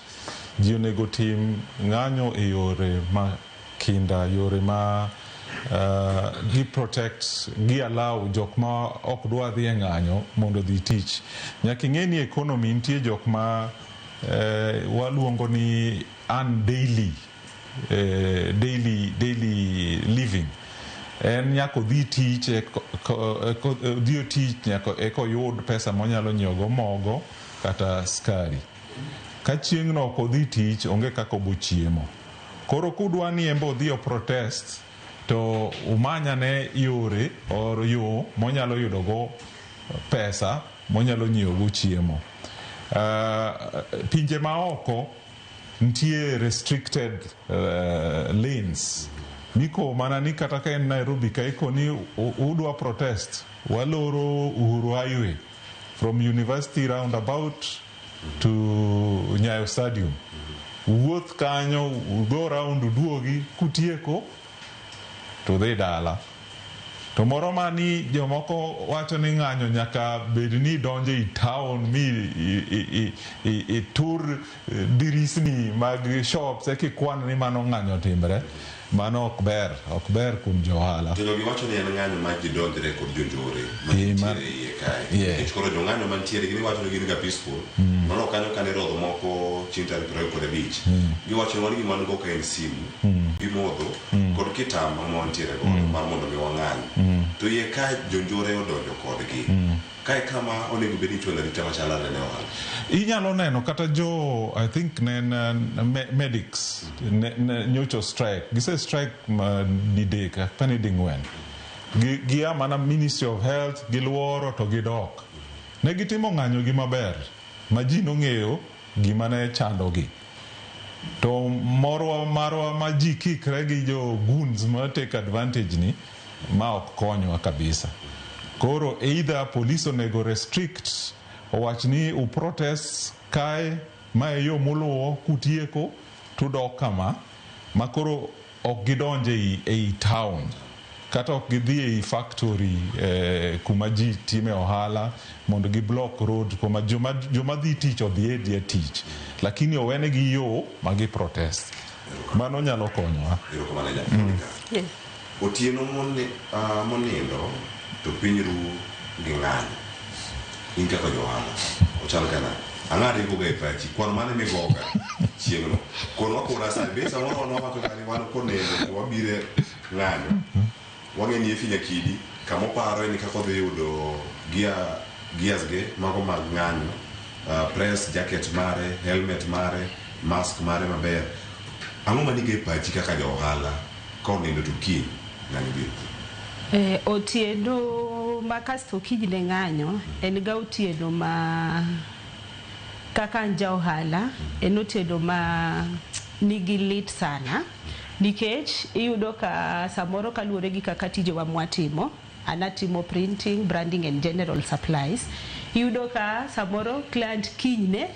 ji onego tim ng'anyo e yore ma kinda, yore ma gi protect, gi allow jok ma ok dwa dhi e ng'anyo mondo odhi tich. Nyaka ing'e ni economy nitie jok ma waluongo ni earn daily, daily living. En nyaka odhi tich, odhi otich nyaka eka oyud pesa monyalo nyiewogo mogo kata skari. Ka chieng'no ok odhi tich, onge kaka obo chiemo. Koro kudwa ni en be odhi o protest, to umanyane yore or yo monyalo yudogo pesa monyalo nyiewogo chiemo. Pinje maoko nitie restricted lanes miko mana ni kata ka en Nairobi ka ikoni udwa protest, waloro Uhuru Highway from University roundabout to Nyayo Stadium. Wuoth kanyo, ugo round, uduogi, kutieko to dhi dala. To moro mani jomoko wacho ni ng'anyo nyaka bed ni donjo i town mi i tur dirisni mag shops eka ikwan ni mano ng'anyo timre. Mano ok ber, ok ber kuom jo ohala. To jogi wacho ni en ng'anyo ma ji donjre kod jonjore mantiere e iye kae. Nikech koro jong'anyo mantiere gin iwacho ni gin ga peaceful. Mano kanyo kane rodho moko chieng' tarik 25. Giwacho ni wan gima wan go ka en simu, pi modho kod kitamba ma wantiere godo mar mondo mi wang'any. To iye ka jonjore odonjo kodgi. Kae kama onego bed ni ichwalo arita machal nade ne ohala? Inyalo neno kata jo I think ne en medics ne, ne, nyocha strike gise strike ma didek apani ding'wen gi gia mana Ministry of Health giluoro to gidok ne gitimo ng'anyo gi maber ma ji nong'eyo gima ne chandogi to morwa marwa ma ji kikre gi jo goons ma take advantage ni ma ok konywa kabisa. Koro either police onego restrict owach ni u protest kae ma e yo muluwo kutieko tudok kama ma koro ok gidonj ei, ei town kata ok gidhi ei factory eh, kuma ji time ohala mondo gi block road kuma joma, joma dhi tich odhi e die tich lakini owenegi yo ma gi protest mano nyalo konyowa. Erokamano mm. Yes. Otieno monindo to piny ru gi ng'anyo. In kaka johala, ochal ka nade? Ang'a ringo ga e pachi? Kwan mane migoga chieng'no? Konwa kora sani. Be samoro wan wawacho ga ni wan konindo to wabiro e ng'anyo. Wang'e ni Effie Nyakidi kama oparo en kaka odhi yudo gear, gears ge mago mag ng'anyo, press jacket mare, helmet mare, mask mare maber. Ang'o maniga e pachi kaka ja ohala Ka onindo to kiny ng'anyo biro. Eh, otieno ma kasto kinyne ng'anyo en ga otieno ma kaka an ja ohala en otieno ma nigi lit sana nikech iyudo ka samoro kaluwore gi kaka tijewa mwatimo an atimo printing, branding and general supplies iyudo ka samoro client kinyne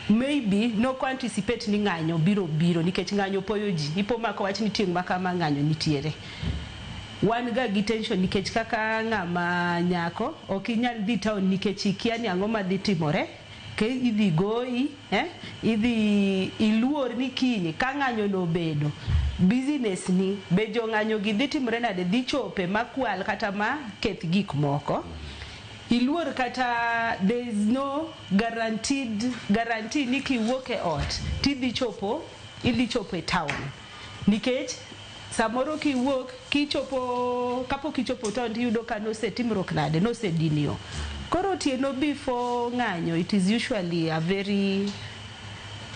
Maybe nok anticipate ni ng'anyo biro biro nikech ng'anyo poyo ji. Ipo ma kowach ni tieng' ma kama ng'anyo nitiere. Wan ga gi tension nikech kaka ng'ama nyako ok inyal dhi town nikech ikia ni ang'o madhi timore. Ke idhi goyi, eh, idhi iluor ni kiny ka ng'anyo no obedo, business ni be jong'anyo gi dhi timore nade, dhi chope ma kwal kata ma keth gik moko. Iluor kata there is no guaranteed guarantee ni kiwuok e ot tidhi chopo idhi chopo e town nikech samoro kiwuok kichopo kapok ichopo town tiyudo ka nosetimruok nade nosedin yo. Koro otieno before ng'anyo it is usually a very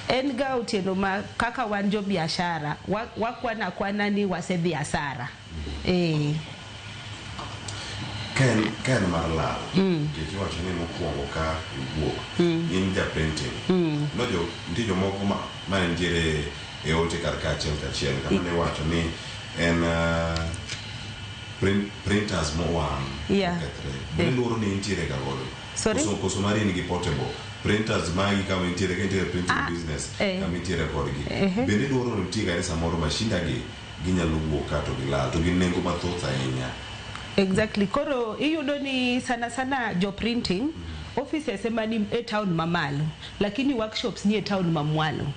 en ga otieno ma kaka wan jo biashara wakwana akwana ni wasedhi asara. Ee. Ka en, ka en mar lal, nikech iwacho ni mokwongo ka iwuok, in ja printing. No jo, nitie jomoko ma, ma nitiere e ote kar ka achiel kachiel kama ne iwacho ni en print, printers mowang' okethre. Bende luoro ni intiere ga godo? Sorry? Koso, koso mari in gi portable printers magi kama intiere, ka intiere printing business, kama intiere kodgi. Bende luoro nitie ga ni samoro mashinda gi ginyalo wuok ka to gilal to gin nengo mathoth ahinya. Exactly. Koro iyudo ni sana sana jo printing offices ema ni e town mamalo lakini workshops ni e town mamwalo.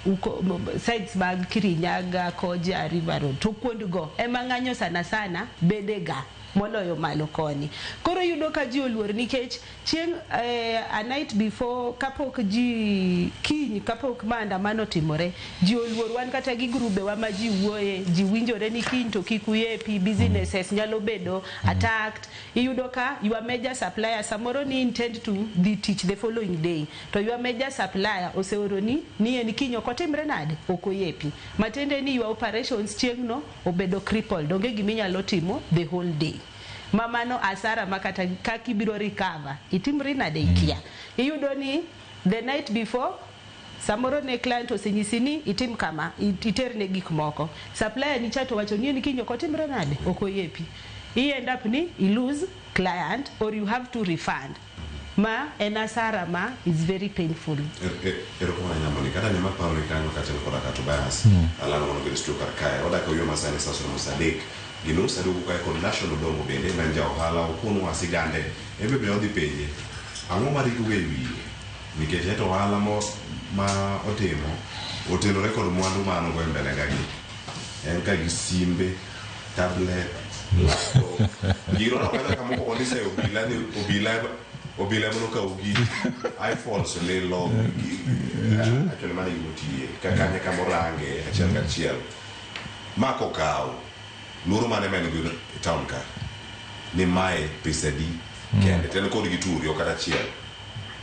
Uko, sides mag Kirinyaga, Koja, River Road to kuond go ema ng'anyo sana sana bede ga moloyo malo koni. Koro iyudo ka ji oluor nikech Chieng' a night before kapok ji kiny kapok maandamano otimore, ji oluor wan kata gi grube wa ma ji wuoye, ji winjore ni kiny to kik uyepi, businesses nyalo bedo attacked. Iyudo ka your major supplier samoro ni intend to dhi tich the following day to your major supplier oseoroni ni en kiny ok otimre nade? Ok oyepi. Matiende ni your operations chieng'no obedo crippled, onge gima inyalo timo the whole day. Ma mano asara ma kata kaka ibiro recover itimri nade ikia. Iyudo ni the night before samoro ne client osenyisi ni itim kama, iterne gik moko. Supplier ni cha to owacho ni en kiny ok otimre nade? Ok oyepi. I end up ni i lose client or you have to refund. Ma en asara ma is very painful. Erokamano ahinya Monica. Adani maparo ni kanyo kaachiel koda ka Tobias Alano mano bedo studio kar kae. Wadak e uywa masani sa somo sa adek gi nus. Aduogo kae kod Nashon Odongo bende ma en ja ohala okonwa sigande. En be wadhi penje ang'o ma ringo ga e wiye nikech ento ohala ma otimo otenore kod mwandu ma an go e mbele ka gi. En ka gi simbe, tablet, laptop. Gino no kata kamoko ondise obila ni obila obila mono kawo gigi. iPhones lilo. Actually mano e gima otiye. Ka kanye kamorange achiel kachiel. Ma kokawo, luoro mane ma en go e town ka? Ni mae pesa adi kende. To en kod gi turi ok kata achiel.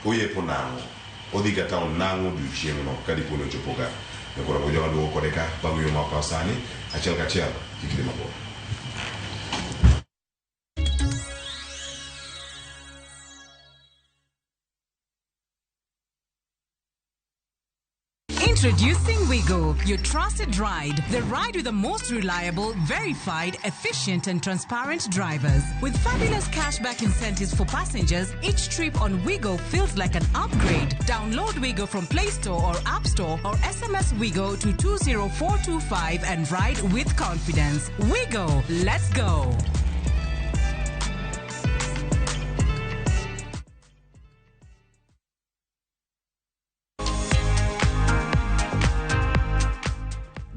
Oyepo nang'o? Odhi ga town nang'o odiochieng'no ka dipo ni ochopo ka. Nyakoro go jowa duogo kode ka bang' wuoyo ma wakawo sani achiel kachiel kik idhi mabor. Introducing Wigo, your trusted ride. The ride with the most reliable, verified, efficient, and transparent drivers. With fabulous cashback incentives for passengers, each trip on Wigo feels like an upgrade. Download Wigo from Play Store or App Store or SMS Wigo to 20425 and ride with confidence. Wigo, let's go.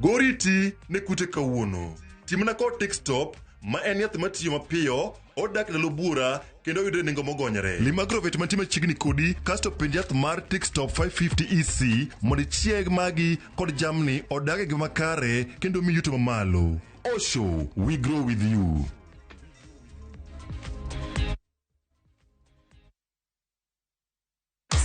Goriti ne kute kawuono. Timna kod Tick Stop ma en yath matiyo mapiyo, odak ndalo buora kendo oyudre e nengo mogonyore. Lim Agrovet mantie machiegni kodi kasto penj yath mar Tick Stop 550 EC mondo ichieg magi kod jamni odag e ngima makare kendo mi yuto mamalo. Osho, we grow with you.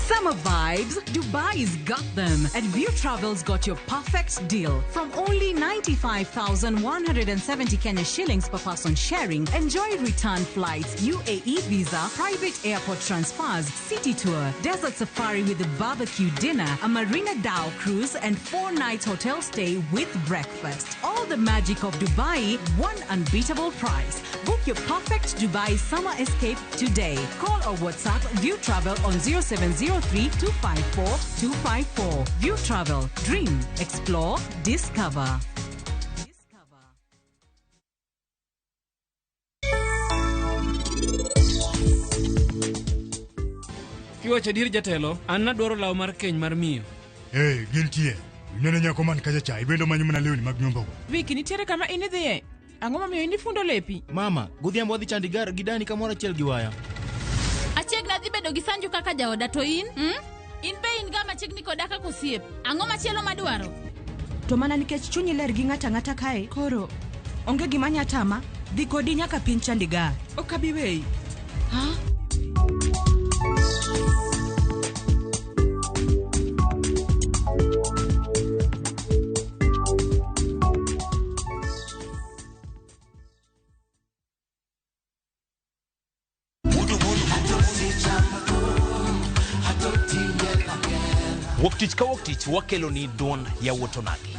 Summer vibes, Dubai's got them. And View Travel's got your perfect deal. From only 95,170 Kenya shillings per person sharing, enjoy return flights, UAE visa, private airport transfers, city tour, desert safari with a barbecue dinner, a Marina Dhow cruise, and 4-night hotel stay with breakfast. All the magic of Dubai, one unbeatable price. Book your perfect Dubai summer escape today. Call or WhatsApp View Travel on 0703 254 254. View Travel. Dream, explore, discover. Kiwacho adier jatelo, an nadwaro law mar keny mar miyo. Ee, gintie. Ineno nyako man kacha cha, ibendo manyo mana lewni mag nyombogo. Viki, nitiere kama in idhiye? Ang'o momiyo in ifundo lepi? Mama, godhiambo wadhi Chandigarh gi Dani kamoro achiel gi waya. Achiegni adhi bedo gi Sanju kaka jaoda to in? In be in ga machiegni koda kaka osiep. Ang'o machielo madwaro? To mana nikech chunyi ler gi ng'ato ang'ata kae, koro onge gima nya tama, dhi kodi nyaka piny Chandigarh. Ok abi weyi. Ha? Wuok tich ka wuok tich wakelo ni duond yawuot onagi.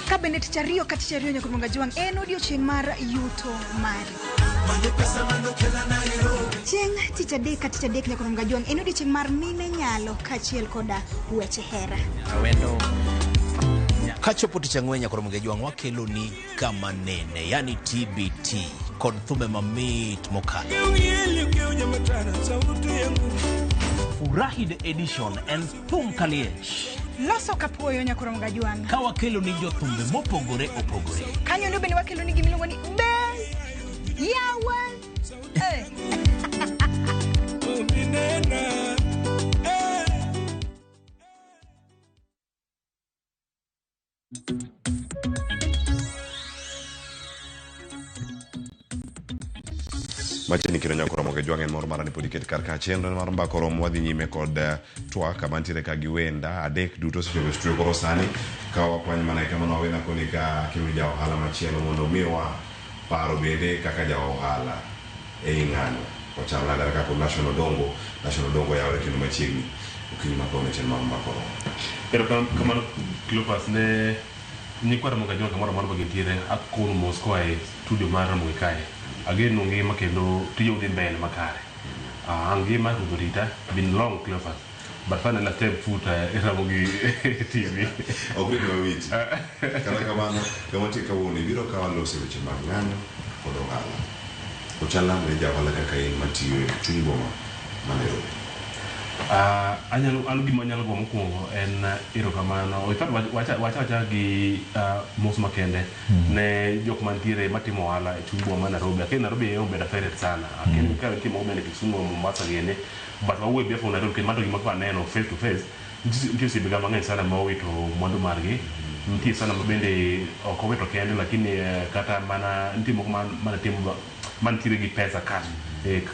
Ka bende tich ariyo ka tich ariyo nyaka Ruonga Jwang' en odiochieng' mar yuto mari. Chieng' tich adek ka tich adek nyaka Ruonga Jwang' en odiochieng' mar mine nyalo kaachiel koda weche hera. Awendo. Kachopo tich ang'wen nyaka Ruonga Jwang' wakelo ni kama nene, yani TBT kod thumbe mamit mokalo. Furahi the edition en thum kaliech. Loso kapuoyo nyaka Ruonga Jwang'. Ka wakelo ni jothumbe mopogore opogore. Kanyo ndo bende wakelo ni gimiluongo ni be yawa. Machiegni kendo nyako romo gi jwang' en moro mara ni pod iket kar ka chenro mar mbaka oromo wadhi nyime kod twak kama nitiere ka gi wenda adek duto osechopo e studio koro sani ka wakwany mana kamano wawena koni ka kendo ja ohala machielo mondo omiwa paro bende kaka ja ohala ei ng'anyo ochalo nade kaka National Dongo National Dongo yawore kendo machiegni okinyi ma kawuono chenro mar mbaka oromo. Erokamano Cleophas ne nyikwa Ramogi Ajwang' kamoro amora ma gintiere akono mos koa e studio mar Ramogi kae. Ageno ngima kendo tijou dhi mbele makare. Angima Ruoth orita, been long Cleophas. But finally I step foot e Ramogi TV. Ok rit mawiti. Kata kamano, kama nitie kawuono ibiro ka waloso weche mag ng'anyo kod ohala. Ochal nade ne ja ohala kaka in matiyo e chuny boma ma Nairobi? Anyalo an gima anyalo go mokwongo en erokamano. In fact, wacha wacha acha gi mos makende ne jok mantiere matimo ohala e chuny boma ma Nairobi. Akia Nairobi ema obedo affected sana. Akia ni ka nitie moko bende Kisumu, Mombasa gini. But wawuoyo behalf of Nairobi nikech mano to gima koro aneno face to face. Nitie osiepe mang'eny sana ma owito mwandu margi. Nitie sana ma bende ok owito kende lakini kata mana nitie moko mane timo mantiere gi pesa cash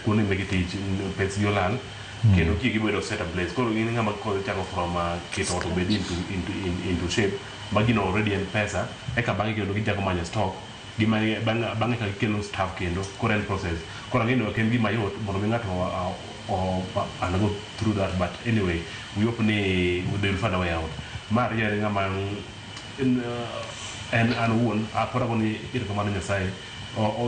kuonde meke tich pesgi olal kendo ki gibedo set ablaze. Koro in ng'ama chako from keto ot obed into shape ma gino already en pesa eka bang'e kendo gichako manyo stock gima bang'e ka gikelo staff kendo koro en process. Koro ang'e ni ok en gima yot mondo mi ng'ato undergo through that, but anyway we hope ni they will find a way out. Mar ariyo en ng'ama en an owuon pod agoni erokamano Nyasaye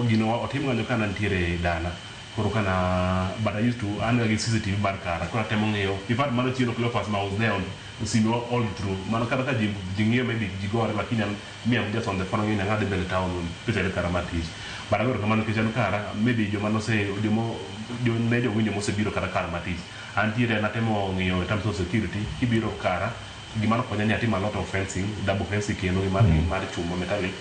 gino otim ng'anyo ka nantiere dala koro kana, but I used to an ga gi CCTV mar kara koro atemo ng'iyo. In fact, mano chielo Cleophas ma was there on sime all through mano kata ka ji ng'iyo maybe ji gore, lakini an me, I'm just on the phone ng'iyo ng'adhi mbele town especially kara mar tich. But ago erokamano nikech an kara maybe joma nose jomo jo ne jowinjo mosebiro kata kara mar tich antiere natemo ng'iyo in terms of security kibiro kara gima nokonya ni atimo a lot of fencing, double fencing kendo gi mar chuma metallic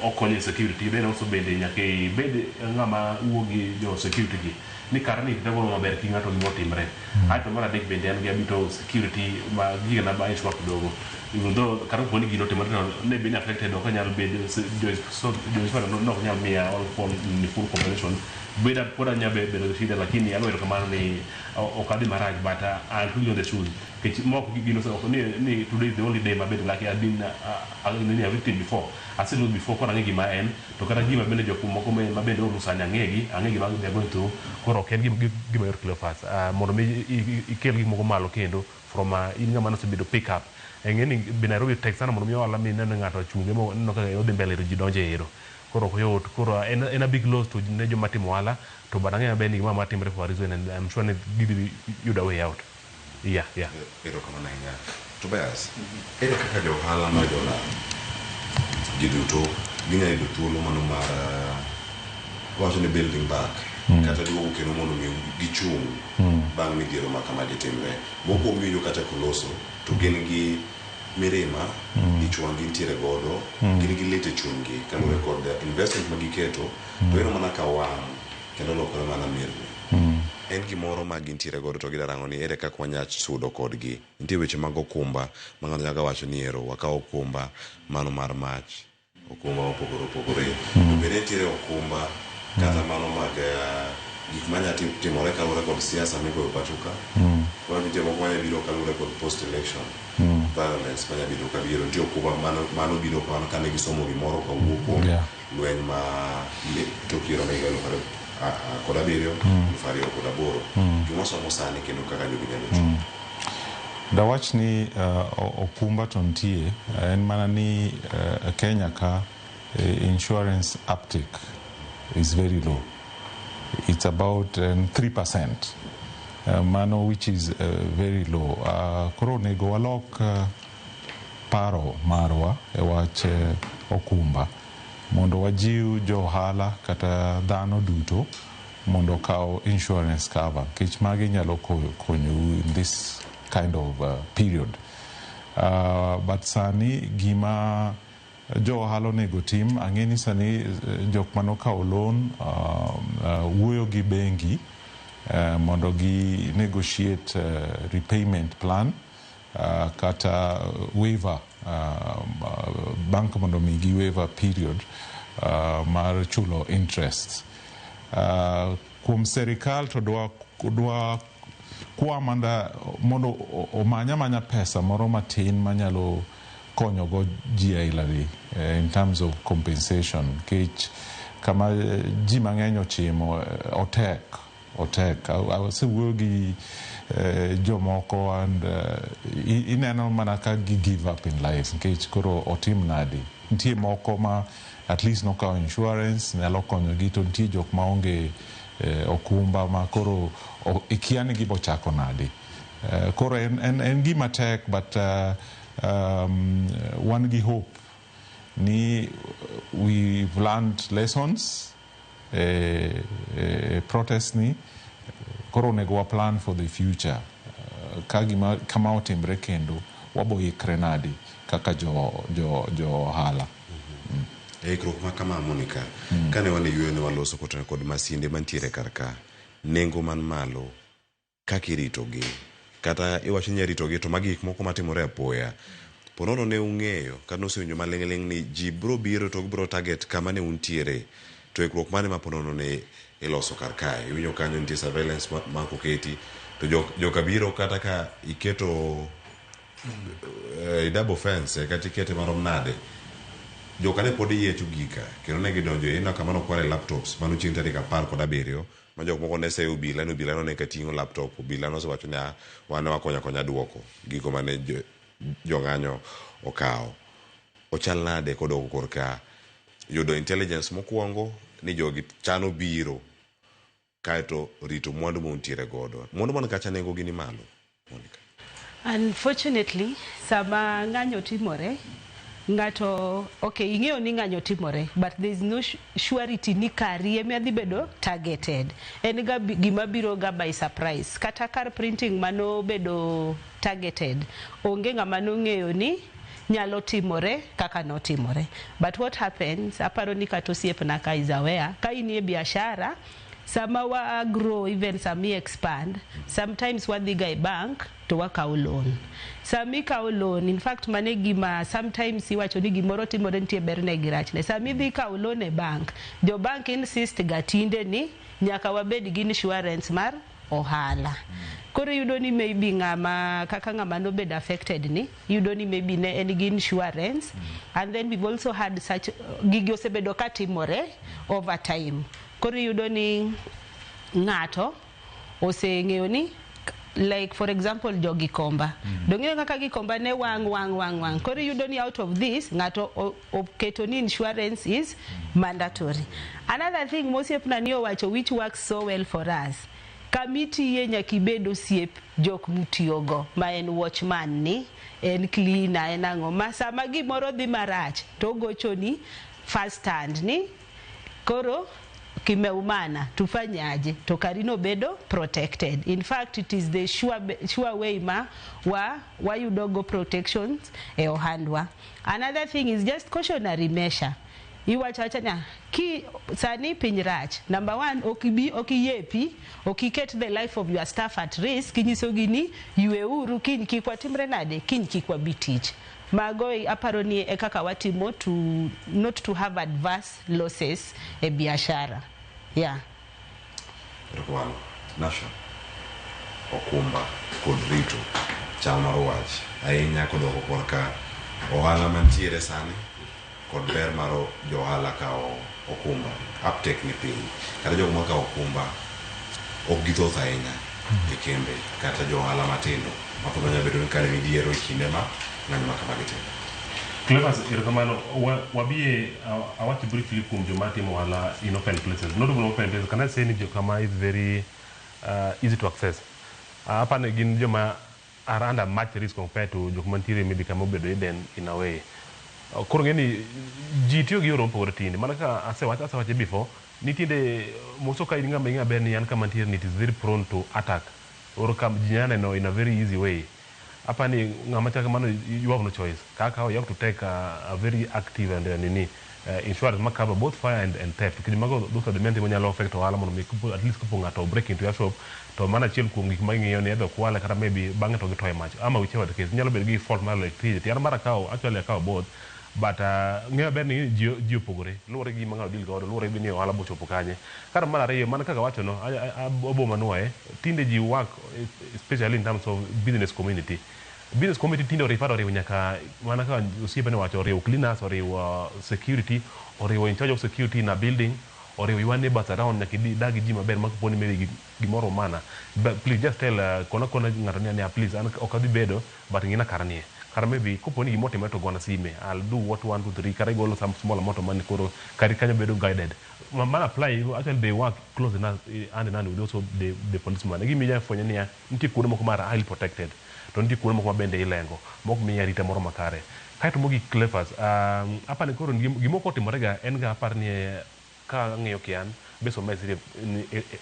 okonyo e security. Then also bende nyaka ibed ng'ama wuo gi jo security gi ni kar ni itago maber ki ng'ato gima otimre. Aeto mar adek bende an gi abito security ma gigena ba insure kidogo, even though kata kapo ni gino otimore to ne been affected ok anyal bedo jo insurance no ok nyal miya all full compensation bed pod anya bedo gi shida, lakini ago erokamano ni ok adhi marach. But I'm really on the shoes nikech mok gino ok ni today is the only day mabed lucky. I've been a victim before, aselose before, koro ang'e gima en to kata gima bende jok moko ma bende olu sani ang'egi ang'e gima they are going through. Koro ok en gima yot, Cleophas, mondo mi ikel gik moko malo kendo from in ng'ama nosebedo pick up eng'e ni be Nairobi tek sana mondo mi ohala mineno ng'ato ochunge mo neno kaka odhi mbele to ji donjo e ero koro ok yot. Koro en a big loss to ne joma timo ohala to, but ang'eyo maber ni gima matimre for a reason and I'm sure ni gidhi yudo a way out. Yeah. Erokamano ahinya. Tobias, ere kaka jo ohala ma jolal ji duto ginyalo yudo thuolo mano mar wacho ni building back kata duogo kendo mondo mi gichung' bang' midhiero ma kamagi timre? Moko kuom winjo kata koloso to gin gi mirima, ich wang' gintiere godo, gin gi lit e chunygi kaluwore kod investment ma giketo to ineno mana ka wang' kendo lokore mana mirni. En gimoro ma gintiere godo to gidarango ni ere kaka wanya sudo kodgi. Nitie weche mag okumba ma ng'ato nyalo wacho ni ero wakaw okumba mano mar mach, okumba mopogore opogore. To bende nitiere okumba kata mano mag gik manya timore kaluwore kod siasa migoyo pacho ka. Koro nitie moko manya biro kaluwore kod post election violence manya bedo kabiro. Nitie okumba mano biro mano kane gisomo gimoro kawuok kuom lweny ma tok yiero ma higa 2007, 2008. Gima somo sani kendo kaka jogi nyalo chung'. Dawach ni okumba to nitie, en mana ni Kenya ka insurance uptake is very low. It's about 3%. Mano which is very low. Koro onego walok paro marwa e wach okumba mondo wajiw jo ohala kata dhano duto mondo okaw insurance cover nikech magi nyalo konyou in this kind of period. But sani gima jo ohala onego tim, ang'e ni sani jok manokawo loan wuoyo gi bengi mondo gi negotiate repayment plan kata waiver, bank mondo migi waiver period mar chulo interest. Kuom serikal to dwa kwa mondo omany amanya pesa moro matin manyalo konyogo ji ailagi in terms of compensation nikech kama ji mang'eny ochimo otek otek. Asewuoyo gi jomoko and ineno mana ka gi give up in life nikech koro otim nadi. Nitie moko ma at least nokawo insurance nyalo konyogi, to nitie jok maonge okumba ma koro ikia ni gibochako nadi. Koro en gima tek, but wan gi hope ni we've learned lessons protest ni koro onego wa plan for the future. ka gima kama otimre kendo wabo ikre nadi kaka jo ohala. E ikruok ma kama, Monica, kane wan e yueyo ne waloso kotenore kod masinde mantiere kar ka, nengo man malo, kaka iritogi, kata iwacho ni ritogi to magi gik moko matimore apoya. Ponono ne ung'eyo kata nosewinjo maling'ling' ni ji bro biro to gibro target kama ne untiere, to ikruok mane ma ponono ne iloso kar kae? Iwinjo kanyo nitie surveillance ma oketi to joka biro kata ka iketo idabo fence kata ikete marom nade, joka ne pod yiecho gika kendo ne gidonjo. Ineno kama nokwale laptops mano chieng' tarik 17 ma jok moko ne seyo obila ni obila none ka ting'o laptop. Obila nosewacho ni, "Ah, wan ne wakonyo akonya duoko gigo mane jong'anyo okawo." Ochal nade kodok korka yudo intelligence mokwongo ni jogi chano biro, kaeto rito mwandu mauntiere godo, mwandu man kacha nengo gi ni malo, Monica? Unfortunately, sama ng'anyo timore, ng'ato, okay, ing'eyo ni ng'anyo timore, but there is no surety ni kari ema dhi bedo targeted. En ga gima biro ga by surprise. Kata kar printing mano bedo targeted, onge ng'ama nong'eyo ni nyalo timore kaka notimore. But what happens, aparo ni kata osiepna ka is aware, ka in e biashara, sama wa grow, even sama i expand, sometimes wadhi ga e bank to wakawo loan. Sama ikawo loan, in fact mano e gima sometimes iwacho ni gimoro timore, nitie berne gi rachne. Sama idhi kawo loan e bank, jo bank insist ga tinde ni nyaka wabed gi insurance mar ohala. Koro iyudo ni maybe ng'ama kaka ng'ama nobedo affected ni, iyudo ni maybe ne en gi insurance. And then we've also had such, gigi osebedo katimore over time. Koro iyudo ni ng'ato oseng'eyo ni, like for example, jo Gikomba, dong'eyo kaka Gikomba ne wang' wang' wang' wang'. Koro iyudo ni out of this ng'ato oketo ni insurance is mandatory. Another thing mosiepna ni owacho, which works so well for us, kamitiye nyaka ibed osiep jok mutiyogo, ma en watchman ni, en cleaner, en ang'o, ma sama gimoro dhi marach to ogochoni first hand ni koro kimeumana, tufanyaje? To karino bedo protected. In fact, it is the sure way ma wa wayudogo protections e ohandwa. Another thing is just cautionary measure. Iwacho awacha niya, ki sani piny rach, number one, ok ibi, ok iyepi, ok iket the life of your staff at risk. Inyisogi ni yweuru, kiny kik watimre nade, kiny kik wabi tich. Mago aparo ni e kaka watimo to not to have adverse losses e biashara, yeah. Erokamano. Nashon, okumba kod rito chal mar wach ahinya kodoko korka ohala mantiere sani kod ber mar jo ohala kawo okumba. Uptake ni piny, kata jok makawo okumba ok githoth ahinya e kembe kata jo ohala matindo mathoth nyalo bedo ni kare midhiero e kinde ma ng'anyo ma kamagi timore. Cleophas, erokamano. Wabie awach briefly kuom joma timo ohala in open places. Not even open places. Can I say ni jokama is very easy to access. Apani gin joma are under much risk compared to jok mantiere maybe kama obedo hidden in a way. Koro ng'e ni ji tiyo gi yore mopogore tinde. Mana kaka asewache before, nitiende moso ka in ng'ama ing'e maber ni an kama antiere ni it is very prone to attack or kam ji nyalo neno in a very easy way. Apani ng'ama chal kamano, you have no choice. Kaka you have to take a very active and nini insurance ma cover both fire and theft. Nikech mago, those are the main thing manyalo affect ohala mondo mi at least kopo ng'ato break into your shop, to mano achiel kuom gik ma ing'iyo ni either okwale kata maybe bang'e to gitoye mach ama whichever the case nyalo bedo gi fault mar electricity. An mar akawo, actually akawo both, but ng'eyo maber ni ji opogore luwore gi gima ng'ato deal godo, luwore gi ni ohala bochopo kanye. Kar mar ariyo, mana kaka awacho no, aboma nuoye tinde ji work, especially in terms of business community. Business community tinde orifa oriwo nyaka mana kaka osiepene wacho, oriwo cleaners, oriwo security, oriwo in charge of security in a building, oriwo your neighbors around. Nyaka idag gi ji maber ma koponi maybe gimoro mana, but please just tell kona kona ng'ato ni please, an ok adhi bedo, but ng'ina kar nie kata maybe koponi gimoro otimore to gona sime, I'll do what, one two three, kata igolo some small amount of money, koro kari kanyo bedo guided. Mana apply, actually they work close enough, hand in hand with also the policeman. Gimi ja fwenyo niya nitie kuonde moko mar highly protected, to nitie kuonde moko ma bende ilengo mok miyi arita moro makare. Kaeto mogik, Cleophas, apani koro gimoko otimore ga en ga apar ni ka ang'iyo kian based on my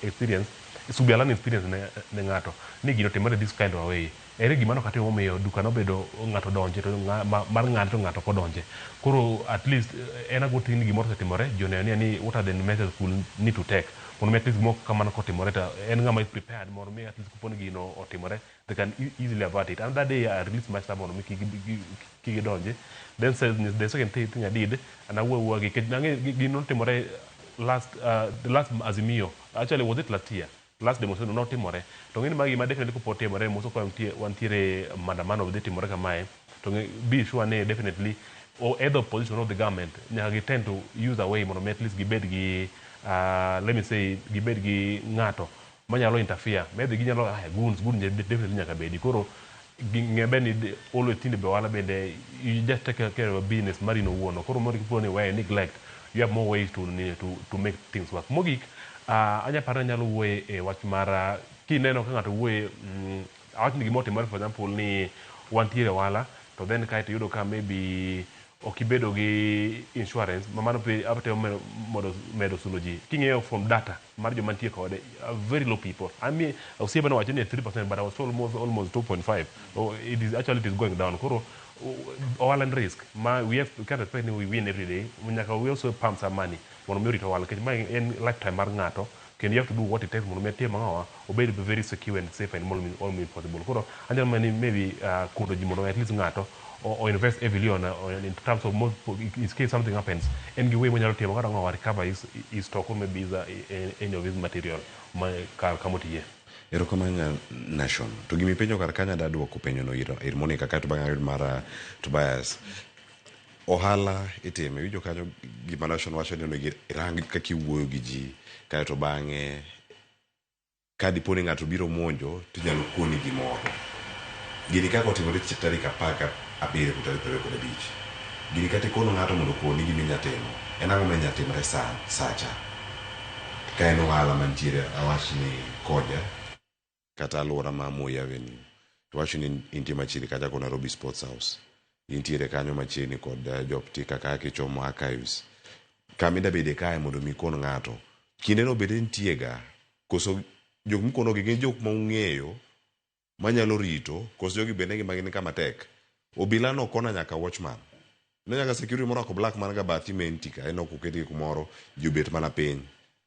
experience. It should be a learning experience ne ng'ato ni gino timore this kind of way. Ere gima nokatimo momiyo duka nobedo ng'ato donje to mar ng'ane to ng'ato ok odonje. Koro at least en a good thing ni gimoro osetimore, ji oneno ni what are the measures we need to take mondo mi at least gimoro kamano kotimore to en ng'ama is prepared mondo mi at least kopo ni gino otimore, they can easily avert it. And that day I released my staff mondo mi kik gidonji. Then the second thing I did, and awuoyo awuoya gi nikech nang'e gino notimore last the last Azimio, actually was it last year? Last demonstration notimore. To ng'eni magi ma definitely kopo timore moso ka wantiere maandamano dhi timore kamae, to be sure ni definitely or either opposition or the government nyaka gi tend to use a way mondo mi at least gibed gi let me say gibed gi ng'ato manyalo interfere. Maybe ginyalo goons, goons definitely nyaka bedi. Koro ng'e be ni always tinde be ohala bende you just take care of business mari no owuon. Koro mondo kipo ni we neglect, you have more ways to make things work. Mogik, anya paro anyalo wuoye e wach mar kineno ka ng'ato wuoye, awach ni gima otimore, for example, ni wantiere ohala to then kaeto iyudo ka maybe ok ibedo gi insurance ma mano be atemo medo sulo ji. King'iyo from data mar joma nitie kode, very low people. I mean, osiepa nowacho ni 3%, but I was told almost 2.5. Oh, it is actually it is going down. Koro ohala en risk ma we can't expect ni we win every day. Nyaka we also pump some money mondo mi orit ohala nikech mae en lifetime mar ng'ato kendo you have to do what it takes mondo mi otim ang'owa obed very secure and safe and all means possible. Koro anyalo mana ni maybe kundo ji mondo at least ng'ato or invest heavily on in terms of most, in case something happens, en gi way monyalo timo kata ng'owa recover his stock or maybe his, any of his material ma kar kamotiye. Erokamano, Nation. To gimipenjo kar kanyo adwa duoko penjono ir Monica kaeto bang'e ayud mar Tobias. Ohala itime, iwinjo kanyo gima Nation wacho ni onego irang kaka iwuoyo gi ji, kaeto bang'e ka dipo ni ng'ato biro monjo tinyalo koni gimoro. Gini kaka otimore tarik 17 kod tarik 25. Gini kata ikono ng'ato mondo okoni gima inya timo, en ang'o ma inya timre sacha? Ka en ohala mantiere awach ni koja kata alwora ma Moi Avenue. Iwacho ni intie machiegni kacha kod Nairobi Sports House. Intiere kanyo machiegni kod Joptika kaka kichomo archives. Kama ida bede kae mondo mi ikon ng'ato. Kindeno bende nitie ga koso jok mikonogi gin jok ma ung'eyo manyalo rito koso jogi bende ngima gi ni kama tek. Obila no kona nyaka watchman. Ne nyaka security morwako black man ga bathi main ka en ok oketgi kumoro, ji obet mana piny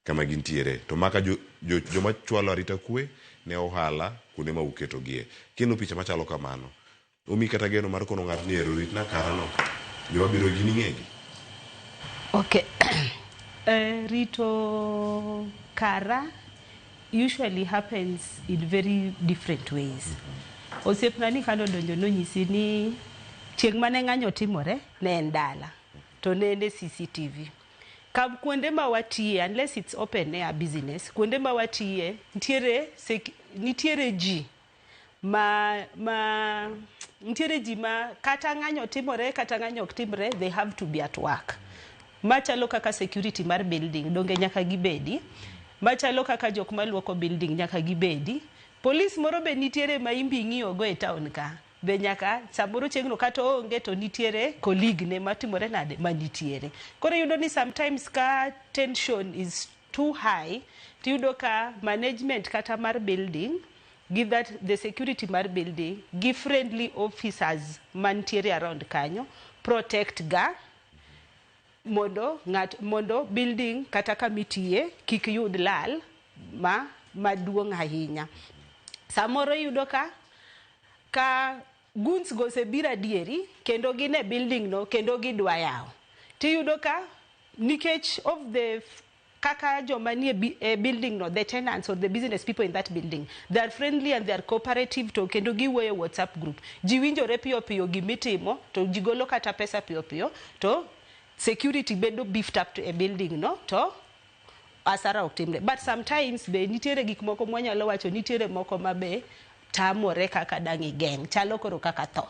kama gintiere. To maka joma chwalo arita kwe ne ohala kuonde ma uketogie. Kineno picha machalo kamano, omi kata geno mar kono ng'ato ni ero ritna karano, joma biro gin ing'egi. Okay. Rito kara usually happens in very different ways. Osiepna ni kanodonjo nonyisi ni chieng' mane ng'anyo timore ne en dala to ne en e CCTV. Ka kuonde ma watiye, unless it's open air business, kuonde ma watiye nitiere ji ma nitiere ji ma kata ng'anyo timore kata ng'anyo ok timre, they have to be at work. Machalo kaka security mar building donge nyaka gibedi, machalo kaka jok maluoko building nyaka gibedi, police moro be nitiere ma imbi ing'iyo go e town ka be nyaka samoro chieng'no kata oonge to nitiere colleague ne matimore nade manitiere. Koro iyudo ni sometimes ka tension is too high, tiyudo ka management kata mar building gi that the security mar building gi friendly officers mantiere around kanyo protect ga mondo ng'at mondo building kata kamitiye kik yud lal ma maduong' ahinya. Samoro iyudo ka goons go osebiro adieri kendo gin e building no kendo gidwa yawo. Tiyudo ka nikech of the kaka joma nie e building no, the tenants or the business people in that building, they are friendly and they are cooperative to kendo giwuoyo e WhatsApp group. Ji winjore piyo piyo gimitimo to ji golo kata pesa piyo piyo to security bedo beefed up to e building no to asara ok timre. But sometimes be nitiere gik moko mwanyalo wacho, nitiere moko ma be tamore kaka dang' igeng', chalo koro kaka tho.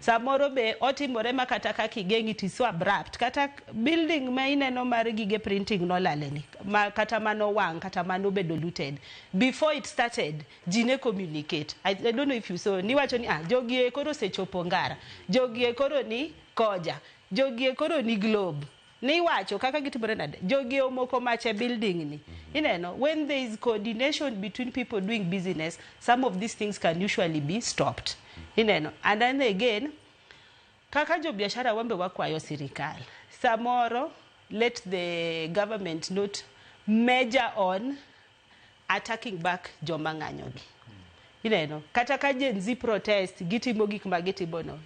Samoro be otimore ma kata kaka igeng' it is so abrupt. Kata building ma ineno mar gige printing nolaleni, ma kata mano wang', kata mano bedo looted. Before it started, ji ne communicate. I don't know if you saw, niwacho ni, jogi e koro osechopo Ngara, jogi e koro ni Koja, jogi e koro ni Globe. Niwacho kaka gitimore nade? Jogi omoko mach e building ni. Ineno, when there is coordination between people doing business, some of these things can usually be stopped. Ineno, and then again, kaka jo biashara wambe wakwayo sirikal. Samoro, let the government not measure on attacking back joma ng'anyogi. Ineno, kata ka Gen Z protest, gitimo gik ma gitimo no.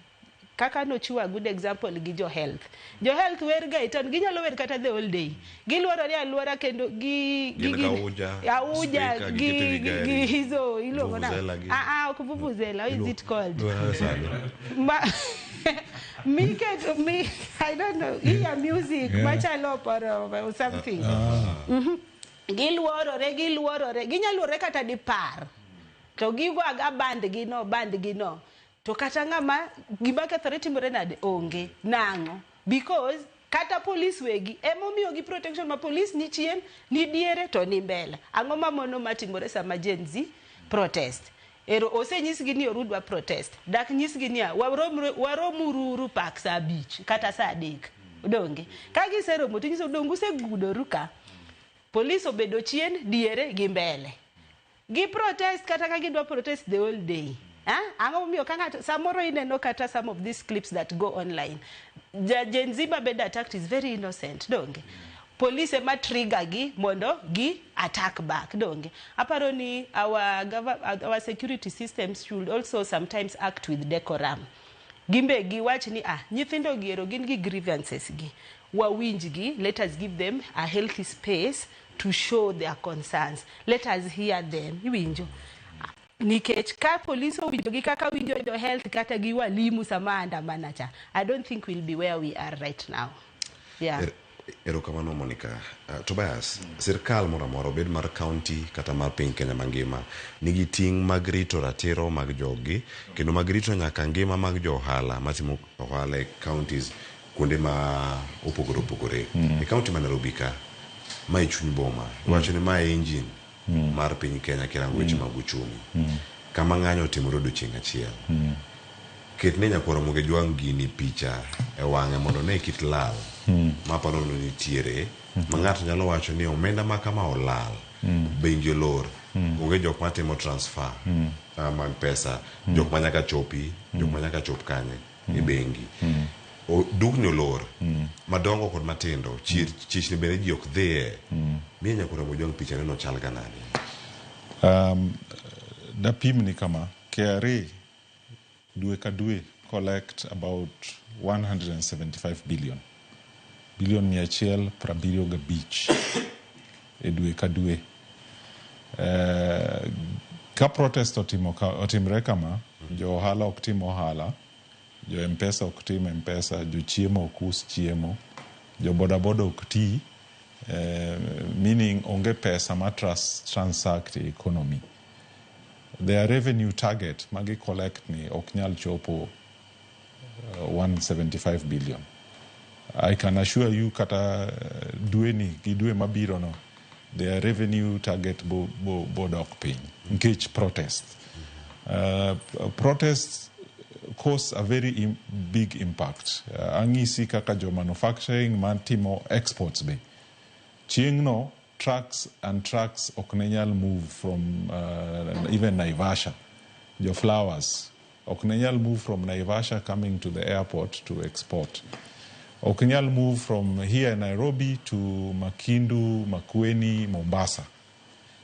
Kaka nochiwo a good example gi jo health. Jo health wer ga e town, ginyalo wer kata the whole day. Giluorore aluora kendo gi Gin gi auja, speaker, gi giketo e wi gari. gi hizo iluongo na. Vuvuzela gi. Ah ah, ok vuvuzela, how is it called? Dwaro sani. Ma miketo mi I don't know, iya music machalo oporo or something. Giluorore, giluorore, ginyalo kata dipar. To gigo aga band gi no, band gi no. To kata ng'ama gima kethore timore nade onge nang'o because kata polis wegi emomiyo gi protection ma polis ni chien ni diere to ni mbele ang'o mamono matimore sama Gen Z protest ero osenyisgi ni orudwa protest dak nyisgi niya waromuru pak saa 5 kata saa 3 donge ka giseromo to inyiso donge usegudoru ka polis obedo chien diere gi mbele gi protest kata ka gidwa protest the whole day. Ang'o momiyo ka ng'ato samoro ineno kata some of these clips that go online ja Gen Z mabedo attacked is very innocent donge police ema trigger gi mondo gi attack back donge aparo ni our security systems should also sometimes act with decorum gimbe giwach ni ah nyithindo gi ero gin gi grievances gi wawinj gi let us give them a healthy space to show their concerns let us hear them iwinjo nikech ka polis owinjo gi kaka winjo jo health kata gi walimu sama andamana cha I don't think we'll be where we are right now yeah. Erokamano Monica. Tobias, sirkal moro amora obed mar county kata mar piny Kenya mangima nigi ting' mag rito ratiro mag joggi kendo mag rito nyaka ngima mag jo ohala matimo ohala e counties kuonde ma opogore opogore. E county ma Nairobi ka, ma e chuny boma, iwacho ni ma e engine mar piny Kenya kirango weche mag uchumi. Kama ng'anyo otimore odiochieng' achiel. Ket ne nyakwar Ramogi Jwang' gini picha e wang'e mondo ne kit lal ma paro ni nitiere ma ng'ato nyalo wacho ni omenda ma kama olal bengi olor onge jok matimo transfer mag pesa jok ma nyaka chopi jok ma nyaka chop kanye e bengi dukni olor madongo kod matindo chichni bende ji ok dhiye miye nyakwar Ramogi Jwang' picha neno chal ga nade? Dapim ni kama KRA dwe ka dwe collect about 175 billion 175 e dwe ka dwe. Ka protest otimre kama, jo ohala ok tim ohala, jo M-Pesa ok tim M-Pesa, jo chiemo ok us chiemo, jo bodaboda ok ti, meaning onge pesa ma transact e economy. Their revenue target magi collect ni ok nyal chopo 175 billion. I can assure you kata dwe ni gi dwe mabiro no, their revenue target bo dok piny nikech protest. Protests cause a very big impact. Ang'isi kaka jo manufacturing matimo exports be. Chieng' no trucks and trucks ok ne nyal move from even Naivasha. Jo flowers ok ne nyal move from Naivasha coming to the airport to export. Ok nyal move from here in Nairobi to Makindu, Makueni, Mombasa.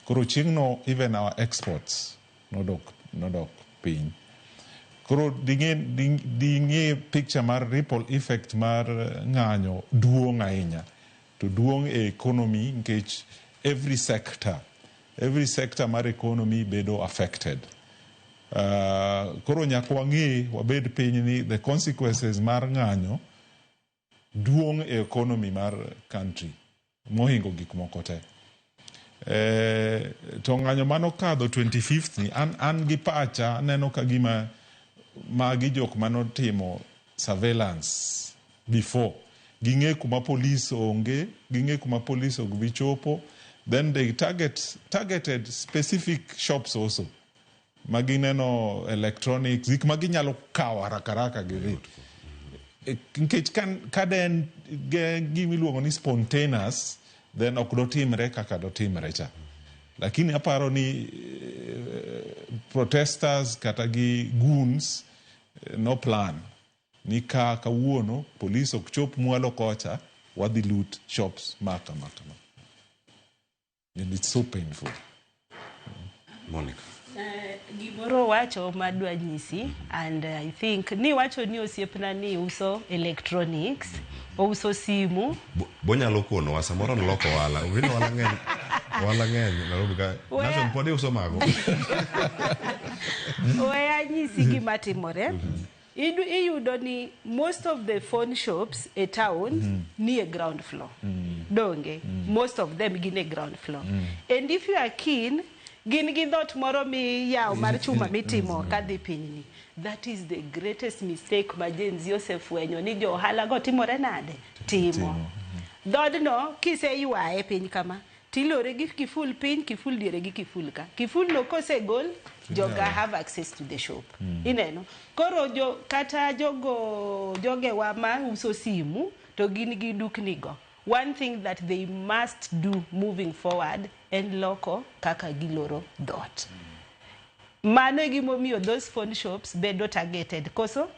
Koro chieng' no even our exports nodok piny. Koro ding'e picture mar ripple effect mar ng'anyo duong' ahinya. To duong' e economy nikech every sector mar economy bedo affected. Koro nyaka wang'e wabed piny ni the consequences mar ng'anyo duong' e economy mar country mohingo gik moko te. To ng'anyo manokadho 25th ni an gi pacha aneno ka gima magi jok manotimo surveillance before. Ging'e kuma police onge, ging'e kuma police ok bi chopo, then they targeted specific shops also. Magineno electronics, gik ma ginyalo kawo haraka haraka gidhi. Nikech ka de en gima iluongo ni spontaneous, then ok dotimre kaka dotimre cha. Lakini aparo ni protesters kata gi goons no plan ni ka kawuono police ok chop mwalo kocha, wadhi loot shops ma kama kama. And it's so painful. Monica. Gimoro wacho madwa nyisi, and I think ni wacho ni osiepna ni uso electronics, ouso simu. Bonyalo konowa samoro noloko ohala. Owino ohala ng'eny. Ohala ng'eny Nairobi ka. Nation pod iuso mago. Weya nyisi gima timore. Iyudo ni most of the phone shops e town ni e ground floor. Donge? Most of them gin e ground floor. And if you are keen, gin gi dhot moro miyawo mar chuma mitimo kadhi pinyni. That is the greatest mistake ma Gen Z osefwenyo ni jo ohala go timore nade? Timo. Dhodno kiseywaye piny kama, tilore gi kiful piny, kiful diere gi kiful ka. Kiful no kosegol, joga have access to the shop. Ineno? Koro jo, kata jogo, jogewa ma uso simu, to gin gi dukni go. One thing that they must do moving forward en loko kaka giloro dhot. Mano e gimomiyo those phone shops bedo targeted. Koso?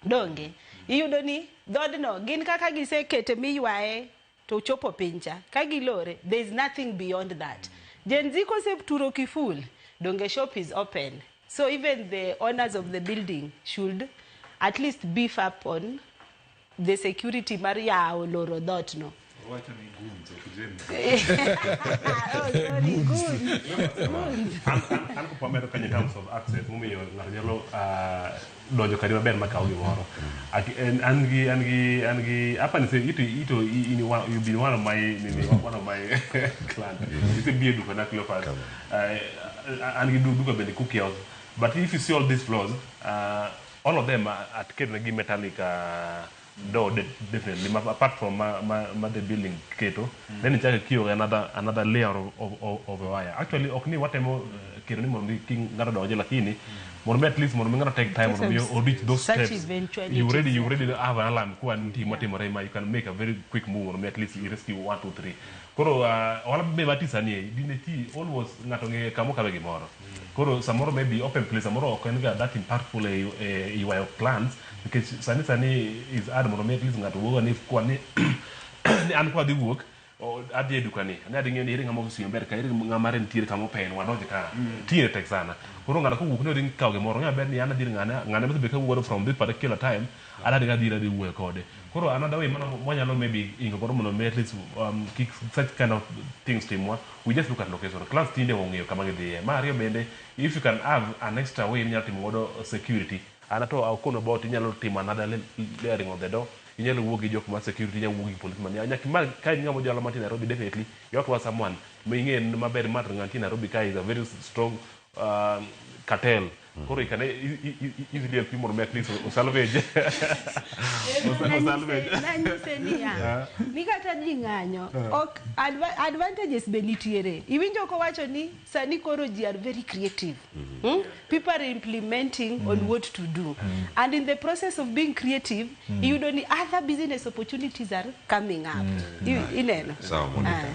Donge. Iyudo ni dhodno gin kaka gisekete miywaye to chopo piny cha. Ka gilore, there is nothing beyond that. Gen Z koseturo kiful, donge shop is open. So even the owners of the building should at least beef up on the security mar yawo loro dhot no. Wacho ni goons, ok Gen Z. Oh, sorry, goons. Goons. An kopwamedo kanyo in terms of access momiyo ng'ato nyalo donjo kadi maber makaw gimoro. An gi apa ni se ito in one, you've been one of my nini, one of my client. Isebiro e duka na Cleophas. An gi duka bende Cookie House. But if you see all these floors, all of them are at gi metallic door definitely apart from ma the building keto, then ichako kiyo another layer of a wire. Actually ok ni watemo kero ni mondo mi kik ng'ato donje, lakini mondo mi at least mondo mi ng'ato take time mondo mi o reach those Such steps. eventualities. You already have an alarm kwa nitie matimore ma you can make a very quick move mondo mi at least you rescue 1 2 3. Koro ohala be mati sani e dine ti almost ng'ato ng'e kama okawe gimoro. Koro samoro maybe open place samoro ok en ga that impactful e ywayo plans, nikech sani is hard mondo mi at least ng'ato wuoga ni kwa ni an kwa dhi wuok adhi e dukani ni adhi ng'eyo ni ere ng'ama uso simu maber ka, ere ng'ama mare nitiere kama open wadonj ka. Tiere tek sana. Koro ng'ato kowuok ni odhi kawo gimoro, ng'e maber ni an adhi ir ng'ane mosebedo ka wuoyo from this particular time, an adhi wuoyo kode. Koro another way mano mwanyalo maybe ingo godo mondo mi at least kik such kind of things timwa, we just look at location. Class tinde ong'eyo kama gidhiye. Mar ariyo bende, if you can have an extra way minyalo timo godo security, an to akono about inyalo timo another layering of the door, inyalo wuo gi jok ma security, inyalo wuo gi policeman. Nyaka ma ka in ng'ama ojalo mantie Nairobi, definitely you have to have someone ma ing'e maber mar ng'antie Nairobi ka is a very strong cartel. Koro you can easily help you mondo mi at least o salvage. Nanyise niya, ni kata ji ng'anyo, ok advantages be nitiere. Iwinjo kowacho ni sani koro ji are very creative. People are implementing on what to do, and in the process of being creative, iyudo ni other business opportunities are coming up. Ineno? Sawa, Monica.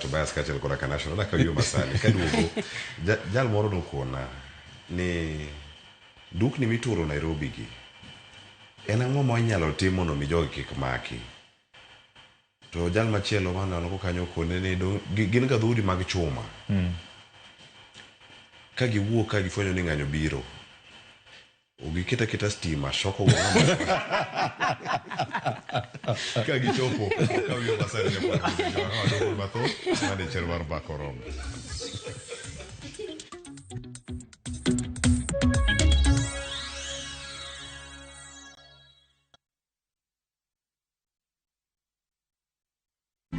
Tobias kaachiel koda Kanashon adaka yo masani kaduogo jal moro nokona ni dukni mituro Nairobi gi en ang'o ma inyalo tim mondo mi jogi kik maki. To jal machielo maneno kanyo okone ni gin ga dhoudi mag chuma ka giwuok ka gifwenyo ni ng'anyo biro giketo aketa stima shoko go ka gichopo ka wiyo masani ne pod mathoth mane chenro mar mbaka oromo.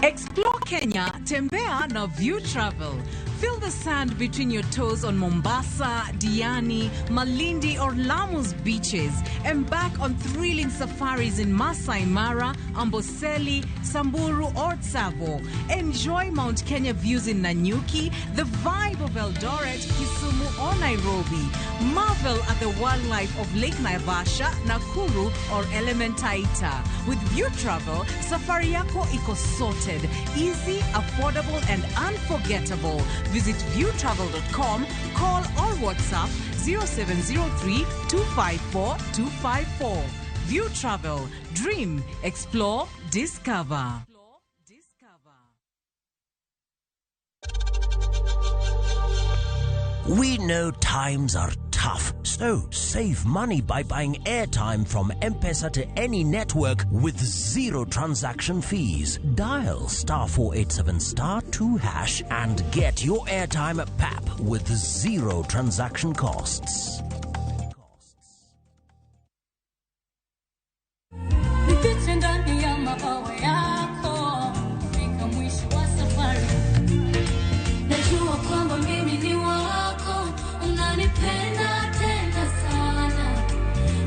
Explore Kenya, tembea na View Travel. Feel the sand between your toes on Mombasa, Diani, Malindi, or Lamu's beaches. Embark on thrilling safaris in Masai Mara, Amboseli, Samburu, or Tsavo. Enjoy Mount Kenya views in Nanyuki, the vibe of Eldoret, Kisumu, or Nairobi. Marvel at the wildlife of Lake Naivasha, Nakuru, or Elementaita. With View Travel, safari yako iko sorted, easy, affordable, and unforgettable. Visit viewtravel.com, call or WhatsApp 0703 254 254. View Travel, dream, explore, discover. We know times are tough, so save money by buying airtime from M-Pesa to any network with zero transaction fees. Dial star 487 star 2 hash and get your airtime at PAP with zero transaction costs. Nifiche ndani ya mabawa yako fika mwisho wa safari. Najua kwamba mimi ni wako, unanipenda tena sana.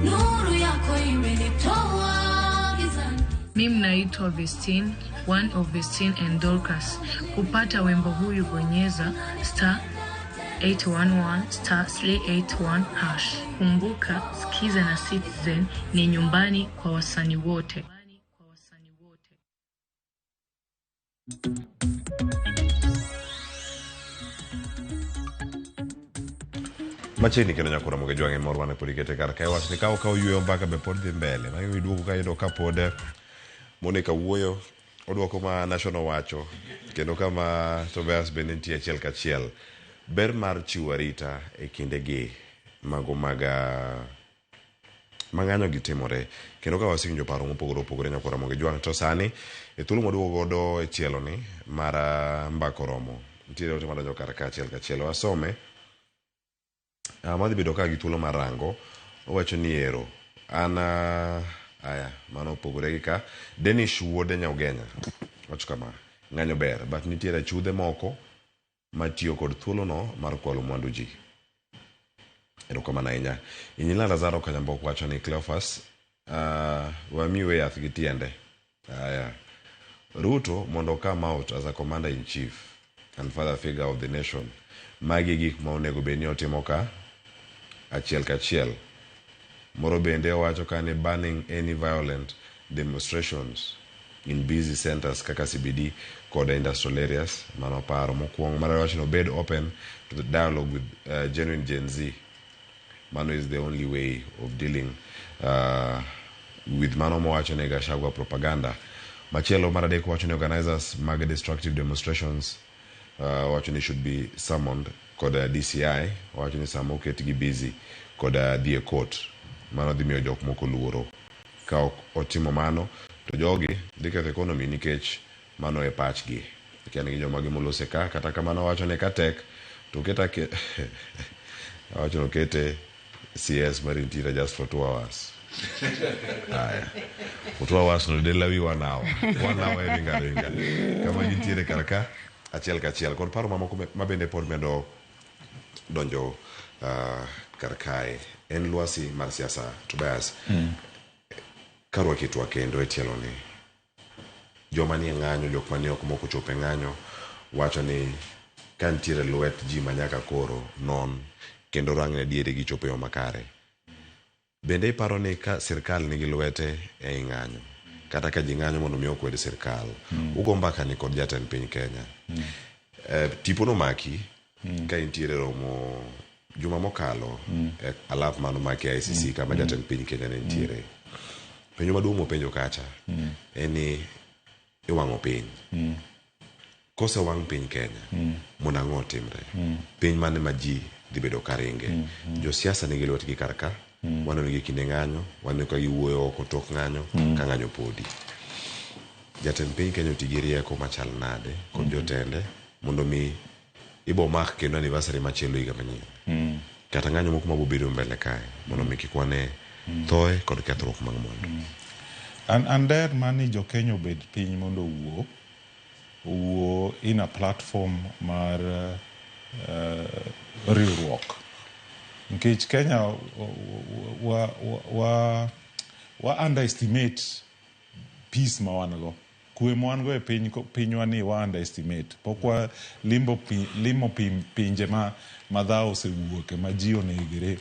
Nuru yako imenitoa gizani. Mimi naitwa Vestine, one of Vestine and Dorcas. Kupata wimbo huyu bonyeza star 811 star 381 hash. Kumbuka, Skiza na Citizen ni nyumbani kwa wasanii wote. Machiegni kendo nyakura moge jwang'e mor mane pod ikete kar kae wach ni ka okaw yueyo mbaka be pod dhi mbele. Magi iduogo ka yudo ka pod Monica wuoyo oduoko ma National wacho kendo kama Tobias bende nitie achiel kachiel. Ber mar chiwo arita e kindegi mago mag ma ng'anyo gi timore kendo ka wasewinjo paro mopogore opogore nyakura moge jwang' to sani e thuolo mwaduogo godo e tielo ni mar mbaka oromo nitiere ote madonjo kar ka achiel kachiel wasome. Madhi bedo ka gi thuolo mar rango owacho ni ero an aya mano opogore gi ka Danish wuode Nyaugenya wacho kama ng'anyo ber but nitiere achudhe moko matiyo kod thuolono mar kwalo mwandu ji. Erokamano ahinya. Inyila Lazaro Kanyambok wacho ni Cleophas wamiwe yath gi tiende. Aya. Ruto mondo come out as a commander in chief and father figure of the nation. Magi gik ma onego bed ni otimo ka achiel kachiel. Moro bende owacho ka ni banning any violent demonstrations in busy centers kaka CBD kod industrial areas. Mano paro mokwongo. Mar ariyo wacho ni obed open to the dialogue with genuine Gen Z. Mano is the only way of dealing with mano mowacho ni Gachagua propaganda. Machielo mar adek wacho ni organizers mag destructive demonstrations wacho ni should be summoned kod DCI. Wacho ni sama oketgi busy kod dhi e court. Mano dhi miyo jok moko luoro. Ka ok otimo mano to jogi dhi ketho economy nikech mano e pachgi. Akia ni gi joma gimolose ka kata kamano wacho ni ka tek to oketa wacho ni okete CS mar interior just for 2 hours. Aya. For 2 hours no delawi 1 hour. 1 hour e ringa ringa. Kama gintiere kar ka achiel kachiel kod paro mamoko ma bende pod medo donjo kar kae. En lwasi mar siasa Tobias. Karwaki twak kendo e tielo ni joma nie ng'anyo jok manie oko mok ochopo e ng'anyo wacho ni ka nitiere lwet ji manyaka koro non kendo rangne diere gichopo e yo makare. Bende iparo ni ka sirkal nigi lwete ei ng'anyo kata ka ji ng'anyo mondo mi okwed sirkal ugo mbaka ni kod jatend piny Kenya. Tipo nomaki ka intiere romo juma mokalo e alap manomaki ICC kama jatend piny Kenya ne nitiere. Penjo maduong' mopenjo kacha en ni iwang'o piny. Kosewang' piny Kenya mondo ang'o otimre? Piny mane ma ji dhi bedo ka ringe? Josiasa nigi lwetgi kar ka. Waneno gi kinde ng'anyo, waneno ka giwuoyo oko tok ng'anyo, ka ng'anyo podi. Jatend piny Kenya oti gi rieko machal nade kod jotende mondo mi ibo mak kendo anniversary machielo higa manyien. Kata ng'anyo moko mabobedo mbele kae mondo mi kik wane thoe kod kethruok mag mwandu. An daher mar ni jokenya obed piny mondo owuo in a platform mar riwruok. Nikech Kenya wa underestimate peace ma wan go. Kwe ma wan go e piny pinywa ni wa underestimate. Pok wa limbo pi, limo pinje ma dhawo osewuoke, ma ji onegre,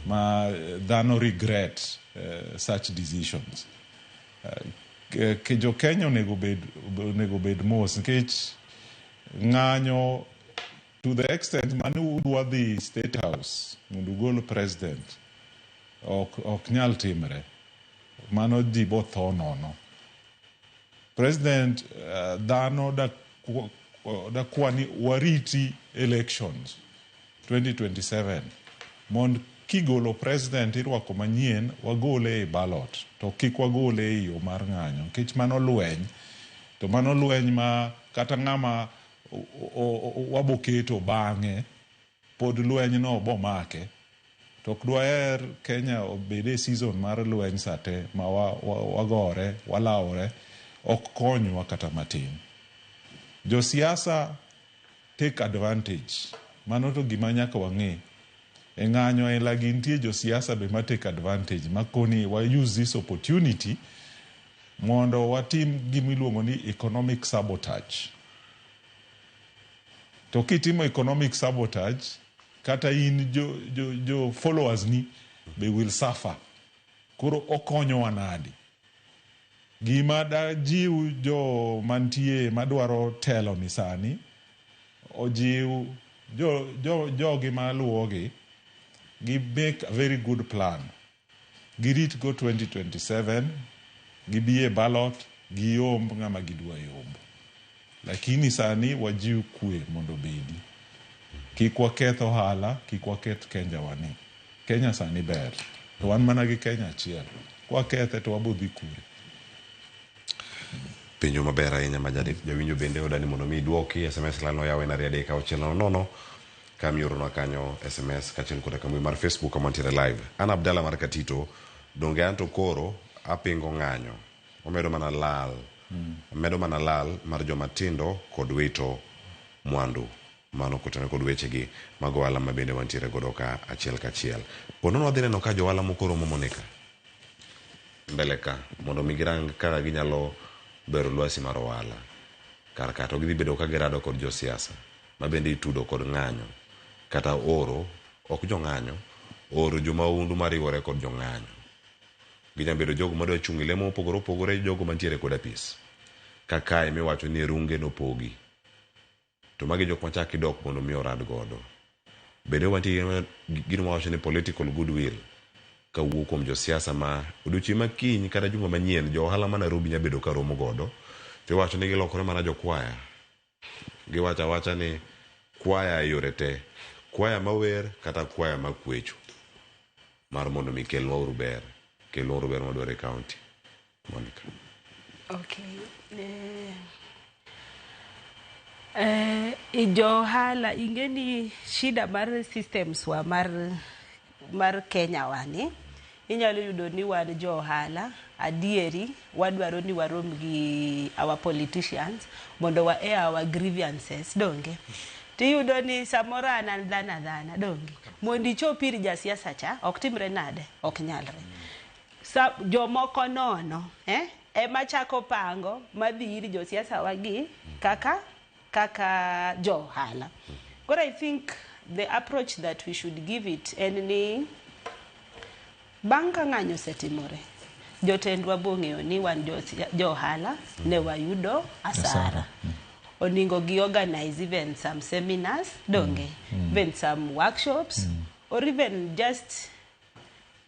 ma dhano regret such decisions. Ke jo Kenya onego bed mos nikech ng'anyo to the extent mane udwa dhi State House mondo ugol president ok nyal timre. Mano ji botho nono. President dhano dakwa ni wariti elections 2027 mond kigolo president irwako manyien, wagole e ballot, to kik wagole e yo mar ng'anyo, nikech mano lweny, to mano lweny ma kata ng'ama waboketo bang'e pod lweny no bomake. To ok dwaher Kenya obed e season mar lweny sate ma wagore walawore, ok konywa kata matin. Josiasa take advantage, mano to gima nyaka wang'e. E ng'anyo aila gi nitie josiasa be ma take advantage, makoni wa use this opportunity mondo watim gimiluongo ni economic sabotage. To kitimo economic sabotage, kata in jo followers ni be will suffer. Koro okonyowa nadi? Gima dajiw jo mantie madwaro telo ni sani ojiw jogi maluwogi gi make a very good plan, girit go 2027, gibi e ballot, giyomb ng'ama gidwa yombo. Lakini sani wajiw kwe mondo obedi, kik waketh ohala, kik waketh Kenya wani. Kenya sani ber, to wan mana gi Kenya achiel. Kwakethe to wabodhi kure? Penjo maber ahinya ma jawinjo bende odani mondo mi idwoki. SMS line oyaw en 23600, kamioronwa kanyo SMS kaachiel koda ka mbui mar Facebook kama wantiere live. An Abdalla mar Katito, donge anto koro apingo ng'anyo, omedo mana lal, medo mana lal mar joma tindo kod wito mwandu. Mano kotenore kod wechegi mag ohala ma bende wantiere godo ka achiel kachiel. Ponono wadhi neno ka johala moko romo Monica mbele ka mondo mi girang kaka ginyalo bero lwasi mar ohala kar ka, to gidhi bedo ka girado kod josiasa ma bende itudo kod ng'anyo, kata oro ok jong'anyo, oro jomaundu mariwore kod jong'anyo. Ginyalo bedo jogo madwa chung' e lemo mopogore opogore, jogo mantiere kod apis ka kae miwacho ni runge nopogi, to magi jok machak idok mondo mi orad godo. Bende wantie gi gino mawacho ni political goodwill kawuok kuom josiasa ma odiochieng' ma kiny kata juma manyien jo ohala ma Nairobi nyalo bedo ka romo godo, to iwacho ni gilokore mana jokwaya. Giwacho awacha ni kwaya e yore te, kwaya mawer kata kwaya makwecho, mar mondo mi kelnwa ber, kelnwa ber madwaro e county. Monica. Okay. Jo ohala ing'e ni shida mar systems wa mar Kenya wa ni inyalo yudo ni wan jo ohala adieri wadwaro ni warom gi our politicians mondo wa air our grievances, donge? Tiyudo ni samoro an dhano adhana, donge? Mondo ichop ir jasiasa cha ok timre nade, ok nyalre. Sa, jomoko nono ema chako pango madhi ir josiasa wagi kaka jo ohala. Koro I think the approach that we should give it en ni bang' ka ng'anyo osetimore, jotendwa bong'eyo ni wan jo ohala ne wayudo asara. Oningo gi organize even some seminars, donge? Even some workshops, or even just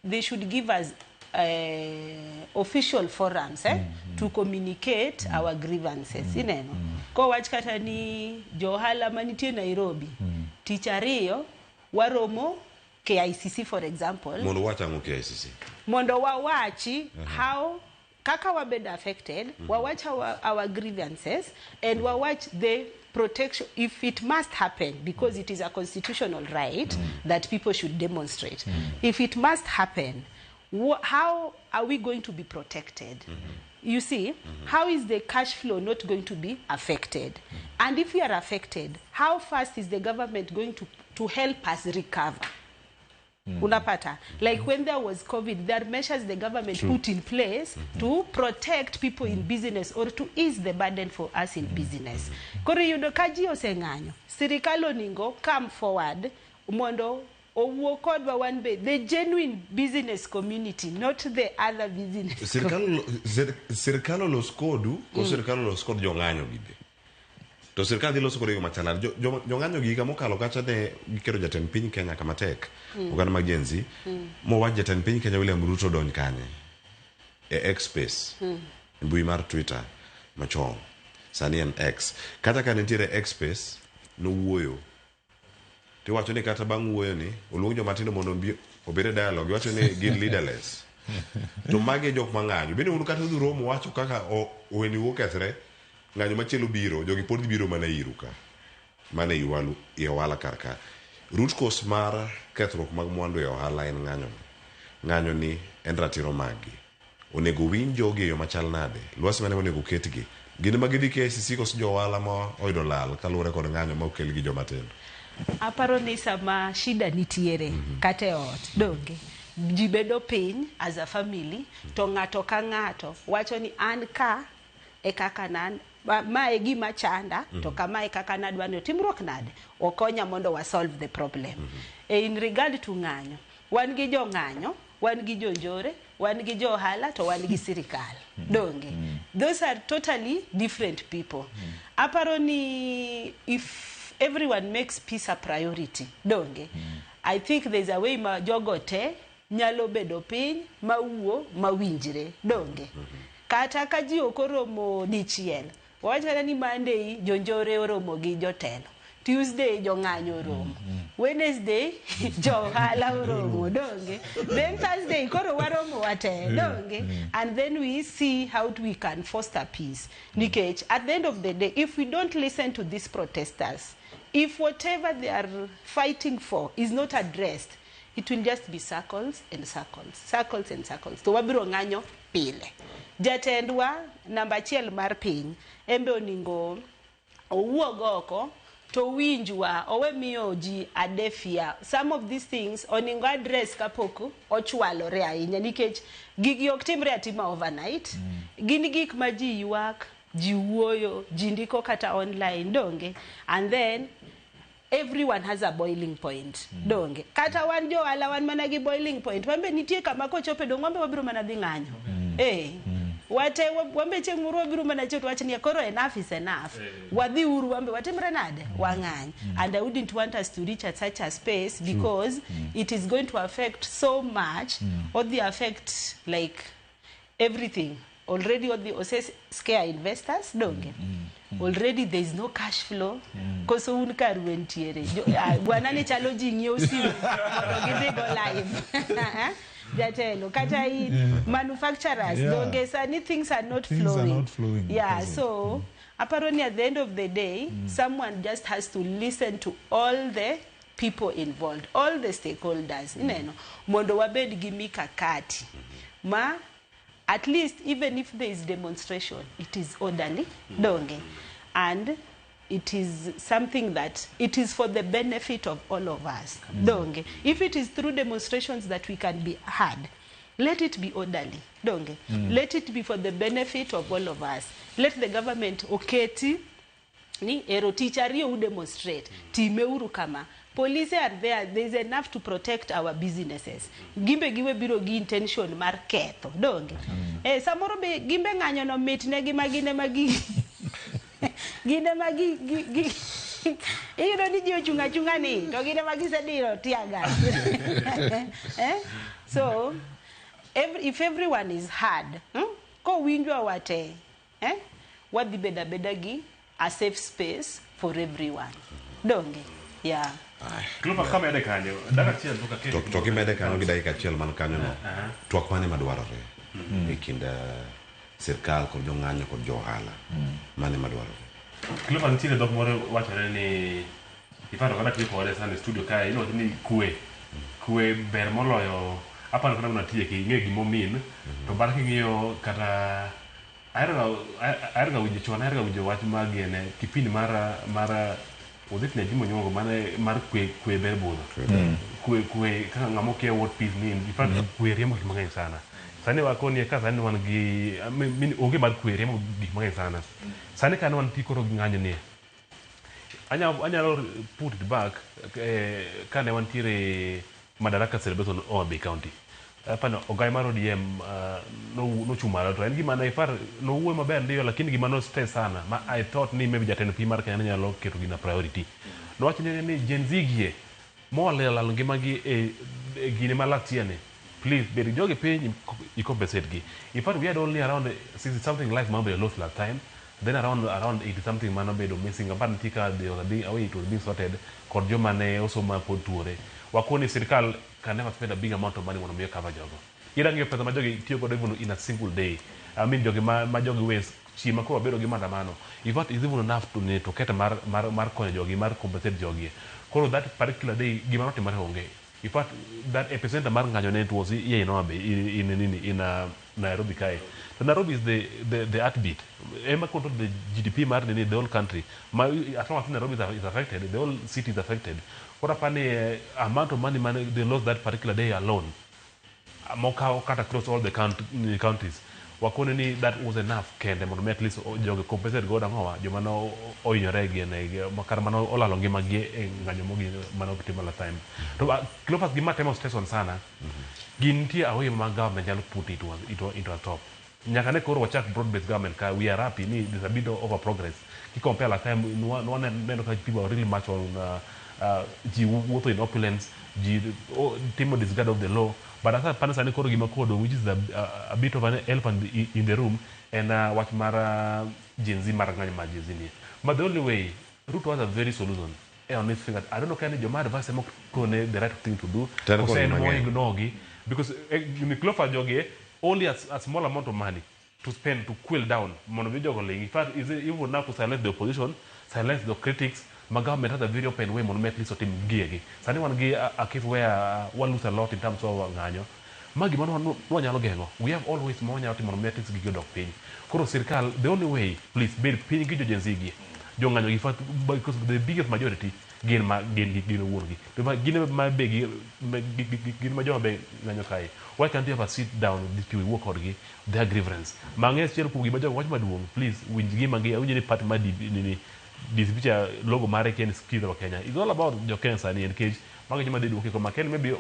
they should give us official forums to communicate our grievances. Ineno kowach kata ni jo ohala manitie Nairobi tich ariyo waromo KICC, for example. Mondo wach ang'o KICC? Mondo wawachi how kaka wabedo affected, wawach our grievances and wawach the protection if it must happen, because it is a constitutional right that people should demonstrate. If it must happen, how are we going to be protected? You see, how is the cash flow not going to be affected? And if we are affected, how fast is the government going to help us recover? Unapata, like when there was COVID, there are measures the government put in place to protect people in business or to ease the burden for us in business. Koro iyudo ka ji oseng'anyo, sirikal oningo come forward mondo owuo kodwa wan be, the genuine business community, not the other business. Sirikal olos kodu ko sirikal olos kod jong'anyo gi be to sirikal dhi loso kod e yo machalare. Jong'anyo gi higa mokalo kacha ne gikero jatend piny Kenya kama tek, oganda mag Gen Z, mowach jatend piny Kenya William Ruto donj kanye e X space, mbui mar Twitter machon, sani en X. Kata ka nitiere X space nowuoyo, tiwacho ni kata bang' wuoyo ni oluong joma tindo mondo obi obed e dialogue, iwacho ni gin leaderless. To magi e jok mang'anyo bende un kata udhi romo wacho kaka oweni okethre, ng'anyo machielo biro, jogi pod biro mana iru ka mana e walu e ohala kar ka. Root cause mar kethruok mag mwandu e ohala en ng'anyo. Ng'anyo ni en ratiro maggi, onego winj jogi e yo machal nade? Lwasi mane onego ketgi gin ma gidhi KICC koso jo ohala ma oyudo lal kaluwore kod ng'anyo ma okel gi joma tindo? Aparo ni sama shida nitiere kata e ot, donge ji bedo piny as a family, to ng'ato ka ng'ato wacho ni an ka e kaka nan ma e gima chanda, to kama e kaka nadwa ni otimruok nade okonya mondo wa solve the problem. In regard to ng'anyo, wan gi jong'anyo, wan gi jonjore, wan gi jo ohala, to wan gi sirikal, donge those are totally different people. Aparo ni if everyone makes peace a priority, donge I think there's a way ma jogo te nyalo bedo piny ma wuo ma winjre, donge kata ka ji ok oromo dichiel, wawach ni Monday jonjore oromo gi jotelo, Tuesday jong'anyo oromo, Wednesday jo ohala oromo, donge then Thursday koro waromo wate, donge and then we see how we can foster peace. Nikech at the end of the day, if we don't listen to these protesters, if whatever they are fighting for is not addressed, it will just be circles and circles, circles and circles, to wabiro ng'anyo pile. Jatendwa namba achiel mar piny embe oningo owuog oko to winjwa, owe miyo ji adefia. Some of these things oningo address kapok ochwalore ahinya, nikech gigi ok timre atima overnight. Gin gik ma ji ywak, ji wuoyo, ji ndiko kata online, donge and then everyone has a boiling point, donge kata wan jo ohala wan mana gi boiling point. Wan be nitie kama kochope dong wan be wabiro mana dhi ng'anyo. Wate wan be chieng' moro wabiro mana chiew to wach ni koro enough is enough, wadhi uru wan be watimre nade, wang'any. And I wouldn't want us to reach at such a space because it is going to affect so much. Odhi affect like everything already. Odhi ose scare investors, donge already there is no cash flow. Koso un kar wentiere bwana ni chalo ji ng'iewo simu mondo gidhi go live, jatelo, kata in manufacturers, donge sani things are not Things are flowing. Not flowing because of- So aparo ni at the end of the day, someone just has to listen to all the people involved, all the stakeholders, ineno, mondo wabed gi mikakati ma at least even if there is demonstration, it is orderly, donge and it is something that it is for the benefit of all of us, donge if it is through demonstrations that we can be heard, let it be orderly, donge let it be for the benefit of all of us. Let the government oketi ni ero tich ariyo u demonstrate, timeuru kama. Police are there, there is enough to protect our businesses. Gimbe giwe biro gi intention mar ketho, donge samoro be gimbe ng'anyo no mit negi ma gin ema gi gin ema gi iyudo ni ji ochung' achung'a ni to gin ema gisediro tear gas. So if everyone is heard, Kowinjwa wate, Wadhi bedo abeda gi a safe space for everyone, donge? Yeah. Clover, kamede kanyo dakika achiel to kaket. To kimede kanyo gi dakika achiel man kanyo no, twak mane madwarore e kind sirkal kod jong'anyo kod jo ohala? Mane madwarore? Clover, nitiere dhok moro wachore ni iparo kata tiyo kode sana e studio kae, iwacho ni kwe kwe ber moloyo aparo kata mana tieki ing'e gimomin. To bang' king'iyo kata Ahero ga winjo chon, ahero ga winjo wach mar gene kipindi mar was it Najim Onyongo mane mar kwe ber budho. Kwe kaka ng'ama okia what peace means. In fact, kwe riembo gik mang'eny sana. Sani wakoni ka sani wan gi I mean, onge mar kwe riembo gik mang'eny sana. Sani ka ne wan koro gi ng'anyo ni anyalo put it back kane wantiere Madaraka celebration Homa Bay County. Apano ogai mar ODM nochung' malo to en gima ne ipar nowuoyo maber ndiyo, lakini gima no stress sana ma I thought ni maybe jatend piny mar Kenya ne nyalo keto gina priority. Nowacho ni Gen Z gie molalo ngimagi e gine ma last year ni, please bed jogi piny i compensate gi. In fact, we had only around 60 something life manobedo lost last time, then around 80 something manobedo missing. Apar nitie ka there was a big, away it was being sorted kod joma ne osomo ma pod tuore. Wakoni sirikal can never spend a big amount of money mondo mi cover jogo. Irang'iyo pesa ma jogi tiyo godo even in a single day. I mean, jogi ma jogi waste chieng' ma koro wabedo gi maandamano. In fact, is even enough to ne to ket mar konyo jogi, mar compensate jogi. Koro that particular day gima notimore onge. In fact, that epicenter mar ng'anyo ne it was here in Homa Bay, in Nairobi kae. So Nairobi is the heartbeat. Ema control the GDP mar nini, the whole country. Ma, as long as Nairobi is affected, the whole city is affected. Koro apani amount of money they lost that particular day alone, mokaw cut across all the counties. Wakone ni that was enough kende mondo mi at least jogi compensate godo ang'owa joma no ohinyore gi kata mano olalo ngimagi e ng'anyo mogi mane otimo last time. To Cleophas, gima temo stress on sana, gin nitie a way ma government nyalo put it into a stop. Nyaka ne koro wachak broad based government ka we are happy ni there's a bit of a progress. Ki compare last time, nwa neno ka people are really much on ji wuotho in opulence, ji timo disregard of the law. But asa pana sani koro gima kodo, which is a bit of an elephant in the room, en wach mar Gen Z, mar ng'anyo mar Gen Z ni. But the only way, Ruto has a very solution on his finger. I don't know kani joma advice ema kone the right thing to do. Teno Kose kod en mo mang'eny. Ignore gi because Cleophas, jogi only a small amount of money to spend to cool down mondo mi jogo ling. In fact, is it even now to silence the opposition, silence the critics, ma government has a very open way mondo mi at least otim giegi. Sani wan gi a case where wa lose a lot in terms of ng'anyo. Ma gima nwanyalo geng'o. We have always ma wanyalo timo mondo mi at least gigi odok piny. Koro sirikal, the only way, please, bed piny gi jo Gen Z gi. Jo ng'anyo gi fact, because the biggest majority gin ma gin wuon gi. To ma gin ma be gin ma joma be ng'anyo kae. Why can't you have a sit down with these people, wuo kodgi, their grievance? Mang'e achiel kuom gima jogo wach maduong', please, winj gima gi, awinjo ni party mar DP, nini, DCP cha logo mare en Skiza wa Kenya. It's all about jo Kenya sani nikech mago joma dhi duoke koma ken maybe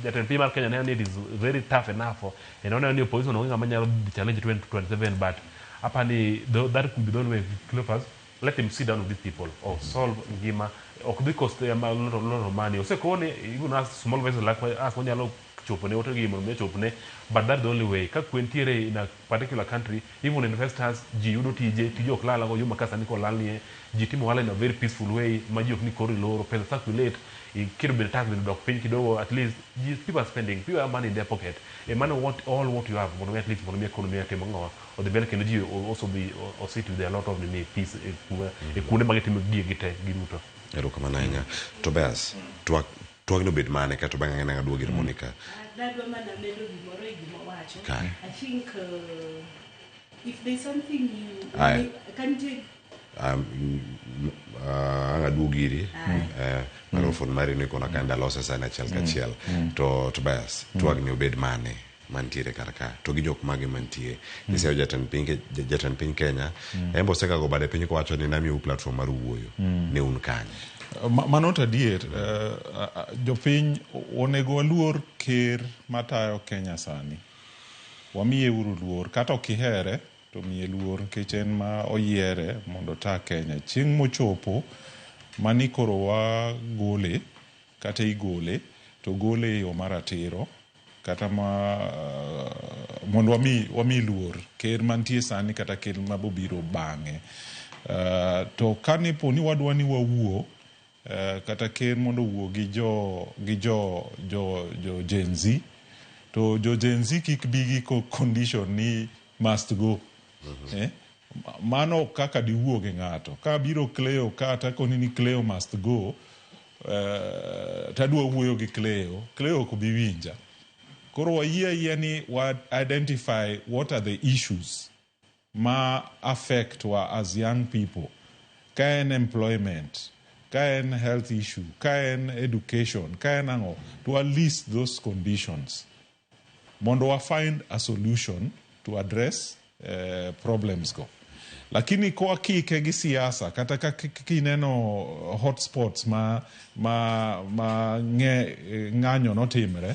jatend piny mar Kenya neno ni it is very tough enough and oneno ni opposition onge ng'ama nyalo dhi challenge 2027, but apani that could be the only way. Cleophas, let him sit down with these people or solve ngima ok dhi cost them a lot of money. Osekone even as small vessel like us wanyalo chopone ote gi mondo mi ochopne, but that's the only way. Ka kwe nitiere in a particular country, even investors, ji yudo tije, tije ok lal. Ago yuma ka sani kolal nie ji timo ohala in a very peaceful way ma ji ok ni koro iloro pesa circulate, iketo bende tax bende dok piny kidogo. At least ji, people are spending, people have money in their pocket. E mano what all what you have mondo mi at least mondo mi economy atimo ang'owa odhi mbele kendo ji also be or sit with a lot of nini peace e kuonde ma gitimo gigi te giduto. Erokamano ahinya. Tobias, twak twagno bed mane kato bang'e ng'e aduogo ir Monica. Nadwa mana medo gimoro e gima owacho. Kare. I think if there's something you Aye. ka nitie Ang' aduog iri microphone mari ni kona ka ndalose sani achiel kachiel. To Tobias, twagni obed mane mantiere kar ka to gi jok mage mantie iseyo jatend piny Kenya en be osekago bade piny kowacho ni namiyou platform mar wuoyo ne un kanye? Mano to adier, jopiny onego waluor ker matayo Kenya sani. Wamiye uru luor, kata ok ihere to miye luor nikech en ma oyiere mondo ota Kenya. Chieng' mochopo mani koro wagole kata igole to gole e yo maratiro kata ma mondo wami luor ker mantie sani kata ker mabobiro bang'e. To kanipo ni wadwa ni wawuo kata ker mondo owuo gi jo Gen Z, to jo Gen Z kik bi gi condition ni must go. Eh? Mano ok kaka diwuo gi ng'ato. Ka biro Cleo kata koni ni Cleo must go, tadwa wuoyo gi Cleo, Cleo ok bi winja. Koro wayie ayia ni wa identify what are the issues. ma affect wa as young people, ka en employment, ka en health issue, ka en education, ka en ang'o, to at least those conditions mondo wa find a solution to address problems go. Lakini kwakike gi siasa, kata ka kineno hotspots ma ng'anyo notimre,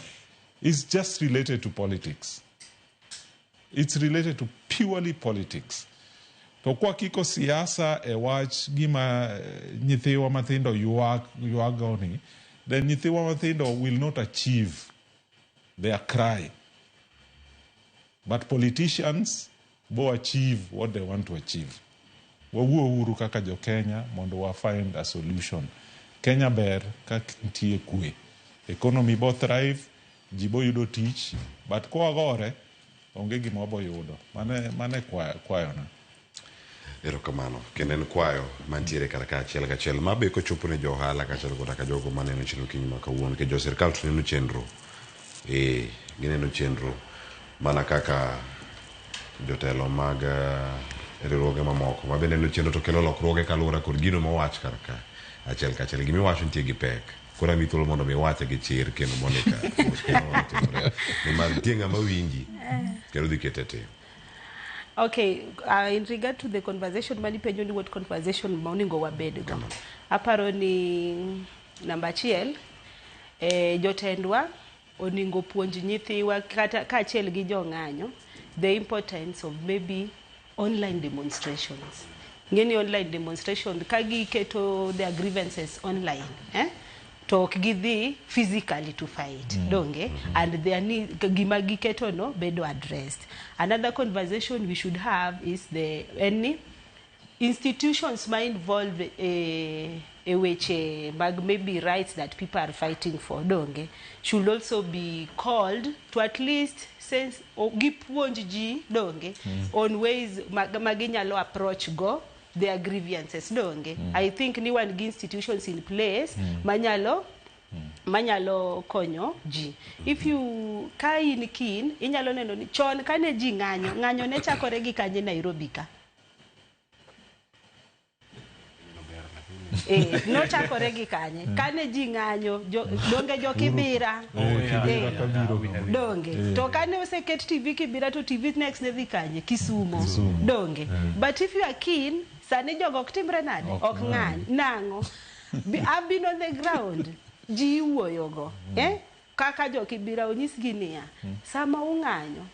is just related to politics. It's related to purely politics. To kwakiko siasa e wach gima nyithiwa mathindo ywago ni, then nyithiwa mathindo will not achieve their cry. But politicians bo achieve what they want to achieve. Wawuo uru kaka jo Kenya mondo wa find a solution. Kenya ber ka nitie kwe. Economy bo thrive, ji bo yudo tich, but kwagore, onge gima wabo yudo. Mane kwayona. Erokamano. Kendo en kwayo mantiere kar ka achiel kachiel. Ma be kochopo ne jo ohala kaachiel koda ka jogo maneno chenro kinyi ma kawuono. Nikech jo sirkal to neno chenro. Gineno chenro. Mana kaka jotelo mag riwruoge mamoko ma bende neno chenro to kelo lokruoge kaluwore kod gino mowach kar ka achiel kachiel. Gimiwacho nitie gi pek. Koro amiyi thuolo mondo mi iwache gi chir kendo Monica. Nimar nitie ng'ama winji kendo dhi kete tim. Okay, in regard to the conversation, mani penjo ni what conversation ma onego wabed go. Aparo ni namba achiel, jotendwa onego puonj nyithiwa kata kaachiel gi jong'anyo the importance of maybe online demonstrations. Ng'eni online demonstration ka giketo their grievances online, to ok gidhi physically to fight, donge, and their need, gima giketo no bedo addressed. Another conversation we should have is the any institutions ma involved e weche mag maybe rights that people are fighting for, donge, should also be called to at least sense gipuonj ji, donge, on ways ma ginyalo approach go their grievances, donge. I think ni wan gi institutions in place manyalo konyo ji. If you ka in keen, inyalo neno ni chon kane ji ng'anyo, ng'anyo ne chakore gi kanye Nairobi ka. Nochakore gi kanye? Kane ji ng'anyo, donge jo Kibira. Donge. To kane oseket TV Kibira to TV next ne dhi kanye? Kisumo. Donge. But if you are keen, sani jogo ok timre nade? Ok ng'any. Nang'o? I've been on the ground. Ji iwuoyogo. Kaka jo Kibira onyisgi niya, sama ung'anyo,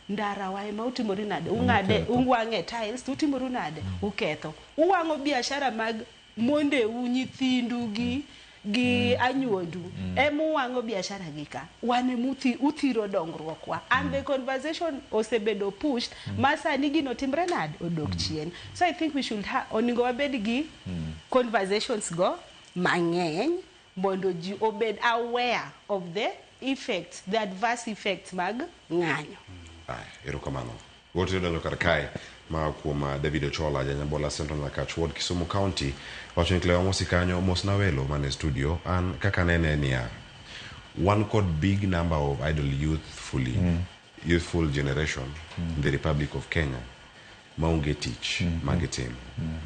ndara wa ema utimori nade? Ung'ade, uwang'e tiles, to utimoru nade? Uketho. Uwang'o biashara mag mondeu, nyithindu gi anyuondu. Ema uwang'o biashara gi ka. Wan ema uthiro dongruok wa. And the conversation osebedo pushed, ma sani gino timre nade? Odok chien. So I think we should onego wabed gi conversations go mang'eny mondo ji obed aware of the effects, the adverse effects mag ng'anyo. Erokamano. Wote donjo kar kae ma kuom David Ochola, Janyabola Central Nyakach Ward, Kisumu County. Wacho ni Cleo Mosi kanyo, mos na welo man e studio. An kaka nene niya, wan kod big number of idle youthful generation in the Republic of Kenya maonge tich magitimo.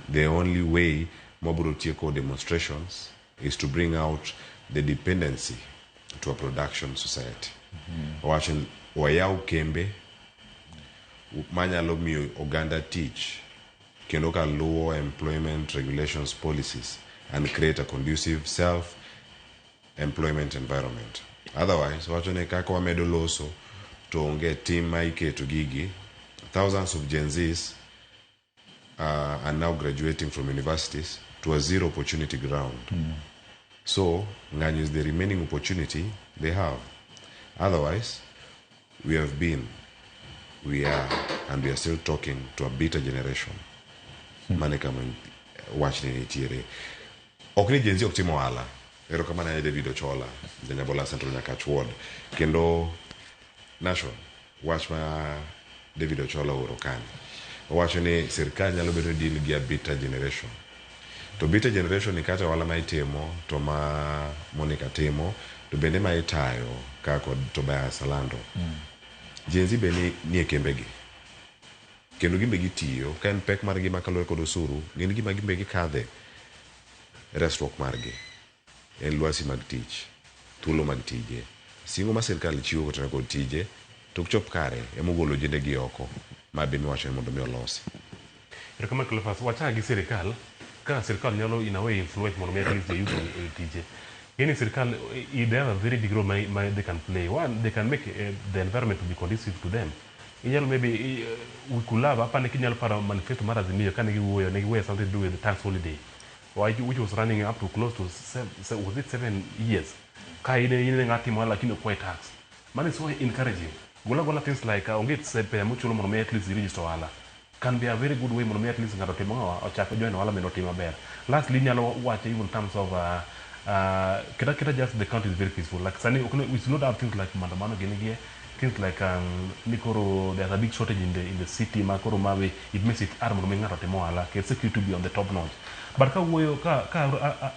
The only way mabiro tieko demonstrations is to bring out the dependency to a production society. Owacho ni wayaw kembe manyalo miyo oganda tich kendo ka luwo employment regulations policies and create a conducive self employment environment. Otherwise, wacho ni kaka wamedo loso to onge tim ma iketo gigi. Thousands of Gen Zs are now graduating from universities to a zero opportunity ground. So, ng'anyo is the remaining opportunity they have. Otherwise, we have been, we are, and we are still talking to a bitter generation. Mane kama wachni nitiere. Ok ni Gen Z ok timo ohala. Erokamano ahinya David Ochola, Janyabola Central Nyakach Ward. Kendo Nation, wach ma David Ochola ooro kanyo. Owacho ni sirkal nyalo bedo ni deal gi a bitter generation. To bitter generation ni kata ohala ma itimo to ma Monica timo to bende ma itayo ka kod Tobias Alando. Gen Z be ni e kembegi. Kendo gimbe gitiyo, ka en pek mar ngima kaluwore kod osuru, gin gima gimbe gikadhe resruok margi. En lwasi mag tich, thuolo mag tije, singo ma sirkal chiwo kotenore kod tije, to ok chop kare, ema ogolo ojende gi oko, ma be miwacho ni mondo mi olosi. Erokamano Cleophas, wachak gi sirikal, kaka sirikal nyalo in a way influence mondo mi at least joyouth oyud tije. Ng'eni sirikal they have a very big role ma they can play. One, they can make the environment to be conducive to them. Inyalo maybe, we could love, apani kinyalo paro manifesto mar Azimio kane giwuoyo, ne giwuoyo something to do with the tax holiday, which was running up to close to, was it 7 years? Ka in e ng'at timo ohala lakini ok kwayi tax. Mano is so encouraging. Gola gola things like onge pesa mochulo mondo mi at least i register ohala. Can be a very good way mondo mi at least ng'ato otim ang'owa, ochak join ohala mondo otim maber. Lastly, inyalo wacho even in terms of keta just the country is very peaceful. Like sani, ok we should not have things like maandamano gini gi things like ni koro there's a big shortage in the city ma koro mawe it makes it hard mondo mi ng'ato otim ohala. Ket security to be on the top notch. But ka wuoyo ka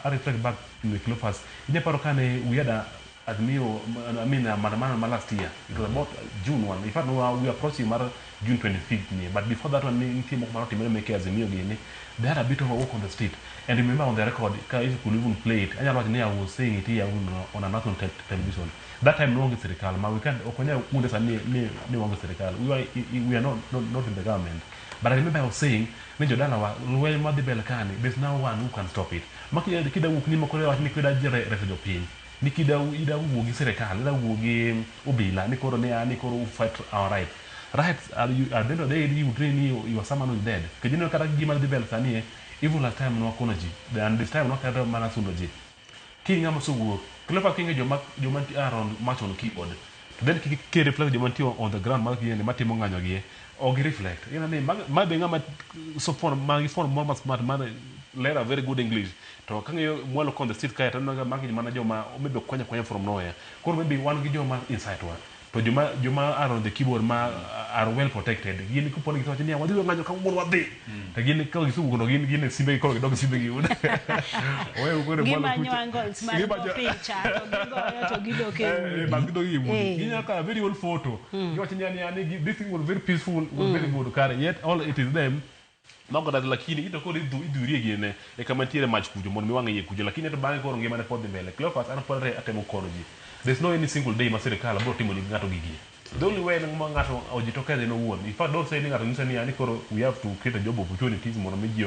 reflect back in the Cleophas, inya paro kane we had a Azimio, I mean, maandamano ma last year. It was about June 1. In fact, no, we were approaching mar June 25th. Ni. But before that one, nitie moko manotimore meke Azimio gini. They had a bit of a walk on the street. And remember on the record, ka if you could even play it, anyalo wacho ni I was saying it here on a national television. That time no onge sirikal, ma we can't, ok wanyal kunde sani ni onge sirikal. We are not in the government. But I remember I was saying, ni jodalawa, lweny madhi mbele kani, there's no one who can stop it. Ma kida wuok ni moko wach ni kida reso jopiny. Ni kida ida wuo gi sirikal, ida wuo gi obila, ni koro ni koro fight our right. Rights are you, at the end of the day, you train you are someone who is dead. Kendo ineno kata gima dhi mbele sani e, even last time nwakono ji, and this time nwakata mana sundo ji. Ki ng'ama osewuok, Cleophas king'e joma are on much on keyboard. To then ki reflect joma nitie on the ground mar gini matimo ng'anyo gi, ok gi reflect. Ineno ni ma be ng'ama so phone ma gi phone moro ma smart ma lera very good English. To kang'iyo mwalo on the street kae to aneno ka magi mana joma maybe kwanya kwanya from nowhere. Koro maybe wan gi joma inside wa. To joma are on the keyboard ma are well protected. Gin kopo ni giwacho ni wadhi ng'anyo kawuono wadhi. To gin ka gisewuok to gin e simbe gi koro gidok e simbe gi. Owe koro mwalo Gimanyo kucha. angles mar go picha to gigoyo to gidok e udi. Bang gidok e udi. Ginyalo kawo a very old photo. Giwacho ni this thing was very peaceful, was very good. Kare yet all it is them mago dad lakini ito koro idhurie gine e kama nitiere mach kucho mondo mi wang' iye kucho lakini to bang'e koro ngimane pod dhi mbele. Cleophas, an pod atemo kono ji. There's no any single day ma sirikal biro timo ni ng'ato gigi. The only way ma ng'ato ojitokeze en owuon. In fact, don't say ni ng'ato nyise ni koro we have to create a job opportunities mondo mi ji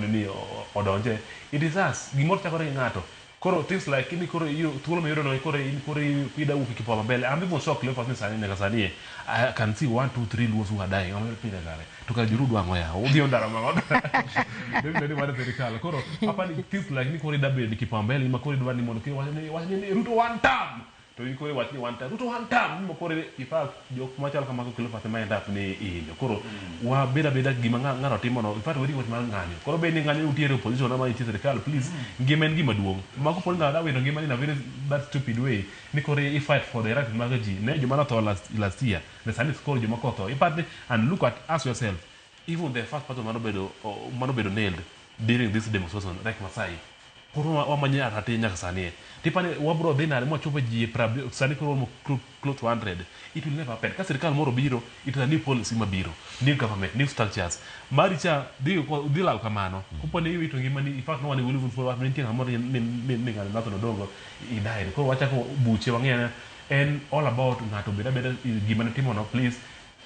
nini odonje. It is us. Gimoro chakore gi ng'ato. Koro things like ni koro iyo thuolo miyudo no koro in koro ida wuok e kipawa mbele. I'm even shocked Cleophas ni sani nyaka sani I can see one, two, three Luos who are dying. I'm pile kare. To kare joru dwang'o ya. Udhi ondara ma. Definitely mar sirikal. Koro apani things like ni koro ida bedo kipawa mbele ma koro idwa ni mondo wach ni Ruto one term. To in koro wach ni one term. Ruto one term. Ni koro in fact jok machalo kamago Cleophas ema end up ni ihinyo. Koro wabed abeda gima ng'ato timo no. In fact weri wach mar ng'anyo. Koro bed ni ng'anyo nitiere opposition ama nitie sirikal, please ngima en gima duong'. Ma kopo ni ng'ato wito ngima ni in a very that stupid way ni koro i fight for the right mag ji. Ne joma notho last year. Ne sani koro joma kotho. In fact, and look at ask yourself, even the first person manobedo nailed during this demonstration, Riek Machar. Koro wamanye arati nyaka sani. Tipani wabro dhi nade mwachopo ji 70 sani koro romo close to 100. It will never happen. Ka sirikal moro biro, it is a new policy mabiro, new government, new structures. Mari cha dhi lal kamano. Kopo ni iwito ngimani, in fact no one will even follow up. Nitie ng'ama ni ng'ato Nathan Odongo he died. Koro wachako buche wang'eyo en all about ng'ato bed abeda gima ne timono, please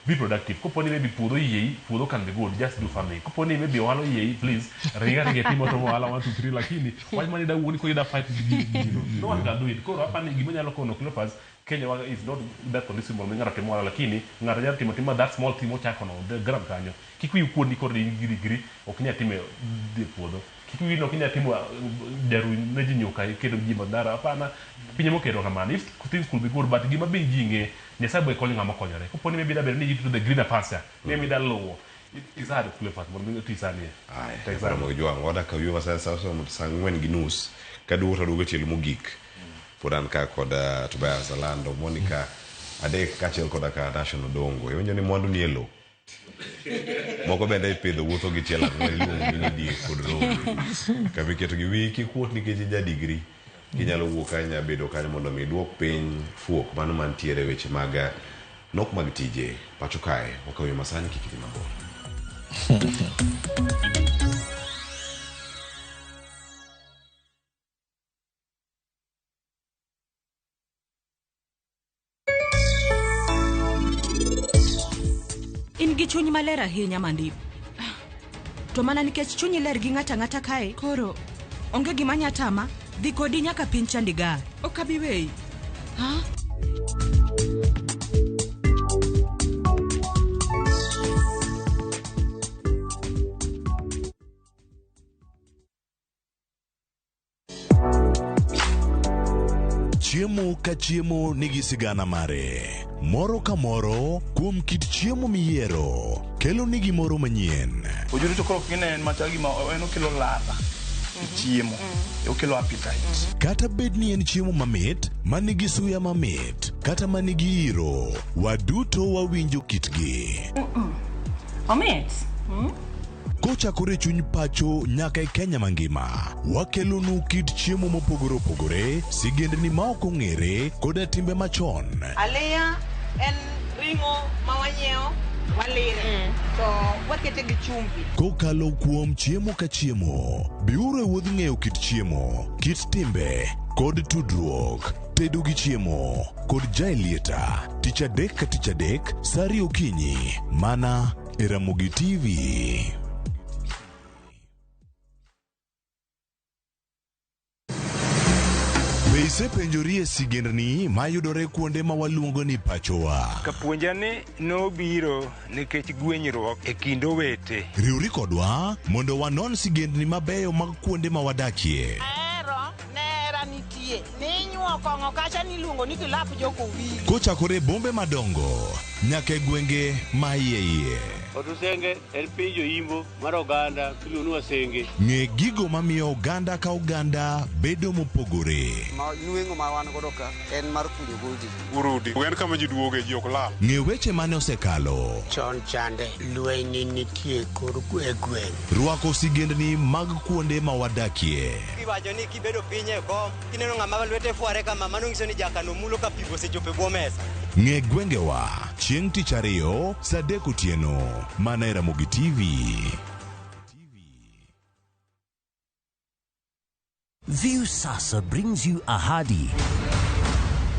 be productive. Kopo ni maybe puodho yiei, puodho can be good, just do farming. Kopo ni maybe ohala yiei, please ringa ringa timo to ohala 1 2 3 lakini wach mane da wuoni koro ida fight gi gino. No one can do it. Koro apani gima nyalo kono Cleophas, Kenya wa is not that conducive mondo mi ng'ato tim ohala lakini ng'ato nyalo timo tima that small thing mochako no the ground kanyo. Kik wiyi kuod ni koro in gi degree ok inyal timo dhi e puodho. Kik wiyi ni ok inyal timo jaru ne ji nyuka iketo ji madhara hapana. Pinye moketo kamano. If things could be good but gima be ji ng'e Nyasaye be konyo ng'ama konyore. Kopo ni maybe dabedo ni to the greener pasture, ni ida luwo. It is hard Cleophas mondo mi oti sani. Aya, Ramogi Jwang', wadak ka wiwa sa 4:30 kaduogo to aduogo e tielo mogik. Pod an ka kod Tobias Alando, Monica Adek kaachiel koda ka Nation Odongo. Iwinjo ni mwandu nie lowo. Moko bende ipidho wuotho gi tielo ang'wen iluongo ni diek kod rombe. Kama iketo gi wiyi kik kuot nikech ija degree. Kinyalo wuok kanyo inya bedo kanyo mondo mi iduok piny fuok mano mantiere weche mag nok mag tije pacho kae. Wakaw yo masani kik idhi mabor. In gi chuny maler ahinya Mandip. To mana nikech chunyi ler gi ng'ata ang'ata kae, koro onge gima nya tama dhi kodi nyaka piny Chandigarh. Ok abi weyi. Ha? Chiemo ka chiemo nigi sigana mare. Moro ka moro kuom kit chiemo miyiero kelo ni gimoro manyien. Ojuri to koro kinen machal gima en okelo ladha e chiemo, okelo appetite. Kata bed ni en chiemo mamit, ma nigi suya mamit, kata ma nigi iro, waduto wawinjo kitgi. Omit. Kochakore e chuny pacho nyaka e Kenya mangima, wakelonu kit chiemo mopogore opogore, sigendni ma ok ong'ere, koda timbe machon. Aliya en ring'o ma wanyiewo walire to wakete gi chumbi. Kokalo kuom chiemo ka chiemo, biuru e wuodh ng'eyo kit chiemo, kit timbe, kod tudruok. Tedo gi chiemo kod Jaelieta, tich adek ka tich adek, sa ariyo okinyi, mana e Ramogi TV. Be isepenjori e sigendni mayudore kuonde ma waluongo ni pachowa? Kapuonja ni nobiro nikech gwenyruok e kind owete. Riwri kodwa mondo wanon sigendni mabeyo mag kuonde ma wadakie. Ahero nera nitie ninyuo kong'o kacha niluongo ni kilap jokowili. Kochakore e bombe madongo nyaka e gwenge ma iye iye. Otusenge en piny joimbo mar oganda miluongo ni Wasenge. Ng'e gigo mamiyo oganda ka oganda bedo mopogore. Ma nweng'o ma wan godo ka en mar kunyo godi. Urudi. En kama ji duoge ji ok lal. Ng'e weche mane osekalo. Chon chande lweny ne nitie kor e gweng'. Rwako sigendni mag kuonde ma wadakie. Iwacho ni kibedo piny e kom, kineno ng'ama lwete fware kama, mano nyiso ni jakano mulo ka pi osechopo e bwo mesa. Ng'e gwengewa chieng' tich ariyo saa adek otieno mana e Ramogi TV. Viusasa brings you Ahadi.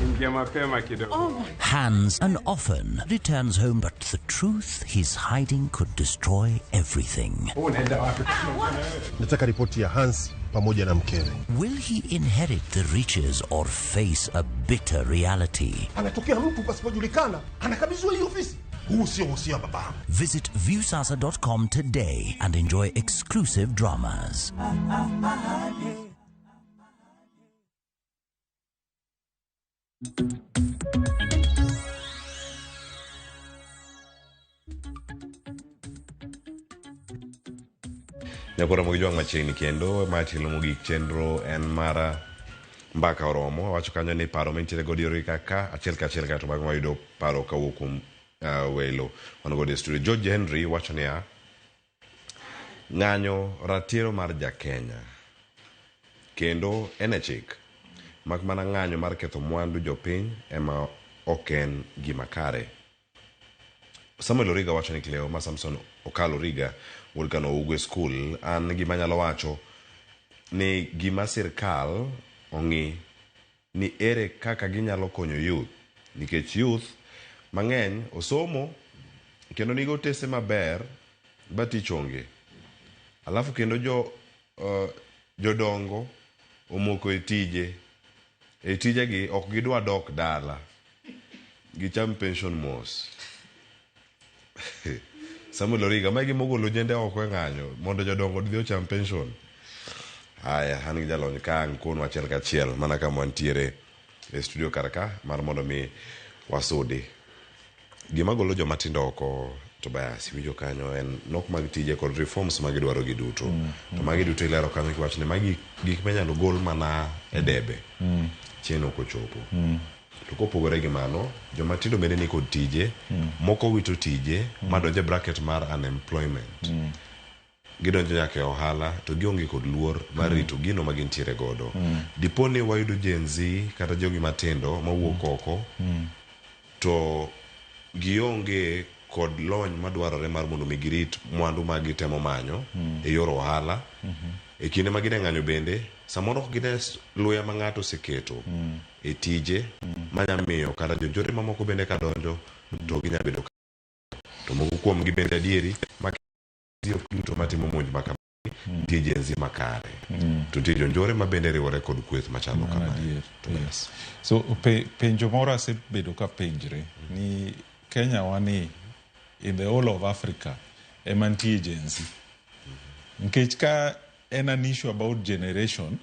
Ingia mapema kidogo. Hans and often returns home, but the truth he's hiding could destroy everything. Nataka ripoti ya Hans pamoja na mkewe. Will he inherit the riches or face a bitter reality? Anatokea mtu pasipojulikana, anakabidhiwa hii ofisi. Huu sio wosia wa babangu. Visit viewsasa.com today and enjoy exclusive dramas. Nyakoro mogi jwang' machiegni kendo ma tielo mogik chenro en mara mbaka oromo awacho kanyo ni paro mantiere godo yore kaka achiel kachiel kaeto bang'e wayudo paro kawuok kuom welo wan godo e studio. George Henry wacho niya, ng'anyo ratiro mar jakenya kendo en e chik mak mana ng'anyo mar ketho mwandu jopiny ema ok en gima kare. Samuel Origa wacho ni Cleo ma Samson Okalo Origa wuod Kano Ugwe School an gima anyalo wacho ni gima sirkal ong'i ni ere kaka ginyalo konyo youth nikech youth mang'eny osomo kendo nigo otese maber ba tich onge. Alafu kendo jodongo omoko e tije e tijegi ok gidwa dok dala gicham pension mos. Samuel Origa mae gima ogolo ojende oko e ng'anyo mondo jodongo odhi ocham pension. Haya, an gi jalony ka ang' kono achiel kachiel mana kama wantiere e studio kar ka mar mondo mi wasudi. Gima golo joma tindo oko Tobias, iwinjo kanyo en nok mag tije kod reforms ma gidwaro gi duto. To magi duto ilero kanyo kiwacho ni magi gik minyalo gol mana e debe chieng' ok ochopo. To kopogore gi mano, joma tindo bende ni kod tije, moko wito tije madonjo e bracket mar unemployment. Gidonjo nyaka e ohala to gionge kod luor mar rito gino ma gintiere godo. Dipo ni wayudo Gen Z kata jogi matindo mawuok oko to gionge kod lony madwarore mar mondo mi girit mwandu ma gitemo manyo e yor ohala. E kinde ma gine ng'anyo bende, samoro ok gine luya ma ng'ato oseketo e tije manya miyo kata jonjore mamoko bende kadonjo to ginya bedo to moko kuomgi bende adieri ma ok duto matimo monj ma kamagi nitie Gen Z makare to nitie jonjore ma bende riwore kod kweth machalo Mano kamae. adier. Yes. So penjo moro asebedo ka penjre ni Kenya wani in the whole of Africa ema nitie Gen Z. Nikech ka en an issue about generation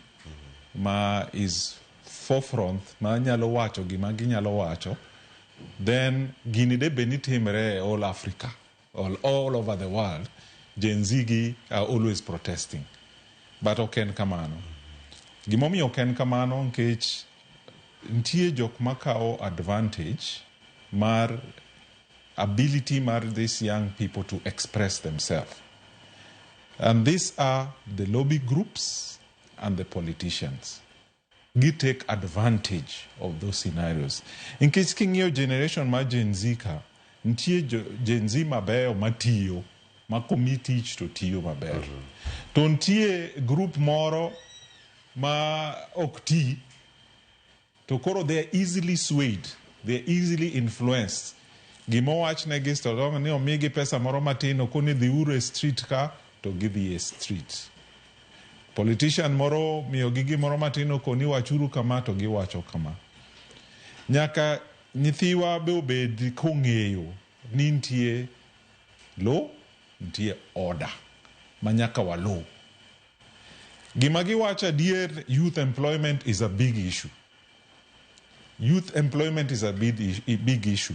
ma is forefront ma nyalo wacho gima ginyalo wacho, then gini de bed ni timre e all Africa, all over the world. Gen Z gi are always protesting, but ok en kamano. Gimomiyo ok en kamano nikech nitie jok makawo advantage mar ability mar these young people to express themselves. And these are the lobby groups and the politicians. Gi take advantage of those scenarios. Nikech king'iyo generation mar Gen Z ka, nitie Gen Z mabeyo matiyo, ma komi tich to tiyo maber. To nitie group moro ma ok ti, to koro they are easily swayed, they are easily influenced. Gima owachnegi to ni omigi pesa moro matin, okoni dhiuru e street ka, to gidhi e street. Politician moro miyogi gimoro matin, okoni wachuru kama, to giwacho kama. Nyaka nyithiwa be obed kong'eyo ni nitie law, nitie order ma nyaka waluw. Gima giwacho adier, youth employment is a big issue. Youth employment is a big issue.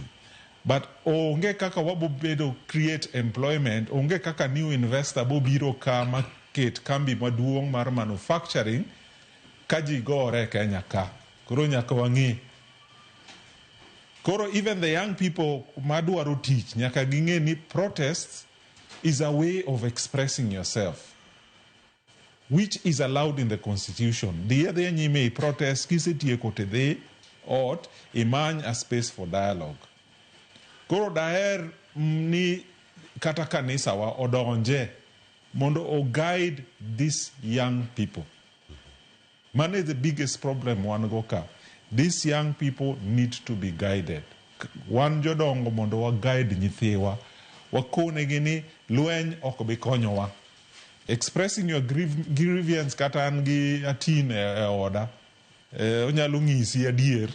But onge kaka wabobedo create employment, onge kaka new investor bobiro ka maket kambi maduong' mar manufacturing ka ji gore e Kenya ka. Koro nyaka wang'e. Koro even the young people madwaro tich nyaka ging'e ni protest is a way of expressing yourself, which is allowed in the constitution. Dhi adhiya nyime i protest, kisetieko to idhi ot imany a space for dialogue. Koro daher ni kata kanisa wa odonje mondo o guide these young people. Mano is the biggest problem wan go ka. These young people need to be guided. Wan jodongo mondo wa guide nyithiwa. Wakonegi ni lweny ok bi konyowa. Expressing your grievance, kata an gi atin e oda, onyalo ng'isi adier.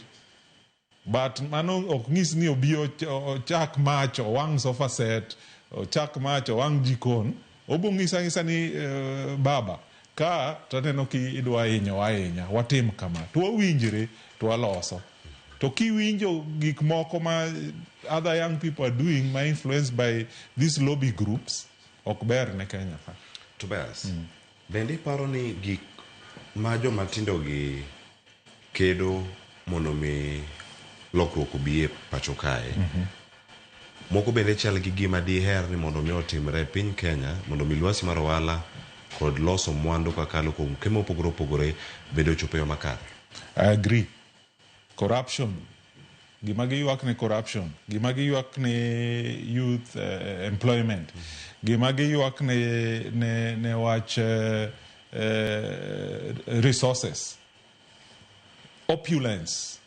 But mano ok nyis ni obi ochak mach owang' sofa set, ochak mach owang' jikon. Obo ng'isa ang'isa ni baba, ka taneno ki idwa hinyowa ahinya, watim kama. To wawinjre, to waloso. To kiwinjo gik moko ma other young people are doing ma influenced by these lobby groups, ok ber ne Kenya ka. Tobias, bende iparo ni gik ma joma tindo gi kedo mondo mi lokruok obi e pacho kae, moko bende chal gi gima diher ni mondo mi otimre e piny Kenya mondo mi lwasi mar ohala kod loso mwandu kakalo kuom kembe mopogore opogore bende ochopo e yo makare? I agree. Corruption. Gima giywak ni corruption. Gima giywak ni youth employment. Gima giywak ne wach resources. Opulence.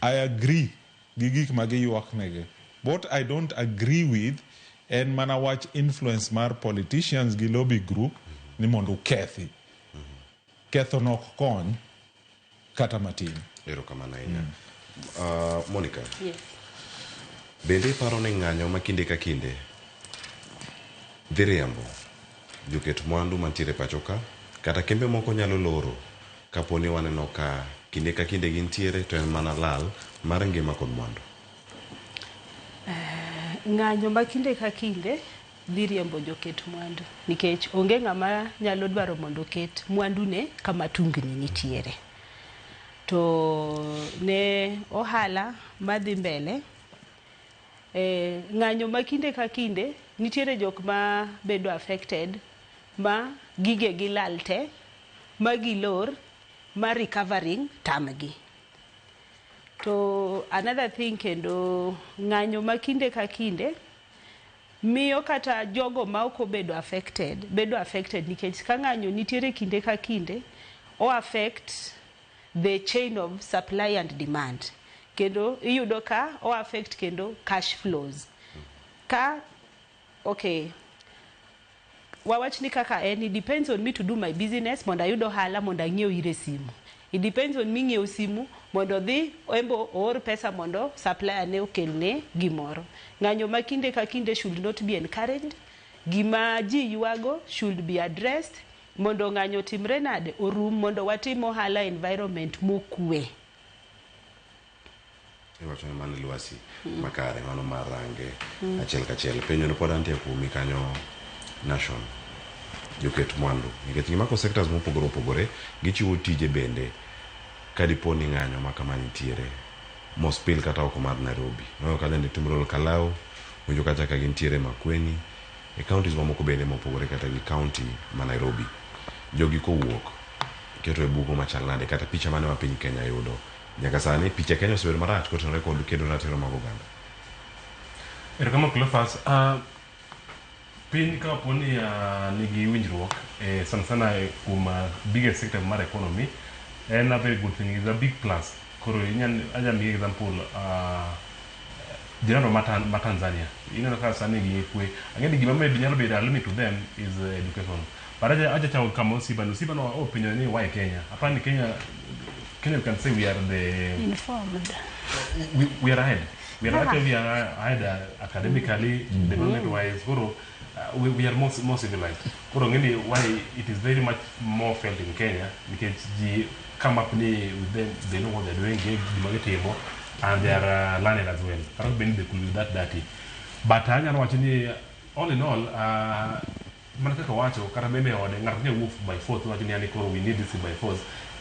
I agree gi gik ma giywak negi. What I don't agree with en mana wach influence mar politicians gi lobby group ni mondo okethi. Ketho nok kony kata matin. Erokamano ahinya. Monica. Yes. Bende iparo ni ng'anyo ma kinde ka kinde dhi riembo joket mwandu mantiere pacho ka, kata kembe moko nyalo loro kapo ni waneno ka kinde ka kinde gintiere to en mana lal mar ngima kod mwandu? Ng'anyo ma kinde ka kinde dhi riembo joket mwandu nikech onge ng'ama nyalo dwaro mondo oket mwandune kama tungni nitiere. To ne ohala madhi mbele, ng'anyo ma kinde ka kinde nitiere jok ma bedo affected ma gigegi lal te, ma gilor, ma recovering tamgi. To another thing kendo, ng'anyo ma kinde ka kinde Miyo kata jogo ma ok obedo affected bedo affected nikech ka ng'anyo nitiere kinde ka kinde o affect the chain of supply and demand kendo iyudo ka o affect kendo cash flows ka okay wawach ni kaka en it depends on me to do my business mondo ayud ohala mondo ang'iew ire simu it depends on me ng'iew simu mondo odhi embo oor pesa mondo supplier ne okelne gimoro ng'anyo ma kinde ka kinde should not be encouraged gima ji ywago should be addressed mondo ng'anyo otimre nade orum mondo watim ohala environment mokwe Iwacho ni mano lwasi makare mano mar range achiel kachiel. Penjo no pod antie kuomi kanyo Nation joket mwandu nikech gimako sectors mopogore opogore gichiwo tije bende ka dipo ni ng'anyo ma kama nitiere mos pil kata oko mar Nairobi. Waneno ka ne timore Ol Kalou, winjo kacha ka gintiere Makueni, e counties mamoko bende mopogore kata gi county ma Nairobi. Jogi kowuok keto e bugo machal nade kata picha mane ma piny Kenya yudo nyaka sani picha Kenya osebedo marach kotenore kod kedo ratiro mag oganda. Erokamano Cleophas. Piny ka opo ni nigi winjruok sana sana kuom biggest sector mar economy en a very good thing, is a big plus. Koro anya miyi example jirani ma Tanzania. Ineno ka sani gi kwe. Ang'e ni gima maybe nyalo bedo alarming to them is education. But aja chako kama Osiba Osiba no openjo ni why Kenya? Apani Kenya we can say we are the informed we are ahead. We are actually we are ahead academically, development wise. Koro, we are more civilized. Koro ngeni why it is very much more felt in Kenya because ji come up ni with them, they know what they're doing, gima gitimo, and they are learned as well. Kata bed ni they could be that dirty. But anyalo wacho ni all in all, mana kaka wacho kata bende ode ng'ato nyalo wuok by force wacho ni yani koro we need this by force.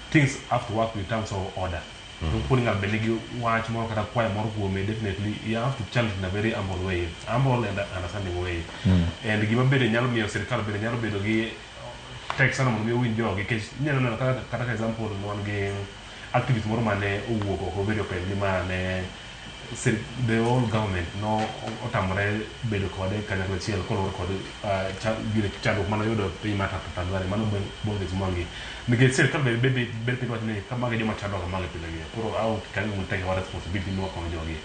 Things have to work in terms of order. To poni ng'ato bende nigi wach moro kata kwayo moro kuome definitely you have to challenge in a very humble way humble and understanding way and gima bende nyalo miyo sirikal bende nyalo bedo gi tek sana mondo mi owinj jogi nikech inyalo neno kata ka example wan gi activist moro mane owuok oko obedo penj ni ma ne the whole government no otamore bedo kode kanyakla achiel koluwore kod gire chandruok mane oyudo piny mar Tanzania mano Boniface Mwangi nikech sirikal be ber piny wacho ni kamagi joma chando kamagi pile gi koro how can we take our responsibility ni wakonyo jogi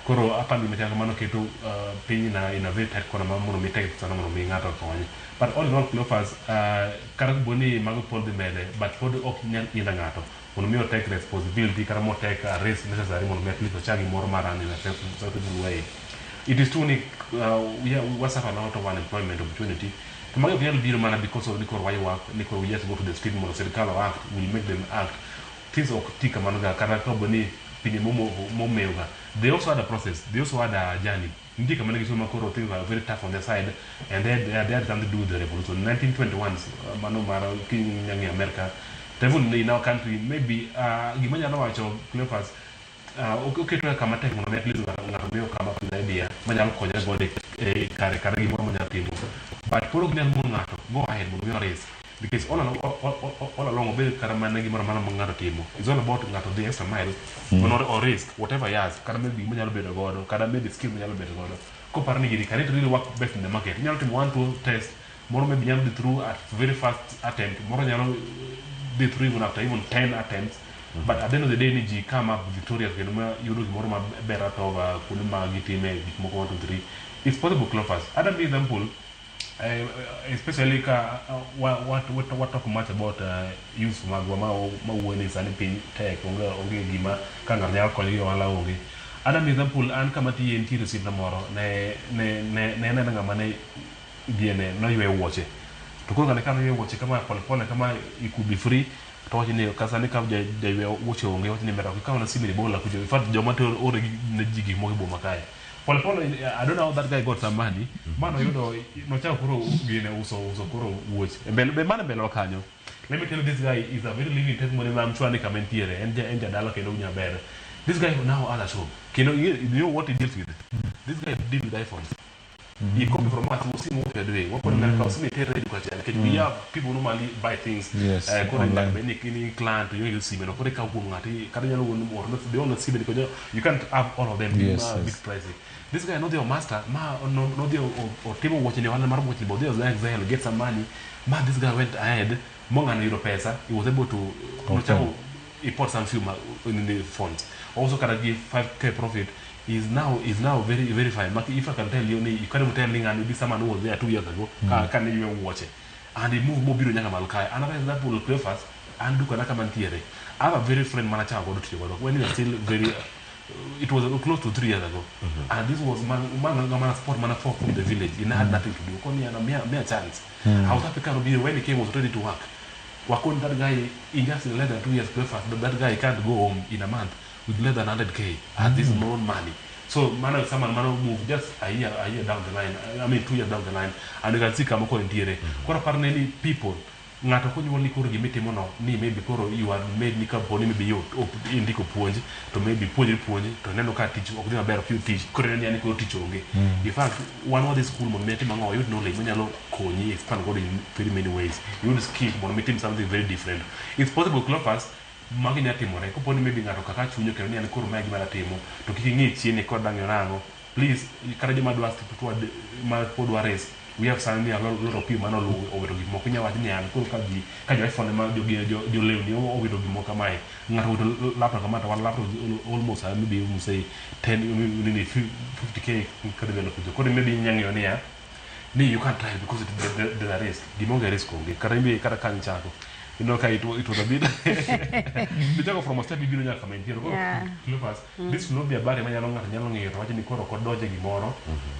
koro apani gima chal kamano keto piny in a very tight corner ma mondo mi tek sana mondo mi ng'ato okony but all in all Cleophas kata kopo ni mago pod dhi mbele but pod ok nyal inda ng'ato mondo mi o take responsibility kata mo take a risk necessary mondo mi at least ochak gimoro mar run in a sensible way it is true ni we suffer a lot of unemployment opportunity to mago ok nyal biro mana because of ni koro waywak ni koro we just go to the street mondo sirikal o act will make them act things ok ti kamano ga kata kapo ni pinje momew ga they also had a process they also had a journey nitie kama ne gisomo koro things were very tough on their side and they had something to do with the revolution 1921 mano mar kinyang'i America to even in our country maybe gima nyalo wacho Cleophas oketo kama tek mondo mi at least ng'ato miyo come up with idea manyalo konyore godo e kare kare gimoro monyalo timo but pod ok nyal mono ng'ato go ahead mondo mi o risk because all along obed kata mana gimoro amora ma ng'ato timo it's all about ng'ato dhi extra mile mondo o risk whatever he has kata maybe gima bedo godo kata maybe skill monyalo bedo godo koparo ni gini can it really work best in the market inyalo timo one two test moro maybe nyalo dhi through at very first attempt moro nyalo dhi through even after even 10 attempts but at the end of the day ni ji come up victorious kendo ma yudo gimoro maber out of kuonde ma gitime gik moko 1 2 3 it's possible Cleophas other example especially ka what talk much about youth magwa ma wuoyo ni sani piny tek onge gima ka ng'ato nyalo konyo gi ohala onge Adam example an kama tiye nitiere osiepna moro ne aneno ng'ama ne giene noywe wuoche to koro ng'ane ka noywe wuoche kama pole pole kama it could be free to wacho ni ka sani ka jaywe wuoche onge wacho ni mera ok ikaw na simu ni bola kucho in fact joma to ore ne ji gik moko e boma kae pole pole I don't know how that guy got some money mano yudo nochako koro gine uso koro wuoche E mbele be mana mbele wa kanyo let me tell you this guy is a very living testimony ma I'm sure ni kama entiere en jadala kendo winjo maber this guy now has a shop kendo you know what he deals with this guy deal with iPhones You copy from us, we'll see what you're doing. What mm. see nikech we have people who normally buy things. Koro Online. nyaka bed ni in client to you see no koro ikawo kuom ng'ato kata nyalo wuon or not they own see because you can't have all of them. Ma big pricing. This guy not your master ma no not your otimo wuoche ni ohala mar wuoche but there's Excel get some money ma this guy went ahead mong'ano yudo pesa. He was able to nochako import some few in the funds also kata give 5K profit is now very very fine. But if I can tell you ni you can't even tell ni ng'ani this someone who was there 2 years ago ka ne ywe wuoche and he move mobiro nyaka malo kae. Another example, Cleophas, an duka na kama ntiere, I have a very friend mana chako godo tiyo godo when he was still very it was close to 3 years ago and this was man man man sport man from the village. He had nothing to do. Koni ana mia chance. I was happy kind of when he came, was ready to work. Wakon that guy in just less than 2 years, Cleophas, but that guy can't go home in a month with less than 100K and this more money. So man, someone man move just a year down the line, I mean 2 years down the line, and you can see kama koro ntiere. Koro aparo ni people ng'ato konyuol ni koro gimitimo no ni maybe koro you are made ni kapo ni maybe yot indiko puonj to maybe puonjri puonj to neno ka tich ok dhi maber, ok yud tich, koro ineno ni yani koro tich onge. In fact, wan wadhi school mondo mi atim ang'o? Wayud knowledge manyalo konyi expand godo in very many ways. Yud skill mondo mi itim something very different. It's possible, Cleophas, magi nya timore kopo ni maybe ng'ato kaka chunyo kendo ni an koro mae gima natimo to kik ing'i chien ni kod dang' nang'o. Please, kata joma dwa ma pod dwa race, we have suddenly a lot of people mano owito gik moko. Inya wach ni an koro ka ji ka jo iPhone ema jo lewni owito gik moko kamae, ng'ato owito laptop kama to one laptop is almost maybe we say 10 nini 50K kadhi mbele kucho. Koro maybe inya ng'iyo niya ni you can't try because there's a risk. Gima onge risk onge. Kata maybe kata kanyo chako ka it was a bit michako from a step ibiro nyaka kama intiere koro. Cleophas, this will not be a barrier manyalo ng'ato nyalo ng'iyo to wacho ni koro ok odonje gimoro.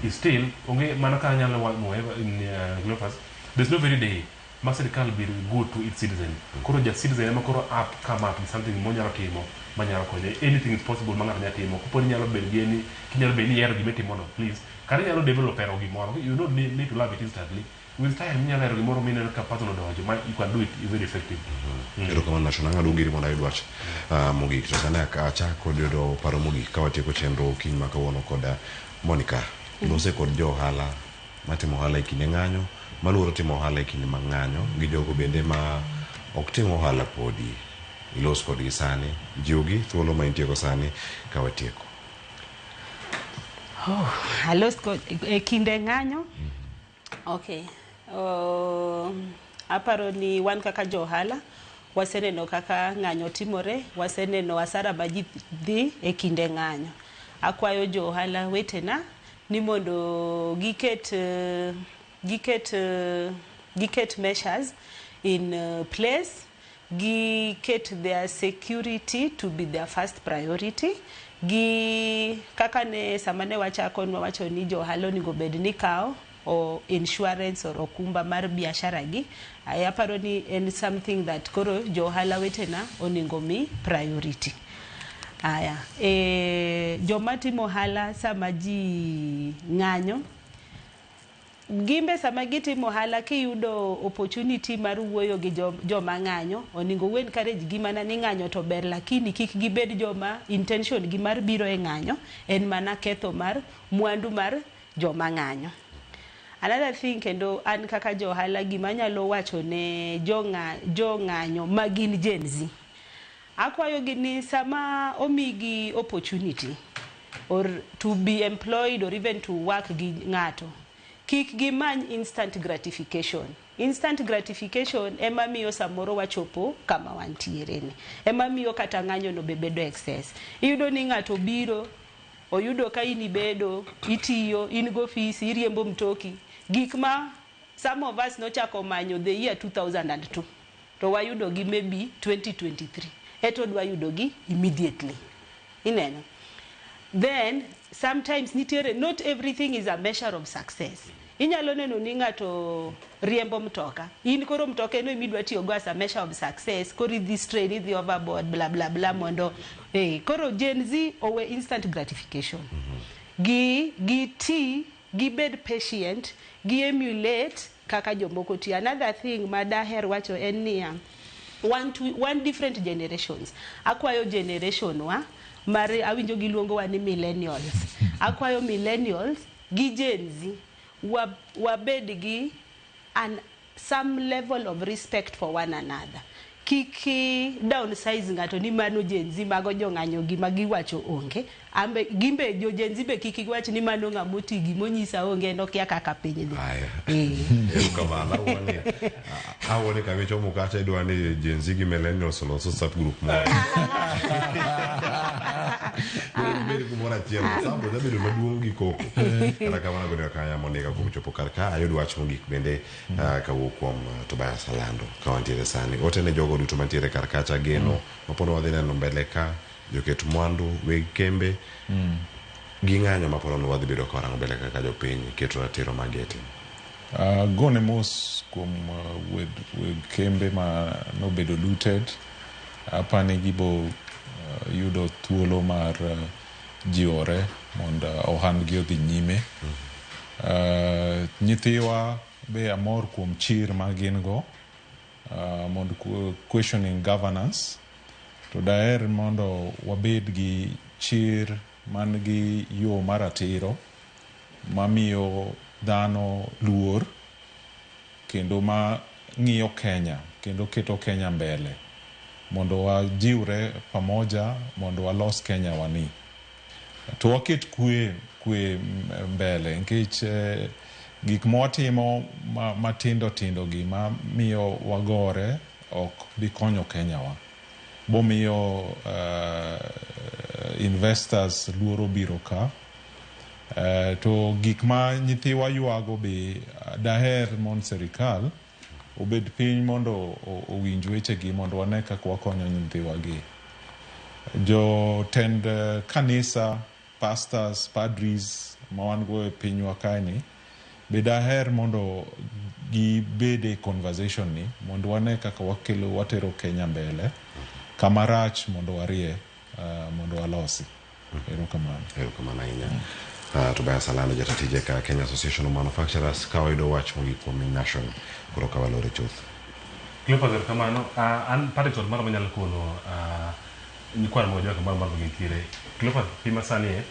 Is still onge mano ka nyalo whatever in Cleophas, there's no very day ma sirikal be good to its citizen. Koro ja citizen ema koro up come up with something monyalo timo manyalo konye. Anything is possible ma ng'ato nyalo timo kopo ni nyalo bedo gi any kinyalo bedo ni ihero gima itimono, please, kata inyalo develop hero gimoro. You don't need to love it instantly. With time inyalo hero gimoro mineno ka person odonjo ma you can do it very effective. Erokamano Nashon, ang'ado giri mondo ayud wach mogik to sani achak kod yudo paro mogik ka watieko chenro okinyi ma kawuono kod Monica. Lose kod jo ohala matimo ohala e kinde ng'anyo, maluoro timo ohala e kinde mag ng'anyo, gi jogo bende ma ok tim ohala podi. Ilos kodgi sani, jiwgi thuolo ma intiego sani ka watieko. Oh, alos ko e kinde ng'anyo. Okay. Aparo ni wan kaka jo ohala waseneno kaka ng'anyo timore, waseneno asara ma ji dhi e kinde ng'anyo. Akwayo jo ohala wetena ni mondo giket measures in place, giket their security to be their first priority. Gi kaka ne sama ne wachako nwawacho ni jo ohala onego bed ni kawo o insurance or okumba mar biashara gi. Ay, aparo ni en something that koro jo ohala wetena onego mi priority. Aya, joma timo ohala sama ji ng'anyo, gimbe sama gitimo ohala kiyudo opportunity mar wuoyo gi joma ng'anyo, onego u encourage gi mana ni ng'anyo to ber, lakini kik gibed joma intention gi mar biro e ng'anyo en mana ketho mar mwandu mar joma ng'anyo. Another thing kendo, an kaka jo ohala gima anyalo wacho ne jong'anyo ma gin Gen Z, akwayo gi ni sama omigi opportunity or to be employed or even to work gi ng'ato, kik gimany instant gratification. Instant gratification ema miyo samoro wachopo kama wantiere ni, ema miyo kata ng'anyo no be bedo excess. Iyudo ni ng'ato biro oyudo ka in ibedo itiyo in gofisi iriembo mtoki, gik ma some of us nochako manyo the year 2002 to wayudo gi maybe 2023, eto dwa yudo gi immediately. Ineno, then sometimes nitiere, not everything is a measure of success. Inyalo neno ni ng'ato riembo mtoka, in koro mtoka eno emidwa tiyogo as a measure of success, koro idhi strain, idhi overboard, bla bla bla, mondo koro Gen Z owe instant gratification. Gi ti gibed patient, gi emulate kaka jomoko tiyo. Another thing ma daher wacho en niya, one different generations. Akwayo generation wa mar awinjo giluongo wa ni millennials, akwayo millennials gi Gen Z wabed gi an some level of respect for one another. Kik downsize ng'ato ni mano Gen Z, mago jong'anyo, gima giwacho onge. Ambe gimbe jo Gen Z be kik giwach ni mano ng'amoti, gimonyisa onge, en okia kaka piny dhi. Erokamano. Awuone kamichomo kacha, idwa ni Gen Z gi millennials olos WhatsApp group moro. Bed kumoro achiel, sambo dha bedo maduong' gi koko. Kata kamano, godo kanya monika kuom chopo kar ka ayud wach mogik bende kawuok kuom Tobias Alando ka wantiere sani. Ote ne jogo duto mantiere kar kacha, geno mapod wadhi neno mbele ka joket mwandu, weg kembe gi ng'anyo mapod wadhi bedo ka warango mbele kaka jopiny keto ratiro mag e timo. Gone mos kuom weg kembe ma nobedo looted. Apani gibo yudo thuolo mar jiwore mondo ohandgi odhi nyime. Nyithiwa be amor kuom chir ma gin go mondo questioning governance, to daher mondo wabed gi chir man gi yo maratiro mamiyo dhano luor kendo ma ng'iyo Kenya kendo keto Kenya mbele, mondo wajiwre pamoja mondo walos Kenya wani, to waket kwe mbele, nikech gik mwatimo matindo tindo gi mamiyo wagore ok bi konyo Kenya wa, bomiyo investors luoro biro ka. To gik ma nyithiwa ywago be daher mond sirikal obed piny mondo owinj wechegi, mondo wane kaka wakonyo nyithiwa gi. Jotend kanisa, pastors, padris ma wan go e pinywa kaeni be daher mondo gibed e conversation ni, mondo wane kaka wakelo watero Kenya mbele, kama rach mondo warie, mondo walosi. Erokamano. Erokamano ahinya. Tobias Alando, jata tije ka Kenya Association of Manufacturers, ka wayudo wach mogik kuom Nation koro ka walore chuth. Cleophas, erokamano. An parting shot mara manyalo kono nyikwa Ramogi kamoro amora ma gintiere. Cleophas, piny masani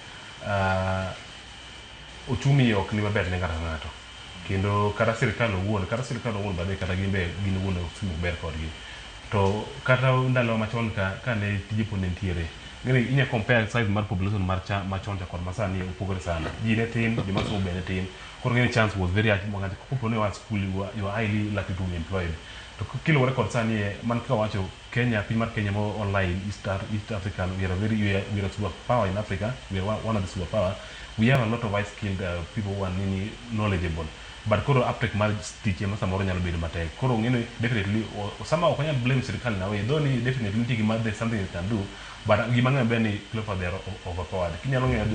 uchumi ok ni maber ne ng'ato ka ng'ato. Kendo kata sirikal owuon bade kata gin be gin owuon uchumi ok ber kodgi. To kata ndalo machon ka kane tije pod ne nitiere, ng'eni inya compare size mar population mar cha machon cha kod masani opogore sana. Ji ne tin, joma somo be ne tin. Koro ng'eni chance was very high. Ng'ato kopo ni oa school, you are highly likely to be employed. To kiluwore kod sani man kaka wacho Kenya, piny mar Kenya mo online East African, we are a super power in Africa. We are one of the super power. We have a lot of high skilled people who are nini knowledgeable. But koro uptake mar tich ema samoro nyalo bedo matek. Koro ng'eni definitely sama ok wanyal blame sirikal in a way, though ni definitely nitie gima, there's something they can do, but gima ng'eyo ber ni, Cleophas, they are overpowered. Kinyalo ng'eyo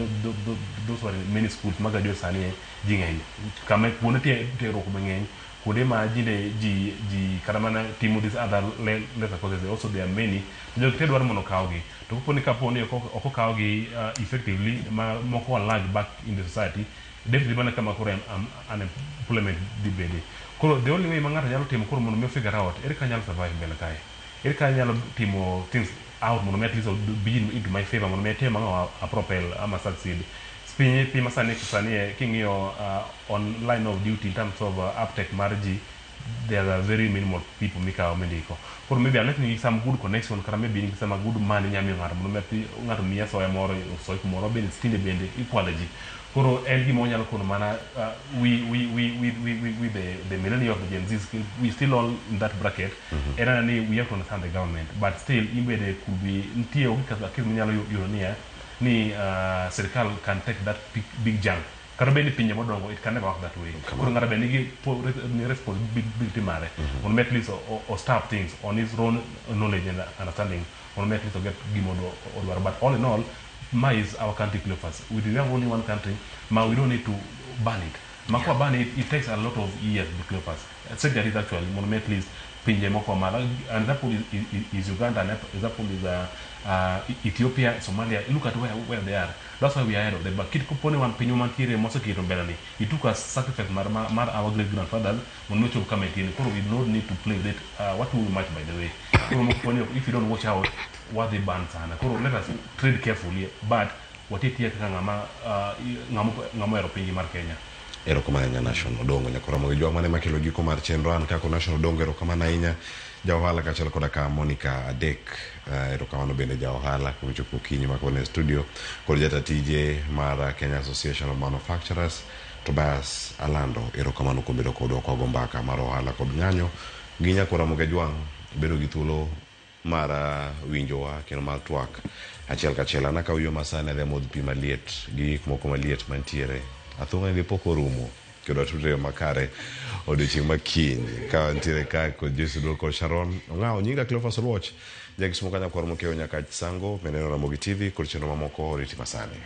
those who are in many schools ma graduate sani, ji ng'eny. Kama kuonde tiegruok be ng'eny, kuonde ma ji kata mana timo this other lesser courses also there are many. To jogi te dwaro mondo okawgi. To kapo ni ok okawgi effectively, ma moko lag back in the society, definitely mana kama koro unemployment dhi bede. Koro the only way ma ng'ato nyalo timo koro mondo mi figure out ere kaka anyalo survive mbele kae, ere kaka anyalo timo things out mondo mi at least be into my favor, mondo mi atim ang'o, a propel ama succeed. Piny masani sani king'iyo on line of duty in terms of uptake mar ji, there are very minimal people mikawo mindiko. Koro maybe unless nigi some good connection, kata maybe nigi some good money, inya miyo ng'ato mondo mi ng'ato miyi asoya moro osoy kumoro bende tinde bende ikwalo ji. Koro en gima wanyalo kono mana we the millennials, the Gen Zs, we still all in that bracket. En ana ni we have to understand the government, but still imbede could be nitie onge kaka case minyalo yudo niya ni sirikal can take that big, big jump. Kata bed ni pinje modongo, it can never work that way. Koro ng'ato be nigi ni responsibility mare mondo mi at least o start things on his own knowledge and understanding, mondo mi at least o get gima odwaro. But all in all, ma is our country, Cleophas. We have only one country ma we don't need to ban it. Ma kwa ban it, it takes a lot of years, Cleophas, centuries actually, mondo mi at least pinje moko ma an example is Uganda, an example is Ethiopia, Somalia. Look at where they are. That's why we are ahead of them. But kit kopone wan piny mantiere moseketo mbele ni, it took us sacrifice mar our great grandfathers mondo ochop kama entie ni. Koro we don't need to play with it. What will much, by the way, koro moko poni if you don't watch out, wadhi ban sana. Koro let us tread carefully, but watitie kaka ng'ama ohero pinygi mar Kenya. Erokamano ahinya Nation Odongo. Nyakora Mogi Jwang' mane makelo giko mar chenro an kako Nation Odongo erokamano ahinya ja ohala kaachiel koda ka Monica Adek erokamano bende ja ohala kuom chopo okinyi ma kawuono e studio kod jata tije mar Kenya Association of Manufacturers Tobias Alando erokamano kuom bedo kodwa kwa go mbaka mar ohala kod ng'anyo gi Nyakora Mogi Jwang' bedo gi thuolo mar winjowa kendo mar twak achiel kachiel. An akawo yo masani adhi amodh pi maliet gi gik moko maliet mantiere. Athung'a ni pok orumo kendo watudre yo makare odiochieng' ma kiny ka wantiere ka kod Joyce Oduor kod Sharon Ong'awo. Nyinga Cleophas Oluoch, jakisumo ka nyakwar mokeyo nyaka Sango, meneno Ramogi TV kod chenro mamoko oriti masani.